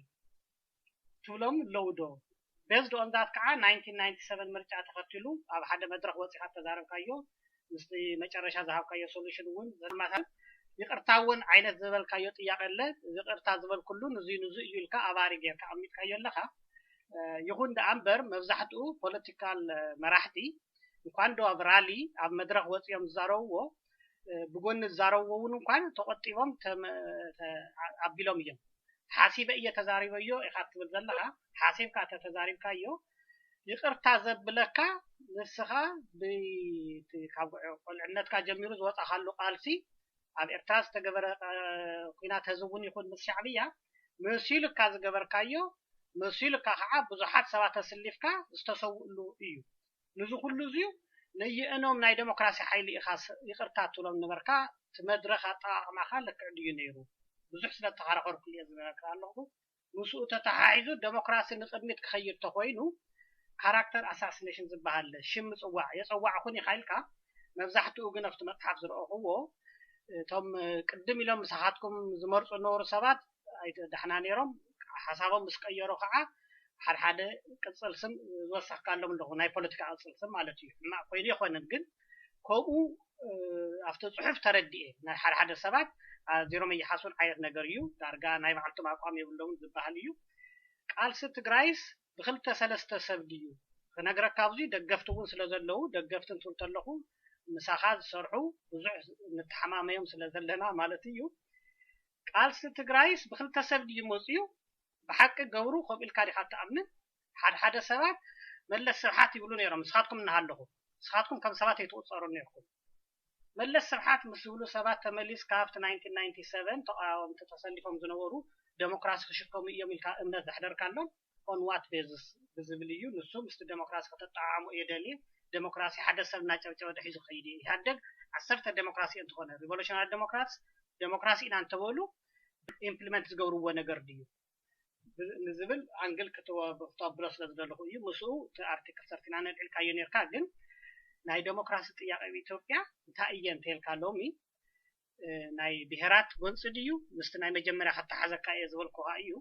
ትብሎም ኣለዉ ዶ? Based on that ከዓ nineteen ninety seven ምርጫ ተኸቲሉ ኣብ ሓደ መድረኽ ወፂኻ ተዛረብካዮ ምስቲ መጨረሻ ዝሃብካዮ ሶሉሽን እውን ዘማሳል ይቅርታ እውን ዓይነት ዝበልካዮ ጥያቄ ኣለ። ይቅርታ ዝበልኩሉ ንዙይ ንዙይ እዩ ኢልካ ኣባሪ ጌርካ ኣሚጥካዮ ኣለካ። ይኹን ደኣ እምበር መብዛሕትኡ ፖለቲካል መራሕቲ እንኳን ዶ ኣብ ራሊ ኣብ መድረኽ ወፂኦም ዝዛረብዎ ብጎኒ ዝዛረብዎ እውን እንኳን ተቆጢቦም ኣቢሎም እዮም። ሓሲበ እየ ተዛሪበዮ ኢኻ ትብል ዘለኻ። ሓሲብካ ተተዛሪብካዮ ይቅርታ ዘብለካ ንስኻ ካብ ቆልዕነትካ ጀሚሩ ዝወፃኻሉ ቃልሲ ኣብ ኤርትራ ዝተገበረ ኩናት ህዝቢ እውን ይኹን ምስ ሻዕብያ መሲሉካ ዝገበርካዮ መሲሉካ ከዓ ብዙሓት ሰባት ኣስሊፍካ ዝተሰውእሉ እዩ። ንዚ ኩሉ እዚዩ ነየእኖም ናይ ዴሞክራሲ ሓይሊ ኢኻ ይቅርታ ትብሎም ነበርካ? እቲ መድረኽ ኣጠቃቅማኻ ልክዕ ድዩ ነይሩ? ብዙሕ ስለተኸራኸርኩሉ እየ ዝነግረካ ኣለኹ። ምስኡ ተተሓሒዙ ዴሞክራሲ ንቅድሚት ክኸይድ ተኾይኑ character assassination ዝበሃል ሽም ምፅዋዕ የፀዋዕኹን ኢኻ ኢልካ መብዛሕትኡ ግን ኣብቲ መፅሓፍ ዝረእኽዎ እቶም ቅድም ኢሎም ምሳኻትኩም ዝመርፁ ዝነበሩ ሰባት ኣይተ- ደሕና ነይሮም ሓሳቦም ምስ ቀየሩ ከዓ ሓደ ሓደ ቅፅል ስም ዝወሰኽካሎም ኣለኹ ናይ ፖለቲካ ቅፅል ስም ማለት እዩ ሕማቅ ኮይኑ ኣይኮነን ግን ከምኡ ኣብቲ ፅሑፍ ተረዲኤ ናይ ሓደ ሓደ ሰባት ኣዚሮም ኣይሓስቡን ዓይነት ነገር እዩ ዳርጋ ናይ ባዕልቶም ኣቋም የብሎምን ዝበሃል እዩ ቃልሲ ትግራይስ ብክልተ ሰለስተ ሰብ ድዩ ክነግረካ ኣብዚ ደገፍቲ እውን ስለ ዘለዉ ደገፍቲ እንትብል ተለኹ ምሳኻ ዝሰርሑ ብዙሕ ንተሓማመዮም ስለ ዘለና ማለት እዩ ቃልሲ ትግራይስ ብክልተ ሰብ ድዩ መፅዩ ብሓቂ ገብሩ ከምኡ ኢልካ ዲኻ ትኣምን ሓደ ሓደ ሰባት መለስ ስብሓት ይብሉ ነይሮም ንስኻትኩም እናሃለኹ ንስኻትኩም ከም ሰባት ኣይትቁፀሩ ነይርኩም መለስ ስብሓት ምስ ዝብሉ ሰባት ተመሊስካ ኣብቲ ናይንቲን ናይንቲ ሰቨን ተቃወምቲ ተሰሊፎም ዝነበሩ ዴሞክራሲ ክሽከሙ እዮም ኢልካ እምነት ዘሕደርካሎም on what basis ብዝብል እዩ ንሱ ምስቲ ዴሞክራሲ ከተጠዓዕሞ እየ ደልየ ዴሞክራሲ ሓደ ሰብ እናጨብጨበ ዶ ሒዙ ክኸይድ እየ ኢህኣደግ ዓሰርተ ዴሞክራሲ እየ እንተኾነ revolutionary democrats ዴሞክራሲ ኢና እንተበሉ implement ዝገብርዎ ነገር ድዩ ንዝብል ኣንግል ክተብሎ ስለ ዝደለኹ እዩ ምስኡ እቲ ኣርቲክል ሰርቲናይን ኣልዒልካዮ ነርካ ግን ናይ ዴሞክራሲ ጥያቄ ኣብ ኢትዮጵያ እንታይ እየ እንተልካ ሎሚ ናይ ብሄራት ጎንፂ ድዩ ምስቲ ናይ መጀመርያ ከተሓዘካ እየ ዝበልኩኻ እዩ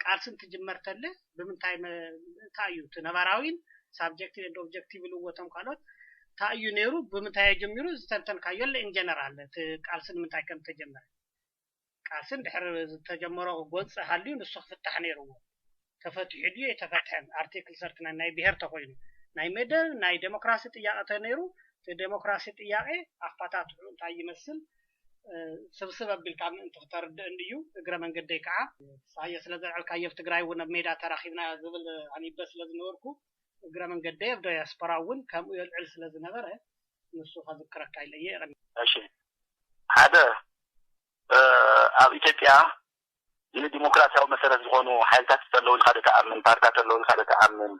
ቃልሲ እንትጅመር ተለ ብምንታይ እንታይ እዩ እቲ ነባራዊን subjective and objective ኢልዎ እቶም ካልኦት እንታይ እዩ ነይሩ ብምንታይ ጀሚሩ ዝተንተንካዮ ኣለ in general እቲ ቃልሲ ንምንታይ ከም ተጀመረ ቃልሲ እንድሕር ዝተጀመሮ ጎንፂ ሃልዩ ንሱ ክፍታሕ ነይርዎ ተፈቲሑ ድዩ ኣይተፈትሐን ኣርቲክል ሰርቲናይን ናይ ብሄር ተኮይኑ ናይ መደብ ናይ ዴሞክራሲ ጥያቄ ተነይሩ እቲ ዴሞክራሲ ጥያቄ ኣፋታትሑ እንታይ ይመስል ስብስብ ኣቢልካ ምእንቲ ክተርድእን እዩ። እግረ መንገደይ ከዓ ሳየ ስለ ዘልዐልካዮ ኣብ ትግራይ እውን ኣብ ሜዳ ተራኺብና ዝብል ኣኒበ ስለ ዝነበርኩ እግረ መንገደይ ኣብ ዳያስፖራ እውን ከምኡ የልዕል ስለ ዝነበረ ንሱ ከዝክረካ ኢለ እየ። የቐኒ። እሺ፣ ሓደ ኣብ ኢትዮጵያ ንዲሞክራሲያዊ መሰረት ዝኾኑ ሓይልታት ተለው ኢልካ ዶ ትኣምን፣ ፓርትታት ተለው ኢልካ ዶ ትኣምን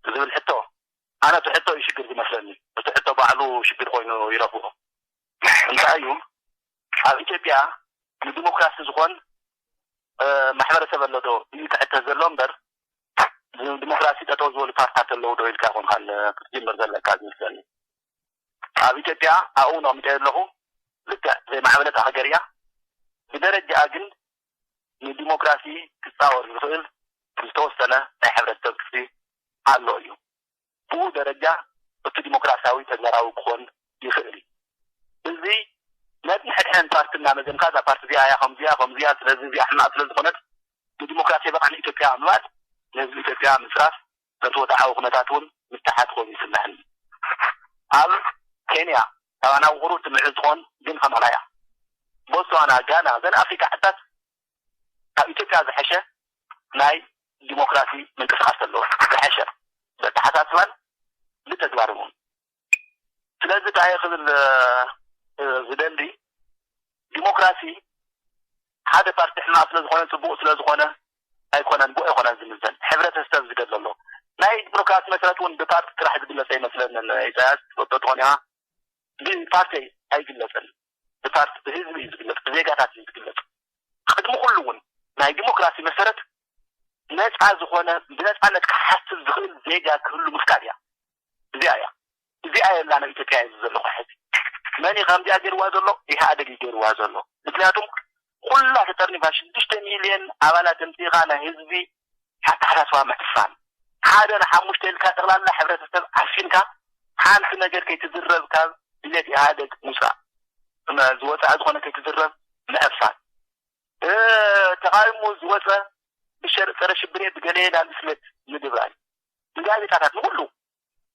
ዝብል ሕቶ፣ ኣነ እቲ ሕቶ እዩ ሽግር ዝመስለኒ። እቲ ሕቶ ባዕሉ ሽግር ኮይኑ ይረኽቦ። እንታይ እዩ፣ ኣብ ኢትዮጵያ ንዲሞክራሲ ዝኾን ማሕበረሰብ ኣሎ ዶ እዩ ክሕተት ዘሎ እምበር፣ ንዲሞክራሲ ጠጠው ዝበሉ ፓርትታት ኣለዉ ዶ ኢልካ ይኾንካ ክትጅምር ዘለካ ዝመስለኒ። ኣብ ኢትዮጵያ ኣብኡ ነቕሚጠ ኣለኹ። ልክዕ ዘይማዕበለት ሃገር እያ። ብደረጃኣ ግን ንዲሞክራሲ ክፃወር ዝኽእል ዝተወሰነ ናይ ሕብረተሰብ ክፍሊ ኣሎ እዩ። ብኡ ደረጃ እቲ ዲሞክራሲያዊ ተግባራዊ ክኾን ይኽእል እዩ። እዚ ነንሕድሕደን ፓርቲ እናመዘንካ እዛ ፓርቲ እዚኣ እያ ከምዚኣ ከምዚኣ፣ ስለዚ እዚኣ ሕማቕ ስለ ዝኾነት ንዲሞክራሲ የበቕዕን ኢትዮጵያ ምባል ንህዝቢ ኢትዮጵያ ምፅራፍ፣ ነቲ ወድዓዊ ኩነታት እውን ምትሓት ኮይኑ ይስምዐኒ። ኣብ ኬንያ ካባና ውቕሩ ትምዕብል ትኾን ግን ከማና እያ። ቦትስዋና፣ ጋና፣ ዘን ኣፍሪካ ዓድታት ካብ ኢትዮጵያ ዝሐሸ ናይ ዲሞክራሲ ምንቅስቃስ ዘለዎ ዝሐሸ በተሓሳስባን ብተግባርን እውን። ስለዚ እንታይ ክብል ዝደሊ፣ ዲሞክራሲ ሓደ ፓርቲ ሕማቕ ስለ ዝኾነ ፅቡቕ ስለ ዝኾነ ኣይኮነን፣ ብኡ ኣይኮነን ዝምዘን፣ ሕብረተሰብ ዝደለ ኣሎ። ናይ ዲሞክራሲ መሰረት እውን ብፓርቲ ጥራሕ ዝግለፅ ኣይመስለንን። ኢሳያስ ትፈልጦ ትኾን ኢኻ፣ ብፓርቲ ኣይግለፅን። ብፓርቲ ብህዝቢ እዩ ዝግለፅ፣ ብዜጋታት እዩ ዝግለፅ። ቅድሚ ኩሉ እውን ናይ ዲሞክራሲ መሰረት ነፃ ዝኾነ ብነፃነት ክሓስብ ዝኽእል ዜጋ ክህሉ ምፍቃድ እያ። እዚኣ እያ እዚኣ የላ ናብ ኢትዮጵያ እዩ ዘሎ ሕዚ። መን እዩ ከምዚኣ ገይርዋ ዘሎ? ኢህኣደግ እዩ ገይርዋ ዘሎ። ምክንያቱም ኩላ ተጠርኒፋ ሽዱሽተ ሚልዮን ኣባላት ኣምፂእኻ ናይ ህዝቢ ኣተሓሳስባ ምዕፋን፣ ሓደ ንሓሙሽተ ኢልካ ጠቕላላ ሕብረተሰብ ዓፊንካ ሓንቲ ነገር ከይትዝረብ ካብ ድሌት ኢህኣደግ ምውፃእ፣ ዝወፃእ ዝኾነ ከይትዝረብ ምዕፋን፣ ተቃዊሙ ዝወፀ ብሸር ፀረ ሽብር ብገለ ላንድስሌት ምድብራይ ንጋዜጣታት ንኩሉ።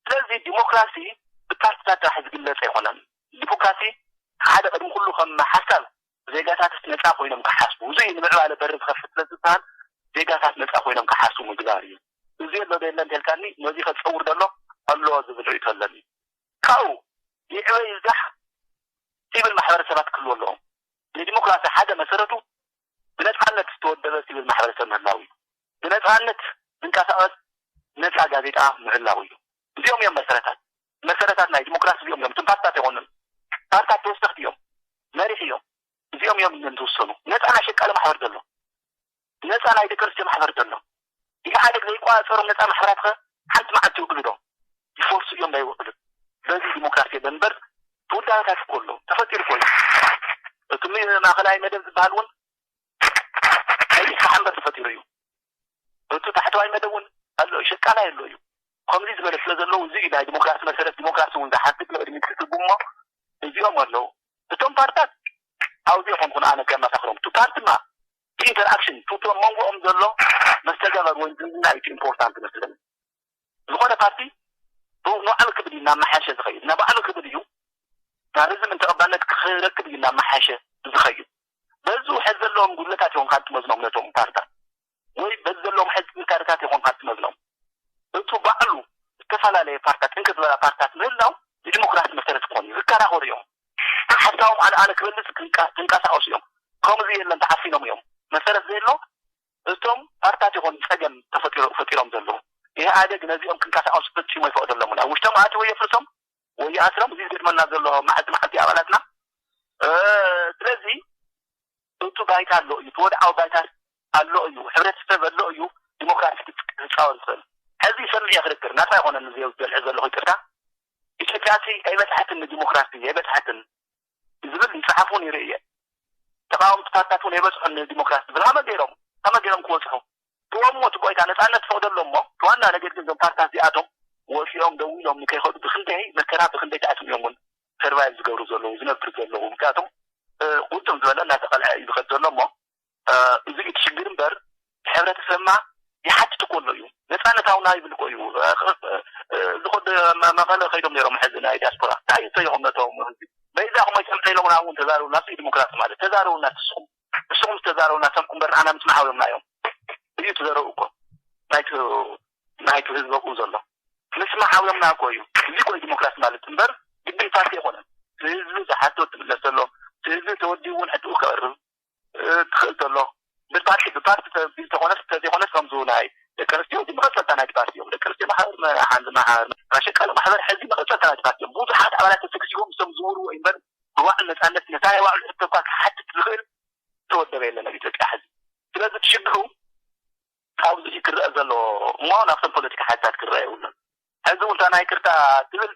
ስለዚ ዲሞክራሲ ብፓርቲታት ጥራሕ ዝግለፅ ኣይኮነን። ዲሞክራሲ ሓደ ቅድሚ ኩሉ ከም ሓሳብ ዜጋታት ነፃ ኮይኖም ክሓስቡ፣ እዚ እዩ ንምዕባለ በሪ ዝኸፍት ስለ ዝበሃል ዜጋታት ነፃ ኮይኖም ክሓስቡ ምግባር እዩ። እዚ ኣሎ ዶ የለን እንተልካኒ፣ ነዚ ከፀውር ዘሎ ኣሎ ዝብል ርእይቶ ኣለኒ። ካብኡ ይዕበ ይዝዳሕ ሲቪል ማሕበረሰባት ክህልዎ ኣለዎም። ንዲሞክራሲ ሓደ መሰረቱ ብነፃነት ዝተወደበ ሲቪል ማሕበረሰብ ምህላው እዩ። ብነፃነት ዝንቀሳቐስ ነፃ ጋዜጣ ምህላው እዩ። እዚኦም እዮም መሰረታት። መሰረታት ናይ ዲሞክራሲ እዚኦም እዮም። እቶም ፓርትታት ኣይኮኑን። ፓርትታት ተወሰኽቲ እዮም፣ መሪሕ እዮም። እዚኦም እዮም እዮም ዝውሰኑ። ነፃ ናይ ሸቃሊ ማሕበር ዘሎ፣ ነፃ ናይ ደቂ ኣንስትዮ ማሕበር ዘሎ፣ ኢህኣደግ ዘይቆፃፀሮም ነፃ ማሕበራት ኸ ሓንቲ መዓልቲ ይውግዱ ዶ? ይፈርሱ እዮም ዶ ኣይውግዱን? በዚ ዲሞክራሲ የለን እምበር ውዳበታት እኮ ኣሎ፣ ተፈጢሩ እኮ እዩ። እቲ ሚ- ማእኸላይ መደብ ዝበሃል እውን ናይ ኢስፋሓን በር ተፈጢሩ እዩ። እቲ ታሕተዋይ መደብ እውን ኣሎ፣ ሸቃላይ ኣሎ እዩ። ከምዚ ዝበለ ስለ ዘለዉ፣ እዚ እዩ ናይ ዲሞክራሲ መሰረት። ዲሞክራሲ እውን ዝሓትት ንቅድሚት ክትጉሞ እዚኦም ኣለዉ። እቶም ፓርታት ኣብዚ ይኾንኩን ኣነ ከመሳኽሮም፣ እቲ ፓርቲማ፣ እቲ ኢንተርኣክሽን፣ እቲ መንጎኦም ዘሎ መስተጋበር ወይ ዝምድና እዩ ኢምፖርታንት መስለኒ። ዝኾነ ፓርቲ ንባዕሉ ክብል እዩ እናመሓሸ ዝኸይድ፣ ንባዕሉ ክብል እዩ ናብ ህዝቢ ተቐባልነት ክረክብ እዩ እናመሓሸ ዝኸይድ። በዚ ሕዚ ዘለዎም ጉድለታት እዮም ካብ ትመዝኖም ነቶም ፓርታት ወይ በዚ ዘለዎም ሕዚ ጥንካሬታት ይኾን ካብ ትመዝኖም። እቱ ባዕሉ ዝተፈላለየ ፓርታት፣ ጥንክር ዝበላ ፓርታት ምህላው ንዲሞክራሲ መሰረት ክኾን እዩ። ዝከራኸሩ እዮም። ሓሳቦም ኣነ ኣነ ክበልፅ ክንቀ- ክንቀሳቀሱ እዮም። ከምዚ የለን፣ ተዓፊኖም እዮም። መሰረት ዘየሎ እቶም ፓርታት ይኾን ፀገም ተፈጢሮ- ፈጢሮም ዘለዉ። ኢህኣደግ ነዚኦም ክንቀሳቀሱ ፈፂሙ ኣይፈቅደሎምን። ኣብ ውሽጦም ኣትዎ የፍርሶም ወይ ይኣስሮም። እዚ ዝገጥመና ዘሎ መዓልቲ መዓልቲ ኣባላትና። ስለዚ እቱ ባይታ ኣሎ እዩ፣ እቲ ወድዓዊ ባይታ ኣሎ እዩ፣ ሕብረተሰብ ኣሎ እዩ፣ ዲሞክራሲ ክፃወት ዝኽእል። ሕዚ ይሰምዕ እየ ክርክር፣ ናትራ ኣይኮነን እዚ ዘልዕል ዘለኹ፣ ይቅርታ። ኢትዮጵያ ሲ ኣይበፅሐትን ንዲሞክራሲ፣ ኣይበፅሐትን ዝብል ይፅሓፍ እውን ይርኢ እየ። ተቃወምቲ ፓርትታት እውን ኣይበፅሑን ንዲሞክራሲ ዝብል። ከመይ ገይሮም ከመይ ገይሮም ክበፅሑ? እዎም እሞ እቲ ጎይታ ነፃነት ፈቅደሎም እሞ፣ እቲ ዋና ነገር ግን እዞም ፓርትታት እዚኣቶም ወፂኦም ደው ኢሎም ንከይኸዱ ብክንደይ መከራ ብክንደይ ተኣትዮም እዮም እውን ሰርቫይቭ ዝገብሩ ዘለዉ ዝነብር ዘለዉ። ምክንያቱም ቁጥም ዝበለ እናተቐልዐ እዩ ዝኸድ ዘሎ እሞ፣ እዚ እቲ ሽግር እምበር ሕብረተሰብና ይሓትት እኮ ኣሎ እዩ። ነፃነት ሃቡና ይብል እኮ እዩ። ዝኸዱ መቐለ ከይዶም ነይሮም ሕዚ ናይ ዲያስፖራ እንታይ እዩ ተይኹም ነቶም ህዝቢ በይዛኹም ኣይሰምዐ ኢሎምና እውን ተዛረቡና። ዲሞክራሲ ማለት ተዛረቡና። ንስኹም ንስኹም ዝተዛረቡና ሰምኩም በር ኣና ምስማዕ ሃብዮምና እዮም። እዩ ተዘረቡ እኮ ናይቲ ናይቲ ህዝቢ ኣብኡ ዘሎ ምስማዕ ሃብዮምና እኮ እዩ። እዚ እኮ ዲሞክራሲ ማለት እምበር ግድን ፓርቲ ኣይኮነን። ህዝቢ ዝሓቶ ትምለሰሎም ህዝቢ ተወዲቡ እውን ሕትኡ ከቕርብ ትኽእል ዘሎ ብፓርቲ ብፓርቲ ተዘይኮነስ ተዘይኮነስ ከምዚ ናይ ደቂ ኣንስትዮ እዚ መቐፀልታ ናይቲ ፓርቲ እዮም። ደቂ ኣንስትዮ ማሕበር ሓንቲ ማሕበር ኣሸቃሊ ማሕበር ሕዚ መቐፀልታ ናይቲ ፓርቲ እዮም። ብዙሓት ኣባላት ተሰግሲቦም ምስቶም ዝውርዎ እምበር ብባዕሉ ነፃነት ነታ ናይ ባዕሉ ሕቶ እኳ ክሓትት ዝኽእል ዝተወደበ የለን ኣብ ኢትዮጵያ ሕዚ። ስለዚ እቲ ሽግሩ ካብዚ እዩ ክረአ ዘለዎ እሞ ናብቶም ፖለቲካ ሓይልታት ክረአ የብሉን። ሕዚ እውን እታ ናይ ይቅርታ ትብል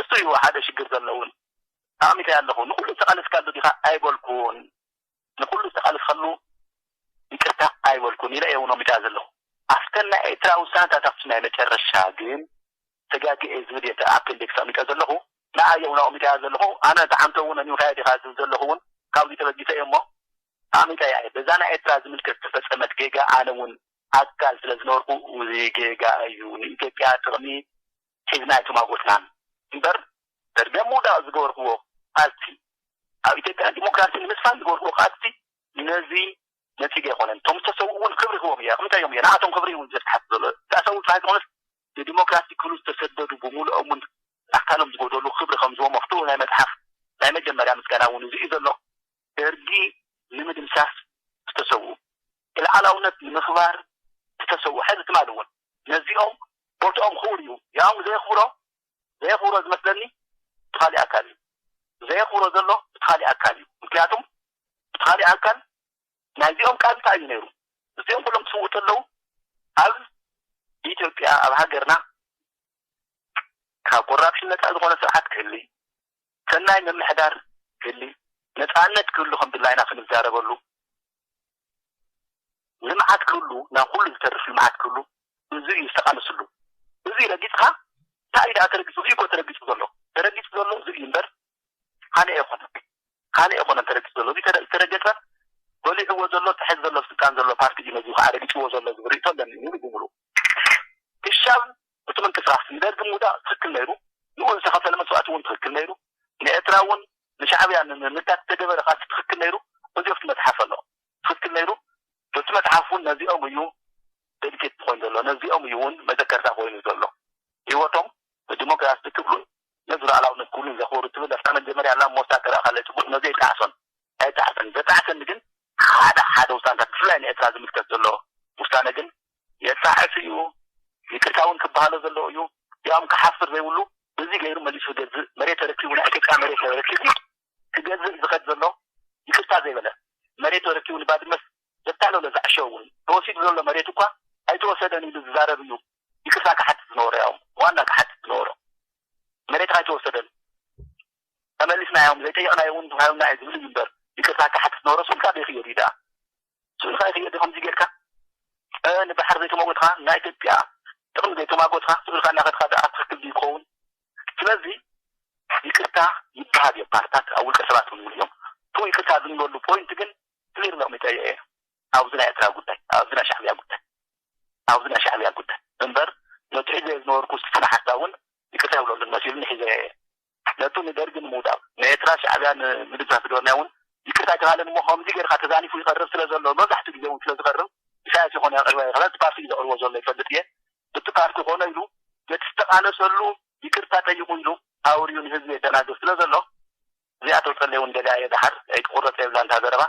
እሱ እዩ ሓደ ሽግር ዘለውን። ኣሚተ ኣለኹ ንኩሉ ዝተቃለስካሉ ዲኻ ኣይበልኩን። ንኩሉ ዝተቃለስካሉ ይቅርታ ኣይበልኩን ኢለ እየ እውን ኣሚተ ዘለኹ። ኣብተን ናይ ኤርትራ ውሳነታት ኣብቲ ናይ መጨረሻ ግን ተጋግኤ ዝብል እየ ኣፔንዲክስ ኣሚተ ዘለኹ። ንኣ እየ እውን ኣሚተ ዘለኹ። ኣነ ዝዓምተ እውን ኣኒውካያ ዲኻ ዝብል ዘለኹ እውን ካብዚ ተበጊሰ እየ እሞ ኣሚተ እየ። በዛ ናይ ኤርትራ ዝምልከት ዝተፈጸመት ጌጋ ኣነ እውን ኣካል ስለ ዝነበርኩ እዚ ጌጋ እዩ ንኢትዮጵያ ጥቕሚ ሒዝና ኣይተማጎትናን እምበር ደርገ ምውዳቕ ዝገበርክዎ ቃልሲ ኣብ ኢትዮጵያ ዲሞክራሲ ንምስፋን ዝገበርክዎ ቃልሲ ነዚ ነፂገ ኣይኮነን። እቶም ዝተሰውኡ እውን ክብሪ ክቦም እየ። ምንታይ እዮም እየ ንኣቶም ክብሪ እውን ዘስሓት ዘሎ እታ ሰው ጥራይ ዝኾነስ ንዲሞክራሲ ክብሉ ዝተሰደዱ ብምሉኦም እውን ኣካሎም ዝጎደሉ ክብሪ ከም ዝቦም ኣብቲ ናይ መፅሓፍ ናይ መጀመርያ ምስጋና እውን እዚ እዩ ዘሎ። ደርጊ ንምድምሳስ ዝተሰውኡ፣ ንልዓላውነት ንምኽባር ዝተሰውኡ፣ ሕዚ ትማሊ እውን ነዚኦም ቦትኦም ክቡር እዩ። ያውም ዘየኽብሮ ዘየኽብሮ ዝመስለኒ እቲ ካሊእ ኣካል እዩ። ዘየኽብሮ ዘሎ እቲ ካሊእ ኣካል እዩ። ምክንያቱም እቲ ካሊእ ኣካል ናይዚኦም ቃል እንታይ እዩ ነይሩ? እዚኦም ኩሎም ክስውኡ ተለዉ ኣብ ኢትዮጵያ ኣብ ሃገርና ካብ ኮራፕሽን ነፃ ዝኾነ ስርዓት ክህሊ፣ ሰናይ ምምሕዳር ክህሊ፣ ነፃነት ክህሉ ከም ድላይና ክንዛረበሉ፣ ልምዓት ክህሉ፣ ናብ ኩሉ ዝተርፍ ልምዓት ክህሉ፣ እዚ እዩ ዝተቓለስሉ። እዚ ረጊፅካ እንታይ እዩ ደኣ ተረጊፁ? እዚ እኮ ተረጊፁ ዘሎ ተረጊፁ ዘሎ እዚ እዩ እምበር ካልእ ኣይኮነን። ካልእ ኣይኮነን ተረጊፁ ዘሎ። እዚ ተረ- ዝተረገፀ በሊዕዎ ዘሎ ትሕዚ ዘሎ ስልጣን ዘሎ ፓርቲ እዩ ነዚ ከዓ ረጊፅዎ ዘሎ ዝብል ርእቶ ኣለኒ ሙሉ ብምሉ። ክሻብ እቲ ምንቅስቃስ ንደርጊ ምውዳቕ ትኽክል ነይሩ። ንኡ ዝተኸፈለ መስዋእቲ እውን ትኽክል ነይሩ። ንኤርትራ እውን ንሻዕብያ ንምምታት ዝተገበረ ቃልሲ ትኽክል ነይሩ። እዚ ኣብቲ መፅሓፍ ኣሎ። ትኽክል ነይሩ። በቲ መፅሓፍ እውን ነዚኦም እዩ ደዲኬት ኮይኑ ዘሎ። ነዚኦም እዩ እውን መዘከርታ ኮይኑ ዘሎ። ህይወቶም ንዲሞክራሲ ክብሉን ነዚ ሉዓላውነት ክብሉን ዘኽብሩ ትብል ኣብታ መጀመርያ ኣላ ሞሳ ክረኣ ከለይ ፅቡቅ ነዚ ኣይጠዓሶን ኣይጠዓሰን ዘጠዓሰኒ ግን ሓደ ሓደ ውሳነታት ብፍላይ ንኤርትራ ዝምልከት ዘሎ ውሳነ ግን የጣዕስ እዩ። ይቅርታ እውን ክበሃሎ ዘለዎ እዩ። ያም ክሓፍር ዘይብሉ እዚ ገይሩ መሊሱ ገዝእ መሬት ተረኪቡ ናይ ኢትዮጵያ መሬት ተረኪቡ ክገዝእ ዝኸድ ዘሎ ይቅርታ ዘይበለ መሬት ተረኪቡ ንባድመስ ዘታለሎ ዝዓሸው እውን ተወሲዱ ዘሎ መሬት እኳ ኣይተወሰደን ኢሉ ዝዛረብ እዩ። ይቅርታ ክሓትት ዝነበሮ ያው ዋና ክሓትት ዝነበሮ መሬት ኣይተወሰደን ተመሊስና እዮም ዘይጠየቅና እውን ሃብና እዩ ዝብል እዩ እምበር ይቅርታ ክሓትት ዝነበሮ ስልካ ዘይክየድ እዩ ደኣ ስልካ ይክየድ ከምዚ ጌርካ ንባሕር ዘይተመጎትካ ናይ ኢትዮጵያ ጥቅሚ ዘይተማጎትካ ስእልካ እናኸድካ ደኣ ትክክል ዝኸውን ስለዚ ይቅርታ ይበሃል እዮም ፓርትታት ኣብ ውልቀ ሰባት እውን እውን እዮም ቱ ይቅርታ ዝንበሉ ፖይንት ግን ክሊር ነቕሚጠ እየ ኣብዚ ናይ ኤርትራ ጉዳይ ኣብዚ ናይ ሻዕብያ ጉዳይ ኣብዚ ናይ ሻዕብያ ጉዳይ እምበር ነቲ ሒዘ ዝነበርኩ ስነ ሓሳብ እውን ይቅርታ ይብለሉን መሲሉኒ ሒዘ እየ ነቱ ንደርጊ ንምውዳቕ ንኤርትራ ሻዕብያ ንምድምሳስ ዝገበርናዮ እውን ይቅርታ ኣይተባህለን እሞ ከምዚ ጌርካ ተዛኒፉ ይቐርብ ስለ ዘሎ መብዛሕትኡ ግዜ እውን ስለ ዝቐርብ ኢሳያስ ይኾነ ኣቕሪባ ይኽእል እቲ ፓርቲ እዩ ዘቕርቦ ዘሎ ይፈልጥ እየ እቲ ፓርቲ ኮነ ኢሉ ነቲ ዝተቓለሰሉ ይቅርታ ጠይቁ ኢሉ ኣውርዩ ንህዝቢ የደናግር ስለ ዘሎ እዚኣ ተውፀለይ እውን ደልያ እየ ደሓር ኣይትቁረፅ የብላ እንታ ዘረባ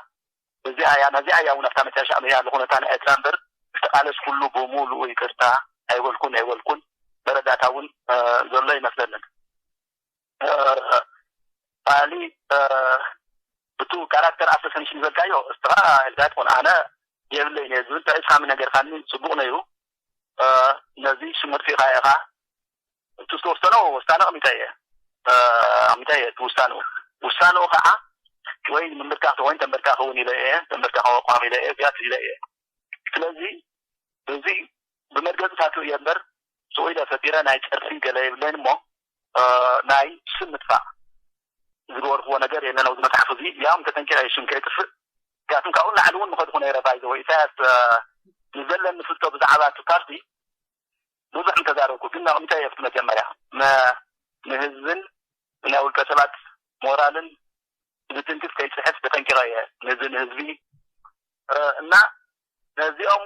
እዚኣ እያ ነዚኣ እያ እውን ኣብታ መጨረሻ ኣምያ ኣለኹ ነታ ንኤርትራ እምበር ዝተቃለስኩሉ ብምሉኡ ይቅርታ ኣይበልኩን ኣይበልኩን መረዳእታ እውን ዘሎ ይመስለንን ካሊ ብቱ ካራክተር ኣሰሰንሽን ዝበልካዮ እስኻ ኢልካ ትኾን ኣነ የብለይን እየ ዝብል ተዒስካሚ ነገርካኒ ፅቡቅ ነይሩ ነዚ ሽምርቲኻ ኢኻ እቲ ዝተወሰነ ውሳነ ኣቕሚጠ እየ ኣቕሚጠ እየ እቲ ውሳንኡ ውሳንኡ ከዓ ወይ ምንብርካኽ ወይ ተንበርካኽ እውን ኢለ እየ ተንበርካኽ ኣቋም ኢለ እየ እዚኣ ኢለ እየ ስለዚ እዚ ብመርገፅታቱ እየ እምበር ስቕ ኢለ ፈጢረ ናይ ጨርሲ ገለ የብለይን እሞ ናይ ስም ምጥፋእ ዝገበርክዎ ነገር የለን ኣብዚ መፅሓፍ እዚ ያም ተጠንቂቐ ሽም ከይጥፍእ ምክንያቱም ካብኡ ንላዕሊ እውን ምኸድኩ ነይረ ባይዘወ ኢሳያስ ንዘለኒ ፍልጦ ብዛዕባ እቲ ፓርቲ ብዙሕ ምተዛረብኩ ግን ኣቕሚጠ እየ ኣብቲ መጀመርያ ንህዝብን ናይ ውልቀ ሰባት ሞራልን ብትንክፍ ከይፅሕፍ ተጠንቂቐ እየ ነዚ ንህዝቢ እና ነዚኦም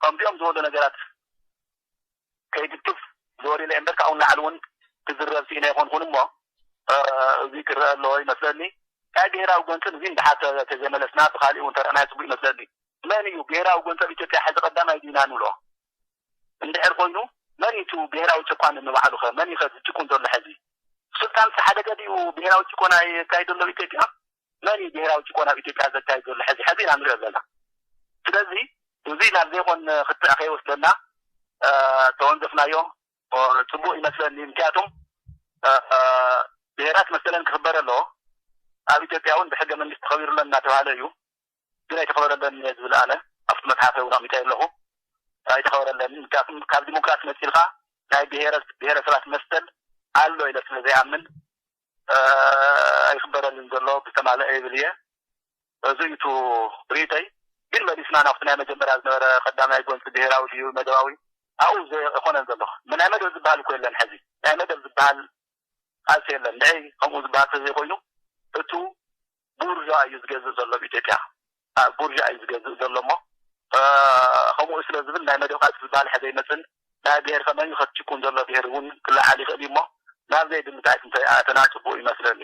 ከምዚኦም ዝበሉ ነገራት ከይድግፍ ዝወሪለ እምበር ካብኡ ንላዕሊ እውን ክዝረብ ስኢነ ኣይኮንኩን እሞ እዚ ክረአ ኣለዎ ይመስለኒ። ናይ ብሄራዊ ጎንፅን እዚ እንዳሓተ ተዘይመለስና ብካሊእ እውን ተረእናዮ ፅቡቅ ይመስለኒ። መን እዩ ብሄራዊ ጎንፂ ኣብ ኢትዮጵያ ሕዚ ቀዳማይ ድዩና ንብሎ? እንድሕር ኮይኑ መን እዩ እቲ ብሄራዊ ጭቋን ንባዕሉ ከ መን እዩ ከ ዝጭቁን ዘሎ ሕዚ? ስልጣን ዝተሓደገ ድዩ ብሄራዊ ጭቆና የካይድ ዘሎ ኢትዮጵያ? መን እዩ ብሄራዊ ጭቆና ኣብ ኢትዮጵያ ዘካይድ ዘሎ ሕዚ ሕዚ ኢና ንሪኦ ዘለና። ስለዚ እዚ ናብ ዘይኮን ክትዕ ከይወስደና ተወንዘፍናዮ ፅቡቅ ይመስለኒ። ምክንያቱም ብሄራት መሰለን ክኽበር ኣለዎ። ኣብ ኢትዮጵያ እውን ብሕገ መንግስቲ ተኸቢሩለን እናተባሃለ እዩ። ግን ኣይተኸበረለን እየ ዝብል ኣነ ኣብቲ መፅሓፈ እውን ኣሚጠ ኣለኹ። ኣይተኸበረለን። ምክንያቱም ካብ ዲሞክራሲ መፂልካ ናይ ብሄረሰባት መሰል ኣሎ ኢለ ስለ ዘይኣምን ኣይኽበረልን ዘሎ ብተማልአ ይብል እየ። እዚ እዩ ሪኢተይ። ግን መሊስና ናብቲ ናይ መጀመርያ ዝነበረ ቀዳማይ ጎንፂ ብሄራዊ ድዩ መደባዊ ኣብኡ ዘይኮነን ዘሎ። ናይ መደብ ዝበሃል እኮ የለን ሕዚ። ናይ መደብ ዝበሃል ቃልሲ የለን። ንዐይ ከምኡ ዝበሃል ተዘይኮይኑ እቱ ቡርዣ እዩ ዝገዝእ ዘሎ ኣብ ኢትዮጵያ። ቡርዣ እዩ ዝገዝእ ዘሎ እሞ ከምኡ ስለ ዝብል ናይ መደብ ቃልሲ ዝበሃል ሕዚ ኣይመፅን። ናይ ብሄር ከመይ ከትጭቁን ዘሎ ብሄር እውን ክለዓል ይኽእል እዩ እሞ ናብ ዘይድምታይ እንተኣተና ፅቡቅ ይመስለኒ።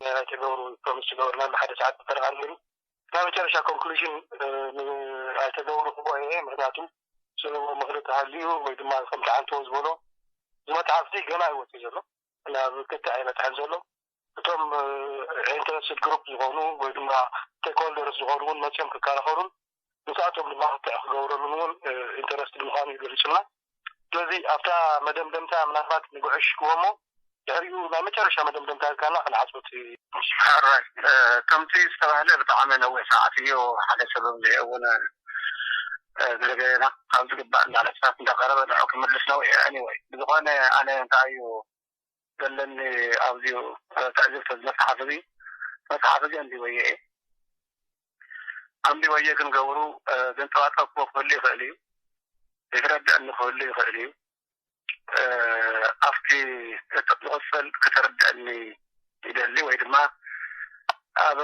ናይ ተገብሩ ፕሮሚስ ዝገበርናሉ ሓደ ሰዓት ተረቃ ነይሩ። ናይ መጨረሻ ኮንክሉዥን ኣይተገብሩ ክብኦ እየ። ምክንያቱ ስለ ምኽሪ ተሃልዩ ወይ ድማ ከምቲ ሓንትዎ ዝበሎ እዚ መፅሓፍ እዚ ገና ይወፅእ ዘሎ ናብ ክትዕ ኣይበፅሐን ዘሎ። እቶም ኢንተረስትድ ግሩፕ ዝኾኑ ወይ ድማ ስቴክሆልደርስ ዝኾኑ እውን መፅኦም ክከራኸሩን ንሳቶም ድማ ክትዕ ክገብረሉን እውን ኢንተረስትድ ምዃኑ እዩ ገሊፁልና። ስለዚ ኣብታ መደምደምታ ምናልባት ንጉዕሽ ክዎ እሞ ድሕሪኡ ናይ መጨረሻ መደምደምታ ኢልካና ክንዓፅወት። ሓራይ ከምቲ ዝተባህለ ብጣዕሚ ነዊሕ ሰዓት እዩ። ሓደ ሰበብ ዘይእውን ዝለገና ካብ ዝግባእ እንዳለፍታት እንዳቀረበ ንዑ ክምልስ ነው። ኤኒወይ ብዝኾነ ኣነ እንታይ እዩ ዘለኒ ኣብዚኡ ትዕዝብቲ እዚ መፅሓፍ እዚ መፅሓፍ እዚ ኣንቢበዮ እየ። ኣንቢበዮ ግን ገብሩ ዘንፀባፀብክዎ ክህሉ ይኽእል እዩ፣ ዘይተረድአኒ ክህሉ ይኽእል እዩ። ኣብቲ ዝቕፅል ክተረድአኒ ይደሊ ወይ ድማ ኣብ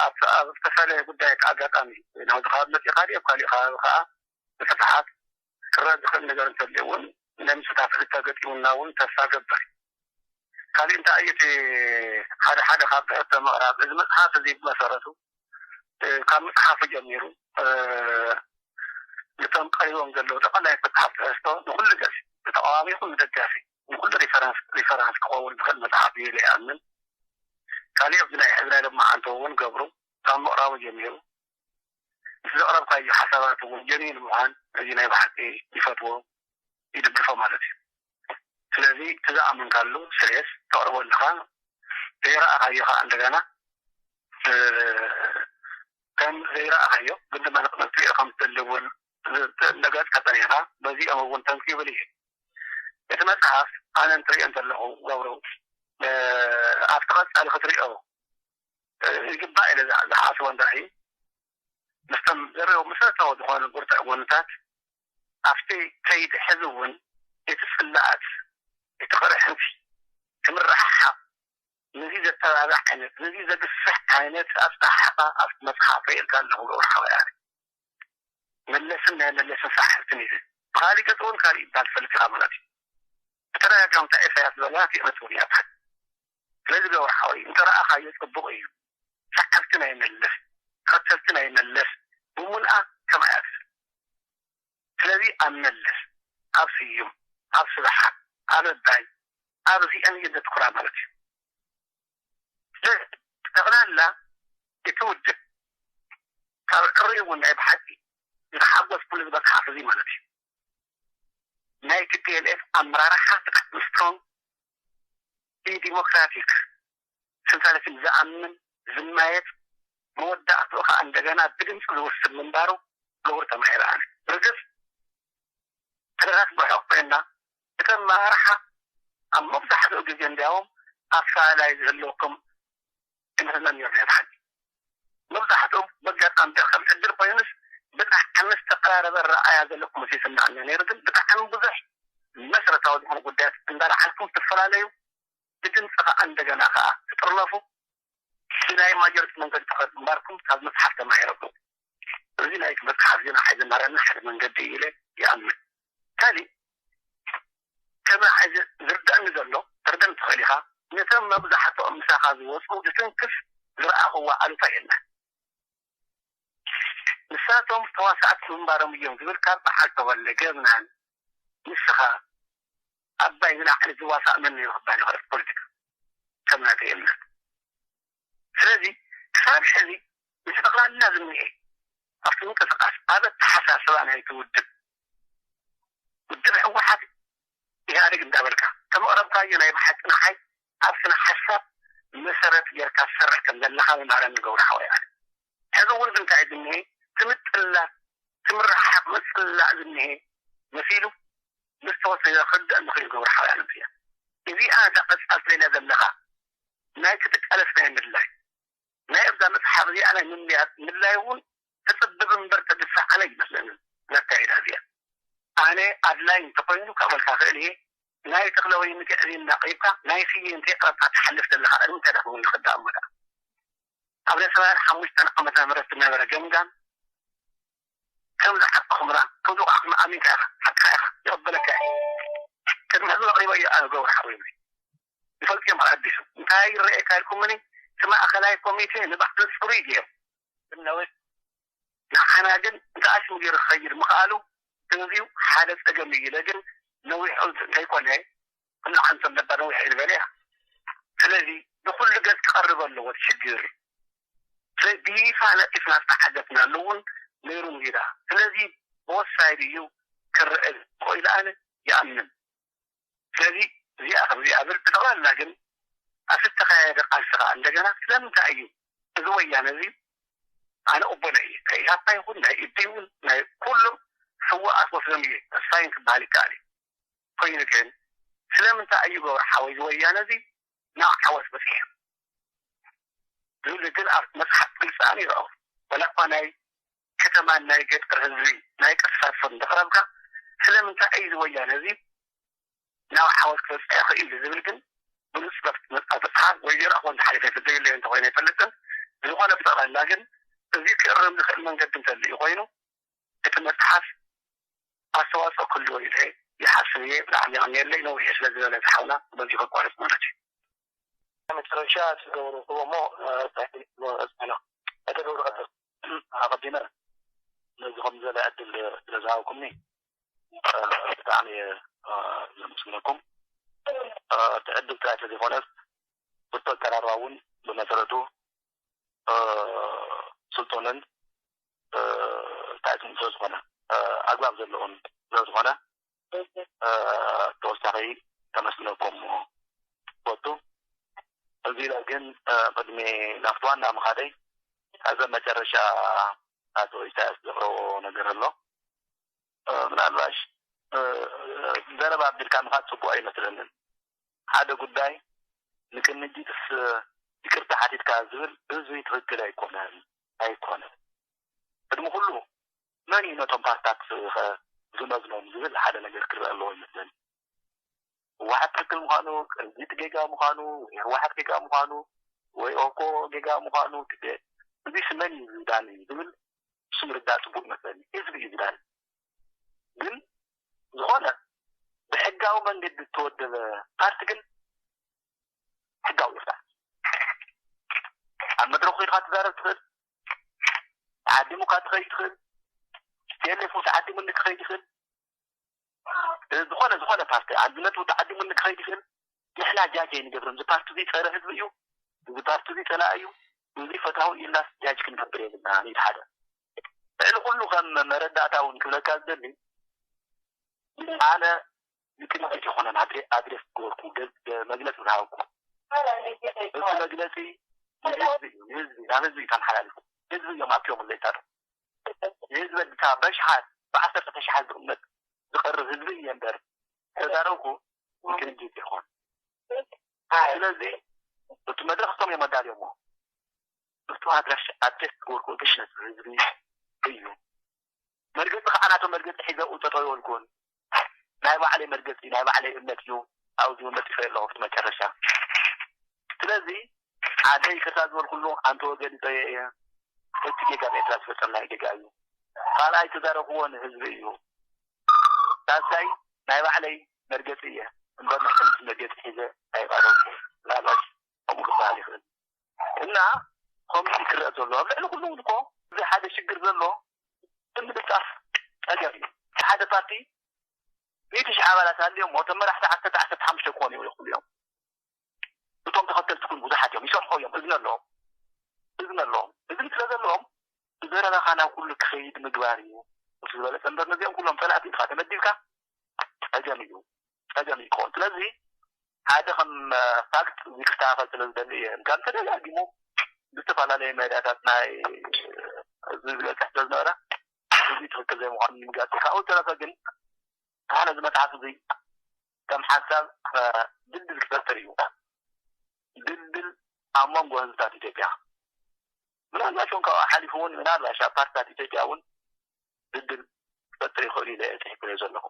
ኣብ ዝተፈለየ ጉዳይ ኣጋጣሚ ናብዚ ከባቢ መፂእካ ድዩ ኣብ ካሊእ ከባቢ ከዓ ብስፍሓት ክረአ ዝኽእል ነገር እንተልዩ እውን ናይ ምስታፍ ዕድል ተገጢሙና እውን ተስፋ ገብር። ካሊእ እንታይ እዩ እቲ ሓደ ሓደ ካብ ትሕዝቶ ምቕራብ እዚ መፅሓፍ እዚ ብመሰረቱ ካብ ምፅሓፉ ጀሚሩ ነቶም ቀሪቦም ዘለዉ ጠቐላይ መፅሓፍ ትሕዝቶ ንኩሉ ገፅ ንተቃዋሚ ይኹን ንደጋፊ ንኩሉ ሪፈረንስ ሪፈረንስ ክኸውን ዝኽእል መፅሓፍ እዩ ኢለ ይኣምን። ካሊእ ኣብዚ ናይ ሕዚ ናይ ሎማዓንቲ እውን ገብሩ ካብ ምቕራቡ ጀሚሩ እቲ ዘቕረብካዮ ሓሳባት እውን ጀኒን ምዃን እዚ ናይ ብሓቂ ይፈትዎ ይድግፎ ማለት እዩ። ስለዚ እቲ ዝኣመንካሉ ስሬስ ተቕርቦ ኣለኻ ዘይረኣኻዮ ከዓ እንደገና ከም ዘይረኣኻዮ ግን ድማ ንቕድሚት ትሪኦ ከም ትደሊ እውን እንደገፅካ ፀኒሕካ በዚኦም እውን ተንኪብል እዩ። እቲ መፅሓፍ ኣነ እንትሪኦ እንተለኹ ገብሩ ኣብቲ ቀፃሊ ክትሪኦ ይግባእ ኢለ ዝሓስቦ እንታይ እዩ ምስቶም ዘሪኦም መሰረታዊ ዝኾኑ ብርቱዕ ጎንታት ኣብቲ ከይዲ ሕዚ እውን እቲ ፅላኣት እቲ ቅርሕንቲ እቲ ምርሕሓቕ ነዚ ዘተባብዕ ዓይነት ነዚ ዘግፍሕ ዓይነት ኣፀሓሕፋ ኣብቲ መፅሓፍ ርእየልካ ኣለኹ ገብሩ ሓወይ ኣነ መለስን ናይ መለስን ሳሕልትን እዩ ብካሊእ ገፅ እውን ካሊእ ይበሃል ፈልጥካ ማለት እዩ ብተደጋጋሚ እንታይ ኢሳያስ ዝበለና ክእመት እውን እያ ትሓት ስለዚ ገብሩ ሓወይ እንተረኣኻዮ ፅቡቕ እዩ ሰዓብቲ ናይ መለስ ተኸተልቲ ናይ መለስ ብምሉኣ ከምኣ እያ ትብል ስለዚ ኣብ መለስ ኣብ ስዩም ኣብ ስብሓት ኣብ ኣባይ ኣብዚአን እየን ዘትኩራ ማለት እዩ። ጠቕላላ እቲ ውድብ ካብ ዕሪ እውን ናይ ብሓቂ ዝተሓጎስኩሉ ዝበፅሓ እዚ ማለት እዩ። ናይ ቲ ፒ ኤል ኤፍ ኣመራርሓ ብጣዕሚ ስትሮንግ፣ ዲሞክራቲክ ስልጣነትን ዝኣምን ዝማየጥ፣ መወዳእትኡ ከዓ እንደገና ብድምፂ ዝውስን ምንባሩ ገብሩ ተማሂረ ኣነ ርግፅ ተደራሲ ብርሑቕ ኮይና እቲ ኣመራርሓ ኣብ መብዛሕትኡ ግዜ እንዲያውም ኣፈላላይ ዝህልወኩም ይመስለኒ ነይሩ። ናይ ብሓቂ መብዛሕትኦም በጋጣሚ ከም ዕድል ኮይኑስ ብጣዕሚ ዝተቀራረበ ረኣያ ዘለኩም ምስ ይስምዓኒ ነይሩ። ግን ብጣዕሚ ብዙሕ መሰረታዊ ዝኾኑ ጉዳያት እንዳለዓልኩም ትፈላለዩ፣ ብድምፂ ከዓ እንደገና ከዓ ትጥርነፉ ብናይ ማጆሪቲ መንገዲ ተኸዱ እምባርኩም ካብ መፅሓፍ ተማሂረኩም። እዚ ናይ መፅሓፍ ዜና ሓይዘማርያና ሓደ መንገዲ እዩ ኢለ ይኣምን። ካሊእ ከም ንዓይ ዝርዳእኒ ዘሎ፣ ተርደም ትኽእል ኢኻ፣ ነቶም መብዛሕትኦም ምሳኻ ዝወፁ ዝትንክፍ ዝረኣኽዋ ኣሉታ የለን። ንሳቶም ተዋሳእቲ ምንባሮም እዮም ዝብል ካብ በዓል ተወልደ ገብናን ንስኻ ኣባይ ንላዕሊ ዝዋሳእ መን ነይሩ ክበሃል ይኽእል ፖለቲካ ከም ናተይ እምነት። ስለዚ ክሳብ ሕዚ ምስ ጠቕላላ ዝኒኤ ኣብቲ ምንቅስቃስ ኣብ ኣተሓሳስባ ናይቲ ውድብ ውድብ ህወሓት ኢህኣደግ እንዳበልካ ተመቕረብካዮ ናይ ብሓቂ ንዓይ ኣብ ስነ ሓሳብ መሰረት ጌርካ ትሰርሕ ከም ዘለኻ መማረኒ ገብሩ ሓወይ ኣነ ሕዚ እውን እንታይ ዝኒኤ ትምጥላ ትምርሓቕ ምፅላእ ዝኒኤ መሲሉ ምስ ተወሰነ ክርዳእ ንኽእል ገብሩ ሓወይ ኣነ እዚኣ እታ ቀፃል ትደልያ ዘለኻ ናይ ትጥቀለስ ናይ ምድላይ ናይ ኣብዛ መፅሓፍ እዚኣ ናይ ምምያት ምድላይ እውን ተፅብብ እምበር ተድፍዕ ኣነ ይመስለኒ ዘካይዳ እዚኣ ኣነ ኣድላይ እንተኮይኑ ከቕበልካ ክእል እየ ናይ ተክለወይኒ ግዕዝይን እናቕሪብካ ናይ ስየ እንተይቕረብካ ትሓልፍ ዘለካ እንታይ ዳ ክብል ንኽዳእ እሞ ደኣ ኣብ ናይ ሰብዓን ሓሙሽተን ዓመተ ምህረት ዝነበረ ገምጋም ከም ዝሓቅኹምና ከም ዝውቃዕኹም ኣሚንካ ኢኻ ሓቅኻ ኢኻ ይቕበለካ እየ ቅድሚ ሕዚ ኣቕሪበዮ ኣነ ገብሩ ሓወይ ይፈልጥዮም ኣዲሱ እንታይ ይረኤካ ኢልኩምኒ እቲ ማእኸላይ ኮሚቴ ንባዕሉ ፅሩይ ገይሩ ነዊሕ ንዓና ግን እንታይ ኣሽሙ ገይሩ ክኸይድ ምኽኣሉ ተዝዩ ሓደ ፀገም እዩ ኢለ ግን ነዊሑ እንተይኮነ ኩሉ ዓንቶም ነባ ነዊሕ እዩ ዝበለ እያ ስለዚ ብኩሉ ገፅ ክቐርብ ኣለዎ እቲ ሽግር ስለዚ ብይፋ ነጢፍና ዝተሓገፍናሉ እውን ነይሩ ሜዳ ስለዚ ብወሳይድ እዩ ክረአ ዝኽእል ኣነ ይኣምን ስለዚ እዚኣ ከምዚኣ ብል ብጠቕላላ ግን ኣብ ዝተኻየደ ቃልሲ ከዓ እንደገና ስለምንታይ እዩ እዚ ወያነ እዚ ኣነ ቅበሎ እየ ናይ ኢህኣፓ ይኹን ናይ ኢዲ እውን ናይ ኩሎም ስዋኣት ወስዶም እየ ተስፋይን ክበሃል ይከኣል እዩ ኮይኑ ግን ስለምንታይ እዩ ገብረ ሓወይ እዚ ወያነ እዚ ናብ ዓወት በፂሑ ዝብል ግን ኣብ መፅሓፍ ግልፂ ኣነ ይረኣኹ ወላ እኳ ናይ ከተማን ናይ ገጠር ህዝቢ ናይ ቅርሳት ሰብ እንተቕረብካ ስለምንታይ እዩ እዚ ወያነ እዚ ናብ ዓወት ክበፅሕ ይኽእል እዩ ዝብል ግን ብሉፅ መፅሓፍ ወይ ዜሮ ኣኾን ዝሓለፈ ፍደይለዮ እንተኮይነ ኣይፈልጥን ዝኾነ ብጠቕላላ ግን እዚ ክእረም ዝኽእል መንገዲ እንተልዩ ኮይኑ እቲ መፅሓፍ ኣስተዋፅኦ ክህልዎ ኢለ ይሓስብ እየ ብጣዕሚ የቐንየለይ ነዊሕ ስለ ዝበለ ዝሓውና በዚ ከቋርፅ ማለት እዩ መጨረሻ እቲ ዝገበሩ ክቦ እሞ ፃሕቲ እፅሕና እተ ገብሩ ቀፅል ኣቐዲመ ነዚ ከም ዝበለ ዕድል ስለ ዝሃብኩምኒ ብጣዕሚ እየ ዘመስግነኩም። እቲ ዕድል ጥራይ ተዘይኮነስ እቲ ኣቀራርባ እውን ብመሰረቱ ስልጡንን እንታይ ስለ ዝኾነ ኣግባብ ዘለዎን ስለ ዝኾነ ተወሳኺ ከመስግነኩም ወቱ እዚ ኢለ ግን ቅድሚ ናብቲ ዋና ምኻደይ ካብዘን መጨረሻ ኣቶ ኢሳያስ ዘቕረቦ ነገር ኣሎ ምናልባሽ ዘረባ ኣቢልካ ምኻድ ፅቡቅ ኣይመስለንን ሓደ ጉዳይ ንቅንጅትስ ይቅርታ ሓቲትካ ዝብል ህዝቢ ትክክል ኣይኮነን ኣይኮነን ቅድሚ ኩሉ መን እዩ ነቶም ፓርታት ዝመዝኖም ዝብል ሓደ ነገር ክረአ ኣለዎ ይመስለኒ ህወሓት ትክክል ምዃኑ ቅንጅት ጌጋ ምዃኑ ህወሓት ጌጋ ምዃኑ ወይ ኦኮ ጌጋ ምዃኑ እዚ ስመን እዩ ዝዳን እዩ ዝብል እሱ ምርዳእ ፅቡቅ ይመስለኒ ህዝቢ እዩ ዝዳን ግን ዝኾነ ብሕጋዊ መንገዲ ዝተወደበ ፓርቲ ግን ሕጋዊ ይፍታሕ ኣብ መድረኩ ከይድካ ትዛረብ ትኽእል ተዓዲሙካ ትኸይድ ትኽእል ቴሌፉ ተዓዲሙኒ ክኸይድ ይኽእል ዝኾነ ዝኾነ ፓርቲ ኣንድነት ተዓዲሙኒ ክኸይድ ይኽእል ንሕና ጃጅ ኣይንገብርም። እዚ ፓርቲ እዚ ጸረ ህዝቢ እዩ፣ እዚ ፓርቲ እዚ ጸላኢ እዩ፣ እዚ ፈታዊ ኢልናስ ጃጅ ክንገብር የብልና። እዩ ሓደ። ልዕሊ ኩሉ ከም መረዳእታ እውን ክብለካ ዝደሊ ኣነ ንቅድሚት ይኮነን ኣድሬ- ኣድሬስ ዝገበርኩ ገ- ገ- መግለፂ ዝሃብኩ እቲ መግለፂ ንህዝቢ እዩ፣ ንህዝቢ ናብ ህዝቢ እዩ ተመሓላልፉ። ህዝቢ እዮም ኣኪዮም ዘይታረፉ። ንህዝቢ ኣዲስ ኣበባ በሽሓት ብዓሰርተ ተሽሓት ዝቕመጥ ዝቐርብ ህዝቢ እየ እምበር ተዛረብኩ ንቅንጅት ይኾን። ስለዚ እቲ መድረክ እቶም እዮም ኣዳልዮሞ። እቱ ኣድራሽ ኣድሬስ ዝገበርኩ ግሽነት ህዝቢ እዩ። መርገፂ ከዓ ናቶም መርገፂ ሒዘ ውፀቶ ይበልኩን ናይ ባዕለይ መርገፂ ናይ ባዕለይ እምነት እዩ። ኣብዚ እውን ለጢፈ ኣለኹ ኣብቲ መጨረሻ። ስለዚ ሓደ ይቅርታ ዝበልኩሉ ኣንተ ወገን ይፀየ እየ። እቲ ጌጋ ብኤርትራ ዝፈፀምናዮ ጌጋ እዩ። ካልኣይ ተዛረብክዎ ንህዝቢ እዩ። ሳልሳይ ናይ ባዕለይ መርገፂ እየ እምበር ናይ ከምቲ መርገፂ ሒዘ ኣይቐረብኩ። ምናልባት ከምኡ ክበሃል ይኽእል እና ከምኡ ክረአ ዘሎ ኣብ ልዕሊ ኩሉ እውን እኮ እዚ ሓደ ሽግር ዘሎ ብምልጣፍ ፀገም እዩ። ሓደ ፓርቲ ሚእቲ ሽሕ ኣባላት ኣልዮ እሞ እቶም መራሕቲ ዓሰርተ ዓሰርተ ሓሙሽተ ክኾኑ ይኽእሉ እዮም። እቶም ተኸተልቲ ግን ብዙሓት እዮም፣ ይሰምዑ እዮም፣ እዝኒ ኣለዎም፣ እዝኒ ኣለዎም። እዝኒ ስለ ዘለዎም ብዘረባኻ ናብ ኩሉ ክኸይድ ምግባር እዩ እቲ ዝበለፀ እምበር ነዚኦም ኩሎም ፀላእቲ ኢልካ ተመዲብካ ፀገም እዩ፣ ፀገም እዩ ክኸውን። ስለዚ ሓደ ከም ፋክት እዚ ክስተኻኸል ስለ ዝደሊ እየ። እንካን ተደጋጊሙ ብዝተፈላለየ ሜድያታት ናይ ህዝቢ ዝበፅሕ ስለ ዝነበረ እዚ ትኽክል ዘይምዃኑ ንምጋጥ እዩ። ካብኡ ዝተረፈ ግን ኣነ እዚ መፅሓፍ እዚ ከም ሓሳብ ድልድል ክፈጥር እዩ። ድልድል ኣብ መንጎ ህዝብታት ኢትዮጵያ ምናልባሽ እውን ካብኡ ሓሊፉ እውን ምናልባሽ ኣብ ፓርትታት ኢትዮጵያ እውን ድልድል ክፈጥር ይኽእል ኢለ እየ ፅሒፈዮ ዘለኹ።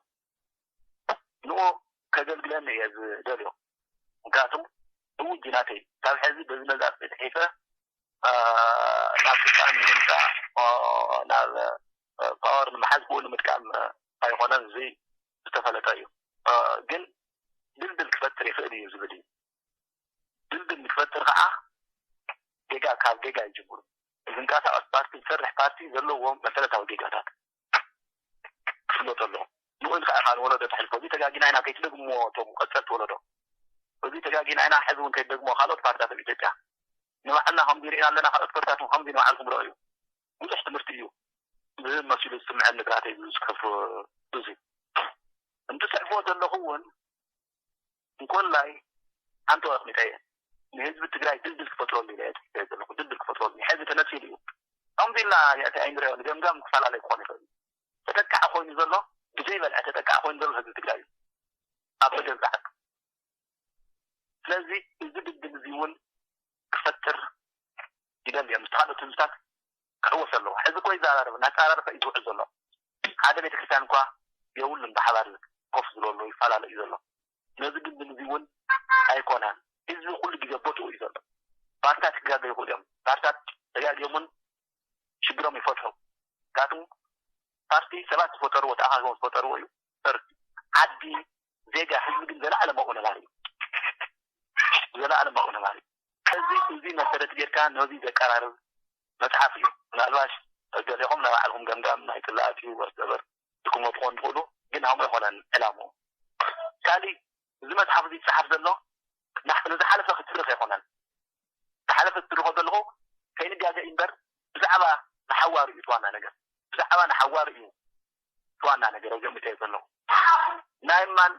ንኡ ከገልግለኒ እየ ዝደልዮ። ምክንያቱም እውጅ ናተይ ካብ ሕዚ በዚ መዛርፊ ፅሒፈ ናብ ስልጣን ንምምፃእ ናብ ፓወር ንምሓዝ ብኡ ንምጥቃም ኣይኮነን። እዚ ዝተፈለጠ እዩ። ግን ድልድል ክፈጥር ይኽእል እዩ ዝብል እዩ። ድልድል ንክፈጥር ከዓ ጌጋ ካብ ጌጋ ይጅምሩ። ዝንቀሳቀስ ፓርቲ ዝሰርሕ ፓርቲ ዘለዎ መሰረታዊ ጌጋታት ክፍለጡ ኣለዎ። ንኡ ኢልካ ኢኻ ንወለዶ ተሕልፎ። እዚ ተጋጊና ኢና ከይትደግምዎ እቶም ቀፀልቲ ወለዶ። እዚ ተጋጊና ኢና ሕዚ እውን ከይትደግምዎ ካልኦት ፓርትታት ኣብ ኢትዮጵያ። ንባዕልና ከምዚ ርኢና ኣለና፣ ካልኦት ፓርትታት እውን ከምዚ ንባዕልኩም ረእዩ። ብዙሕ ትምህርቲ እዩ ዝህብ መሲሉ ዝስምዐኒ ጥራተይ ዝፅሕፍ እዚ እንትፅሕፍዎ ዘለኹ እውን እንኮላይ ሓንቲ ወረ ኣቕሚጠ እየ። ንህዝቢ ትግራይ ድልድል ክፈጥረሉ ኢለ እየ ፅሒፈ ዘለኹ። ድልድል ክፈጥረሉ ሕዚ ተነፂሉ እዩ። ከምዚ ኢልና የእቲ ኣይንሪኦ ንገምጋም ክፈላለ ክኾን ይኽእል እዩ። ተጠቃዕ ኮይኑ ዘሎ ብዘይበልዐ ተጠቃዕ ኮይኑ ዘሎ ህዝቢ ትግራይ እዩ ኣብ በገዛእ ዓዱ። ስለዚ እዚ ድልድል እዚ እውን ክፈጥር ይደሊ እዮም ምስ ካልኦት ህዝብታት ክሕወስ ኣለዎ። ሕዚ እኮ ይዘራረብ እናተዘራረፈ እዩ ዝውዕል ዘሎ። ሓደ ቤተክርስትያን እኳ የብሉን ብሓባር ኮፍ ዝብለሉ ይፈላለ እዩ ዘሎ። ነዚ ግን ብምዚ እውን ኣይኮነን። ህዝቢ ኩሉ ግዜ ቦትኡ እዩ ዘሎ። ፓርትታት ክጋገ ይኽእሉ እዮም። ፓርትታት ተጋጊዮምን ሽግሮም ይፈትሑ። ምክንያቱም ፓርቲ ሰባት ዝፈጠርዎ ተኣኻኪቦም ዝፈጠርዎ እዩ። ፓርቲ ዓዲ ዜጋ ህዝቢ ግን ዘለዓለማዊ ነባሪ እዩ። ዘለዓለማዊ ነባሪ እዚ እዚ መሰረት ጌርካ ነዚ ዘቀራርብ መፅሓፍ እዩ። ምናልባሽ ገሊኹም ናይ ባዕልኩም ገምጋም ናይ ፅላኣት እዩ ወስደበር ትክሞ ትኾን ትኽእሉ ግን ሃምኡ ኣይኮነን ዕላምኡ። ካሊእ እዚ መፅሓፍ እዚ ዝፀሓፍ ዘሎ ንዝሓለፈ ክትርኽ ኣይኮነን። ዝሓለፈ ትርኾ ዘለኹ ከይንጋገ እምበር ብዛዕባ ንሓዋሩ እዩ ዋና ነገር። ብዛዕባ ንሓዋሩ እዩ ዋና ነገር ኣብ ገምት እየ ዘለኹ። ናይ ማን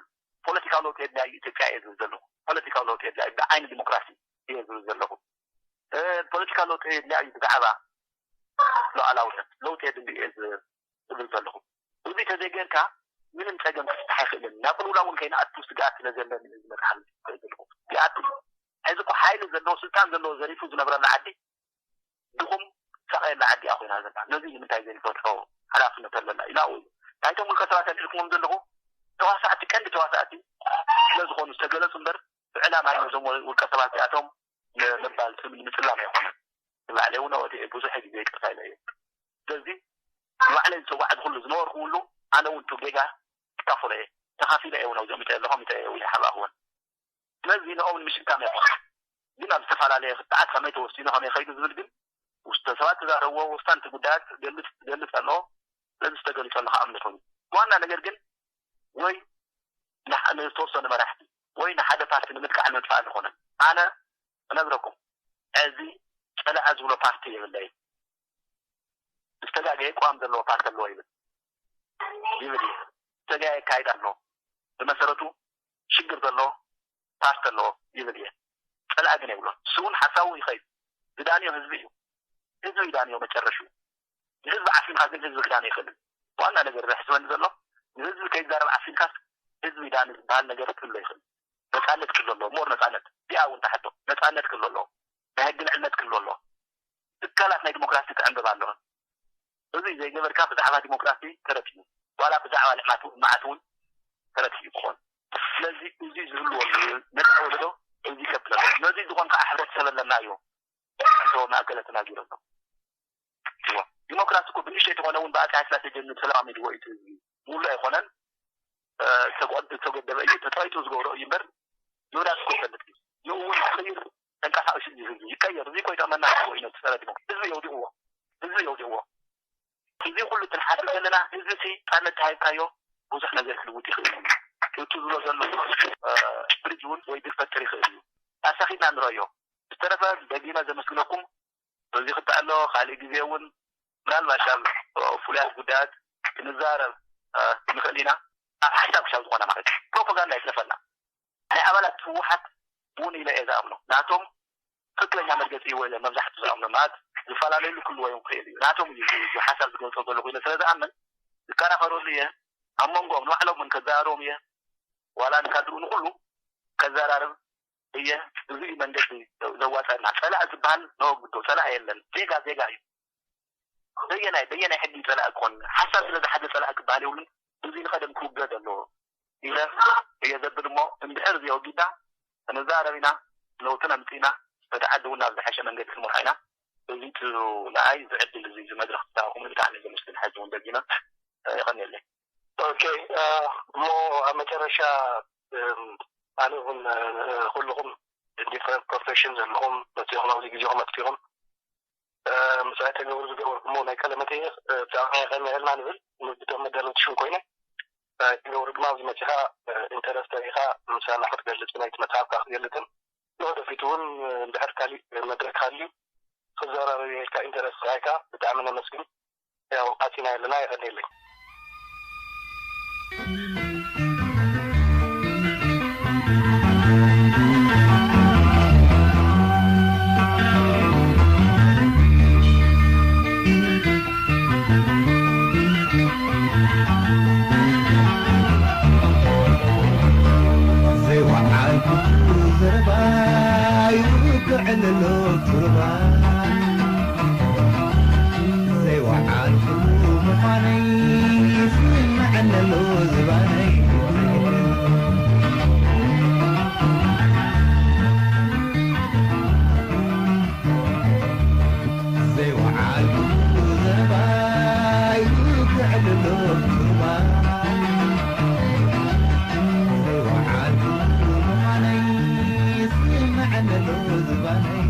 ፖለቲካዊ ለውጢ የድልያ እዩ ኢትዮጵያ እየ ዝብል ዘለኹ። ፖለቲካዊ ለውጢ የድልያ እዩ ብዓይኒ ዲሞክራሲ እየ ዝብል ዘለኹ። ፖለቲካዊ ለውጢ የድልያ እዩ ብዛዕባ ሉዓላውነት ለውጢ የድሊ እየ ዝብል ዘለኹ። እዚ ተዘይገርካ ምንም ፀገም ክፍታሕ ኣይኽእልን። ናብ ቅልውላ እውን ከይንኣቱ ስግኣት ስለ ዘለኒ እዚ መፅሓፍ ዝፅሕፍ ዘለኹ። ይኣቱ ሕዚ እኮ ሓይሊ ዘለዎ ስልጣን ዘለዎ ዘሪፉ ዝነብረላ ዓዲ ድኹም ሳቐየላ ዓዲ እያ ኮይና ዘላ። ነዚ ንምንታይ ዘይንፈትሖ ሓላፍነት ኣለና ኢላ እዩ። ናይቶም ውልቀ ሰባት ኣልዒልኩሞም ዘለኹ ተዋሳእቲ ቀንዲ ተዋሳእቲ ስለ ዝኾኑ ዝተገለፁ እምበር ብዕላማ ነዞም ውልቀ ሰባት እዚኣቶም ንምባል ስም ንምፅላም ኣይኮነን። ንባዕለይ እውን ወዲኤ ብዙሕ ግዜ ይቅርታ ኢለ እየ። ስለዚ ንባዕለይ ዝሰዋዕት ኩሉ ዝነበርኩ ኩሉ ኣነ እውን ቱ ጌጋ ክካፈሎ እየ። ተኻፊለ እየ እውን ኣብዚኦም ይጠየ ኣለኹም ይጠየ እውን ይሓባእኽዎን ስለዚ ንኦም ንምሽካም ኣይኮነ ግን ኣብ ዝተፈላለየ ክትዓት ከመይ ተወሲኑ ከመይ ከይዱ ዝብል ግን ውስተ ሰባት ተዛረብዎ ወሳንቲ ጉዳያት ገልፅ ገልፅ ኣለዎ። ስለዚ ዝተገልፀሉ ከዓ እምነት ኮይኑ ዋና ነገር ግን ወይ ንተወሰኑ መራሕቲ ወይ ንሓደ ፓርቲ ንምጥቃዕ ንምጥፋእ ዝኾነ። ኣነ እነግረኩም፣ እዚ ጸላኢ ዝብሎ ፓርቲ የብለይ። ዝተጋገየ ቅዋም ዘለዎ ፓርቲ ኣለዎ ይብል ይብል እዩ። ዝተጋገየ ኣካይዳ ኣለዎ። ብመሰረቱ ሽግር ዘለዎ ፓርቲ ኣለዎ ይብል እየ። ጸላኢ ግን የብሎን። ንሱ እውን ሓሳቡ ይኸይድ። ዝዳንዮ ህዝቢ እዩ። ህዝቢ ይዳንዮ መጨረሹ። ንህዝቢ ዓፊንካ ግን ህዝቢ ክዳን ይኽእልን። ዋና ነገር ዘሕስበኒ ዘሎ ንህዝቢ ከይዛረብ ዓፊንካስ ህዝቢ ይዳን ዝበሃል ነገር ክህሉ ይኽእል። ነፃነት ክህሉ ኣለዎ። ሞር ነፃነት እዚኣ እውን ተሓቶ ነፃነት ክህሉ ኣለዎ። ናይ ህጊ ልዕልነት ክህሉ ኣለዎ። ትካላት ናይ ዲሞክራሲ ክዕንበብ ኣለዎ። እዚ ዘይገበርካ ብዛዕባ ዲሞክራሲ ተረት እዩ። ዋላ ብዛዕባ ልምዓት እውን ተረት እዩ ክኾን። ስለዚ እዚ ዝህልወሉ ነፃ ወለዶ እዚ ይከብድ ኣሎ። ነዚ ዝኾን ከዓ ሕብረተሰብ ኣለና እዩ። እንተ ማእከለ ተናጊሩ ኣሎ። እዎ። ዲሞክራሲ እኮ ብንእሽተይ ተኾነ እውን ብኣፀ ሃይለስላሴ ጀሚሩ ተለማሚድዎ እዩ እቲ ህዝቢ። ሙሉእ ኣይኮነን። እ፣ ዝተጎ-፣ ዝተጎደበ እዩ፣ ተጣይጡ ዝገብሮ እዩ እምበር ዮናስ እኮ ይፈልጥ እዩ። ንኡ እውን ክቕይር ተንቀሳቒሱ እዩ ህዝቢ። ይቀየር። እዚ እኮ ይጠቕመና እኮ እዩ ነቲ ፀረ ዲሞክራሲ። ህዝቢ የውዲቕዎ። ህዝቢ የውዲቕዎ። እዚ ኩሉ ትንሓስብ ዘለና ህዝቢ ሲ ነፃነት ተሃይብካዮ ብዙሕ ነገር ክልውጥ ይኽእል እዩ። እቲ ዝብሎ ዘሎ፣ እ፣ ብሪጅ እውን ወይ ድርፈት ጥሪ ይኽእል እዩ። ኣሳኺትና ንረዮ። ዝተረፈ ደጊመ ዘመስግነኩም። በዚ ክተኣሎ ካልእ ግዜ እውን ምናልባት ኣብ ፍሉያት ጉዳያት ክንዛረብ፣ እ፣ ንኽእል ኢና። ኣብ ሓሳብ ክሳብ ዝኾነ ማለት እዩ። ፕሮፓጋንዳ ይትረፈና። ናይ ኣባላት ህወሓት እውን ኢለ እየ ዝኣምኖ። ናቶም ትክክለኛ መርገፂ እዩ ኢለ መብዛሕትኡ ዝኣምኖ። ማለት ዝፈላለዩሉ ክህልዎ እዮም ክኽእል እዩ። ናቶም እዩ እዚ ሓሳብ ዝገልፆ ዘለኹ ኢለ ስለ ዝኣምን ዝከራኸረሉ እየ። ኣብ መንጎኦም ንባዕሎም እውን ከዘራርቦም እየ። ዋላ ንካድርኡ ንኩሉ ከዘራርብ እየ። እዚ እዩ መንገዲ ዘዋፀና። ፀላእ ዝበሃል ነወግዶ። ፀላእ የለን። ዜጋ ዜጋ እዩ። በየናይ በየናይ ሕጊ ፀላእ ክኾን ሓሳብ ስለ ዝሓዘ ፀላእ ክበሃል የብሉን። እዚ ንቀደም ክውገድ ኣለዎ ኢለ እየ ዘብል እሞ እንድሕር እዚ ኣወጊድና ክንዛረብ ኢና፣ ለውጢ ነምፅእ ኢና፣ ነቲ ዓዲ እውን ናብ ዝሓሸ መንገዲ ክንመርሖ ኢና። እዚ እቲ ንዓይ እዚ ዕድል እዚ እዚ መድረክ ዝሃብኩም ብጣዕሚ ዘመስግን ሕጂ እውን ደጊመ የቐንየለይ። ኦኬ፣ እ፣ እሞ ኣብ መጨረሻ፣ እም፣ ኣነ እውን፣ እ፣ ኩልኹም ዲፍረንት ፕሮፌሽን ዘለኹም መፂኹም ኣብዚ ግዜኹም ኣጥፊኹም፣ እ፣ ምሳይ ተገብሩ ዝገበርኩሞ ናይ ቃለ መጠይቕ፣ እ፣ ብጣዕሚ የቐንየልና ንብል። ንብቶም መዳለውቲ ሽም ኮይነ፣ እ፣ ተገብሩ ድማ ኣብዚ መፂኻ፣ እ፣ ኢንተረስት ርኢኻ ምሳና ክትገልጽ ናይቲ መጽሓፍካ ክትገልጽን ንወደፊት እውን፣ እ፣ እንድሕር ካሊእ መድረክ ሃልዩ ክዘራረብ ኢልካ ኢንተረስት ርኣይካ ብጣዕሚ ነመስግን። ያው ኣቲና ኣለና፣ የቐንየለይ። ዘይወዓልኩ ዘረባ ይውግዕ ኣሎ ቱርባ። ዘይወዓልኩሉ ምዃነይ ይስምዐኒ ኣሎ ዝባነይ። ዘይወዓልኩሉ ዘረባ ይውግዕ ኣሎ ቱርባ። ዘይወዓልኩሉ ምዃነይ ይስምዐኒ ኣሎ ዝባነይ።